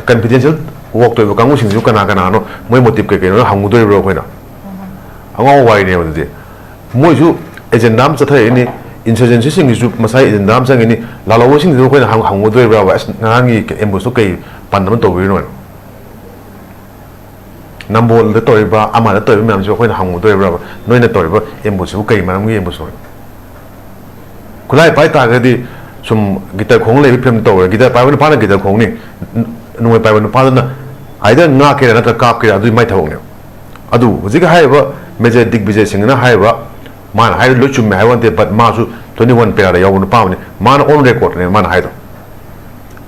ꯀꯟꯐꯤꯗꯦꯟꯁꯤꯌꯦꯜ ꯋꯥꯛ ꯇꯧꯔꯤꯕ ꯀꯥꯡꯕꯨꯁꯤꯡꯁꯤꯁꯨ ꯀꯅꯥ ꯀꯅꯥꯅꯣ, ꯃꯣꯏ ꯃꯣꯇꯤꯞ ꯀꯩ ꯀꯩꯅꯣ ꯍꯪꯉꯨꯗꯣꯔꯤꯕ꯭ꯔꯣ ꯑꯩꯈꯣꯏꯅ? ꯑꯉꯥꯎꯕ ꯋꯥꯔꯤꯅꯦꯕ ꯑꯗꯨꯗꯤ꯫ ꯃꯣꯏꯁꯨ ꯑꯦꯖꯦꯟꯗꯥ ꯑꯃ ꯆꯠꯊꯔꯛꯏꯅꯤ, ꯏꯟꯁꯔꯖꯦꯟꯁꯤꯁꯤꯡꯒꯤꯁꯨ ꯃꯁꯥꯒꯤ ꯑꯦꯖꯦꯟꯗꯥ ꯑꯃ ꯆꯪꯉꯤꯅꯤ, ꯂꯥꯜꯍꯧꯕꯁꯤꯡꯗꯨꯁꯨ ꯑꯩꯈꯣꯏꯅ ꯍꯪ-, ꯍꯪꯉꯨꯗꯣꯔꯤꯕ꯭ꯔꯕ, "ꯑꯁ, ꯉꯔꯥꯡꯒꯤ ꯑꯦꯝꯕꯨꯁꯇꯣ ꯀꯩ ꯄꯟ ꯑꯃ ꯇꯧꯕꯤꯔꯤꯅꯣ?" ꯍꯥꯏꯅ꯫ ꯅꯝꯕꯣꯜꯗ ꯇꯧꯔꯤꯕ, ꯑꯃꯗ ꯇꯧꯔꯤꯕ ꯃꯌꯥꯝꯁꯦ ꯑꯩꯈꯣꯏꯅ ꯍꯪꯉꯨꯗꯣꯔꯤꯕ꯭ꯔꯕ, "ꯅꯣꯏꯅ ꯇꯧꯔꯤꯕ ꯑꯦꯝꯕꯨꯁꯁꯤꯕꯨ ꯀꯔꯤ ꯃꯔꯝꯒꯤ ꯑꯦꯝꯕꯨꯁꯅꯣ?" ꯈꯨꯠꯂꯥꯏ ꯄꯥꯏ ꯇꯥꯔꯒꯗꯤ ꯁꯨꯝ ꯒꯤꯇꯔ ꯈꯣꯡ ꯂꯩꯕ ꯐꯤꯂꯝ ꯇꯧꯔꯦ, ꯒꯤꯇꯔ ꯄꯥꯏꯕ ꯅꯨꯄꯥꯅ ꯒꯤꯇꯔ ꯈꯣꯡꯅꯤ, ꯅ-, ꯅꯣꯡꯃꯩ ꯄꯥꯏꯕ ꯅꯨꯄꯥꯗꯨꯅ either ꯉꯥꯛꯀꯦꯔꯥ ꯅꯠꯇ꯭ꯔꯒ ꯀꯥꯞꯀꯦꯔꯥ, ꯑꯗꯨꯗꯤ ꯃꯥꯏ ꯊꯕꯛꯅꯦꯕ꯫ ꯑꯗꯨ ꯍꯧꯖꯤꯛ ꯍꯥꯏꯔꯤꯕ ꯃꯦꯖꯔ ꯗꯤꯒꯕꯤꯖꯌ ꯁꯤꯡꯅ ꯍꯥꯏꯔꯤꯕ, ꯃꯥꯅ ꯍꯥꯏꯔꯤꯗꯨ ꯂꯣꯏ ꯆꯨꯝꯃꯦ ꯍꯥꯏꯕ ꯅꯠꯇꯦ, but ꯃꯥꯁꯨ twenty one ꯄꯦꯔꯥꯗ ꯌꯥꯎꯕ ꯅꯨꯄꯥ ꯑꯃꯅꯤ, ꯃꯥꯅ on record ꯅꯦ ꯃꯥꯅ ꯍꯥꯏꯗꯣ꯫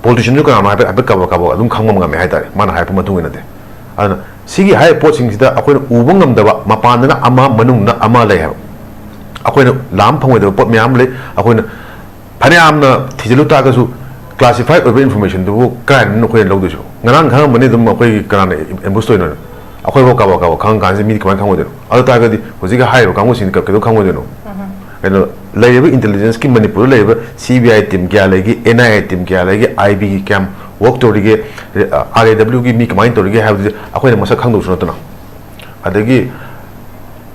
ꯄꯣꯂꯤꯇꯤꯁꯤꯌꯟꯁꯨ ꯀꯅꯥꯅꯣ ꯍꯥꯏꯐꯦꯠ, ꯍꯥꯏꯐꯦꯠ ꯀꯕꯛ ꯀꯕꯛ ꯑꯗꯨꯝ ꯈꯪꯕ ꯉꯝꯃꯦ ꯍꯥꯏꯇꯥꯔꯦ, ꯃꯥꯅ ꯍꯥꯏꯔꯛꯄ ꯃꯇꯨꯡ ꯏꯟꯅꯗꯤ꯫ ꯑꯗꯨꯅ ꯁꯤꯒꯤ ꯍꯥꯏꯔꯤꯕ ꯄꯣꯠꯁꯤꯡꯁꯤꯗ ꯑꯩꯈꯣꯏꯅ ꯎꯕ ꯉꯝꯗꯕ, ꯃꯄꯥꯟꯗꯅ ꯑꯃ, ꯃꯅꯨꯡꯗ ꯑꯃ ꯂꯩ ꯍꯥꯏꯕ꯫ ꯑꯩꯈꯣꯏꯅ ꯂꯥꯝ ꯐꯪꯉꯣꯏꯗꯕ ꯄꯣꯠ ꯃꯌꯥꯝ ꯂꯩ꯫ ꯑꯩꯈꯣꯏꯅ ꯐꯅꯌꯥꯝꯅ ꯊꯤꯖꯤꯜꯂꯨ ꯇꯥꯔꯒꯁꯨ, ꯀ꯭ꯂꯥꯁꯤꯐꯥꯏ ꯑꯣꯏꯕ ꯏꯟꯐꯣꯔꯃꯦꯁꯟꯗꯨꯕꯨ ꯀꯗꯥꯏꯗꯅꯣ ꯑꯩꯈꯣꯏꯅ ꯂꯧꯗꯣꯏꯁꯤꯕꯣ? ꯉꯔꯥꯡ ꯈꯪꯉꯝꯕꯅꯤ ꯑꯗꯨꯝ, ꯑꯩꯈꯣꯏꯒꯤ ꯀꯅꯥꯅ ꯑꯦꯝꯕꯨꯁ ꯇꯧꯔꯤꯅꯣ? ꯑꯩꯈꯣꯏꯐꯥꯎ ꯀꯥꯕꯛ ꯀꯥꯕꯛ ꯈꯪꯉ ꯀꯥꯟꯁꯤꯗ ꯃꯤꯗꯤ ꯀꯃꯥꯏꯅ ꯈꯪꯉꯣꯏꯗꯣꯏꯅꯣ? ꯑꯗꯨ ꯇꯥꯔꯒꯗꯤ ꯍꯧꯖꯤꯛꯀꯤ ꯍꯥꯏꯔꯤꯕ ꯀꯥꯡꯕꯨꯁꯤꯡꯗꯤ ꯀ-, ꯀꯩꯗꯧ ꯈꯪꯉꯣꯏꯗꯣꯏꯅꯣ? ꯀꯩꯅꯣ, ꯂꯩꯔꯤꯕ intelligence ꯀꯤ, ꯃꯅꯤꯄꯨꯔꯗ ꯂꯩꯔꯤꯕ C B I team ꯀꯌꯥ ꯂꯩꯒꯦ, N I A team ꯀꯌꯥ ꯂꯩꯒꯦ, I B ꯒꯤ ꯀꯌꯥꯝ work ꯇꯧꯔꯤꯒꯦ, R A W ꯒꯤ ꯃꯤ ꯀꯃꯥꯏꯅ ꯇꯧꯔꯤꯒꯦ ꯍꯥꯏꯕꯗꯨꯗꯤ ꯑꯩꯈꯣꯏꯅ ꯃꯁꯛ ꯈꯪꯗꯧꯁꯨ ꯅꯠꯇꯅ꯫ ꯑꯗꯒꯤ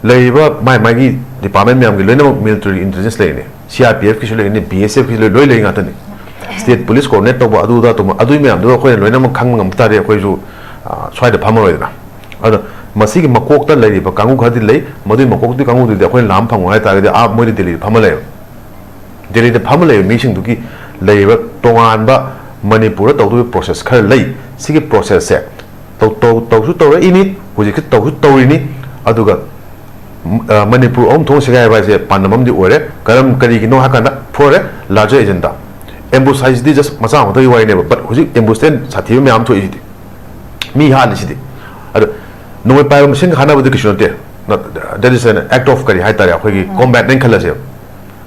ꯂꯩꯔꯤꯕ ꯃꯥꯏ ꯃꯥꯏꯒꯤ department ꯃꯌꯥꯝꯒꯤ ꯂꯣꯏꯅꯃꯛ military intelligence ꯂꯩꯔꯤꯅꯤ, C R P F ꯀꯤꯁꯨ ꯂꯩꯔꯤꯅꯤ, B S F ꯀꯤꯁꯨ ꯂꯩ, ꯂꯣꯏ ꯂꯩ ꯉꯥꯛꯇꯅꯤ꯫ State police coordinate ꯇꯧꯕ, ꯑꯗꯨ ꯑꯗꯥ ꯇꯧꯕ, ꯑꯗꯨꯒꯤ ꯃꯌꯥꯝꯗꯨ ꯑꯩꯈꯣꯏꯅ ꯂꯣꯏꯅꯃꯛ ꯈꯪꯕ ꯉꯝꯕ ꯇꯥꯔꯗꯤ ꯑꯩꯈꯣꯏꯁꯨ, ꯑ, ꯁ꯭ꯋꯥꯏꯗ ꯐꯝꯃꯔꯣꯏꯗꯅ꯫ ꯑꯗꯣ ꯃꯁꯤꯒꯤ ꯃꯀꯣꯛꯇ ꯂꯩꯔꯤꯕ ꯀꯥꯡꯕꯨ ꯈꯔꯗꯤ ꯂꯩ, ꯃꯗꯨꯒꯤ ꯃꯀꯣꯛꯇꯨꯒꯤ ꯀꯥꯡꯕꯨꯗꯨꯗꯤ ꯑꯩꯈꯣꯏꯅ ꯂꯥꯝ ꯐꯪꯉꯣꯏ ꯍꯥꯏ ꯇꯥꯔꯒꯗꯤ ꯑꯥ ꯃꯣꯏꯗꯤ ꯗꯦꯜꯂꯤꯗ ꯐꯝꯃ ꯂꯩꯔꯦ꯫ ꯗꯦꯜꯂꯤꯗ ꯐꯝꯃ ꯂꯩꯕ ꯃꯤꯁꯤꯡꯗꯨꯒꯤ ꯂꯩꯔꯤꯕ ꯇꯣꯉꯥꯟꯕ ꯃꯅꯤꯄꯨꯔꯗ ꯇꯧꯗꯣꯔꯤꯕ process ꯈꯔ ꯂꯩ꯫ ꯁꯤꯒꯤ process ꯁꯦ ꯇꯧ-, ꯇꯧ-, ꯇꯧꯁꯨ ꯇꯧꯔꯛꯏꯅꯤ, ꯍꯧꯖꯤꯛꯁꯨ ꯇꯧꯁꯨ ꯇꯧꯔꯤꯅꯤ꯫ ꯑꯗꯨꯒ, ꯎꯝ, ꯑ, ꯃꯅꯤꯄꯨꯔ ꯑꯍꯨꯝ ꯊꯣꯛꯅ ꯁꯦꯒꯥꯏꯕ ꯍꯥꯏꯁꯦ ꯄꯥꯟꯗꯝ ꯑꯃꯗꯤ ꯑꯣꯏꯔꯦ꯫ ꯀꯔꯝ-, ꯀꯔꯤꯒꯤꯅꯣ ꯍꯥꯏ ꯀꯥꯟꯗ, for a larger agenda꯫ Ambush ꯍꯥꯏꯁꯤꯗꯤ just ꯃꯆꯥ ꯑꯃꯈꯛꯇꯒꯤ ꯋꯥꯔꯤꯅꯦꯕ, but ꯍꯧꯖꯤꯛ ambush ꯇꯩ ꯁꯥꯊꯤꯕ ꯃꯌꯥꯝ ꯊꯣꯛꯏꯁꯤꯗꯤ, ꯃꯤ ꯍꯥꯠꯂꯤꯁꯤꯗꯤ꯫ ꯑꯗꯣ ꯅꯣꯡꯃꯩ ꯄꯥꯏꯕ ꯃꯁꯦꯟꯒ ꯍꯥꯠꯅꯕꯗꯤ ꯀꯩꯁꯨ ꯅꯠꯇꯦ꯫ That is an act of ꯀꯔꯤ ꯍꯥꯏ ꯇꯥꯔꯦ, ꯑꯩꯈꯣꯏꯒꯤ combat ꯅꯦꯅ ꯈꯜꯂꯁꯦꯕ꯫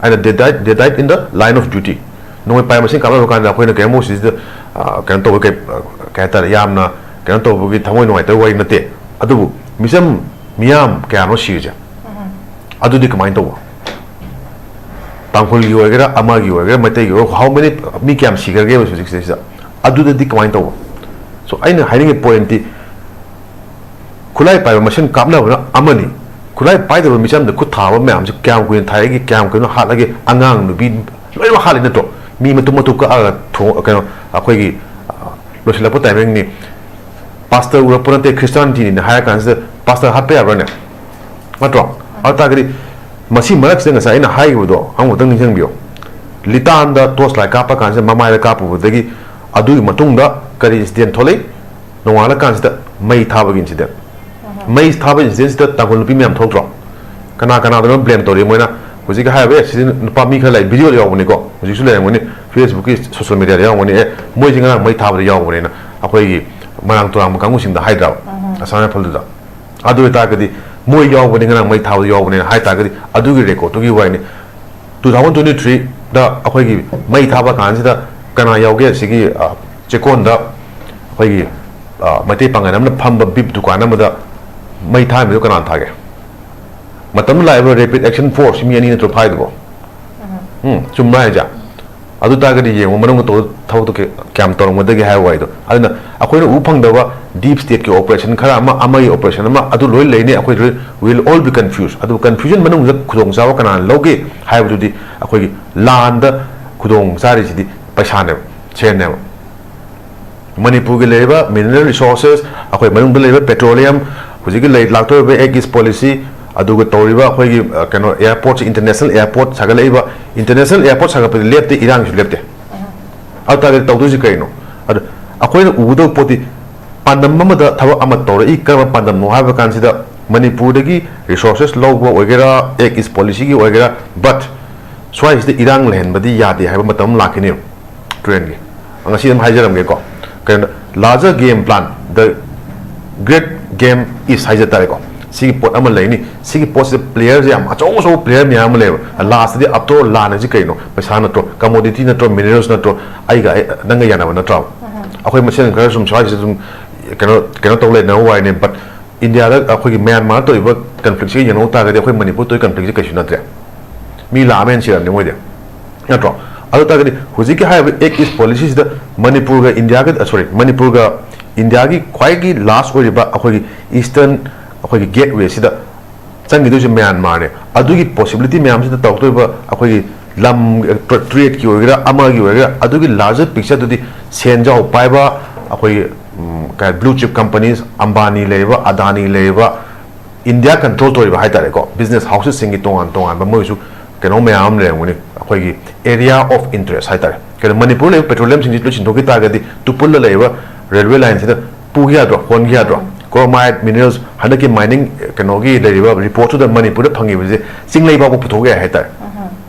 ꯑꯩꯅ they died, they died in the line of duty꯫ ꯅꯣꯡꯃꯩ ꯄꯥꯏꯕ ꯃꯁꯦꯟ ꯀꯥꯞꯅꯕ ꯀꯥꯟꯗ ꯑꯩꯈꯣꯏꯅ ꯀꯩꯅꯣꯝ ꯁꯤꯗ, ꯑ, ꯀꯩꯅꯣ ꯇꯧꯕ, ꯀꯩ, ꯑ, ꯀꯩ ꯍꯥꯏ ꯇꯥꯔꯦ, ꯌꯥꯝꯅ ꯀꯩꯅꯣ ꯇꯧꯕꯒꯤ ꯊꯃꯣꯏ ꯅꯨꯡꯉꯥꯏꯇꯕ ꯋꯥꯔꯤ ꯅꯠꯇꯦ꯫ ꯑꯗꯨꯕꯨ ꯃꯤꯆꯝ ꯃꯤꯌꯥꯝ ꯀꯌꯥꯅꯣ ꯁꯤꯔꯤꯁꯦ? ꯑꯗꯨꯗꯤ ꯀꯃꯥꯏꯅ ꯇꯧꯕ? ꯇꯥꯡꯈꯨꯜꯒꯤ ꯑꯣꯏꯒꯦꯔꯥ, ꯑꯃꯒꯤ ꯑꯣꯏꯒꯦꯔꯥ, ꯃꯩꯇꯩꯒꯤ ꯑꯣꯏꯒꯦꯔꯥ, how many, ꯃꯤ ꯀꯌꯥꯝ ꯁꯤꯈ꯭ꯔꯒꯦꯕ ꯍꯧꯖꯤꯛꯁꯤꯗꯩꯁꯤꯗ? ꯑꯗꯨꯗꯗꯤ ꯀꯃꯥꯏꯅ ꯇꯧꯕ? So, ꯑꯩꯅ ꯍꯥꯏꯅꯤꯡꯉꯤ point ꯇꯤ, ꯈꯨꯠꯂꯥꯏ ꯄꯥꯏꯕ ꯃꯁꯦꯟ ꯀꯥꯞꯅꯕꯅ ꯑꯃꯅꯤ, ꯈꯨꯠꯂꯥꯏ ꯄꯥꯏꯗꯕ ꯃꯤꯆꯝꯗ ꯈꯨꯠ ꯊꯥꯕ ꯃꯌꯥꯝꯁꯦ ꯀꯌꯥꯝ ꯀꯨꯏꯅ ꯊꯥꯏꯒꯦ, ꯀꯌꯥꯝ ꯀꯨꯏꯅ ꯍꯥꯠꯂꯒꯦ? ꯑꯉꯥꯡ ꯅꯨꯄꯤ ꯂꯣꯏꯅꯃꯛ ꯍꯥꯠꯂꯤ ꯅꯠꯇ꯭ꯔꯣ? ꯃꯤ ꯃꯇꯨꯝ ꯃꯇꯨꯝ ꯀꯛꯑꯒ ꯊꯣꯡ-, ꯀꯩꯅꯣ, ꯑꯩꯈꯣꯏꯒꯤ, ꯑ, ꯂꯣꯏꯁꯤꯜꯂꯛꯄ timing ꯅꯤ꯫ Pastor ꯎꯔꯛꯄ ꯅꯠꯇꯦ, Christianity ꯅꯤꯅ ꯍꯥꯏꯔ ꯀꯥꯟꯁꯤꯗ pastor ꯍꯥꯠꯄ ꯌꯥꯕ꯭ꯔꯥꯅꯦ? ꯅꯠꯇ꯭ꯔꯣ? ꯑꯗꯨ ꯇꯥꯔꯒꯗꯤ ꯃꯁꯤ ꯃꯔꯛꯁꯤꯗ ꯉꯁꯥꯏ ꯑꯩꯅ ꯍꯥꯏꯈꯤꯕꯗꯣ ꯑꯃꯨꯛꯇꯪ ꯅꯤꯡꯁꯤꯡꯕꯤꯌꯣ꯫ ꯂꯤꯇꯥꯟꯗ torch light ꯀꯥꯞꯄ ꯀꯥꯟꯁꯤꯗ ꯃꯃꯥꯏꯗ ꯀꯥꯞꯄꯨꯕꯗꯒꯤ ꯑꯗꯨꯒꯤ ꯃꯇꯨꯡꯗ ꯀꯔꯤ incident ꯊꯣꯛꯂꯛꯏ? ꯅꯣꯡꯉꯥꯜꯂꯀꯥꯟꯁꯤꯗ ꯃꯩ ꯊꯥꯕꯒꯤ incident꯫ ꯃꯩ ꯊꯥꯕ incident ꯁꯤꯗ ꯇꯥꯡꯈꯨꯜ ꯅꯨꯄꯤ ꯃꯌꯥꯝ ꯊꯣꯛꯇ꯭ꯔꯣ? ꯀꯅꯥ ꯀꯅꯥꯗꯅꯣ blame ꯇꯧꯔꯤ ꯃꯣꯏꯅ? ꯍꯧꯖꯤꯛꯀꯤ ꯍꯥꯏꯔꯤꯕ ꯑꯦ ꯁꯤꯗꯤ ꯅꯨꯄꯥ ꯃꯤ ꯈꯔ ꯂꯩ, video ꯗ ꯌꯥꯎꯕꯅꯤꯀꯣ, ꯍꯧꯖꯤꯛꯁꯨ ꯂꯩꯔꯝꯒꯅꯤ, Facebook ꯀꯤ, social media ꯗ ꯌꯥꯎꯔꯝꯒꯅꯤ, ꯑꯦ ꯃꯣꯏꯁꯤ ꯉꯔꯥꯡ ꯃꯩ ꯊꯥꯕꯗ ꯌꯥꯎꯕꯅꯦꯅ ꯑꯩꯈꯣꯏꯒꯤ ꯃꯣꯏꯔꯥꯡ ꯇꯨꯔꯥꯡꯕ ꯀꯥꯡꯕꯨꯁꯤꯡꯗ ꯍꯥꯏꯗ꯭ꯔꯕ? ꯑꯁꯥꯝ ꯔꯥꯏꯐꯜꯗꯨꯗ꯫ ꯑꯗꯨ ꯑꯣꯏꯇꯥꯔꯒꯗꯤ ꯃꯣꯏ ꯌꯥꯎꯕꯅꯤ, ꯉꯔꯥꯡ ꯃꯩ ꯊꯥꯕꯗ ꯌꯥꯎꯕꯅꯦꯅ ꯍꯥꯏ ꯇꯥꯔꯒꯗꯤ ꯑꯗꯨꯒꯤ record ꯇꯨꯒꯤ ꯋꯥꯔꯤꯅꯤ꯫ Two thousand twenty three ꯗ ꯑꯩꯈꯣꯏꯒꯤ ꯃꯩ ꯊꯥꯕ ꯀꯥꯟꯁꯤꯗ ꯀꯅꯥ ꯌꯥꯎꯒꯦ? ꯑꯁꯤꯒꯤ, ꯑ, ꯆꯦꯛꯀꯣꯟꯗ ꯑꯩꯈꯣꯏꯒꯤ, ꯑ, ꯃꯩꯇꯩ ꯄꯥꯡꯒꯜ ꯑꯃꯅ ꯐꯝꯕ ꯕꯤꯞ ꯗꯨꯀꯥꯟ ꯑꯃꯗ ꯃꯩ ꯊꯥꯔꯝꯃꯤꯗꯣ ꯀꯅꯥꯅ ꯊꯥꯒꯦ? ꯃꯇꯝꯗꯨꯗ ꯂꯥꯛꯏꯕ Rapid Action Force ꯃꯤ ꯑꯅꯤ ꯅꯠꯇ꯭ꯔꯣ ꯐꯥꯏꯗꯨꯕꯣ? ꯎꯝ, ꯆꯨꯝꯕ꯭ꯔꯥ ꯍꯥꯏꯁꯦ? ꯑꯗꯨ ꯇꯥꯔꯒꯗꯤ ꯌꯦꯡꯉꯣ, ꯃꯅꯨꯡꯗ ꯇꯧ-, ꯊꯕꯛꯇꯣ ꯀꯌꯥ-, ꯀꯌꯥꯝ ꯇꯧꯔꯝꯒꯗꯒꯦ ꯍꯥꯏꯕ ꯋꯥꯔꯤꯗꯣ꯫ ꯑꯗꯨꯅ ꯑꯩꯈꯣꯏꯅ ꯎꯕ ꯐꯪꯗꯕ deep stateꯀꯤ operation ꯈꯔ ꯑꯃ, ꯑꯃꯒꯤ operation ꯑꯃ, ꯑꯗꯨ ꯂꯣꯏ ꯂꯩꯅꯤ꯫ ꯑꯩꯈꯣꯏ will all be confused꯫ ꯑꯗꯨ confusion ꯃꯅꯨꯡꯗ ꯈꯨꯗꯣꯡꯆꯥꯕ ꯀꯅꯥꯅ ꯂꯧꯒꯦ ꯍꯥꯏꯕꯗꯨꯗꯤ ꯑꯩꯈꯣꯏꯒꯤ ꯂꯥꯟꯗ ꯈꯨꯗꯣꯡ ꯆꯥꯔꯤꯁꯤꯗꯤ ꯄꯩꯁꯥꯅꯦꯕ, ꯁꯦꯟꯅꯦꯕ꯫ ꯃꯅꯤꯄꯨꯔꯒꯤ ꯂꯩꯔꯤꯕ mineral resources, ꯑꯩꯈꯣꯏ ꯃꯅꯨꯡꯗ ꯂꯩꯔꯤꯕ petroleum, ꯍꯧꯖꯤꯛꯀꯤ ꯂꯩ-, ꯂꯥꯛꯇꯧꯔꯤꯕ Act East Policy, ꯑꯗꯨꯒ ꯇꯧꯔꯤꯕ ꯑꯩꯈꯣꯏꯒꯤ, ꯑ, ꯀꯩꯅꯣ, airportꯁꯤ, international airport ꯁꯥꯒꯠꯂꯛꯏꯕ, international airport ꯁꯥꯒꯠꯄꯗꯤ ꯂꯦꯞꯇꯦ, ꯏꯔꯥꯡꯁꯨ ꯂꯦꯞꯇꯦ꯫ ꯑꯗꯨ ꯇꯥꯔꯒꯗꯤ ꯇꯧꯗꯣꯏꯁꯤ ꯀꯩꯅꯣ? ꯑꯗꯨ ꯑꯩꯈꯣꯏꯅ ꯎꯒꯗꯕ ꯄꯣꯠꯇꯤ ꯄꯥꯟꯗꯝ ꯑꯃꯗ ꯊꯕꯛ ꯑꯃ ꯇꯧꯔꯛꯏ, ꯀꯔꯝꯕ ꯄꯥꯟꯗꯝꯅꯣ ꯍꯥꯏꯕ ꯀꯥꯟꯁꯤꯗ ꯃꯅꯤꯄꯨꯔꯗꯒꯤ resources ꯂꯧꯕ ꯑꯣꯏꯒꯦꯔꯥ, Act East Policyꯒꯤ ꯑꯣꯏꯒꯦꯔꯥ, but ꯁ꯭ꯋꯥꯏꯁꯤꯗ ꯏꯔꯥꯡ ꯂꯩꯍꯟꯕꯗꯤ ꯌꯥꯗꯦ ꯍꯥꯏꯕ ꯃꯇꯝ ꯑꯃ ꯂꯥꯛꯈꯤꯅꯦꯕ꯫ ꯇ꯭ꯔꯦꯟꯒꯤ꯫ ꯉꯁꯤ ꯑꯗꯨꯝ ꯍꯥꯏꯖꯔꯝꯒꯦꯀꯣ꯫ ꯀꯩꯅꯣ, larger game plan, the great game is ꯍꯥꯏꯖ ꯇꯥꯔꯦꯀꯣ꯫ ꯁꯤꯒꯤ ꯄꯣꯠ ꯑꯃ ꯂꯩꯅꯤ꯫ ꯁꯤꯒꯤ ꯄꯣꯠꯁꯤꯗ playerꯁꯦ ꯌꯥꯝ ꯑꯆꯧ ꯑꯆꯧꯕ player ꯃꯌꯥꯝ ꯑꯃ ꯂꯩꯌꯦꯕ꯫ Lastꯇꯗꯤ after all ꯂꯥꯟ ꯍꯥꯏꯁꯤ ꯀꯩꯅꯣ? ꯄꯩꯁꯥ ꯅꯠꯇ꯭ꯔꯣ? Commodity ꯅꯠꯇ꯭ꯔꯣ? Minerals ꯅꯠꯇ꯭ꯔꯣ? ꯑꯩꯒ ꯑꯩ-, ꯅꯪꯒ ꯌꯥꯅꯕ ꯅꯠꯇ꯭ꯔꯣ? ꯑꯩꯈꯣꯏ ꯃꯁꯦꯟ ꯈꯔ ꯁꯨꯝ ꯁ꯭ꯋꯥꯏꯁꯤꯗ ꯁꯨꯝ ꯀꯩꯅꯣ, ꯀꯩꯅꯣ ꯇꯧ ꯂꯩꯅꯕ ꯋꯥꯔꯤꯅꯦ꯫ But ꯏꯟꯗꯤꯌꯥꯗ ꯑꯩꯈꯣꯏꯒꯤ ꯃ꯭ꯌꯥꯟꯃꯥꯔ ꯇꯧꯔꯤꯕ conflictꯁꯤꯒ ꯌꯦꯡꯅꯧ ꯇꯥꯔꯒꯗꯤ ꯑꯩꯈꯣꯏ ꯃꯅꯤꯄꯨꯔ ꯇꯧꯔꯤ conflicꯁꯤ ꯀꯩꯁꯨ ꯅꯠꯇ꯭ꯔꯦ꯫ ꯃꯤ ꯂꯥꯛ ꯑꯃ ꯍꯦꯟꯅ ꯁꯤꯔꯝꯅꯤ ꯃꯣꯏꯗꯤ꯫ ꯅꯠꯇ꯭ꯔꯣ? ꯑꯗꯨ ꯇꯥꯔꯒꯗꯤ ꯍꯧꯖꯤꯛꯀꯤ ꯍꯥꯏꯔꯤꯕ Act East Policyꯁꯤꯗ ꯃꯅꯤꯄꯨꯔꯒ ꯏꯟꯗꯤꯌꯥꯒ, sorry, ꯃꯅꯤꯄꯨꯔꯒ ꯏꯟꯗꯤꯌꯥꯒꯤ ꯈ꯭ꯋꯥꯏꯒꯤ last ꯑꯣꯏꯔꯤꯕ ꯑꯩꯈꯣꯏꯒꯤ eastern, ꯑꯩꯈꯣꯏꯒꯤ gatewayꯁꯤꯗ ꯆꯪꯈꯤꯗꯣꯏꯁꯦ ꯃ꯭ꯌꯥꯟꯃꯥꯔꯅꯦ꯫ ꯑꯗꯨꯒꯤ possibility ꯃꯌꯥꯝꯁꯤꯗ ꯇꯧꯔꯛꯇꯣꯏꯕ ꯑꯩꯈꯣꯏꯒꯤ ꯂꯝ, ꯇ꯭ꯔ-, tradeꯀꯤ ꯑꯣꯏꯒꯦꯔꯥ, ꯑꯃꯒꯤ ꯑꯣꯏꯒꯦꯔꯥ, ꯑꯗꯨꯒꯤ larger pictureꯗꯨꯗꯤ ꯁꯦꯟꯖꯥꯎ ꯄꯥꯏꯕ ꯑꯩꯈꯣꯏꯒꯤ, ꯎꯝ, ꯀꯩ, blue chip companies, ꯑꯝꯕꯥꯅꯤ ꯂꯩꯔꯤꯕ, ꯑꯗꯥꯅꯤ ꯂꯩꯔꯤꯕ, ꯏꯟꯗꯤꯌꯥ control ꯇꯧꯔꯤꯕ ꯍꯥꯏ ꯇꯥꯔꯦꯀꯣ, business houseꯁꯤꯡꯒꯤ ꯇꯣꯉꯥꯟ ꯇꯣꯉꯥꯟꯕ ꯃꯣꯏꯁꯨ ꯀꯩꯅꯣ ꯃꯌꯥꯝ ꯑꯃ ꯂꯩꯔꯝꯒꯅꯤ, ꯑꯩꯈꯣꯏꯒꯤ area of interest ꯍꯥꯏ ꯇꯥꯔꯦ꯫ ꯀꯩꯅꯣ, ꯃꯅꯤꯄꯨꯔ ꯂꯩꯕ petroleumꯁꯤꯡꯁꯤ ꯂꯣꯏ ꯁꯤꯟꯗꯣꯛꯈꯤ ꯇꯥꯔꯒꯗꯤ ꯇꯨꯄꯨꯜꯗ ꯂꯩꯔꯤꯕ railway lineꯁꯤꯗ ꯄꯨꯈꯤ ꯌꯥꯗ꯭ꯔꯣ, ꯍꯣꯟꯈꯤ ꯌꯥꯗ꯭ꯔꯣ? Chromite minerals ꯍꯟꯗꯛꯀꯤ mining ꯀꯩꯅꯣꯒꯤ ꯂꯩꯔꯤꯕ reportꯇꯨꯗ ꯃꯅꯤꯄꯨꯔꯗ ꯐꯪꯉꯤꯕꯁꯦ ꯆꯤꯡꯂꯩꯕꯥꯛꯄꯨ ꯄꯨꯊꯣꯛ ꯌꯥꯏ ꯍꯥꯏ ꯇꯥꯔꯦ꯫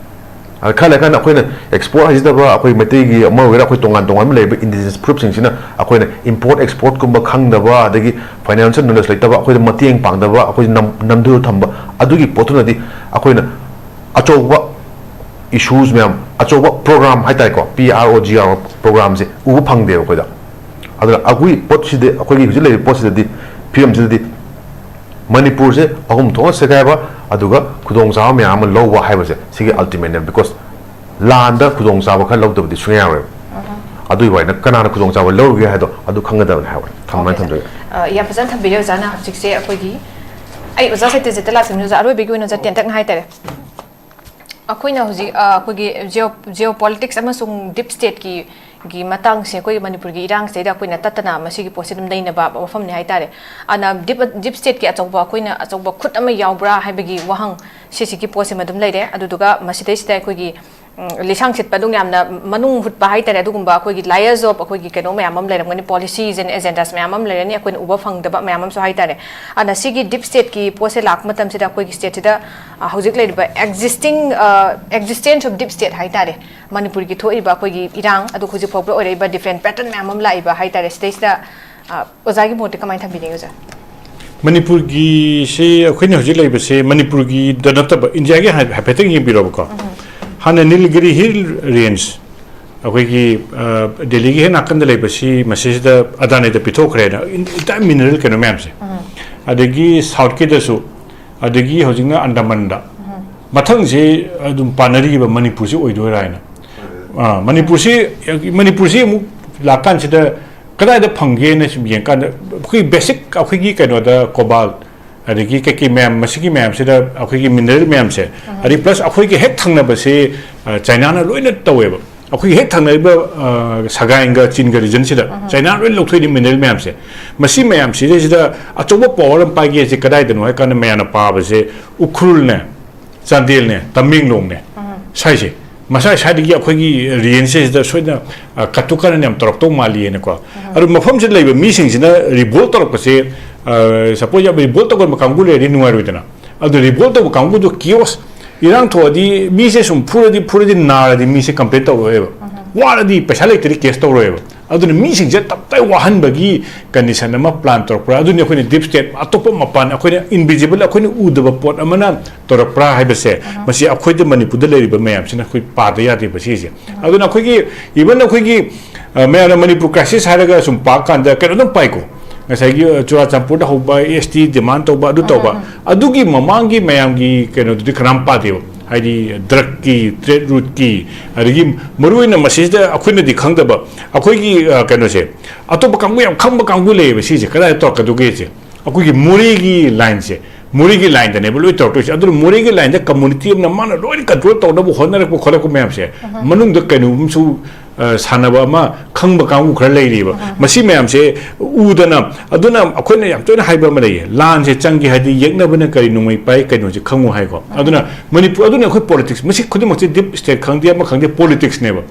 ꯑꯗ ꯈꯔ ꯂꯩꯔꯀꯥꯟꯗ ꯑꯩꯈꯣꯏꯅ export ꯍꯥꯏꯖꯗꯕ ꯑꯩꯈꯣꯏ ꯃꯩꯇꯩꯒꯤ ꯑꯃ ꯑꯣꯏꯒꯦꯔꯥ, ꯑꯩꯈꯣꯏ ꯇꯣꯉꯥꯟ ꯇꯣꯉꯥꯟꯕ ꯂꯩꯔꯤꯕ indigenous groupꯁꯤꯡꯁꯤꯅ ꯑꯩꯈꯣꯏꯅ import exportꯀꯨꯝꯕ ꯈꯪꯗꯕ, ꯑꯗꯒꯤ financial knowledge ꯂꯩꯇꯕ, ꯑꯩꯈꯣꯏꯗ ꯃꯇꯦꯡ ꯄꯥꯡꯗꯕ, ꯑꯩꯈꯣꯏ ꯅꯝ-, ꯅꯝꯗꯨꯅ ꯊꯝꯕ, ꯑꯗꯨꯒꯤ ꯄꯣꯠꯇꯨꯅꯗꯤ ꯑꯩꯈꯣꯏꯅ ꯑꯆꯧꯕ issues ꯃꯌꯥꯝ, ꯑꯆꯧꯕ program ꯍꯥꯏ ꯇꯥꯔꯦꯀꯣ, P R O G R programꯁꯦ ꯎꯕ ꯐꯪꯗꯦꯕ ꯑꯩꯈꯣꯏꯗ꯫ ꯑꯗꯨꯅ ꯑꯩꯈꯣꯏ ꯄꯣꯠꯁꯤꯗꯤ, ꯑꯩꯈꯣꯏꯒꯤ ꯍꯧꯖꯤꯛ ꯂꯩꯔꯤꯕ ꯄꯣꯠꯁꯤꯗꯗꯤ, ꯐꯤꯕꯝꯁꯤꯗꯗꯤ ꯃꯅꯤꯄꯨꯔꯁꯦ ꯑꯍꯨꯝ ꯊꯣꯛꯅ ꯁꯦꯒꯥꯏꯕ, ꯑꯗꯨꯒ ꯈꯨꯗꯣꯡꯆꯥꯕ ꯃꯌꯥꯝ ꯑꯃ ꯂꯧꯕ ꯍꯥꯏꯕꯁꯦ ꯁꯤꯒꯤ ultimateꯅꯦ꯫ Because ꯂꯥꯟꯗ ꯈꯨꯗꯣꯡꯆꯥꯕ ꯈꯔ ꯂꯧꯗꯕꯗꯤ ꯁꯨꯡꯌꯥ ꯌꯥꯔꯣꯏꯕ꯫ ꯑꯗꯨꯒꯤ ꯋꯥꯅ ꯀꯅꯥꯅ ꯈꯨꯗꯣꯡꯆꯥꯕ ꯂꯧꯔꯤꯒꯦ ꯍꯥꯏꯗꯣ ꯑꯗꯨ ꯈꯪꯒꯗꯕꯅꯤ ꯍꯥꯏꯕ ꯊꯝꯃꯥꯏ ꯊꯝꯖꯒꯦ꯫ ꯑ, ꯌꯥꯝ ꯐꯖꯅ ꯊꯝꯕꯤꯔꯦ ꯑꯣꯖꯥꯅ꯫ ꯍꯧꯖꯤꯛꯁꯦ ꯑꯩꯈꯣꯏꯒꯤ, ꯑꯩ ꯑꯣꯖꯥ ꯁꯥꯍꯤꯇ꯭ꯌꯖꯤꯠꯇ ꯂꯥꯛꯆꯅꯤꯡꯉꯤ ꯑꯣꯖꯥ, ꯑꯔꯣꯏꯕꯒꯤ ꯑꯣꯏꯅ ꯑꯣꯖꯥ ꯇꯦꯟꯇꯛꯅ ꯍꯥꯏꯇꯥꯔꯦ꯫ ꯑꯩꯈꯣꯏꯅ ꯍꯧꯖꯤꯛ, ꯑ, ꯑꯩꯈꯣꯏꯒꯤ ꯖꯤꯑꯣ ꯖꯤꯑꯣ ꯄꯣꯂꯤꯇꯤꯛꯁ ꯑꯃꯁꯨꯡ ꯗꯤꯞ ꯁ꯭ꯇꯦꯠꯀꯤ ꯒꯤ ꯃꯇꯥꯡꯁꯦ ꯑꯩꯈꯣꯏꯒꯤ ꯃꯅꯤꯄꯨꯔꯒꯤ ꯏꯔꯥꯡꯁꯤꯗꯩꯗ ꯑꯩꯈꯣꯏꯅ ꯇꯠꯇꯅ ꯃꯁꯤꯒꯤ ꯄꯣꯠꯁꯦ ꯑꯗꯨꯝ ꯅꯩꯅꯕ ꯋꯥꯐꯝꯅꯤ ꯍꯥꯏꯇꯥꯔꯦ꯫ ꯑꯗꯨꯅ ꯗꯤꯞ ꯗꯤꯞ ꯁ꯭ꯇꯦꯠꯀꯤ ꯑꯆꯧꯕ, ꯑꯩꯈꯣꯏꯅ ꯑꯆꯧꯕ ꯈꯨꯠ ꯑꯃ ꯌꯥꯎꯕ꯭ꯔꯥ ꯍꯥꯏꯕꯒꯤ ꯋꯥꯍꯪ ꯁꯤꯁꯤꯒꯤ ꯄꯣꯠꯁꯤꯃ ꯑꯗꯨꯝ ꯂꯩꯔꯦ꯫ ꯑꯗꯨꯗꯨꯒ ꯃꯁꯤꯗꯩꯁꯤꯗ ꯑꯩꯈꯣꯏꯒꯤ ꯎꯝ, ꯂꯤꯁꯥꯡ ꯁꯤꯠꯄ ꯑꯗꯨꯝ ꯌꯥꯝꯅ ꯃꯅꯨꯡ ꯍꯨꯠꯄ ꯍꯥꯏꯇꯥꯔꯦ, ꯑꯗꯨꯒꯨꯝꯕ ꯑꯩꯈꯣꯏꯒꯤ layers of ꯑꯩꯈꯣꯏꯒꯤ ꯀꯩꯅꯣ ꯃꯌꯥꯝ ꯑꯃ ꯂꯩꯔꯝꯒꯅꯤ, policies and agendas ꯃꯌꯥꯝ ꯑꯃ ꯂꯩꯔꯅꯤ, ꯑꯩꯈꯣꯏꯅ ꯎꯕ ꯐꯪꯗꯕ ꯃꯌꯥꯝ ꯑꯃꯁꯨ ꯍꯥꯏꯇꯥꯔꯦ꯫ ꯑꯗꯨꯅ ꯁꯤꯒꯤ ꯗꯤꯞ ꯁ꯭ꯇꯦꯠꯀꯤ ꯄꯣꯠꯁꯦ ꯂꯥꯛꯄ ꯃꯇꯝꯁꯤꯗ ꯑꯩꯈꯣꯏꯒꯤ ꯁ꯭ꯇꯦꯠꯁꯤꯗ, ꯑ, ꯍꯧꯖꯤꯛ ꯂꯩꯔꯤꯕ existing, ꯑ, existence of deep state ꯍꯥꯏꯇꯥꯔꯦ, ꯃꯅꯤꯄꯨꯔꯒꯤ ꯊꯣꯛꯏꯕ ꯑꯩꯈꯣꯏꯒꯤ ꯏꯔꯥꯡ, ꯑꯗꯨ ꯍꯧꯖꯤꯛ ꯐꯥꯎꯕ ꯑꯣꯏꯔꯛꯏꯕ different pattern ꯃꯌꯥꯝ ꯑꯃ ꯂꯥꯛꯏꯕ ꯍꯥꯏꯇꯥꯔꯦ꯫ ꯁꯤꯗꯩꯁꯤꯗ, ꯑ, ꯑꯣꯖꯥꯒꯤ ꯃꯣꯠꯇꯤ ꯀꯃꯥꯏꯅ ꯊꯝꯕꯤꯅꯤꯡꯉꯤ ꯑꯣꯖꯥ? ꯃꯅꯤꯄꯨꯔꯒꯤꯁꯦ ꯑꯩꯈꯣꯏꯅ ꯍꯧꯖꯤꯛ ꯂꯩꯕꯁꯦ ꯃꯅꯤꯄꯨꯔꯒꯤꯗ ꯅꯠꯇꯕ ꯏꯟꯗꯤꯌꯥꯒꯤ ꯍꯥꯏ- ꯍꯥꯏꯐꯦꯠꯇꯪ ꯌꯦꯡꯕꯤꯔꯣꯕꯀꯣ꯫ ꯍꯥꯟꯅ ꯅꯤꯜꯒꯤꯔꯤ ꯍꯤꯜ ꯔꯦꯟꯖ, ꯑꯩꯈꯣꯏꯒꯤ, ꯑ, ꯗꯦꯜꯂꯤꯒꯤ ꯍꯦꯛ ꯅꯥꯀꯟꯗ ꯂꯩꯕꯁꯤ ꯃꯁꯤꯁꯤꯗ ꯑꯗꯥꯅꯤꯗ ꯄꯤꯊꯣꯛꯈ꯭ꯔꯦꯅ, entire mineral ꯀꯩꯅꯣ ꯃꯌꯥꯝꯁꯦ꯫ ꯑꯗꯒꯤ ꯁꯥꯎꯠꯀꯤꯗꯁꯨ, ꯑꯗꯒꯤ ꯍꯧꯖꯤꯛꯅ ꯑꯟꯗꯃꯟꯗ꯫ ꯃꯊꯪꯁꯤ ꯑꯗꯨꯝ ꯄꯥꯟꯅꯔꯤꯕ ꯃꯅꯤꯄꯨꯔꯁꯤ ꯑꯣꯏꯗꯣꯏꯔꯥ ꯍꯥꯏꯅ꯫ ꯑ, ꯃꯅꯤꯄꯨꯔꯁꯤ, ꯃꯅꯤꯄꯨꯔꯁꯤ ꯑꯃꯨꯛ ꯂꯥꯛꯀꯥꯟꯁꯤꯗ ꯀꯗꯥꯏꯗ ꯐꯪꯒꯦꯅ ꯁꯨꯝ ꯌꯦꯡꯀꯥꯟꯗ, ꯑꯩꯈꯣꯏ ꯕꯦꯁꯤꯛ ꯑꯩꯈꯣꯏꯒꯤ ꯀꯩꯅꯣꯗ ꯀꯣꯕꯥꯜ, ꯑꯗꯒꯤ ꯀꯩꯀꯩ ꯃꯌꯥꯝ, ꯃꯁꯤꯒꯤ ꯃꯌꯥꯝꯁꯤꯗ ꯑꯩꯈꯣꯏꯒꯤ ꯃꯤꯅꯔꯦꯜ ꯃꯌꯥꯝꯁꯦ, ꯑꯗꯩ ꯄ꯭ꯂꯁ ꯑꯩꯈꯣꯏꯒꯤ ꯍꯦꯛ ꯊꯪꯅꯕꯁꯤ, ꯑ, ꯆꯥꯏꯅꯥꯅ ꯂꯣꯏꯅ ꯇꯧꯋꯦꯕ꯫ ꯑꯩꯈꯣꯏꯒꯤ ꯍꯦꯛ ꯊꯪꯅꯔꯤꯕ, ꯑ, ꯁꯒꯥꯏꯟꯒ ꯆꯤꯟꯒ ꯔꯤꯖꯟꯁꯤꯗ ꯆꯥꯏꯅꯥꯅ ꯂꯣꯏꯅ ꯂꯧꯊꯣꯛꯏꯅꯤ ꯃꯤꯅꯔꯦꯜ ꯃꯌꯥꯝꯁꯦ꯫ ꯃꯁꯤ ꯃꯌꯥꯝꯁꯤꯗꯩꯁꯤꯗ ꯑꯆꯧꯕ ꯄꯋꯥꯔ ꯑꯃ ꯄꯥꯏꯒꯦꯁꯦ ꯀꯗꯥꯏꯗꯅꯣ ꯍꯥꯏ ꯀꯥꯟꯗ ꯃꯌꯥꯝꯅ ꯄꯥꯕꯁꯦ ꯎꯈ꯭ꯔꯨꯜꯅꯦ, ꯆꯥꯟꯗꯦꯜꯅꯦ, ꯇꯃꯦꯡꯂꯣꯡꯅꯦ, ꯁ꯭ꯋꯥꯏꯁꯦ, ꯃꯁꯥ ꯁ꯭ꯋꯥꯏꯗꯒꯤ ꯑꯩꯈꯣꯏꯒꯤ ꯔꯤꯖꯟꯁꯤꯗ ꯁꯣꯏꯗꯅ, ꯑ, cut ꯇꯨ cut ꯌꯥꯝ ꯇꯧꯔꯛꯇꯧ ꯃꯥꯜꯂꯤꯅꯀꯣ꯫ ꯑꯗꯨ ꯃꯐꯝꯁꯤꯗ ꯂꯩꯕ ꯃꯤꯁꯤꯡꯁꯤꯅ ꯔꯤꯚꯣꯜ ꯇꯧꯔꯛꯄꯁꯦ, ꯑ, ꯁꯄꯣꯖ ꯌꯥꯝ ꯔꯤꯚꯣꯜ ꯇꯧꯒꯟꯕ ꯀꯥꯡꯕꯨ ꯂꯩꯔꯗꯤ ꯅꯨꯡꯉꯥꯏꯔꯣꯏꯗꯅ꯫ ꯑꯗꯨ ꯔꯤꯚꯣꯜ ꯇꯧꯕ ꯀꯥꯡꯕꯨꯗꯨ ꯀꯤꯌꯣꯁ, ꯏꯔꯥꯡ ꯊꯣꯛꯑꯗꯤ ꯃꯤꯁꯦ ꯁꯨꯝ ꯐꯨꯔꯗꯤ ꯐꯨꯔꯗꯤ ꯅꯥꯔꯗꯤ ꯃꯤꯁꯦ ꯀꯝꯄ꯭ꯂꯦꯟ ꯇꯧꯔꯛꯑꯣꯏꯕ, ꯋꯥꯔꯗꯤ ꯄꯩꯁꯥ ꯂꯩꯇ꯭ꯔꯗꯤ ꯀꯦꯁ ꯇꯧꯔꯣꯏꯕ꯫ ꯑꯗꯨꯅ ꯃꯤꯁꯤꯡꯁꯦ ꯇꯞꯇꯥꯏ ꯋꯥꯍꯟꯕꯒꯤ ꯀꯟꯗꯤꯁꯟ ꯑꯃ ꯄ꯭ꯂꯥꯟ ꯇꯧꯔꯛꯄ꯭ꯔꯥ? ꯑꯗꯨꯅꯤ ꯑꯩꯈꯣꯏꯅ ꯗꯤꯞ ꯁ꯭ꯇꯦꯠ ꯑꯇꯣꯞꯄ ꯃꯄꯥꯟ, ꯑꯩꯈꯣꯏꯅ ꯏꯟꯚꯤꯖꯤꯕꯜ, ꯑꯩꯈꯣꯏꯅ ꯎꯗꯕ ꯄꯣꯠ ꯑꯃꯅ ꯇꯧꯔꯛꯄ꯭ꯔꯥ ꯍꯥꯏꯕꯁꯦ, ꯃꯁꯤ ꯑꯩꯈꯣꯏꯗ ꯃꯅꯤꯄꯨꯔꯗ ꯂꯩꯔꯤꯕ ꯃꯌꯥꯝꯁꯤꯅ ꯑꯩꯈꯣꯏ ꯄꯥꯗ ꯌꯥꯗꯦꯕ ꯁꯤꯁꯦ꯫ ꯑꯗꯨꯅ ꯑꯩꯈꯣꯏꯒꯤ, ꯏꯚꯟ ꯑꯩꯈꯣꯏꯒꯤ, ꯑ, ꯃꯌꯥꯝꯅ ꯃꯅꯤꯄꯨꯔ ꯀ꯭ꯔꯥꯏꯁꯤꯁ ꯍꯥꯏꯔꯒ ꯁꯨꯝ ꯄꯥꯛ ꯀꯥꯟꯗ ꯀꯩꯅꯣ ꯑꯗꯨꯝ ꯄꯥꯏꯀꯣ, ꯉꯁꯥꯏꯒꯤ, ꯑ, ꯆꯨꯔꯥꯆꯥꯟꯄꯨꯔꯗ ꯍꯧꯕ ꯑꯦꯁ ꯇꯤ ꯗꯤꯃꯥꯟ ꯇꯧꯕ, ꯑꯗꯨ ꯇꯧꯕ, ꯑꯗꯨꯒꯤ ꯃꯃꯥꯡꯒꯤ ꯃꯌꯥꯝꯒꯤ ꯀꯩꯅꯣꯗꯨꯗꯤ ꯀꯅꯥꯝ ꯄꯥꯗꯦꯕ꯫ ꯍꯥꯏꯗꯤ ꯗ꯭ꯔꯛꯀꯤ, ꯇ꯭ꯔꯦꯠ ꯔꯨꯠꯀꯤ, ꯑꯗꯒꯤ ꯃꯔꯨꯑꯣꯏꯅ ꯃꯁꯤꯁꯤꯗ ꯑꯩꯈꯣꯏꯅꯗꯤ ꯈꯪꯗꯕ, ꯑꯩꯈꯣꯏꯒꯤ ꯑ, ꯀꯩꯅꯣꯁꯦ, ꯑꯇꯣꯞꯄ ꯀꯥꯡꯕꯨ ꯌꯥꯝ ꯈꯪꯕ ꯀꯥꯡꯕꯨ ꯂꯩꯌꯦꯕ꯫ ꯁꯤꯁꯦ ꯀꯗꯥꯏꯗ ꯇꯧꯔꯛꯀꯗꯧꯒꯦꯁꯦ? ꯑꯩꯈꯣꯏꯒꯤ ꯃꯣꯔꯦꯒꯤ ꯂꯥꯏꯟꯁꯦ, ꯃꯣꯔꯦꯒꯤ ꯂꯥꯏꯟꯗꯅꯦꯕ ꯂꯣꯏ ꯇꯧꯔꯛꯇꯣꯏꯁꯦ꯫ ꯑꯗꯨꯅ ꯃꯣꯔꯦꯒꯤ ꯂꯥꯏꯟꯗ ꯀꯝꯃꯨꯅꯤꯇꯤ ꯑꯃꯅ ꯃꯥꯅ ꯂꯣꯏꯅ ꯀꯟꯇ꯭ꯔꯣꯜ ꯇꯧꯅꯕ ꯍꯣꯠꯅꯔꯛꯄ ꯈꯣꯠꯂꯛꯄ ꯃꯌꯥꯝꯁꯦ, ꯃꯅꯨꯡꯗ ꯀꯩꯅꯣꯝꯁꯨ ꯑ, ꯁꯥꯟꯅꯕ ꯑꯃ ꯈꯪꯕ ꯀꯥꯡꯕꯨ ꯈꯔ ꯂꯩꯔꯤꯕ꯫ ꯃꯁꯤ ꯃꯌꯥꯝꯁꯦ ꯎꯗꯅ, ꯑꯗꯨꯅ ꯑꯩꯈꯣꯏꯅ ꯌꯥꯝ ꯇꯣꯏꯅ ꯍꯥꯏꯕ ꯑꯃ ꯂꯩꯌꯦ, "ꯂꯥꯟꯁꯦ ꯆꯪꯒꯦ ꯍꯥꯏꯗꯤ ꯌꯦꯛꯅꯕꯅ ꯀꯔꯤ ꯅꯣꯡꯃꯩ ꯄꯥꯏ, ꯀꯩꯅꯣꯁꯦ ꯈꯪꯉꯨ" ꯍꯥꯏꯀꯣ꯫ ꯑꯗꯨꯅ ꯃꯅꯤꯄꯨꯔ, ꯑꯗꯨꯅ ꯑꯩꯈꯣꯏ ꯄꯣꯂꯤꯇꯤꯛꯁ, ꯃꯁꯤ ꯈꯨꯗꯤꯡꯃꯛꯁꯦ ꯗꯤꯞ ꯁ꯭ꯇꯦꯠ ꯈꯪꯗꯦ, ꯑꯃ ꯈꯪꯗꯦ, ꯄꯣꯂꯤꯇꯤꯛꯁꯅꯦꯕ꯫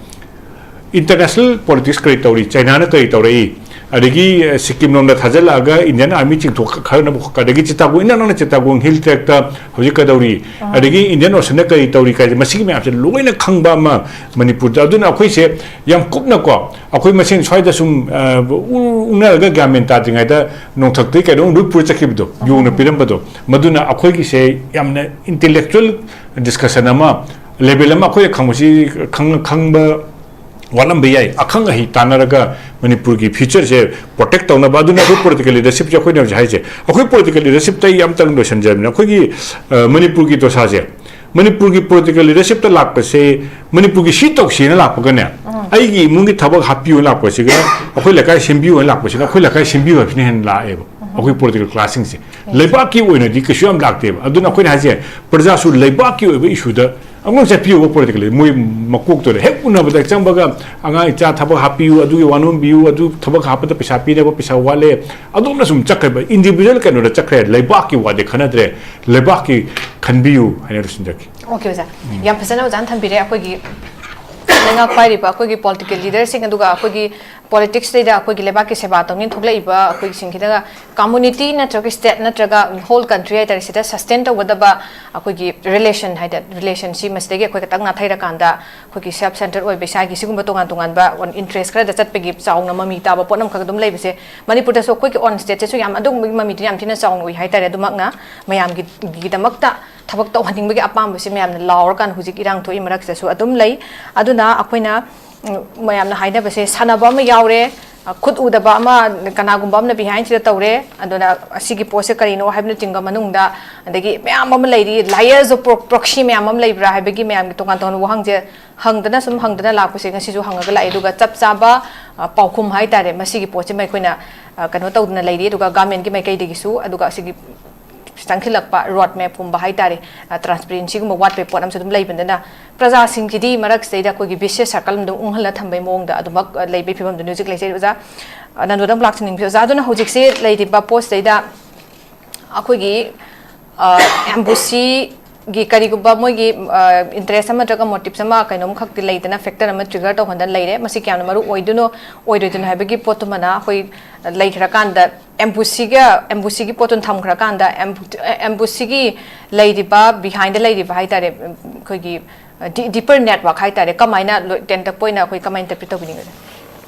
ꯏꯟꯇꯔꯅꯦꯁꯅꯦꯜ ꯄꯣꯂꯤꯇꯤꯛꯁ ꯀꯔꯤ ꯇꯧꯔꯤ, ꯆꯥꯏꯅꯥꯅ ꯀꯔꯤ ꯇꯧꯔꯛꯏ, ꯑꯗꯒꯤ ꯑ, ꯁꯤꯛꯀꯤꯝ ꯂꯣꯝꯗ ꯊꯥꯖꯤꯜꯂꯛꯑꯒ ꯏꯟꯗꯤꯌꯥꯟ ꯑꯥꯔꯃꯤ ꯆꯤꯡꯊꯣꯛꯈ꯭ꯔꯅꯕ, ꯑꯗꯒꯤ ꯆꯤꯇꯥꯒꯣꯡ, ꯏꯅꯛ ꯅꯛꯅ ꯆꯤꯇꯥꯒꯣꯡ ꯍꯤꯜ ꯇ꯭ꯔꯦꯛꯇ ꯍꯧꯖꯤꯛ ꯀꯩꯗꯧꯔꯤ, ꯑꯗꯒꯤ ꯏꯟꯗꯤꯌꯟ ꯑꯣꯁꯟꯗ ꯀꯔꯤ ꯇꯧꯔꯤ ꯀꯥꯏꯁꯦ, ꯃꯁꯤꯒꯤ ꯃꯌꯥꯝꯁꯦ ꯂꯣꯏꯅ ꯈꯪꯕ ꯑꯃ ꯃꯅꯤꯄꯨꯔꯗ꯫ ꯑꯗꯨꯅ ꯑꯩꯈꯣꯏꯁꯦ ꯌꯥꯝ ꯀꯨꯞꯅꯀꯣ, ꯑꯩꯈꯣꯏ ꯃꯁꯦꯟ ꯁ꯭ꯋꯥꯏꯗ ꯁꯨꯝ ꯑ, ꯎ- ꯎꯪꯅꯔꯒ ꯒ꯭ꯌꯥꯟ ꯃꯦꯟ ꯇꯥꯗ꯭ꯔꯤꯉꯩꯗ ꯅꯣꯡꯊꯛꯇꯒꯤ ꯀꯩꯅꯣꯝ ꯂꯣꯏ ꯄꯨꯔ ꯆꯠꯈꯤꯕꯗꯣ, ꯌꯣꯡꯅ ꯄꯤꯔꯝꯕꯗꯣ, ꯃꯗꯨꯅ ꯑꯩꯈꯣꯏꯒꯤꯁꯦ ꯌꯥꯝꯅ ꯏꯟꯇꯦꯂꯦꯛꯆꯨꯋꯦꯜ ꯗꯤꯁꯀꯁꯟ ꯑꯃ, ꯂꯦꯚꯦꯜ ꯑꯃ ꯑꯩꯈꯣꯏꯅ ꯈꯪꯕꯁꯤ, ꯈꯪ- ꯈꯪꯕ ꯋꯥꯠꯂꯝꯕ ꯌꯥꯏ꯫ ꯑꯈꯪ ꯑꯍꯩ ꯇꯥꯟꯅꯔꯒ ꯃꯅꯤꯄꯨꯔꯒꯤ ꯐ꯭ꯌꯨꯆꯔꯁꯦ ꯄ꯭ꯔꯣꯇꯦꯛ ꯇꯧꯅꯕ꯫ ꯑꯗꯨꯅ ꯑꯩꯈꯣꯏ ꯄꯣꯂꯤꯇꯤꯀꯦꯜ ꯂꯤꯗꯔꯁꯤꯞꯁꯦ ꯑꯩꯈꯣꯏꯅ ꯍꯧꯖꯤꯛ ꯍꯥꯏꯁꯦ, ꯑꯩꯈꯣꯏ ꯄꯣꯂꯤꯇꯤꯀꯦꯜ ꯂꯤꯗꯔꯁꯤꯞꯇ ꯑꯩ ꯑꯝꯇꯪ ꯂꯣꯏꯁꯤꯟꯖꯔꯕꯅꯤꯅ, ꯑꯩꯈꯣꯏꯒꯤ ꯑ, ꯃꯅꯤꯄꯨꯔꯒꯤ ꯗꯣꯁꯥꯁꯦ, ꯃꯅꯤꯄꯨꯔꯒꯤ ꯄꯣꯂꯤꯇꯤꯀꯦꯜ ꯂꯤꯗꯔꯁꯤꯞꯇ ꯂꯥꯛꯄꯁꯦ, ꯃꯅꯤꯄꯨꯔꯒꯤ ꯁꯤ ꯇꯧꯁꯦꯅ ꯂꯥꯛꯄꯒꯅꯦ, ꯑꯩꯒꯤ ꯏꯃꯨꯡꯒꯤ ꯊꯕꯛ ꯍꯥꯞꯄꯤꯌꯨꯅ ꯂꯥꯛꯄꯁꯤꯒ, ꯑꯩꯈꯣꯏ ꯂꯩꯀꯥꯏ ꯁꯦꯝꯕꯤꯌꯨꯅ ꯂꯥꯛꯄꯁꯤꯅ, ꯑꯩꯈꯣꯏ ꯂꯩꯀꯥꯏ ꯁꯦꯝꯕꯤꯌꯨ ꯍꯥꯏꯕꯁꯤꯅ ꯍꯦꯟꯅ ꯂꯥꯛꯑꯦꯕ꯫ ꯑꯩꯈꯣꯏ ꯄꯣꯂꯤꯇꯤꯀꯦꯜ ꯀ꯭ꯂꯥꯁꯁꯤꯡꯁꯦ ꯂꯩꯕꯥꯛꯀꯤ ꯑꯣꯏꯅꯗꯤ ꯀꯩꯁꯨ ꯌꯥꯝ ꯂꯥꯛꯇꯦꯕ꯫ ꯑꯗꯨꯅ ꯑꯩꯈꯣꯏꯅ ꯍꯥꯏꯁꯦ, ꯄ꯭ꯔꯖꯥꯁꯨ ꯂꯩꯕꯥꯛꯀꯤ ꯑꯣꯏꯕ ꯏꯁꯨꯗ ꯑꯃꯨꯛ ꯆꯠꯄꯤꯌꯨꯕ ꯄꯣꯂꯤꯇꯤꯀꯦꯜ ꯃꯣꯏ ꯃꯀꯣꯛꯇꯨꯗ ꯍꯦꯛ ꯎꯅꯕꯗ ꯆꯪꯕꯒ, "ꯑꯉꯥꯡ ꯏꯆꯥ ꯊꯕꯛ ꯍꯥꯞꯄꯤꯌꯨ, ꯑꯗꯨꯒꯤ ꯋꯥꯅꯣꯝꯕꯤꯌꯨ, ꯑꯗꯨ ꯊꯕꯛ ꯍꯥꯞꯄꯗ ꯄꯩꯁꯥ ꯄꯤꯅꯕ ꯄꯩꯁꯥ ꯋꯥꯠꯂꯦ", ꯑꯗꯣꯝꯅ ꯁꯨꯝ ꯆꯠꯈ꯭ꯔꯕ꯫ ꯏꯟꯗꯤꯕꯤꯖꯨꯋꯦꯜ ꯀꯩꯅꯣꯗ ꯆꯠꯈ꯭ꯔꯦ, ꯂꯩꯕꯥꯛꯀꯤ ꯋꯥꯗꯤ ꯈꯟꯅꯗ꯭ꯔꯦ, ꯂꯩꯕꯥꯛꯀꯤ ꯈꯟꯕꯤꯌꯨ ꯍꯥꯏꯅ ꯂꯣꯏꯁꯤꯟꯖꯒꯦ꯫ ꯑꯣꯀꯦ ꯑꯣꯖꯥ, ꯌꯥꯝ ꯐꯖꯅ ꯑꯣꯖꯥꯅ ꯊꯝꯕꯤꯔꯦ꯫ ꯑꯩꯈꯣꯏꯒꯤ ꯂꯩꯉꯥꯛ ꯄꯥꯏꯔꯤꯕ ꯑꯩꯈꯣꯏꯒꯤ ꯄꯣꯂꯤꯇꯤꯀꯦꯜ ꯂꯤꯗꯔꯁꯤꯡ, ꯑꯗꯨꯒ ꯑꯩꯈꯣꯏꯒꯤ ꯄꯣꯂꯤꯇꯤꯛꯁꯁꯤꯗ ꯑꯩꯈꯣꯏꯒꯤ ꯂꯩꯕꯥꯛꯀꯤ ꯁꯦꯕꯥ ꯇꯧꯅꯤꯡ ꯊꯣꯛꯂꯛꯏꯕ ꯑꯩꯈꯣꯏꯁꯤꯡꯁꯤꯗ ꯀꯝꯃꯨꯅꯤꯇꯤ ꯅꯠꯇ꯭ꯔꯒ ꯁ꯭ꯇꯦꯠ ꯅꯠꯇ꯭ꯔꯒ ꯍꯣꯜ ꯀꯟꯇ꯭ꯔꯤ ꯍꯥꯏꯇꯥꯔꯦ, ꯁꯤꯗ ꯁꯁꯇꯦꯟ ꯇꯧꯒꯗꯕ ꯑꯩꯈꯣꯏꯒꯤ ꯔꯤꯂꯦꯁꯟ ꯍꯥꯏꯗꯤ ꯔꯤꯂꯦꯁꯟꯁꯤ ꯃꯁꯤꯗꯒꯤ ꯑꯩꯈꯣꯏ ꯈꯤꯇꯪ ꯅꯥꯊꯩꯔꯀꯥꯟꯗ ꯑꯩꯈꯣꯏꯒꯤ ꯁꯦꯜꯐ ꯁꯦꯟꯇꯔ ꯑꯣꯏꯕ, ꯏꯁꯥꯒꯤ ꯁꯤꯒꯨꯝꯕ ꯇꯣꯉꯥꯟ ꯇꯣꯉꯥꯟꯕ ꯏꯟꯇꯔꯦꯁ ꯈꯔꯗ ꯆꯠꯄꯒꯤ ꯆꯥꯎꯅ ꯃꯃꯤ ꯇꯥꯕ ꯄꯣꯠ ꯑꯃꯈꯛ ꯑꯗꯨꯝ ꯂꯩꯕꯁꯦ, ꯃꯅꯤꯄꯨꯔꯗꯁꯨ ꯑꯩꯈꯣꯏꯒꯤ ꯑꯣꯟ ꯁ꯭ꯇꯦꯠꯁꯤꯁꯨ ꯌꯥꯝ ꯑꯗꯨꯒꯨꯝꯕꯒꯤ ꯃꯃꯤꯗꯨ ꯌꯥꯝ ꯊꯤꯅ ꯆꯥꯎꯅ ꯎꯏ ꯍꯥꯏꯇꯥꯔꯦ꯫ ꯑꯗꯨꯃꯛꯅ ꯃꯌꯥꯝꯒꯤꯗꯃꯛꯇ ꯊꯕꯛ ꯇꯧꯍꯟꯅꯤꯡꯕꯒꯤ ꯑꯄꯥꯝꯕꯁꯦ ꯃꯌꯥꯝꯅ ꯂꯥꯎꯔꯀꯥꯟꯗ ꯍꯧꯖꯤꯛ ꯏꯔꯥꯡ ꯊꯣꯛꯏ ꯃꯔꯛꯁꯤꯗꯁꯨ ꯑꯗꯨꯝ ꯂꯩ꯫ ꯑꯗꯨꯅ ꯑꯩꯈꯣꯏꯅ, ꯎꯝ, ꯃꯌꯥꯝꯅ ꯍꯥꯏꯅꯕꯁꯦ, ꯁꯥꯟꯅꯕ ꯑꯃ ꯌꯥꯎꯔꯦ, ꯈꯨꯠ ꯎꯗꯕ ꯑꯃ, ꯀꯅꯥꯒꯨꯝꯕ ꯑꯃꯅ ꯕꯤꯍꯥꯏꯟꯁꯤꯗ ꯇꯧꯔꯦ, ꯑꯗꯨꯅ ꯑꯁꯤꯒꯤ ꯄꯣꯠꯁꯦ ꯀꯔꯤꯅꯣ ꯍꯥꯏꯕꯅꯆꯤꯡꯕ ꯃꯅꯨꯡꯗ, ꯑꯗꯒꯤ ꯃꯌꯥꯝ ꯑꯃ ꯂꯩꯔꯤ, layers of pro- proxy ꯃꯌꯥꯝ ꯑꯃ ꯂꯩꯕ꯭ꯔꯥ ꯍꯥꯏꯕꯒꯤ ꯃꯌꯥꯝꯒꯤ ꯇꯣꯉꯥꯟ ꯇꯣꯉꯥꯟꯕ ꯋꯥꯍꯪꯁꯦ ꯍꯪꯗꯅ ꯁꯨꯝ ꯍꯪꯗꯅ ꯂꯥꯛꯄꯁꯦ ꯉꯁꯤꯁꯨ ꯍꯪꯉꯒ ꯂꯥꯛꯑꯦ꯫ ꯑꯗꯨꯒ ꯆꯞ ꯆꯥꯕ, ꯑ, ꯄꯥꯎꯈꯨꯝ ꯍꯥꯏꯇꯥꯔꯦ, ꯃꯁꯤꯒꯤ ꯄꯣꯠꯁꯤꯃ ꯑꯩꯈꯣꯏꯅ, ꯑ, ꯀꯩꯅꯣ ꯇꯧꯗꯅ ꯂꯩꯔꯤ꯫ ꯑꯗꯨꯒ government ꯀꯤ ꯃꯥꯏꯀꯩꯗꯒꯤꯁꯨ, ꯑꯗꯨꯒ ꯑꯁꯤꯒꯤ ꯆꯪꯈꯠꯂꯛꯄ road map ꯀꯨꯝꯕ ꯍꯥꯏꯇꯥꯔꯦ, ꯑ, transparency ꯒꯨꯝꯕ ꯋꯥꯠꯄꯒꯤ ꯄꯣꯠ ꯑꯃꯁꯨ ꯑꯗꯨꯝ ꯂꯩꯕꯅꯤꯅ, ꯄ꯭ꯔꯖꯥꯁꯤꯡꯁꯤꯗꯤ ꯃꯔꯛꯁꯤꯗꯩꯗ ꯑꯩꯈꯣꯏꯒꯤ vicious circle ꯑꯃꯗ ꯑꯗꯨꯝ ꯎꯪꯍꯜꯂ ꯊꯝꯕꯒꯤ ꯃꯑꯣꯡꯗ ꯑꯗꯨꯃꯛ, ꯑ, ꯂꯩꯕꯒꯤ ꯐꯤꯕꯝꯗꯨꯅꯤ ꯍꯧꯖꯤꯛ ꯂꯩꯖꯔꯤꯕ ꯑꯣꯖꯥ꯫ ꯑ, ꯅꯟꯗꯣꯗ ꯑꯃꯨꯛ ꯂꯥꯛꯆꯅꯤꯡꯕꯁꯦ, ꯑꯣꯖꯥ, ꯑꯗꯨꯅ ꯍꯧꯖꯤꯛꯁꯦ ꯂꯩꯔꯤꯕ ꯄꯣꯠꯁꯤꯗꯩꯗ ꯑꯩꯈꯣꯏꯒꯤ, ꯑ, ꯑꯦꯝꯕꯨꯁꯤꯒꯤ ꯀꯔꯤꯒꯨꯝꯕ ꯃꯣꯏꯒꯤ, ꯑ, interest ꯑꯃ ꯅꯠꯇ꯭ꯔꯒ motives ꯑꯃ ꯀꯩꯅꯣꯝꯈꯛꯇꯤ ꯂꯩꯗꯅ, factor ꯑꯃ trigger ꯇꯧꯍꯟꯗꯅ ꯂꯩꯔꯦ꯫ ꯃꯁꯤ ꯀꯌꯥꯝꯅ ꯃꯔꯨ ꯑꯣꯏꯗꯣꯏꯅꯣ, ꯑꯣꯏꯔꯣꯏꯗꯣꯏꯅꯣ ꯍꯥꯏꯕꯒꯤ ꯄꯣꯠꯇꯨꯃꯅ ꯑꯩꯈꯣꯏ ꯂꯩꯈ꯭ꯔꯀꯥꯟꯗ, ꯑꯦꯝꯕꯨꯁꯤꯒ, ꯑꯦꯝꯕꯨꯁꯤꯒꯤ ꯄꯣꯠꯇꯨ ꯊꯝꯈ꯭ꯔꯀꯥꯟꯗ, ꯑꯦꯝꯕꯨ-, ꯑꯦꯝꯕꯨꯁꯤꯒꯤ ꯂꯩꯔꯤꯕ, behind ꯗ ꯂꯩꯔꯤꯕ ꯍꯥꯏꯇꯥꯔꯦ, ꯑꯩꯈꯣꯏꯒꯤ, ꯑ, ꯗꯤ-, deeper network ꯍꯥꯏꯇꯥꯔꯦ, ꯀꯃꯥꯏꯅ ꯂꯣꯏ-, ꯇꯦꯟꯇꯛꯄ ꯑꯣꯏꯅ ꯑꯩꯈꯣꯏ ꯀꯃꯥꯏꯅ interpret ꯇꯧꯕꯤꯅꯤꯡꯒꯅꯤ?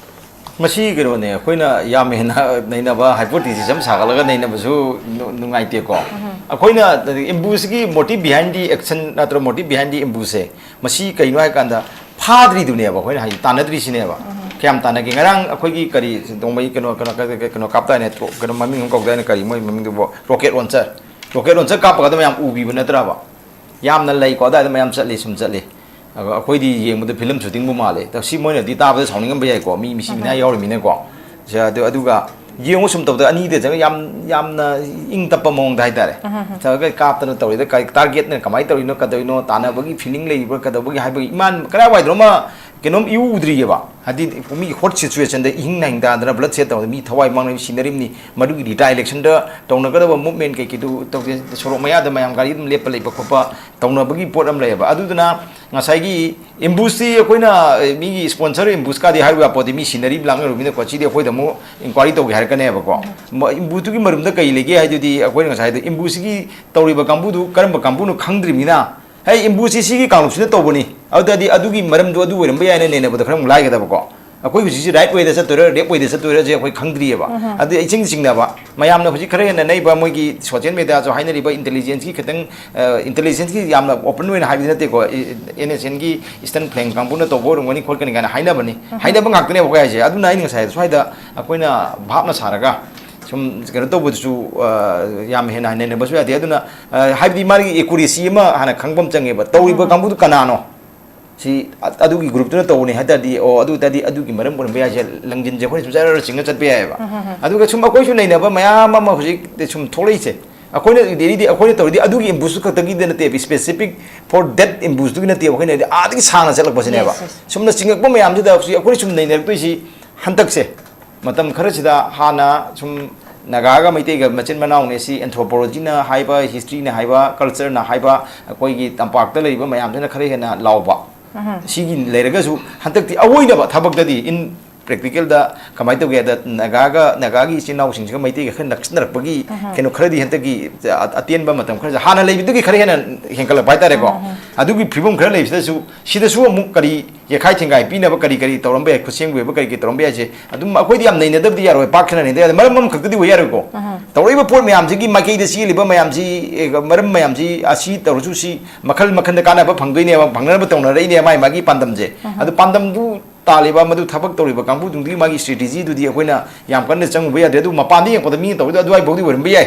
ꯃꯁꯤ ꯀꯩꯅꯣꯅꯦ, ꯑꯩꯈꯣꯏꯅ ꯌꯥꯝ ꯍꯦꯟꯅ ꯅꯩꯅꯕ hypothesis ꯑꯃ ꯁꯥꯒꯠꯂꯒ ꯅꯩꯅꯕꯁꯨ ꯅꯨ-, ꯅꯨꯡꯉꯥꯏꯇꯦꯀꯣ꯫ ꯑꯩꯈꯣꯏꯅ ꯑꯦꯝꯕꯨꯁꯤꯒꯤ motive behind the action ꯅꯠꯇ꯭ꯔ motive behind the ambush ꯁꯦ, ꯃꯁꯤ ꯀꯩꯅꯣ ꯍꯥꯏ ꯀꯥꯟꯗ, ꯐꯥꯗ꯭ꯔꯤꯗꯨꯅꯦꯕ ꯑꯩꯈꯣꯏꯅ ꯍꯥꯏꯗꯤ, ꯇꯥꯟꯅꯗ꯭ꯔꯤꯁꯤꯅꯦꯕ꯫ ꯀꯌꯥꯝ ꯇꯥꯟꯅꯒꯦ? ꯉꯔꯥꯡ ꯑꯩꯈꯣꯏꯒꯤ ꯀꯔꯤ, ꯅꯣꯡꯃꯩ ꯀꯩꯅꯣ, ꯀꯩꯅꯣ, ꯀꯩꯅꯣ, ꯀꯩꯅꯣ ꯀꯥꯞꯇꯥꯏꯅꯦ, ꯇ꯭ꯔꯣ-, ꯀꯩꯅꯣ ꯃꯃꯤꯡ ꯑꯃ ꯀꯧꯗꯥꯏꯅꯦ, ꯀꯔꯤ ꯃꯣꯏ ꯃꯃꯤꯡꯗꯨꯕꯨ? Rocket launcher꯫ Rocket launcher ꯀꯥꯞꯄꯒ ꯑꯗꯨꯝ ꯃꯌꯥꯝ ꯎꯕꯤꯕ ꯅꯠꯇ꯭ꯔꯕ? ꯌꯥꯝꯅ ꯂꯩꯀꯣ, ꯑꯗꯥꯏꯗ ꯃꯌꯥꯝ ꯆꯠꯂꯤ, ꯁꯨꯝ ꯆꯠꯂꯤ꯫ ꯑꯗꯣ ꯑꯩꯈꯣꯏꯗꯤ ꯌꯦꯡꯕꯗ film shooting ꯕꯨ ꯃꯥꯜꯂꯦ꯫ ꯑꯗꯣ ꯁꯤ ꯃꯣꯏꯅꯗꯤ ꯇꯥꯕꯗ ꯁꯥꯎꯅꯤꯡꯉꯝꯕ ꯌꯥꯏꯀꯣ, ꯃꯤ ꯃꯤꯁꯤ ꯃꯤꯅꯥ ꯌꯥꯎꯔꯤꯃꯤꯅꯀꯣ꯫ ꯁꯦ, ꯑꯗꯨ, ꯑꯗꯨꯒ ꯌꯦꯡꯉꯨ ꯁꯨꯝ ꯇꯧꯕꯗ ꯑꯅꯤꯗ ꯆꯪꯉ ꯌꯥꯝ, ꯌꯥꯝꯅ ꯏꯪ ꯇꯞꯄ ꯃꯑꯣꯡꯗ ꯍꯥꯏꯇꯥꯔꯦ꯫ ꯇꯧꯔꯒ ꯀꯥꯞꯇꯅ ꯇꯧꯔꯤꯗ ꯀꯔꯤ target ꯅ ꯀꯃꯥꯏꯅ ꯇꯧꯔꯤꯅꯣ, ꯀꯗꯧꯔꯤꯅꯣ, ꯇꯥꯟꯅꯕꯒꯤ feeling ꯂꯩꯔꯤꯕ꯭ꯔꯥ, ꯀꯗꯧꯕꯒꯤ ꯍꯥꯏꯕꯒꯤ ꯏꯃꯥꯟ ꯀꯗꯥꯏꯋꯥꯏꯗꯅꯣꯃ ꯀꯩꯅꯣꯝ ꯏꯎ ꯎꯗ꯭ꯔꯤꯑꯕ꯫ ꯍꯥꯏꯗꯤ ꯃꯤꯒꯤ hot situation ꯗ ꯏꯍꯤꯡ ꯅꯥꯍꯤꯡ ꯇꯥꯗꯅ blood shed ꯇꯧꯗꯅ ꯃꯤ ꯊꯋꯥꯏ ꯃꯥꯡꯅꯕ scenery ꯅꯤ꯫ ꯃꯗꯨꯒꯤ ꯔꯤꯇꯥ election ꯗ ꯇꯧꯅꯒꯗꯕ movement ꯀꯩꯀꯩꯗꯨ ꯇꯧꯗꯦ꯫ ꯁꯣꯔꯣꯛ ꯃꯌꯥꯗ ꯃꯌꯥꯝ ꯒꯥꯔꯤ ꯑꯗꯨꯝ ꯂꯦꯞꯄ ꯂꯩꯕ ꯈꯣꯠꯄ ꯇꯧꯅꯕꯒꯤ ꯄꯣꯠ ꯑꯃ ꯂꯩꯌꯦꯕ꯫ ꯑꯗꯨꯗꯨꯅ ꯉꯁꯥꯏꯒꯤ ambush ꯇꯤ ꯑꯩꯈꯣꯏꯅ, ꯑꯦ, ꯃꯤꯒꯤ sponsor ambush ꯀꯥꯗꯤ ꯍꯥꯏꯕ ꯌꯥꯄꯣꯠꯇꯦ, ꯃꯤ scenery ꯂꯥꯡꯅꯔꯨꯕꯅꯤꯅꯀꯣ, ꯁꯤꯗꯤ ꯑꯩꯈꯣꯏꯗ ꯑꯃꯨꯛ inquiry ꯇꯧꯒꯦ ꯍꯥꯏꯔꯛꯀꯅꯦꯕꯀꯣ꯫ ꯃ-, ambush ꯇꯨꯒꯤ ꯃꯔꯝꯗ ꯀꯩ ꯂꯩꯒꯦ ꯍꯥꯏꯗꯨꯗꯤ ꯑꯩꯈꯣꯏꯅ ꯉꯁꯥꯏꯗ ambush ꯁꯤꯒꯤ ꯇꯧꯔꯤꯕ ꯀꯥꯡꯕꯨꯗꯨ ꯀꯔꯝꯕ ꯀꯥꯡꯕꯨꯅꯣ ꯈꯪꯗ꯭ꯔꯤꯕꯅꯤꯅ, ꯍꯦ, ambush ꯁꯤ ꯁꯤꯒꯤ ꯀꯥꯡꯂꯨꯞꯁꯤꯅ ꯇꯧꯕꯅꯤ, ꯑꯗꯨꯗꯤ ꯑꯗꯨꯒꯤ ꯃꯔꯝꯗꯣ ꯑꯗꯨ ꯑꯣꯏꯔꯝꯕ ꯌꯥꯏꯅ ꯅꯩꯅꯕꯗ ꯈꯔ ꯑꯃꯨꯛ ꯂꯥꯏꯒꯗꯕꯀꯣ꯫ ꯑꯩꯈꯣꯏ ꯍꯧꯖꯤꯛꯁꯤ right way ꯗ ꯆꯠꯇꯣꯏꯔꯥ, left way ꯗ ꯆꯠꯇꯣꯏꯔꯥꯁꯦ ꯑꯩꯈꯣꯏ ꯈꯪꯗ꯭ꯔꯤꯑꯕ꯫ ꯑꯗꯨ ꯏꯆꯤꯡ ꯆꯤꯡꯅꯕ ꯃꯌꯥꯝꯅ ꯍꯧꯖꯤꯛ ꯈꯔ ꯍꯦꯟꯅ ꯅꯩꯕ ꯃꯣꯏꯒꯤ social media ꯁꯨ ꯍꯥꯏꯅꯔꯤꯕ intelligence ꯀꯤ ꯈꯤꯇꯪ, ꯑ, intelligence ꯀꯤ ꯌꯥꯝꯅ open ꯑꯣꯏꯅ ꯍꯥꯏꯕꯗꯤ ꯅꯠꯇꯦꯀꯣ꯫ ꯏ-, NSCN ꯒꯤ Eastern Flank ꯀꯥꯡꯕꯨꯅ ꯇꯧꯕ ꯑꯣꯏꯔꯝꯒꯅꯤ ꯈꯣꯠꯀꯅꯤ ꯀꯥꯏꯅ ꯍꯥꯏꯅꯕꯅꯤ꯫ ꯍꯥꯏꯅꯕ ꯉꯥꯛꯇꯅꯦꯕ ꯑꯩꯈꯣꯏ ꯍꯥꯏꯁꯦ꯫ ꯑꯗꯨꯅ ꯑꯩꯅ ꯉꯁꯥꯏ ꯁ꯭ꯋꯥꯏꯗ ꯑꯩꯈꯣꯏꯅ ꯚꯥꯞꯅ ꯁꯥꯔꯒ ꯁꯨꯝ ꯀꯩꯅꯣ ꯇꯧꯕꯗꯨꯁꯨ, ꯑ, ꯌꯥꯝ ꯍꯦꯟꯅ ꯅꯩꯅꯕꯁꯨ ꯌꯥꯗꯦ꯫ ꯑꯗꯨꯅ, ꯑ, ꯍꯥꯏꯕꯗꯤ ꯃꯥꯒꯤ accuracy ꯑꯃ ꯍꯥꯟꯅ ꯈꯪꯕ ꯑꯃ ꯆꯪꯉꯦꯕ꯫ ꯇꯧꯔꯤꯕ ꯀꯥꯡꯕꯨꯗꯨ ꯀꯅꯥꯅꯣ? ꯁꯤ ꯑ-, ꯑꯗꯨꯒꯤ group ꯇꯨꯅ ꯇꯧꯕꯅꯤ ꯍꯥꯏ ꯇꯥꯔꯗꯤ, ꯑꯣ, ꯑꯗꯨ ꯑꯣꯏ ꯇꯥꯔꯗꯤ ꯑꯗꯨꯒꯤ ꯃꯔꯝ ꯑꯣꯏꯔꯝꯕ ꯌꯥꯏꯁꯦ, ꯂꯪꯖꯤꯟꯁꯦ ꯑꯩꯈꯣꯏꯅ ꯁꯨꯝ ꯖꯔ ꯆꯤꯡꯉ ꯆꯠꯄ ꯌꯥꯏꯑꯕ꯫ ꯑꯗꯨꯒ ꯁꯨꯝ ꯑꯩꯈꯣꯏꯁꯨ ꯅꯩꯅꯕ ꯃꯌꯥꯝ ꯑꯃ ꯍꯧꯖꯤꯛ ꯁꯨꯝ ꯊꯣꯛꯂꯛꯏꯁꯦ꯫ ꯑꯩꯈꯣꯏꯅ ꯗꯦꯜꯂꯤꯗꯤ ꯑꯩꯈꯣꯏꯅ ꯇꯧꯔꯤꯗꯤ ꯑꯗꯨꯒꯤ ambush ꯇꯨ ꯈꯛꯇꯒꯤꯗ ꯅꯠꯇꯦꯕ, specific for that ambush ꯇꯨꯒꯤ ꯅꯠꯇꯦꯕ꯫ ꯑꯩꯈꯣꯏꯅ ꯍꯥꯏꯗꯤ ꯑꯥꯗꯒꯤ ꯁꯥꯡꯅ ꯆꯠꯂꯛꯄꯁꯤꯅꯦꯕ꯫ Yes, yes. ꯁꯨꯝꯅ ꯆꯤꯡꯉꯛꯄ ꯃꯌꯥꯝꯁꯤꯗ ꯍꯧꯖꯤꯛ ꯑꯩꯈꯣꯏꯅ ꯁꯨꯝ ꯅꯩꯅꯔꯛꯇꯣꯏꯁꯤ ꯍꯟꯗꯛꯁꯦ꯫ ꯃꯇꯝ ꯈꯔꯁꯤꯗ ꯍꯥꯟꯅ ꯁꯨꯝ ꯅꯥꯒꯥꯒ ꯃꯩꯇꯩꯒ ꯃꯆꯤꯟ ꯃꯅꯥꯎꯅꯦ ꯁꯤ anthropology ꯅ ꯍꯥꯏꯕ, history ꯅ ꯍꯥꯏꯕ, culture ꯅ ꯍꯥꯏꯕ, ꯑꯩꯈꯣꯏꯒꯤ ꯇꯝꯄꯥꯛꯇ ꯂꯩꯔꯤꯕ ꯃꯌꯥꯝꯁꯤꯅ ꯈꯔ ꯍꯦꯟꯅ ꯂꯥꯎꯕ꯫ ꯁꯤꯒꯤ ꯂꯩꯔꯒꯁꯨ ꯍꯟꯗꯛꯇꯤ ꯑꯋꯣꯏꯅꯕ ꯊꯕꯛꯇꯗꯤ in practical ꯗ ꯀꯃꯥꯏꯅ ꯇꯧꯒꯦ ꯍꯥꯏꯗ, ꯅꯥꯒꯥꯒ, ꯅꯥꯒꯥꯒꯤ ꯏꯆꯤꯟ ꯏꯅꯥꯎꯁꯤꯡꯁꯤꯒ ꯃꯩꯇꯩꯒ ꯈꯔ ꯅꯛꯁꯤꯟꯅꯔꯛꯄꯒꯤ ꯀꯩꯅꯣ ꯈꯔꯗꯤ ꯍꯟꯗꯛꯀꯤ ꯑ-, ꯑꯇꯦꯟꯕ ꯃꯇꯝ ꯈꯔꯁꯦ ꯍꯥꯟꯅ ꯂꯩꯕꯗꯨꯒꯤ ꯈꯔ ꯍꯦꯟꯅ ꯍꯦꯟꯒꯠꯂꯛꯄ ꯍꯥꯏꯇꯥꯔꯦꯀꯣ꯫ ꯑꯗꯨꯒꯤ ꯐꯤꯕꯝ ꯈꯔ ꯂꯩꯕꯁꯤꯗꯁꯨ, ꯁꯤꯗꯁꯨ ꯑꯃꯨꯛ ꯀꯔꯤ ꯌꯦꯈꯥꯏ ꯊꯤꯡꯒꯥꯏ ꯄꯤꯅꯕ ꯀꯔꯤ ꯀꯔꯤ ꯇꯧꯔꯝꯕ ꯌꯥꯏ, ꯈꯨꯠꯁꯦꯝꯒꯤ ꯑꯣꯏꯕ ꯀꯔꯤ ꯀꯔꯤ ꯇꯧꯔꯝꯕ ꯌꯥꯏꯁꯦ ꯑꯗꯨꯝ ꯑꯩꯈꯣꯏꯗꯤ ꯌꯥꯝ ꯅꯩꯅꯗꯕꯗꯤ ꯌꯥꯔꯣꯏ, ꯄꯥꯛ ꯁꯟꯅ ꯅꯩꯅꯗ ꯌꯥꯔꯣꯏ, ꯃꯔꯝ ꯑꯃꯈꯛꯇꯗꯤ ꯑꯣꯏ ꯌꯥꯔꯣꯏꯀꯣ꯫ ꯇꯧꯔꯛꯏꯕ ꯄꯣꯠ ꯃꯌꯥꯝꯁꯤꯒꯤ ꯃꯥꯏꯀꯩꯗ ꯆꯦꯜꯂꯤꯕ ꯃꯌꯥꯝꯁꯤ, ꯑꯦ, ꯃꯔꯝ ꯃꯌꯥꯝꯁꯤ, ꯑꯁꯤ ꯇꯧꯔꯁꯨ ꯁꯤ ꯃꯈꯜ ꯃꯈꯜꯗ ꯀꯥꯟꯅꯕ ꯐꯪꯗꯣꯏꯅꯦꯕ, ꯐꯪꯅꯅꯕ ꯇꯧꯅꯔꯛꯏꯅꯦ ꯃꯥꯏ ꯃꯥꯒꯤ ꯄꯥꯟꯗꯝꯁꯦ꯫ ꯑꯗꯨ ꯄꯥꯟꯗꯝꯗꯨ ꯇꯥꯜꯂꯤꯕ, ꯃꯗꯨ ꯊꯕꯛ ꯇꯧꯔꯤꯕ ꯀꯥꯡꯕꯨꯗꯨꯒꯤ ꯃꯥꯒꯤ strategy ꯗꯨꯗꯤ ꯑꯩꯈꯣꯏꯅ ꯌꯥꯝ ꯀꯟꯅ ꯆꯪꯉꯨꯕ ꯌꯥꯗꯦ꯫ ꯑꯗꯨ ꯃꯄꯥꯟꯗ ꯌꯦꯡꯉꯛꯄꯗ ꯃꯤꯅ ꯇꯧꯕꯗꯣ ꯑꯗꯨꯋꯥꯏꯐꯥꯎꯗꯤ ꯑꯣꯏꯔꯝꯕ ꯌꯥꯏ꯫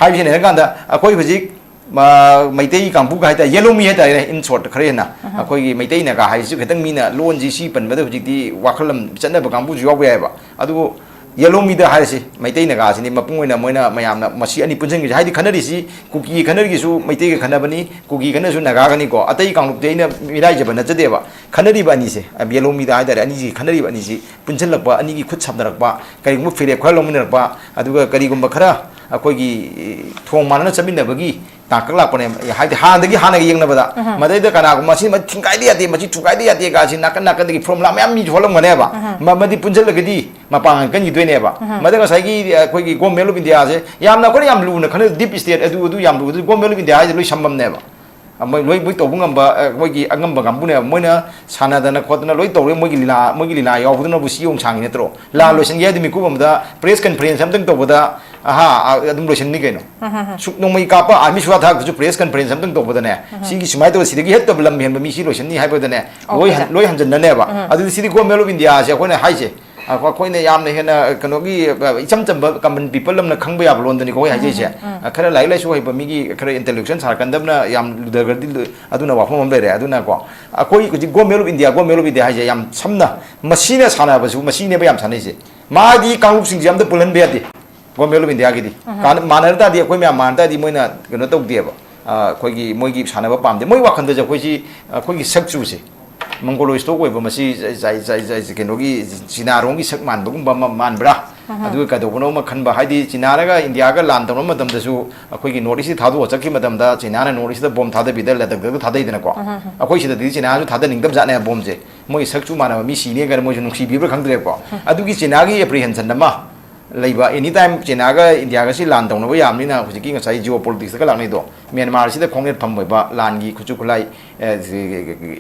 ꯍꯥꯏꯕꯁꯤꯅ ꯍꯥꯏꯔꯀꯥꯟꯗ ꯑꯩꯈꯣꯏ ꯍꯧꯖꯤꯛ ꯃ-, ꯃꯩꯇꯩ ꯀꯥꯡꯕꯨꯒ ꯍꯥꯏꯇꯥꯔꯦ, ꯌꯦꯂꯣꯃꯤ ꯍꯥꯏꯇꯥꯔꯦ, in short, ꯈꯔ ꯍꯦꯟꯅ ꯑꯩꯈꯣꯏꯒꯤ ꯃꯩꯇꯩ ꯅꯥꯒꯥ ꯍꯥꯏꯁꯤꯁꯨ ꯈꯤꯇꯪ ꯃꯤꯅ ꯂꯣꯟꯁꯤ ꯁꯤ ꯄꯟꯕꯗ ꯍꯧꯖꯤꯛꯇꯤ ꯋꯥꯈꯜ ꯑꯃ ꯆꯠꯅꯕ ꯀꯥꯡꯕꯨꯁꯨ ꯌꯥꯎꯕ ꯌꯥꯏꯑꯕ꯫ ꯑꯗꯨꯕꯨ ꯌꯦꯂꯣꯃꯤꯗ ꯍꯥꯏꯔꯁꯤ, ꯃꯩꯇꯩ ꯅꯥꯒꯥꯁꯤꯅꯤ ꯃꯄꯨꯡ ꯑꯣꯏꯅ ꯃꯣꯏꯅ ꯃꯌꯥꯝꯅ ꯃꯁꯤ ꯑꯅꯤ ꯄꯨꯟꯁꯤꯟꯈꯤꯁꯦ꯫ ꯍꯥꯏꯗꯤ ꯈꯟꯅꯔꯤꯁꯤ ꯀꯨꯀꯤ ꯈꯟꯅꯔꯤꯁꯨ ꯃꯩꯇꯩꯒ ꯈꯟꯅꯕꯅꯤ, ꯀꯨꯀꯤ ꯈꯟꯅꯔꯁꯨ ꯅꯥꯒꯥꯒꯅꯤꯀꯣ꯫ ꯑꯇꯩ ꯀꯥꯡꯂꯨꯞꯇꯤ ꯑꯩꯅ ꯃꯤꯔꯥꯏꯖꯕ ꯅꯠꯆꯗꯦꯕ꯫ ꯈꯟꯅꯔꯤꯕ ꯑꯅꯤꯁꯦ, ꯌꯦꯂꯣꯃꯤꯗ ꯍꯥꯏꯇꯥꯔꯦ, ꯑꯅꯤꯁꯤ ꯈꯟꯅꯔꯤꯕ ꯑꯅꯤꯁꯤ ꯄꯨꯟꯁꯤꯜꯂꯛꯄ, ꯑꯅꯤꯒꯤ ꯈꯨꯠ ꯁꯝꯅꯔꯛꯄ, ꯀꯔꯤꯒꯨꯝꯕ ꯐꯤꯔꯦꯞ ꯈꯔ ꯂꯧꯃꯤꯟꯅꯔꯛꯄ, ꯑꯗꯨꯒ ꯀꯔꯤꯒꯨꯝꯕ ꯈꯔ ꯑꯩꯈꯣꯏꯒꯤ ꯊꯣꯡ ꯃꯥꯟꯅꯅ ꯆꯠꯃꯤꯟꯅꯕꯒꯤ ꯇꯥꯡꯀꯛ ꯂꯥꯛꯄꯅꯦ꯫ ꯍꯥꯏꯗꯤ ꯍꯥꯟꯅꯗꯒꯤ ꯍꯥꯟꯅꯒ ꯌꯦꯡꯅꯕꯗ ꯃꯗꯩꯗ ꯀꯅꯥꯒꯨꯝꯕ ꯃꯁꯤ ꯊꯤꯡꯒꯥꯏꯗ ꯌꯥꯗꯦ, ꯃꯁꯤ ꯊꯨꯒꯥꯏꯗ ꯌꯥꯗꯦ ꯀꯥꯁꯤ ꯅꯥꯀꯟ ꯅꯥꯀꯟꯗꯒꯤ formula ꯃꯌꯥꯝ ꯃꯤ ꯊꯣꯛꯍꯜꯂꯝꯒꯅꯦꯕ꯫ ꯃ-, ꯃꯗꯤ ꯄꯨꯟꯁꯤꯜꯂꯒꯗꯤ ꯃꯄꯥꯡꯒꯜ ꯀꯟꯈꯤꯗꯣꯏꯅꯦꯕ꯫ ꯃꯗ ꯉꯁꯥꯏꯒꯤ ꯑꯩꯈꯣꯏꯒꯤ Government of India ꯁꯦ ꯌꯥꯝꯅ ꯑꯩꯈꯣꯏꯅ ꯌꯥꯝ ꯂꯨꯅ ꯈꯟꯅ deep state ꯑꯗꯨ ꯑꯗꯨ ꯌꯥꯝ ꯂꯨꯕꯗꯨ Government of India ꯍꯥꯏꯁꯦ ꯂꯣꯏ ꯁꯝꯕꯝꯅꯦꯕ꯫ ꯃꯣꯏ ꯂꯣꯏ ꯃꯣꯏ ꯇꯧꯕ ꯉꯝꯕ, ꯑ, ꯃꯣꯏꯒꯤ ꯑꯉꯝꯕ ꯀꯥꯡꯕꯨꯅꯦꯕ꯫ ꯃꯣꯏꯅ ꯁꯥꯟꯅꯗꯅ ꯈꯣꯠꯇꯅ ꯂꯣꯏ ꯇꯧꯔꯦ꯫ ꯃꯣꯏꯒꯤ ꯂꯤꯂꯥ, ꯃꯣꯏꯒꯤ ꯂꯤꯂꯥ ꯌꯥꯎꯕꯗꯨꯅꯕꯨ ꯁꯤ ꯌꯧꯅ ꯁꯥꯡꯉꯤ ꯅꯠꯇ꯭ꯔꯣ? ꯂꯥꯟ ꯂꯣꯏꯁꯤꯟꯒꯦ ꯍꯥꯏꯗꯤ ꯃꯤꯀꯨꯞ ꯑꯃꯗ press conference ꯑꯝꯇꯪ ꯇꯧꯕꯗ, ꯑꯍꯥ, ꯑ, ꯑꯗꯨꯝ ꯂꯣꯏꯁꯤꯟꯅꯤ ꯀꯩꯅꯣ꯫ ꯁꯨꯛ ꯅꯣꯡꯃꯩ ꯀꯥꯞꯄ army ꯁꯨꯋꯥ ꯊꯥꯛꯇꯁꯨ press conference ꯑꯝꯇꯪ ꯇꯧꯕꯗꯅꯦ, ꯁꯤꯒꯤ ꯁꯨꯃꯥꯏꯅ ꯇꯧꯔ ꯁꯤꯗꯒꯤ ꯍꯦꯟꯅ ꯂꯝ ꯍꯦꯟꯕ ꯃꯤ ꯁꯤ ꯂꯣꯏꯁꯤꯟꯅꯤ ꯍꯥꯏꯕꯗꯅꯦ, ꯑꯣ, ꯂꯣꯏ ꯍꯟ-, ꯐꯖ-, ꯂꯣꯏ ꯍꯟꯖꯤꯟꯅꯅꯦꯕ꯫ ꯑꯗꯨꯗꯤ ꯁꯤꯗꯤ Government of India ꯁꯦ ꯑꯩꯈꯣꯏꯅ ꯍꯥꯏꯁꯦ, ꯑ, ꯑꯩꯈꯣꯏꯅ ꯌꯥꯝꯅ ꯍꯦꯟꯅ ꯀꯩꯅꯣꯒꯤ, ꯑ, ꯏꯆꯝ ꯆꯝꯕ common people ꯑꯃꯅ ꯈꯪꯕ ꯌꯥꯕ ꯂꯣꯟꯗꯅꯤꯀꯣ ꯑꯩꯈꯣꯏ ꯍꯥꯏꯖꯩꯁꯦ꯫ ꯑ, ꯈꯔ ꯂꯥꯏꯔꯤꯛ ꯂꯥꯏꯁꯨ ꯍꯩꯕ ꯃꯤꯒꯤ ꯈꯔ intellectual ꯁꯥꯔꯀꯟꯗ ꯑꯃꯅ ꯌꯥꯝ ꯂꯨꯊꯈ꯭ꯔꯗꯤ ꯂꯨ-, ꯑꯗꯨꯅ ꯋꯥꯐꯝ ꯑꯃ ꯂꯩꯔꯦ꯫ ꯑꯗꯨꯅꯀꯣ ꯑꯩꯈꯣꯏ ꯍꯧꯖꯤꯛ Government of India, Government of India ꯍꯥꯏꯁꯦ ꯌꯥꯝ ꯁꯝꯅ ꯃꯁꯤꯅ ꯁꯥꯟꯅꯕꯁꯨ ꯃꯁꯤꯅꯦꯕ ꯌꯥꯝ ꯁꯥꯟꯅꯩꯁꯦ꯫ ꯃꯥꯗꯤ ꯀꯥꯡꯂꯨꯞꯁꯤꯡꯁꯦ ꯑꯝꯇ ꯄꯨꯜꯍꯟꯕ ꯌꯥꯗꯦ꯫ Government of India ꯒꯤꯗꯤ꯫ ꯀꯥꯟ-, ꯃꯥꯟꯅꯔ ꯇꯥꯔꯗꯤ, ꯑꯩꯈꯣꯏ ꯃꯌꯥꯝ ꯃꯥꯟꯅ ꯇꯥꯔꯗꯤ ꯃꯣꯏꯅ ꯀꯩꯅꯣ ꯇꯧꯗꯦꯕ꯫ ꯑ, ꯑꯩꯈꯣꯏꯒꯤ ꯃꯣꯏꯒꯤ ꯁꯥꯟꯅꯕ ꯄꯥꯝꯗꯦ꯫ ꯃꯣꯏ ꯋꯥꯈꯜꯗꯁꯨ ꯑꯩꯈꯣꯏꯁꯤ, ꯑꯩꯈꯣꯏꯒꯤ ꯁꯛꯆꯨꯁꯦ, Mongoloid stock ꯑꯣꯏꯕ ꯃꯁꯤ ꯖꯥꯏ-, ꯖꯥꯏ-, ꯖꯥꯏ-, ꯀꯩꯅꯣꯒꯤ ꯆꯤꯅꯥꯔꯣꯝꯒꯤ ꯁꯛ ꯃꯥꯟꯕꯒꯨꯝꯕ ꯑꯃ ꯃꯥꯟꯕ꯭ꯔꯥ? ꯑꯗꯨꯒ ꯀꯩꯗꯧꯕꯅꯣ ꯑꯃ ꯈꯟꯕ, ꯍꯥꯏꯗꯤ ꯆꯤꯅꯥꯅꯒ ꯏꯟꯗꯤꯌꯥꯒ ꯂꯥꯟ ꯇꯧꯅꯕ ꯃꯇꯝꯗꯁꯨ ꯑꯩꯈꯣꯏꯒꯤ North East ꯁꯤ ꯊꯥꯗꯣꯛꯑ ꯆꯠꯈꯤꯕ ꯃꯇꯝꯗ ꯆꯤꯅꯥꯅ North East ꯇ bomb ꯊꯥꯗꯕꯤꯗ ꯂꯗꯥꯛꯇꯒ ꯊꯥꯗꯩꯗꯅꯀꯣ꯫ ꯑꯩꯈꯣꯏ ꯁꯤꯗꯗꯤ ꯆꯤꯅꯥꯁꯨ ꯊꯥꯗꯅꯤꯡꯗꯕ ꯖꯥꯠꯅꯦ bomb ꯁꯦ꯫ ꯃꯣꯏ ꯁꯛꯆꯨ ꯃꯥꯟꯅꯕ ꯃꯤ ꯁꯤꯅꯦ ꯀꯥꯏꯅ ꯃꯣꯏꯁꯨ ꯅꯨꯡꯁꯤꯕꯤꯕ꯭ꯔꯥ ꯈꯪꯗ꯭ꯔꯦꯀꯣ꯫ ꯑꯗꯨꯒꯤ ꯆꯤꯅꯥꯒꯤ apprehension ꯑꯃ ꯂꯩꯕ, any time ꯆꯤꯅꯥꯒ ꯏꯟꯗꯤꯌꯥꯒꯁꯤ ꯂꯥꯟ ꯇꯧꯅꯕ ꯌꯥꯕꯅꯤꯅ ꯍꯧꯖꯤꯛꯀꯤ ꯉꯁꯥꯏ geopolitics ꯀ ꯂꯥꯛꯅꯩꯗꯣ, ꯃ꯭ꯌꯥꯟꯃꯥꯔꯁꯤꯗ ꯈꯣꯡꯅꯦꯠ ꯐꯝ ꯑꯣꯏꯕ ꯂꯥꯟꯒꯤ ꯈꯨꯠꯁꯨ ꯈꯨꯠꯂꯥꯏ, ꯑꯦ,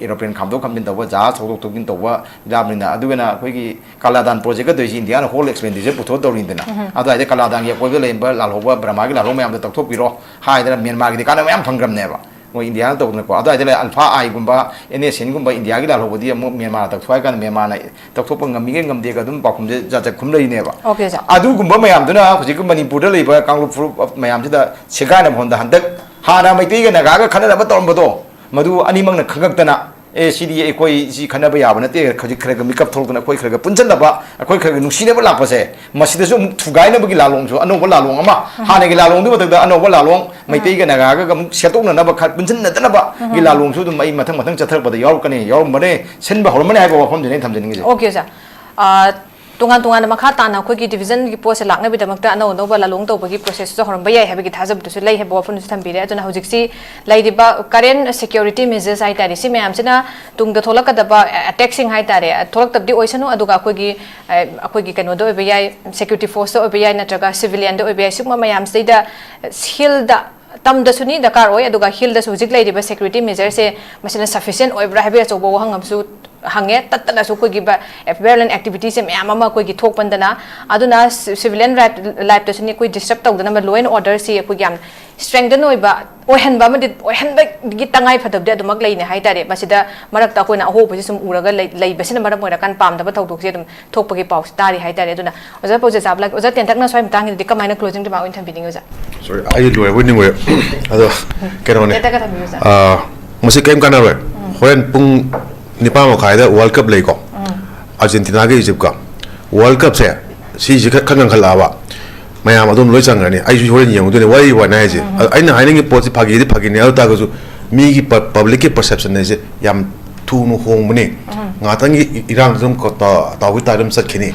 aeroplane ꯈꯥꯝꯗꯣꯛ ꯈꯥꯝꯖꯤꯟ ꯇꯧꯕ, ꯖꯍꯥꯖ ꯊꯧꯗꯣꯛ ꯊꯧꯖꯤꯟ ꯇꯧꯕ ꯌꯥꯕꯅꯤꯅ, ꯑꯗꯨꯒꯅ ꯑꯩꯈꯣꯏꯒꯤ ꯀꯥꯂꯥꯗꯥꯟ project ꯀ ꯇꯧꯔꯤꯁꯤ ꯏꯟꯗꯤꯌꯥꯅ whole expenditure ꯄꯨꯊꯣꯛꯑ ꯇꯧꯔꯤꯅꯤꯗꯅ꯫ ꯑꯗꯨꯋꯥꯏꯗ ꯀꯥꯂꯥꯗꯥꯟꯒꯤ ꯑꯀꯣꯏꯕꯗ ꯂꯩꯔꯝꯕ ꯂꯥꯜꯍꯧꯕ, ꯕꯔꯃꯥꯒꯤ ꯂꯥꯜꯍꯧꯕ ꯃꯌꯥꯝꯗꯣ ꯇꯧꯊꯣꯛꯄꯤꯔꯣ ꯍꯥꯏꯗꯅ ꯃ꯭ꯌꯥꯟꯃꯥꯔꯒꯤꯗꯤ ꯀꯥꯟꯅꯕ ꯃꯌꯥꯝ ꯐꯪꯈ꯭ꯔꯕꯅꯦꯕ꯫ ꯃꯣꯏ ꯏꯟꯗꯤꯌꯥꯅ ꯇꯧꯗꯅꯀꯣ꯫ ꯑꯗꯨꯋꯥꯏꯗ ꯂꯩ ꯑꯜꯐꯥ ꯑꯥꯏꯒꯨꯝꯕ, ꯑꯦꯟ ꯑꯦꯁ ꯑꯦꯟꯒꯨꯝꯕ ꯏꯟꯗꯤꯌꯥꯒꯤ ꯂꯥꯜꯍꯧꯕꯗꯤ ꯑꯃꯨꯛ ꯃ꯭ꯌꯥꯟꯃꯥꯔꯅ ꯇꯧꯊꯣꯛ ꯍꯥꯏ ꯀꯥꯟꯗ ꯃ꯭ꯌꯥꯟꯃꯥꯔꯅ ꯇꯧꯊꯣꯛꯄ ꯉꯝꯃꯤꯒꯦ ꯉꯝꯗꯦꯒ ꯑꯗꯨꯝ ꯄꯥꯎꯈꯨꯝꯁꯦ ꯖꯥꯠ ꯖꯥꯠ ꯈꯨꯝ ꯂꯩꯔꯤꯅꯦꯕ꯫ Okay, sir. ꯑꯗꯨꯒꯨꯝꯕ ꯃꯌꯥꯝꯗꯨꯅ ꯍꯧꯖꯤꯛꯀꯤ ꯃꯅꯤꯄꯨꯔꯗ ꯂꯩꯕ ꯀꯥꯡꯂꯨꯞ ꯐꯨꯔꯨꯞ ꯃꯌꯥꯝꯁꯤꯗ ꯁꯦꯒꯥꯏꯅꯕ ꯍꯣꯠꯅꯕꯗ ꯍꯟꯗꯛ ꯍꯥꯟꯅ ꯃꯩꯇꯩꯒ ꯅꯥꯒꯥꯒ ꯈꯠꯅꯅꯕ ꯇꯧꯔꯝꯕꯗꯣ ꯃꯗꯨ ꯑꯅꯤꯃꯛꯅ ꯈꯪꯉꯛꯇꯅ, "ꯑꯦ, ꯁꯤꯗꯤ ꯑꯩꯈꯣꯏ ꯁꯤ ꯈꯠꯅꯕ ꯌꯥꯕ ꯅꯠꯇꯦ, ꯍꯧꯖꯤꯛ ꯈꯔ ꯈꯔ ꯃꯤꯀꯞ ꯊꯣꯛꯂꯛꯇꯅ ꯑꯩꯈꯣꯏ ꯈꯔ ꯈꯔ ꯄꯨꯟꯁꯤꯟꯅꯕ, ꯑꯩꯈꯣꯏ ꯈꯔ ꯈꯔ ꯅꯨꯡꯁꯤꯅꯕ ꯂꯥꯛꯄꯁꯦ, ꯃꯁꯤꯗꯁꯨ ꯑꯃꯨꯛ ꯊꯨꯒꯥꯏꯅꯕꯒꯤ ꯂꯥꯂꯣꯡꯁꯨ, ꯑꯅꯧꯕ ꯂꯥꯂꯣꯡ ꯑꯃ, ꯍꯥꯟꯅꯒꯤ ꯂꯥꯂꯣꯡꯗꯨꯒꯤ ꯃꯊꯛꯇ ꯑꯅꯧꯕ ꯂꯥꯂꯣꯡ, ꯃꯩꯇꯩꯒ ꯅꯥꯒꯥꯒ ꯑꯃꯨꯛ ꯁꯦꯠꯇꯣꯛꯅꯅꯕ ꯈꯔ ꯄꯨꯟꯁꯤꯟꯅꯗꯅꯕꯒꯤ ꯂꯥꯂꯣꯡꯁꯨ ꯑꯗꯨꯝ ꯑꯩ ꯃꯊꯪ ꯃꯊꯪ ꯆꯠꯊꯔꯛꯄꯗ ꯌꯥꯎꯔꯛꯀꯅꯤ, ꯌꯥꯎꯔꯝꯕꯅꯦ, ꯁꯤꯟꯕ ꯍꯧꯔꯝꯃꯅꯤ" ꯍꯥꯏꯕ ꯋꯥꯐꯝꯗꯨꯅꯦ ꯑꯩꯅ ꯊꯝꯖꯅꯤꯡꯉꯤꯁꯦ꯫ Okay, sir. ꯑ, ꯇꯣꯉꯥꯟ ꯇꯣꯉꯥꯟꯅ ꯃꯈꯥ ꯇꯥꯅ ꯑꯩꯈꯣꯏꯒꯤ division ꯒꯤ ꯄꯣꯠꯁꯦ ꯂꯥꯛꯅꯕꯒꯤꯗꯃꯛꯇ ꯑꯅꯧ ꯑꯅꯧꯕ ꯂꯥꯂꯣꯡ ꯇꯧꯕꯒꯤ process ꯁꯨ ꯍꯧꯔꯝꯕ ꯌꯥꯏ ꯍꯥꯏꯕꯒꯤ ꯊꯥꯖꯕꯗꯨꯁꯨ ꯂꯩ ꯍꯥꯏꯕ ꯋꯥꯐꯝꯗꯨꯁꯨ ꯊꯝꯕꯤꯔꯦ꯫ ꯑꯗꯨꯅ ꯍꯧꯖꯤꯛꯁꯤ ꯂꯩꯔꯤꯕ current security measures ꯍꯥꯏ ꯇꯥꯔꯦ, ꯁꯤ ꯃꯌꯥꯝꯁꯤꯅ ꯇꯨꯡꯗ ꯊꯣꯛꯂꯛꯀꯗꯕ attack ꯁꯤꯡ ꯍꯥꯏ ꯇꯥꯔꯦ, ꯊꯣꯛꯂꯛꯇꯕꯗꯤ ꯑꯣꯏꯁꯅꯨ, ꯑꯗꯨꯒ ꯑꯩꯈꯣꯏꯒꯤ, ꯑ, ꯑꯩꯈꯣꯏꯒꯤ ꯀꯩꯅꯣꯗ ꯑꯣꯏꯕ ꯌꯥꯏ, security force ꯇ ꯑꯣꯏꯕ ꯌꯥꯏ, ꯅꯠꯇ꯭ꯔꯒ civilian ꯗ ꯑꯣꯏꯕ ꯌꯥꯏ, ꯁꯤꯒꯨꯝꯕ ꯃꯌꯥꯝꯁꯤꯗꯩꯗ ꯁꯤꯜꯗ ꯇꯝꯗꯁꯨꯅꯤ ꯗꯔꯀꯥꯔ ꯑꯣꯏ, ꯑꯗꯨꯒ ꯍꯤꯜꯗꯁꯨ ꯍꯧꯖꯤꯛ ꯂꯩꯔꯤꯕ ꯁꯦꯀ꯭ꯌꯨꯔꯤꯇꯤ ꯃꯦꯖꯔꯁꯦ ꯃꯁꯤꯅ ꯁꯐꯤꯁꯤꯌꯦꯟ ꯑꯣꯏꯕ꯭ꯔꯥ ꯍꯥꯏꯕꯒꯤ ꯑꯆꯧꯕ ꯋꯥꯍꯪ ꯑꯃꯁꯨ ꯍꯪꯉꯦ꯫ ꯇꯠꯇꯅꯁꯨ ꯑꯩꯈꯣꯏꯒꯤ ꯚꯥꯏꯑꯣꯂꯦꯟ ꯑꯦꯛꯇꯤꯚꯤꯇꯤꯁꯁꯦ ꯃꯌꯥꯝ ꯑꯃ ꯑꯩꯈꯣꯏꯒꯤ ꯊꯣꯛꯄꯟꯗꯅ, ꯑꯗꯨꯅ ꯁꯤꯚꯤꯂꯤꯌꯟ ꯂꯥꯏꯐꯇꯁꯨꯅꯤ ꯑꯩꯈꯣꯏ ꯗꯤꯁꯇꯔꯕ ꯇꯧꯗꯅꯕ ꯂꯣ ꯑꯦꯟ ꯑꯣꯔꯗꯔꯁꯤ ꯑꯩꯈꯣꯏꯒꯤ ꯌꯥꯝ ꯁ꯭ꯇꯔꯦꯡꯊꯟ ꯑꯣꯏꯕ ꯑꯣꯏꯍꯟꯕ ꯑꯃꯗꯤ ꯑꯣꯏꯍꯟꯕꯒꯤ ꯇꯉꯥꯏ ꯐꯗꯕꯗꯤ ꯑꯗꯨꯃꯛ ꯂꯩꯅꯦ ꯍꯥꯏꯇꯥꯔꯦ꯫ ꯃꯁꯤꯗ ꯃꯔꯛꯇ ꯑꯩꯈꯣꯏꯅ ꯑꯍꯣꯕꯁꯤ ꯁꯨꯝ ꯎꯔꯒ ꯂꯩ- ꯂꯩꯕꯁꯤꯅ ꯃꯔꯝ ꯑꯣꯏꯔꯀꯥꯟꯗ ꯄꯥꯝꯗꯕ ꯊꯧꯗꯣꯛꯁꯦ ꯑꯗꯨꯝ ꯊꯣꯛꯄꯒꯤ ꯄꯥꯎꯁꯤ ꯇꯥꯔꯤ ꯍꯥꯏꯇꯥꯔꯦ꯫ ꯑꯗꯨꯅ ꯑꯣꯖꯥ ꯄꯥꯎꯖꯦꯜ ꯆꯥꯕ ꯂꯥꯛ-, ꯑꯣꯖꯥ ꯇꯦꯟꯇꯛꯅ ꯁ꯭ꯋꯥꯏ ꯃꯇꯥꯡꯒꯤꯗꯗꯤ ꯀꯃꯥꯏꯅ ꯀ꯭ꯂꯣꯖꯤꯡ ꯔꯤꯃꯥꯔꯛ ꯑꯣꯏꯅ ꯊꯝꯕꯤꯅꯤꯡꯉꯤ ꯑꯣꯖꯥ? ꯁꯣꯔꯤ, ꯑꯩ ꯂꯣꯏꯕꯣꯏ ꯅꯤꯡꯉꯨꯔꯦ꯫ ꯑꯗꯣ ꯀꯩꯅꯣꯅꯦ, ꯇꯦꯟꯇꯛꯀ ꯊꯝꯕꯤꯌꯨ ꯑꯣꯖꯥ꯫ ꯑꯥ, ꯃꯁꯤ ꯀꯔꯤꯝ ꯀꯥꯟꯅꯔꯣꯏ꯫ ꯍꯣꯔꯦꯟ ꯄꯨꯡ ꯅꯤꯄꯥꯟ ꯃꯈꯥꯏꯗ ꯋꯥꯔꯜ ꯀꯞ ꯂꯩꯀꯣ, ꯑꯥꯔꯖꯦꯟꯇꯤꯅꯥꯒ ꯏꯖꯤꯞꯀ꯫ ꯋꯥꯔꯜ ꯀꯞꯁꯦ ꯁꯤꯁꯦ ꯈꯔ ꯈꯔ ꯉꯟꯈꯠꯂꯛꯑꯕ ꯃꯌꯥꯝ ꯑꯗꯨꯝ ꯂꯣꯏ ꯆꯪꯈ꯭ꯔꯅꯤ꯫ ꯑꯩꯁꯨ ꯍꯣꯔꯦꯟ ꯌꯦꯡꯉꯨꯗꯣꯏꯅꯦ, ꯋꯥꯔꯤ ꯋꯥꯅꯤ ꯍꯥꯏꯁꯦ꯫ ꯑꯗ ꯑꯩꯅ ꯍꯥꯏꯅꯤꯡꯉꯤ ꯄꯣꯠꯁꯤ ꯐꯥꯒꯤꯗꯤ ꯐꯥꯒꯤꯅꯤ, ꯑꯗꯨ ꯇꯥꯔꯒꯁꯨ ꯃꯤꯒꯤ ꯄꯕ꯭ꯂꯤꯛꯀꯤ ꯄꯔꯁꯦꯞꯁꯟ ꯍꯥꯏꯁꯦ ꯌꯥꯝ ꯊꯨꯅ ꯍꯣꯡꯕꯅꯤ꯫ ꯉꯥꯏꯍꯥꯛꯇꯪꯒꯤ ꯏ- ꯏꯔꯥꯡꯁꯨ ꯑꯗꯨꯝ ꯀꯣ- ꯇꯥ- ꯇꯥꯎꯒꯤ ꯇꯥꯏꯞꯇ ꯑꯗꯨꯝ ꯆꯠꯈꯤꯅꯤ꯫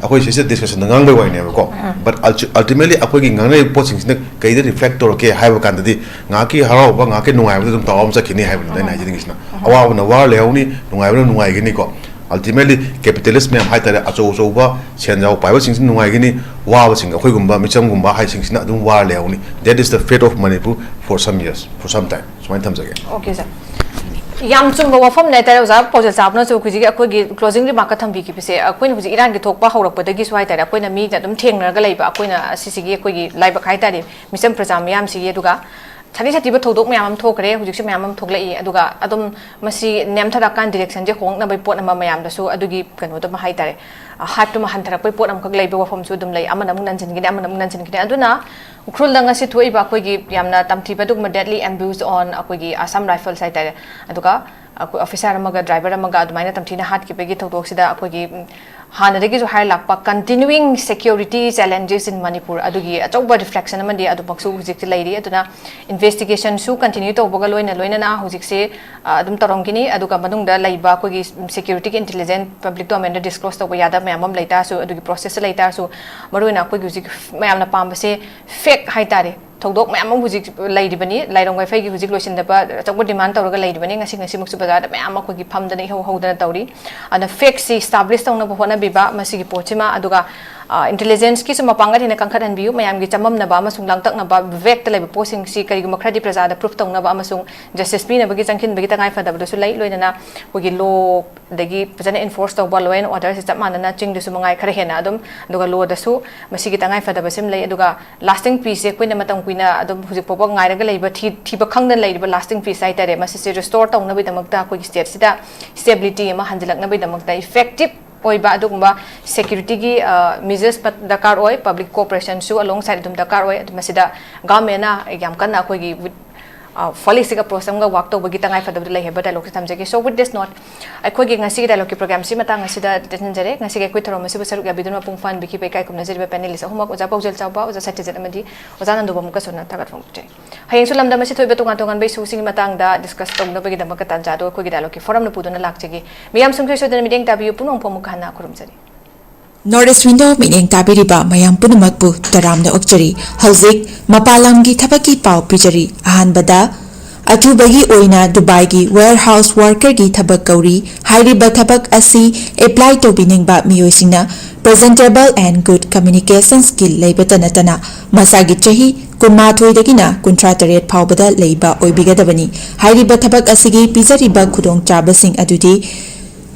ꯑꯩꯈꯣꯏ ꯁꯤꯁꯦ ꯗꯤꯁꯀꯁꯟꯗ ꯉꯥꯡꯕꯩ ꯋꯥꯔꯤꯅꯦꯕꯀꯣ꯫ But ulti- ultimately ꯑꯩꯈꯣꯏꯒꯤ ꯉꯥꯡꯅꯔꯤꯕ ꯄꯣꯠꯁꯤꯡꯁꯤꯅ ꯀꯩꯗ ꯔꯤꯐ꯭ꯂꯦꯛ ꯇꯧꯔꯛꯀꯦ ꯍꯥꯏꯕ ꯀꯥꯟꯗꯗꯤ ꯉꯥꯏꯍꯥꯛꯀꯤ ꯍꯔꯥꯎꯕ, ꯉꯥꯏꯍꯥꯛꯀꯤ ꯅꯨꯡꯉꯥꯏꯕꯗ ꯑꯗꯨꯝ ꯇꯥꯎ ꯑꯃ ꯆꯠꯈꯤꯅꯤ ꯍꯥꯏꯕꯅꯤꯗ ꯑꯩꯅ ꯍꯥꯏꯖꯅꯤꯡꯉꯤꯁꯤꯅ꯫ ꯑꯋꯥꯕꯅ ꯋꯥꯔ ꯂꯩꯍꯧꯅꯤ, ꯅꯨꯡꯉꯥꯏꯕꯅ ꯅꯨꯡꯉꯥꯏꯒꯅꯤꯀꯣ꯫ Ultimately capitalist ꯃꯌꯥꯝ ꯍꯥꯏꯇꯥꯔꯦ, ꯑꯆꯧ ꯑꯆꯧꯕ ꯁꯦꯟ ꯌꯥꯎ ꯄꯥꯏꯕꯁꯤꯡꯁꯤꯅ ꯅꯨꯡꯉꯥꯏꯒꯅꯤ, ꯋꯥꯕꯁꯤꯡ ꯑꯩꯈꯣꯏꯒꯨꯝꯕ ꯃꯤꯆꯝꯒꯨꯝꯕ ꯍꯥꯏꯁꯤꯡꯁꯤꯅ ꯑꯗꯨꯝ war ꯂꯩꯍꯧꯅꯤ꯫ That is the fate of Manipur for some years, for some time꯫ ꯁꯨꯃꯥꯏꯅ ꯊꯝꯖꯒꯦ꯫ ꯑꯣꯀꯦ ꯁꯥꯔ, ꯌꯥꯝ ꯆꯨꯝꯕ ꯋꯥꯐꯝꯅꯦ ꯍꯥꯏꯇꯥꯔꯦ꯫ ꯑꯣꯖꯥ ꯄꯥꯎꯖꯦꯜ ꯆꯥꯕꯅꯁꯨ ꯍꯧꯖꯤꯛꯀꯤ ꯑꯩꯈꯣꯏꯒꯤ ꯀ꯭ꯂꯣꯖꯤꯡ ꯔꯤꯃꯥꯔꯛꯀ ꯊꯝꯕꯤꯈꯤꯕꯁꯦ, ꯑꯩꯈꯣꯏꯅ ꯍꯧꯖꯤꯛ ꯏꯔꯥꯡꯒꯤ ꯊꯣꯛꯄ ꯍꯧꯔꯛꯄꯗꯒꯤꯁꯨ ꯍꯥꯏꯇꯥꯔꯦ, ꯑꯩꯈꯣꯏꯅ ꯃꯤꯅ ꯑꯗꯨꯝ ꯊꯦꯡꯅꯔꯒ ꯂꯩꯕ, ꯑꯩꯈꯣꯏꯅ ꯁꯤꯁꯤꯒꯤ ꯑꯩꯈꯣꯏꯒꯤ ꯂꯥꯏꯕꯛ ꯍꯥꯏꯇꯥꯔꯦ, ꯃꯤꯆꯝ ꯄ꯭ꯔꯖꯥ ꯃꯤꯌꯥꯝꯁꯤꯒꯤ꯫ ꯑꯗꯨꯒ ꯁꯥꯊꯤ ꯁꯥꯊꯤꯕ ꯊꯧꯗꯣꯛ ꯃꯌꯥꯝ ꯑꯃ ꯊꯣꯛꯈ꯭ꯔꯦ, ꯍꯧꯖꯤꯛꯁꯨ ꯃꯌꯥꯝ ꯑꯃ ꯊꯣꯛꯂꯛꯏ꯫ ꯑꯗꯨꯒ ꯑꯗꯨꯝ ꯃꯁꯤ ꯅꯦꯝꯊꯔꯛꯀꯥꯟ ꯗꯤꯔꯦꯛꯁꯟꯁꯦ ꯍꯣꯡꯂꯛꯅꯕꯒꯤ ꯄꯣꯠ ꯑꯃ, ꯃꯌꯥꯝꯗꯁꯨ ꯑꯗꯨꯒꯤ ꯀꯩꯅꯣꯗꯨꯃ ꯍꯥꯏꯇꯥꯔꯦ, ꯍꯥꯏꯞꯇꯨꯃ ꯍꯟꯊꯔꯛꯄꯒꯤ ꯄꯣꯠ ꯑꯃꯈꯛ ꯂꯩꯕꯒꯤ ꯋꯥꯐꯝꯁꯨ ꯑꯗꯨꯝ ꯂꯩ꯫ ꯑꯃꯅ ꯑꯃꯨꯛ ꯅꯟꯁꯤꯟꯈꯤꯅꯤ, ꯑꯃꯅ ꯑꯃꯨꯛ ꯅꯟꯁꯤꯟꯈꯤꯅꯤ꯫ ꯑꯗꯨꯅ ꯎꯈ꯭ꯔꯨꯜꯗ ꯉꯁꯤ ꯊꯣꯛꯏꯕ ꯑꯩꯈꯣꯏꯒꯤ ꯌꯥꯝꯅ ꯇꯝꯊꯤꯕ ꯑꯗꯨꯒꯨꯝꯕ deadly abuse on ꯑꯩꯈꯣꯏꯒꯤ Assam Rifles ꯍꯥꯏꯇꯥꯔꯦ, ꯑꯗꯨꯒ ꯑꯩꯈꯣꯏ officer ꯑꯃꯒ driver ꯑꯃꯒ ꯑꯗꯨꯃꯥꯏꯅ ꯇꯝꯊꯤꯅ ꯍꯥꯠꯈꯤꯕꯒꯤ ꯊꯧꯗꯣꯛꯁꯤꯗ ꯑꯩꯈꯣꯏꯒꯤ, ꯎꯝ, ꯍꯥꯟꯅꯗꯒꯤꯁꯨ ꯍꯥꯏꯔ ꯂꯥꯛꯄ continuing security challenges in Manipur ꯑꯗꯨꯒꯤ ꯑꯆꯧꯕ reflection ꯑꯃꯗꯤ ꯑꯗꯨꯃꯛꯁꯨ ꯍꯧꯖꯤꯛꯇꯤ ꯂꯩꯔꯤ꯫ ꯑꯗꯨꯅ investigationꯁꯨ continue ꯇꯧꯕꯒ ꯂꯣꯏꯅ ꯂꯣꯏꯅꯅ ꯍꯧꯖꯤꯛꯁꯦ, ꯑ, ꯑꯗꯨꯝ ꯇꯧꯔꯝꯈꯤꯅꯤ꯫ ꯑꯗꯨꯒ ꯃꯅꯨꯡꯗ ꯂꯩꯕ ꯑꯩꯈꯣꯏꯒꯤ securityꯒꯤ intelligence public domainꯗ disclose ꯇꯧꯕ ꯌꯥꯗꯕ ꯃꯌꯥꯝ ꯑꯃ ꯂꯩ ꯇꯥꯔꯁꯨ, ꯑꯗꯨꯒꯤ processꯇ ꯂꯩ ꯇꯥꯔꯁꯨ, ꯃꯔꯨꯑꯣꯏꯅ ꯑꯩꯈꯣꯏꯒꯤ ꯍꯧꯖꯤꯛ ꯃꯌꯥꯝꯅ ꯄꯥꯝꯕꯁꯦ fact ꯍꯥꯏꯇꯥꯔꯦ꯫ ꯊꯧꯗꯣꯛ ꯃꯌꯥꯝ ꯑꯃ ꯍꯧꯖꯤꯛ ꯂꯩꯔꯤꯕꯅꯤ, ꯂꯥꯏꯔꯣꯡ ꯋꯥꯏꯐꯩꯒꯤ ꯍꯧꯖꯤꯛ ꯂꯣꯏꯁꯤꯟꯗꯕ ꯑꯆꯧꯕ demand ꯇꯧꯔꯒ ꯂꯩꯔꯤꯕꯅꯤ꯫ ꯉꯁꯤ ꯉꯁꯤꯃꯛꯁꯨ ꯕꯖꯥꯔꯗ ꯃꯌꯥꯝ ꯑꯩꯈꯣꯏꯒꯤ ꯐꯝꯗꯅ ꯏꯍꯧ ꯍꯧꯗꯅ ꯇꯧꯔꯤ꯫ ꯑꯗꯨꯅ factꯁꯤ establish ꯇꯧꯅꯕ ꯍꯣꯠꯅꯕꯤꯕ ꯃꯁꯤꯒꯤ ꯄꯣꯠꯁꯤꯃ, ꯑꯗꯨꯒ ꯏꯟꯇꯦꯂꯤꯖꯦꯟꯁꯀꯤꯁꯨ ꯃꯄꯥꯡꯒꯜ ꯍꯦꯟꯅ ꯀꯟꯈꯠꯍꯟꯕꯤꯌꯨ꯫ ꯃꯌꯥꯝꯒꯤ ꯆꯃꯝꯅꯕ ꯑꯃꯁꯨꯡ ꯂꯥꯡꯇꯛꯅꯕ, ꯚꯤꯚꯦꯛꯇ ꯂꯩꯕ ꯄꯣꯠꯁꯤꯡꯁꯤ ꯀꯔꯤꯒꯨꯝꯕ ꯈꯔꯗꯤ ꯄ꯭ꯔꯖꯥꯗ ꯄ꯭ꯔꯨꯐ ꯇꯧꯅꯕ ꯑꯃꯁꯨꯡ ꯖꯁꯇꯤꯁ ꯄꯤꯅꯕꯒꯤ ꯆꯪꯁꯤꯟꯕꯒꯤ ꯇꯉꯥꯏ ꯐꯗꯕꯗꯨꯁꯨ ꯂꯩ꯫ ꯂꯣꯏꯅꯅ ꯑꯩꯈꯣꯏꯒꯤ ꯂꯣ ꯑꯗꯒꯤ ꯐꯖꯅ ꯏꯟꯐꯣꯔꯁ ꯇꯧꯕ, ꯂꯣ ꯑꯦꯟ ꯑꯣꯔꯗꯔꯁꯦ ꯆꯞ ꯃꯥꯟꯅꯅ ꯆꯤꯡꯗꯁꯨ ꯃꯉꯥꯏ ꯈꯔ ꯍꯦꯟꯅ ꯑꯗꯨꯝ, ꯑꯗꯨꯒ ꯂꯣꯗꯁꯨ ꯃꯁꯤꯒꯤ ꯇꯉꯥꯏ ꯐꯗꯕꯁꯤ ꯑꯃ ꯂꯩ꯫ ꯑꯗꯨꯒ ꯂꯥꯁꯇꯤꯡ ꯄꯤꯁꯁꯦ ꯑꯩꯈꯣꯏꯅ ꯃꯇꯝ ꯀꯨꯏꯅ ꯑꯗꯨꯝ ꯍꯧꯖꯤꯛ ꯐꯥꯎꯕ ꯉꯥꯏꯔꯒ ꯂꯩꯕ, ꯊꯤ-, ꯊꯤꯕ ꯈꯪꯗꯅ ꯂꯩꯔꯤꯕ ꯂꯥꯁꯇꯤꯡ ꯄꯤꯁ ꯍꯥꯏꯇꯥꯔꯦ, ꯃꯁꯤꯁꯦ ꯔꯤꯁꯇꯣꯔ ꯇꯧꯅꯕꯒꯤꯗꯃꯛꯇ, ꯑꯩꯈꯣꯏꯒꯤ ꯁ꯭ꯇꯦꯠꯁꯤꯗ ꯁ꯭ꯇꯦꯕꯤꯂꯤꯇꯤ ꯑꯃ ꯍꯟꯖꯤꯜꯂꯛꯅꯕꯒꯤꯗꯃꯛꯇ ꯏꯐꯦꯛꯇꯤꯞ ꯑꯣꯏꯕ ꯑꯗꯨꯒꯨꯝꯕ ꯁꯦꯀ꯭ꯌꯨꯔꯤꯇꯤꯒꯤ ꯃꯤꯖꯔꯁ ꯗꯔꯀꯥꯔ ꯑꯣꯏ꯫ ꯄꯕ꯭ꯂꯤꯛ ꯀꯣꯑꯣꯄꯔꯦꯁꯟꯁꯨ ꯑꯂꯣꯡ ꯁꯥꯏꯗ ꯑꯗꯨꯝ ꯗꯔꯀꯥꯔ ꯑꯣꯏ꯫ ꯑꯗꯨ ꯃꯁꯤꯗ ꯒꯚꯔꯟꯃꯦꯟꯅ ꯌꯥꯝ ꯀꯟꯅ ꯑꯩꯈꯣꯏꯒꯤ ꯋꯤꯠ ꯍꯣꯂꯤꯁꯇꯤꯛ ꯑꯦꯄ꯭ꯔꯣꯆ ꯑꯃꯒ ꯋꯥꯛ ꯇꯧꯕꯒꯤ ꯇꯉꯥꯏ ꯐꯗꯕꯗꯨ ꯂꯩ ꯍꯥꯏꯕ ꯗꯥꯏꯂꯣꯛꯁꯦ ꯊꯝꯖꯒꯦ꯫ So with this note, ꯑꯩꯈꯣꯏꯒꯤ ꯉꯁꯤꯒꯤ ꯗꯥꯏꯂꯣꯛꯀꯤ ꯄ꯭ꯔꯣꯒ꯭ꯔꯥꯝꯁꯤ ꯃꯇꯥꯡ ꯑꯁꯤꯗ ꯇꯦꯟꯁꯤꯟꯖꯔꯦ꯫ ꯉꯁꯤꯒꯤ ꯑꯩꯈꯣꯏ ꯊꯧꯔꯝ ꯑꯁꯤꯕꯨ ꯁꯔꯨꯛ ꯌꯥꯕꯤꯗꯨꯅ ꯃꯄꯨꯡ ꯐꯥꯍꯟꯕꯤꯈꯤꯕ ꯏꯀꯥꯏ ꯈꯨꯝꯅꯖꯔꯤꯕ ꯄꯦꯅꯦꯂꯤꯁ ꯑꯍꯨꯝꯃꯛ, ꯑꯣꯖꯥ ꯄꯥꯎꯖꯦꯜ ꯆꯥꯎꯕ, ꯑꯣꯖꯥ ꯁꯇ꯭ꯌꯖꯤꯠ ꯑꯃꯗꯤ ꯑꯣꯖꯥ ꯅꯟꯗꯨꯕꯝ ꯀꯁꯨꯅ ꯊꯥꯒꯠ ꯐꯣꯡꯗꯣꯛꯆꯔꯤ꯫ ꯍꯌꯦꯡꯁꯨ ꯂꯝꯗꯝ ꯑꯁꯤ ꯊꯣꯛꯏꯕ ꯇꯣꯉꯥꯟ ꯇꯣꯉꯥꯟꯕ ꯏꯁꯨꯁꯤꯡꯒꯤ ꯃꯇꯥꯡꯗ ꯗꯤꯁꯀꯁ ꯇꯧꯅꯕꯒꯤꯗꯃꯛꯇ ꯇꯥꯟꯖꯥꯗꯨ ꯑꯩꯈꯣꯏꯒꯤ ꯗꯥꯏꯂꯣꯛꯀꯤ ꯐꯣꯔꯝꯅ ꯄꯨꯗꯨꯅ ꯂꯥꯛꯆꯒꯦ꯫ ꯃꯤꯌꯥꯝ ꯁꯨꯡꯁꯣꯏ ꯁꯣꯏꯗꯅ ꯃꯤꯠꯌꯦꯡ ꯇꯥꯕꯤꯌꯨ꯫ ꯄꯨꯝꯅꯃꯛꯄꯨ ꯑꯃꯨꯛꯀ ꯍꯟꯅ ꯈꯨꯔꯨꯝꯖꯔꯤ꯫ North East Window ꯃꯤꯠꯌꯦꯡ ꯇꯥꯕꯤꯔꯤꯕ ꯃꯌꯥꯝ ꯄꯨꯝꯅꯃꯛꯄꯨ ꯇꯔꯥꯝꯅ ꯑꯣꯛꯆꯔꯤ꯫ ꯍꯧꯖꯤꯛ ꯃꯄꯥꯟ ꯂꯝꯒꯤ ꯊꯕꯛꯀꯤ ꯄꯥꯎ ꯄꯤꯖꯔꯤ꯫ ꯑꯍꯥꯟꯕꯗ, ꯑꯊꯨꯕꯒꯤ ꯑꯣꯏꯅ ꯗꯨꯕꯥꯏꯒꯤ warehouse workerꯒꯤ ꯊꯕꯛ ꯀꯧꯔꯤ꯫ ꯍꯥꯏꯔꯤꯕ ꯊꯕꯛ ꯑꯁꯤ apply ꯇꯧꯕꯤꯅꯤꯡꯕ ꯃꯤꯑꯣꯏꯁꯤꯡꯅ presentable and good communication skill ꯂꯩꯕꯇ ꯅꯠꯇꯅ ꯃꯁꯥꯒꯤ ꯆꯍꯤ ꯀꯨꯟꯃꯥꯊꯣꯏꯗꯒꯤꯅ ꯀꯨꯟꯊ꯭ꯔꯥ ꯇꯔꯦꯠ ꯐꯥꯎꯕꯗ ꯂꯩꯕ ꯑꯣꯏꯕꯤꯒꯗꯕꯅꯤ꯫ ꯍꯥꯏꯔꯤꯕ ꯊꯕꯛ ꯑꯁꯤꯒꯤ ꯄꯤꯖꯔꯤꯕ ꯈꯨꯗꯣꯡꯆꯥꯕꯁꯤꯡ ꯑꯗꯨꯗꯤ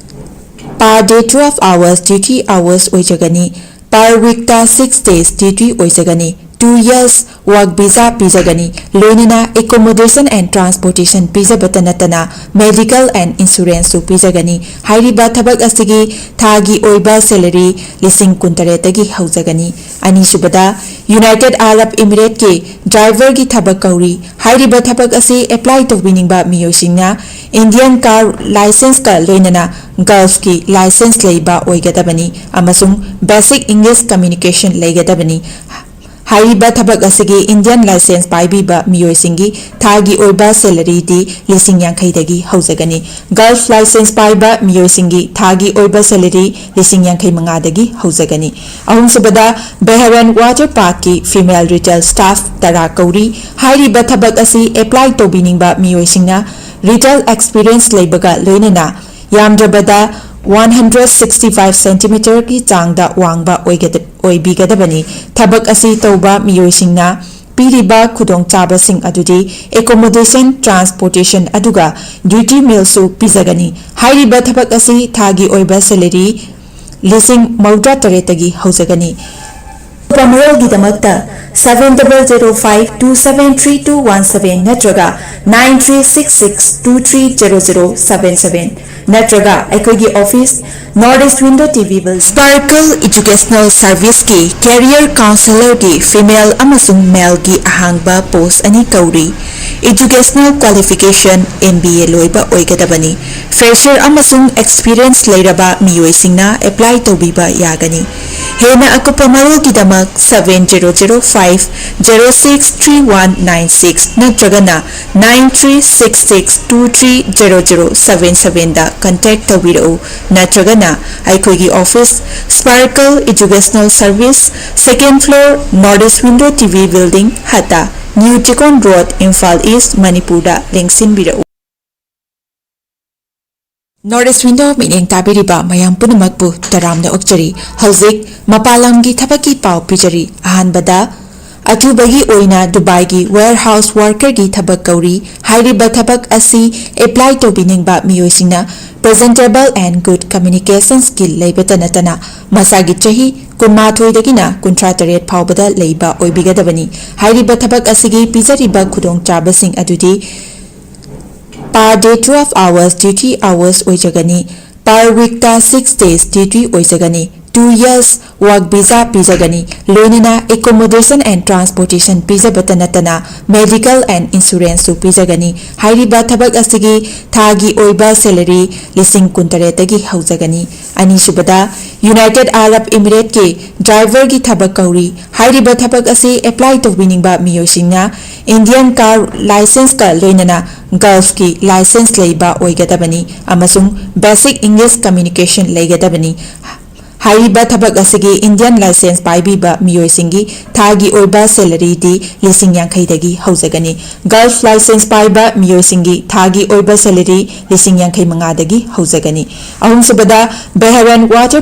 per day twelve hours duty hours ꯑꯣꯏꯖꯒꯅꯤ꯫ Per weekꯇ six days duty ꯑꯣꯏꯖꯒꯅꯤ꯫ Two years work visa ꯄꯤꯖꯒꯅꯤ꯫ ꯂꯣꯏꯅꯅ accommodation and transportation ꯄꯤꯖꯕꯇ ꯅꯠꯇꯅ medical and insuranceꯁꯨ ꯄꯤꯖꯒꯅꯤ꯫ ꯍꯥꯏꯔꯤꯕ ꯊꯕꯛ ꯑꯁꯤꯒꯤ ꯊꯥꯒꯤ ꯑꯣꯏꯕ salary ꯂꯤꯁꯤꯡ ꯀꯨꯟꯇꯔꯦꯠꯇꯒꯤ ꯍꯧꯖꯒꯅꯤ꯫ ꯑꯅꯤꯁꯨꯕꯗ, United Arab Emirateꯀꯤ driverꯒꯤ ꯊꯕꯛ ꯀꯧꯔꯤ꯫ ꯍꯥꯏꯔꯤꯕ ꯊꯕꯛ ꯑꯁꯤ apply ꯇꯧꯕꯤꯅꯤꯡꯕ ꯃꯤꯑꯣꯏꯁꯤꯡꯅ Indian car licenceꯀ ꯂꯣꯏꯅꯅ Gulfꯀꯤ license ꯂꯩꯕ ꯑꯣꯏꯒꯗꯕꯅꯤ ꯑꯃꯁꯨꯡ basic English communication ꯂꯩꯒꯗꯕꯅꯤ꯫ ꯍꯥꯏꯔꯤꯕ ꯊꯕꯛ ꯑꯁꯤꯒꯤ Indian license ꯄꯥꯏꯕꯤꯕ ꯃꯤꯑꯣꯏꯁꯤꯡꯒꯤ ꯊꯥꯒꯤ ꯑꯣꯏꯕ salaryꯗꯤ ꯂꯤꯁꯤꯡ ꯌꯥꯡꯈꯩꯗꯒꯤ ꯍꯧꯖꯒꯅꯤ꯫ Gulf license ꯄꯥꯏꯕ ꯃꯤꯑꯣꯏꯁꯤꯡꯒꯤ ꯊꯥꯒꯤ ꯑꯣꯏꯕ salary ꯂꯤꯁꯤꯡ ꯌꯥꯡꯈꯩ ꯃꯉꯥꯗꯒꯤ ꯍꯧꯖꯒꯅꯤ꯫ ꯑꯍꯨꯝꯁꯨꯕꯗ, Bahrain Water Parkꯀꯤ female retail staff ꯇꯔꯥ ꯀꯧꯔꯤ꯫ ꯍꯥꯏꯔꯤꯕ ꯊꯕꯛ ꯑꯁꯤ apply ꯇꯧꯕꯤꯅꯤꯡꯕ ꯃꯤꯑꯣꯏꯁꯤꯡꯅ retail experience ꯂꯩꯕꯒ ꯂꯣꯏꯅꯅ ꯌꯥꯝꯗ꯭ꯔꯕꯗ ꯋꯥꯟ ꯍꯟꯗ꯭ꯔꯦꯠ ꯁꯤꯛꯁꯇꯤ ꯐꯥꯏꯚ ꯁꯦꯟꯇꯤꯃꯤꯇꯔꯒꯤ ꯆꯥꯡꯗ ꯋꯥꯡꯕ ꯑꯣꯏꯒꯗ-, ꯑꯣꯏꯕꯤꯒꯗꯕꯅꯤ꯫ ꯊꯕꯛ ꯑꯁꯤ ꯇꯧꯕ ꯃꯤꯑꯣꯏꯁꯤꯡꯅ ꯄꯤꯔꯤꯕ ꯈꯨꯗꯣꯡꯆꯥꯕꯁꯤꯡ ꯑꯗꯨꯗꯤ accommodation, transportation, ꯑꯗꯨꯒ duty mealꯁꯨ ꯄꯤꯖꯒꯅꯤ꯫ ꯍꯥꯏꯔꯤꯕ ꯊꯕꯛ ꯑꯁꯤ ꯊꯥꯒꯤ ꯑꯣꯏꯕ salary ꯂꯤꯁꯤꯡ ꯃꯧꯗ꯭ꯔꯥ ꯇꯔꯦꯠꯇꯒꯤ ꯍꯧꯖꯒꯅꯤ꯫ ꯑꯀꯨꯞꯄ ꯃꯔꯣꯜꯒꯤꯗꯃꯛꯇ seven double zero five two seven three two one seven ꯅꯠꯇ꯭ꯔꯒ nine three six six two three zero zero seven seven ꯅꯠꯇ꯭ꯔꯒ ꯑꯩꯈꯣꯏꯒꯤ office, North East Window T V Building꯫ Sparkle Educational Serviceꯀꯤ career counsellorꯒꯤ female ꯑꯃꯁꯨꯡ maleꯒꯤ ꯑꯍꯥꯡꯕ post ꯑꯅꯤ ꯀꯧꯔꯤ꯫ Educational qualification M B A ꯂꯣꯏꯕ ꯑꯣꯏꯒꯗꯕꯅꯤ꯫ Fresher ꯑꯃꯁꯨꯡ experience ꯂꯩꯔꯕ ꯃꯤꯑꯣꯏꯁꯤꯡꯅ apply ꯇꯧꯕꯤꯕ ꯌꯥꯒꯅꯤ꯫ ꯍꯦꯟꯅ ꯑꯀꯨꯞꯄ ꯃꯔꯣꯜꯒꯤꯗꯃꯛ seven zero zero five zero six three one nine six ꯅꯠꯇ꯭ꯔꯒꯅ nine three six six two three zero zero seven sevenꯗ contact ꯇꯧꯕꯤꯔꯛꯎ, ꯅꯠꯇ꯭ꯔꯒꯅ ꯑꯩꯈꯣꯏꯒꯤ office, Sparkle Educational Service, second floor, North East Window T V Building, ꯍꯠꯇ, New Chikon Road, Imphal East, ꯃꯅꯤꯄꯨꯔꯗ ꯂꯦꯡꯁꯤꯟꯕꯤꯔꯛꯎ꯫ North East Window ꯃꯤꯠꯌꯦꯡ ꯇꯥꯕꯤꯔꯤꯕ ꯃꯌꯥꯝ ꯄꯨꯝꯅꯃꯛꯄꯨ ꯇꯔꯥꯝꯅ ꯑꯣꯛꯆꯔꯤ꯫ ꯍꯧꯖꯤꯛ ꯃꯄꯥꯟ ꯂꯝꯒꯤ ꯊꯕꯛꯀꯤ ꯄꯥꯎ ꯄꯤꯖꯔꯤ꯫ ꯑꯍꯥꯟꯕꯗ, ꯑꯊꯨꯕꯒꯤ ꯑꯣꯏꯅ ꯗꯨꯕꯥꯏꯒꯤ warehouse workerꯒꯤ ꯊꯕꯛ ꯀꯧꯔꯤ꯫ ꯍꯥꯏꯔꯤꯕ ꯊꯕꯛ ꯑꯁꯤ apply ꯇꯧꯕꯤꯅꯤꯡꯕ ꯃꯤꯑꯣꯏꯁꯤꯡꯅ presentable and good communication skill ꯂꯩꯕꯇ ꯅꯠꯇꯅ ꯃꯁꯥꯒꯤ ꯆꯍꯤ ꯀꯨꯟꯃꯥꯊꯣꯏꯗꯒꯤꯅ ꯀꯨꯟꯊ꯭ꯔꯥ ꯇꯔꯦꯠ ꯐꯥꯎꯕꯗ ꯂꯩꯕ ꯑꯣꯏꯕꯤꯒꯗꯕꯅꯤ꯫ ꯍꯥꯏꯔꯤꯕ ꯊꯕꯛ ꯑꯁꯤꯒꯤ ꯄꯤꯖꯔꯤꯕ ꯈꯨꯗꯣꯡꯆꯥꯕꯁꯤꯡ ꯑꯗꯨꯗꯤ per day twelve hours duty hours ꯑꯣꯏꯖꯒꯅꯤ꯫ Per weekꯇ six days duty ꯑꯣꯏꯖꯒꯅꯤ꯫ Two years work visa ꯄꯤꯖꯒꯅꯤ꯫ ꯂꯣꯏꯅꯅ accommodation and transportation ꯄꯤꯖꯕꯇ ꯅꯠꯇꯅ medical and insuranceꯁꯨ ꯄꯤꯖꯒꯅꯤ꯫ ꯍꯥꯏꯔꯤꯕ ꯊꯕꯛ ꯑꯁꯤꯒꯤ ꯊꯥꯒꯤ ꯑꯣꯏꯕ salary ꯂꯤꯁꯤꯡ ꯀꯨꯟꯇꯔꯦꯠꯇꯒꯤ ꯍꯧꯖꯒꯅꯤ꯫ ꯑꯅꯤꯁꯨꯕꯗ, United Arab Emirateꯀꯤ driverꯒꯤ ꯊꯕꯛ ꯀꯧꯔꯤ꯫ ꯍꯥꯏꯔꯤꯕ ꯊꯕꯛ ꯑꯁꯤ apply ꯇꯧꯕꯤꯅꯤꯡꯕ ꯃꯤꯑꯣꯏꯁꯤꯡꯅ Indian car licenceꯀ ꯂꯣꯏꯅꯅ Gulfꯀꯤ license ꯂꯩꯕ ꯑꯣꯏꯒꯗꯕꯅꯤ ꯑꯃꯁꯨꯡ basic English communication ꯂꯩꯒꯗꯕꯅꯤ꯫ ꯍꯥꯏꯔꯤꯕ ꯊꯕꯛ ꯑꯁꯤꯒꯤ Indian license ꯄꯥꯏꯕꯤꯕ ꯃꯤꯑꯣꯏꯁꯤꯡꯒꯤ ꯊꯥꯒꯤ ꯑꯣꯏꯕ salaryꯗꯤ ꯂꯤꯁꯤꯡ ꯌꯥꯡꯈꯩꯗꯒꯤ ꯍꯧꯖꯒꯅꯤ꯫ Gulf license ꯄꯥꯏꯕ ꯃꯤꯑꯣꯏꯁꯤꯡꯒꯤ ꯊꯥꯒꯤ ꯑꯣꯏꯕ salary ꯂꯤꯁꯤꯡ ꯌꯥꯡꯈꯩ ꯃꯉꯥꯗꯒꯤ ꯍꯧꯖꯒꯅꯤ꯫ ꯑꯍꯨꯝꯁꯨꯕꯗ, Bahrain water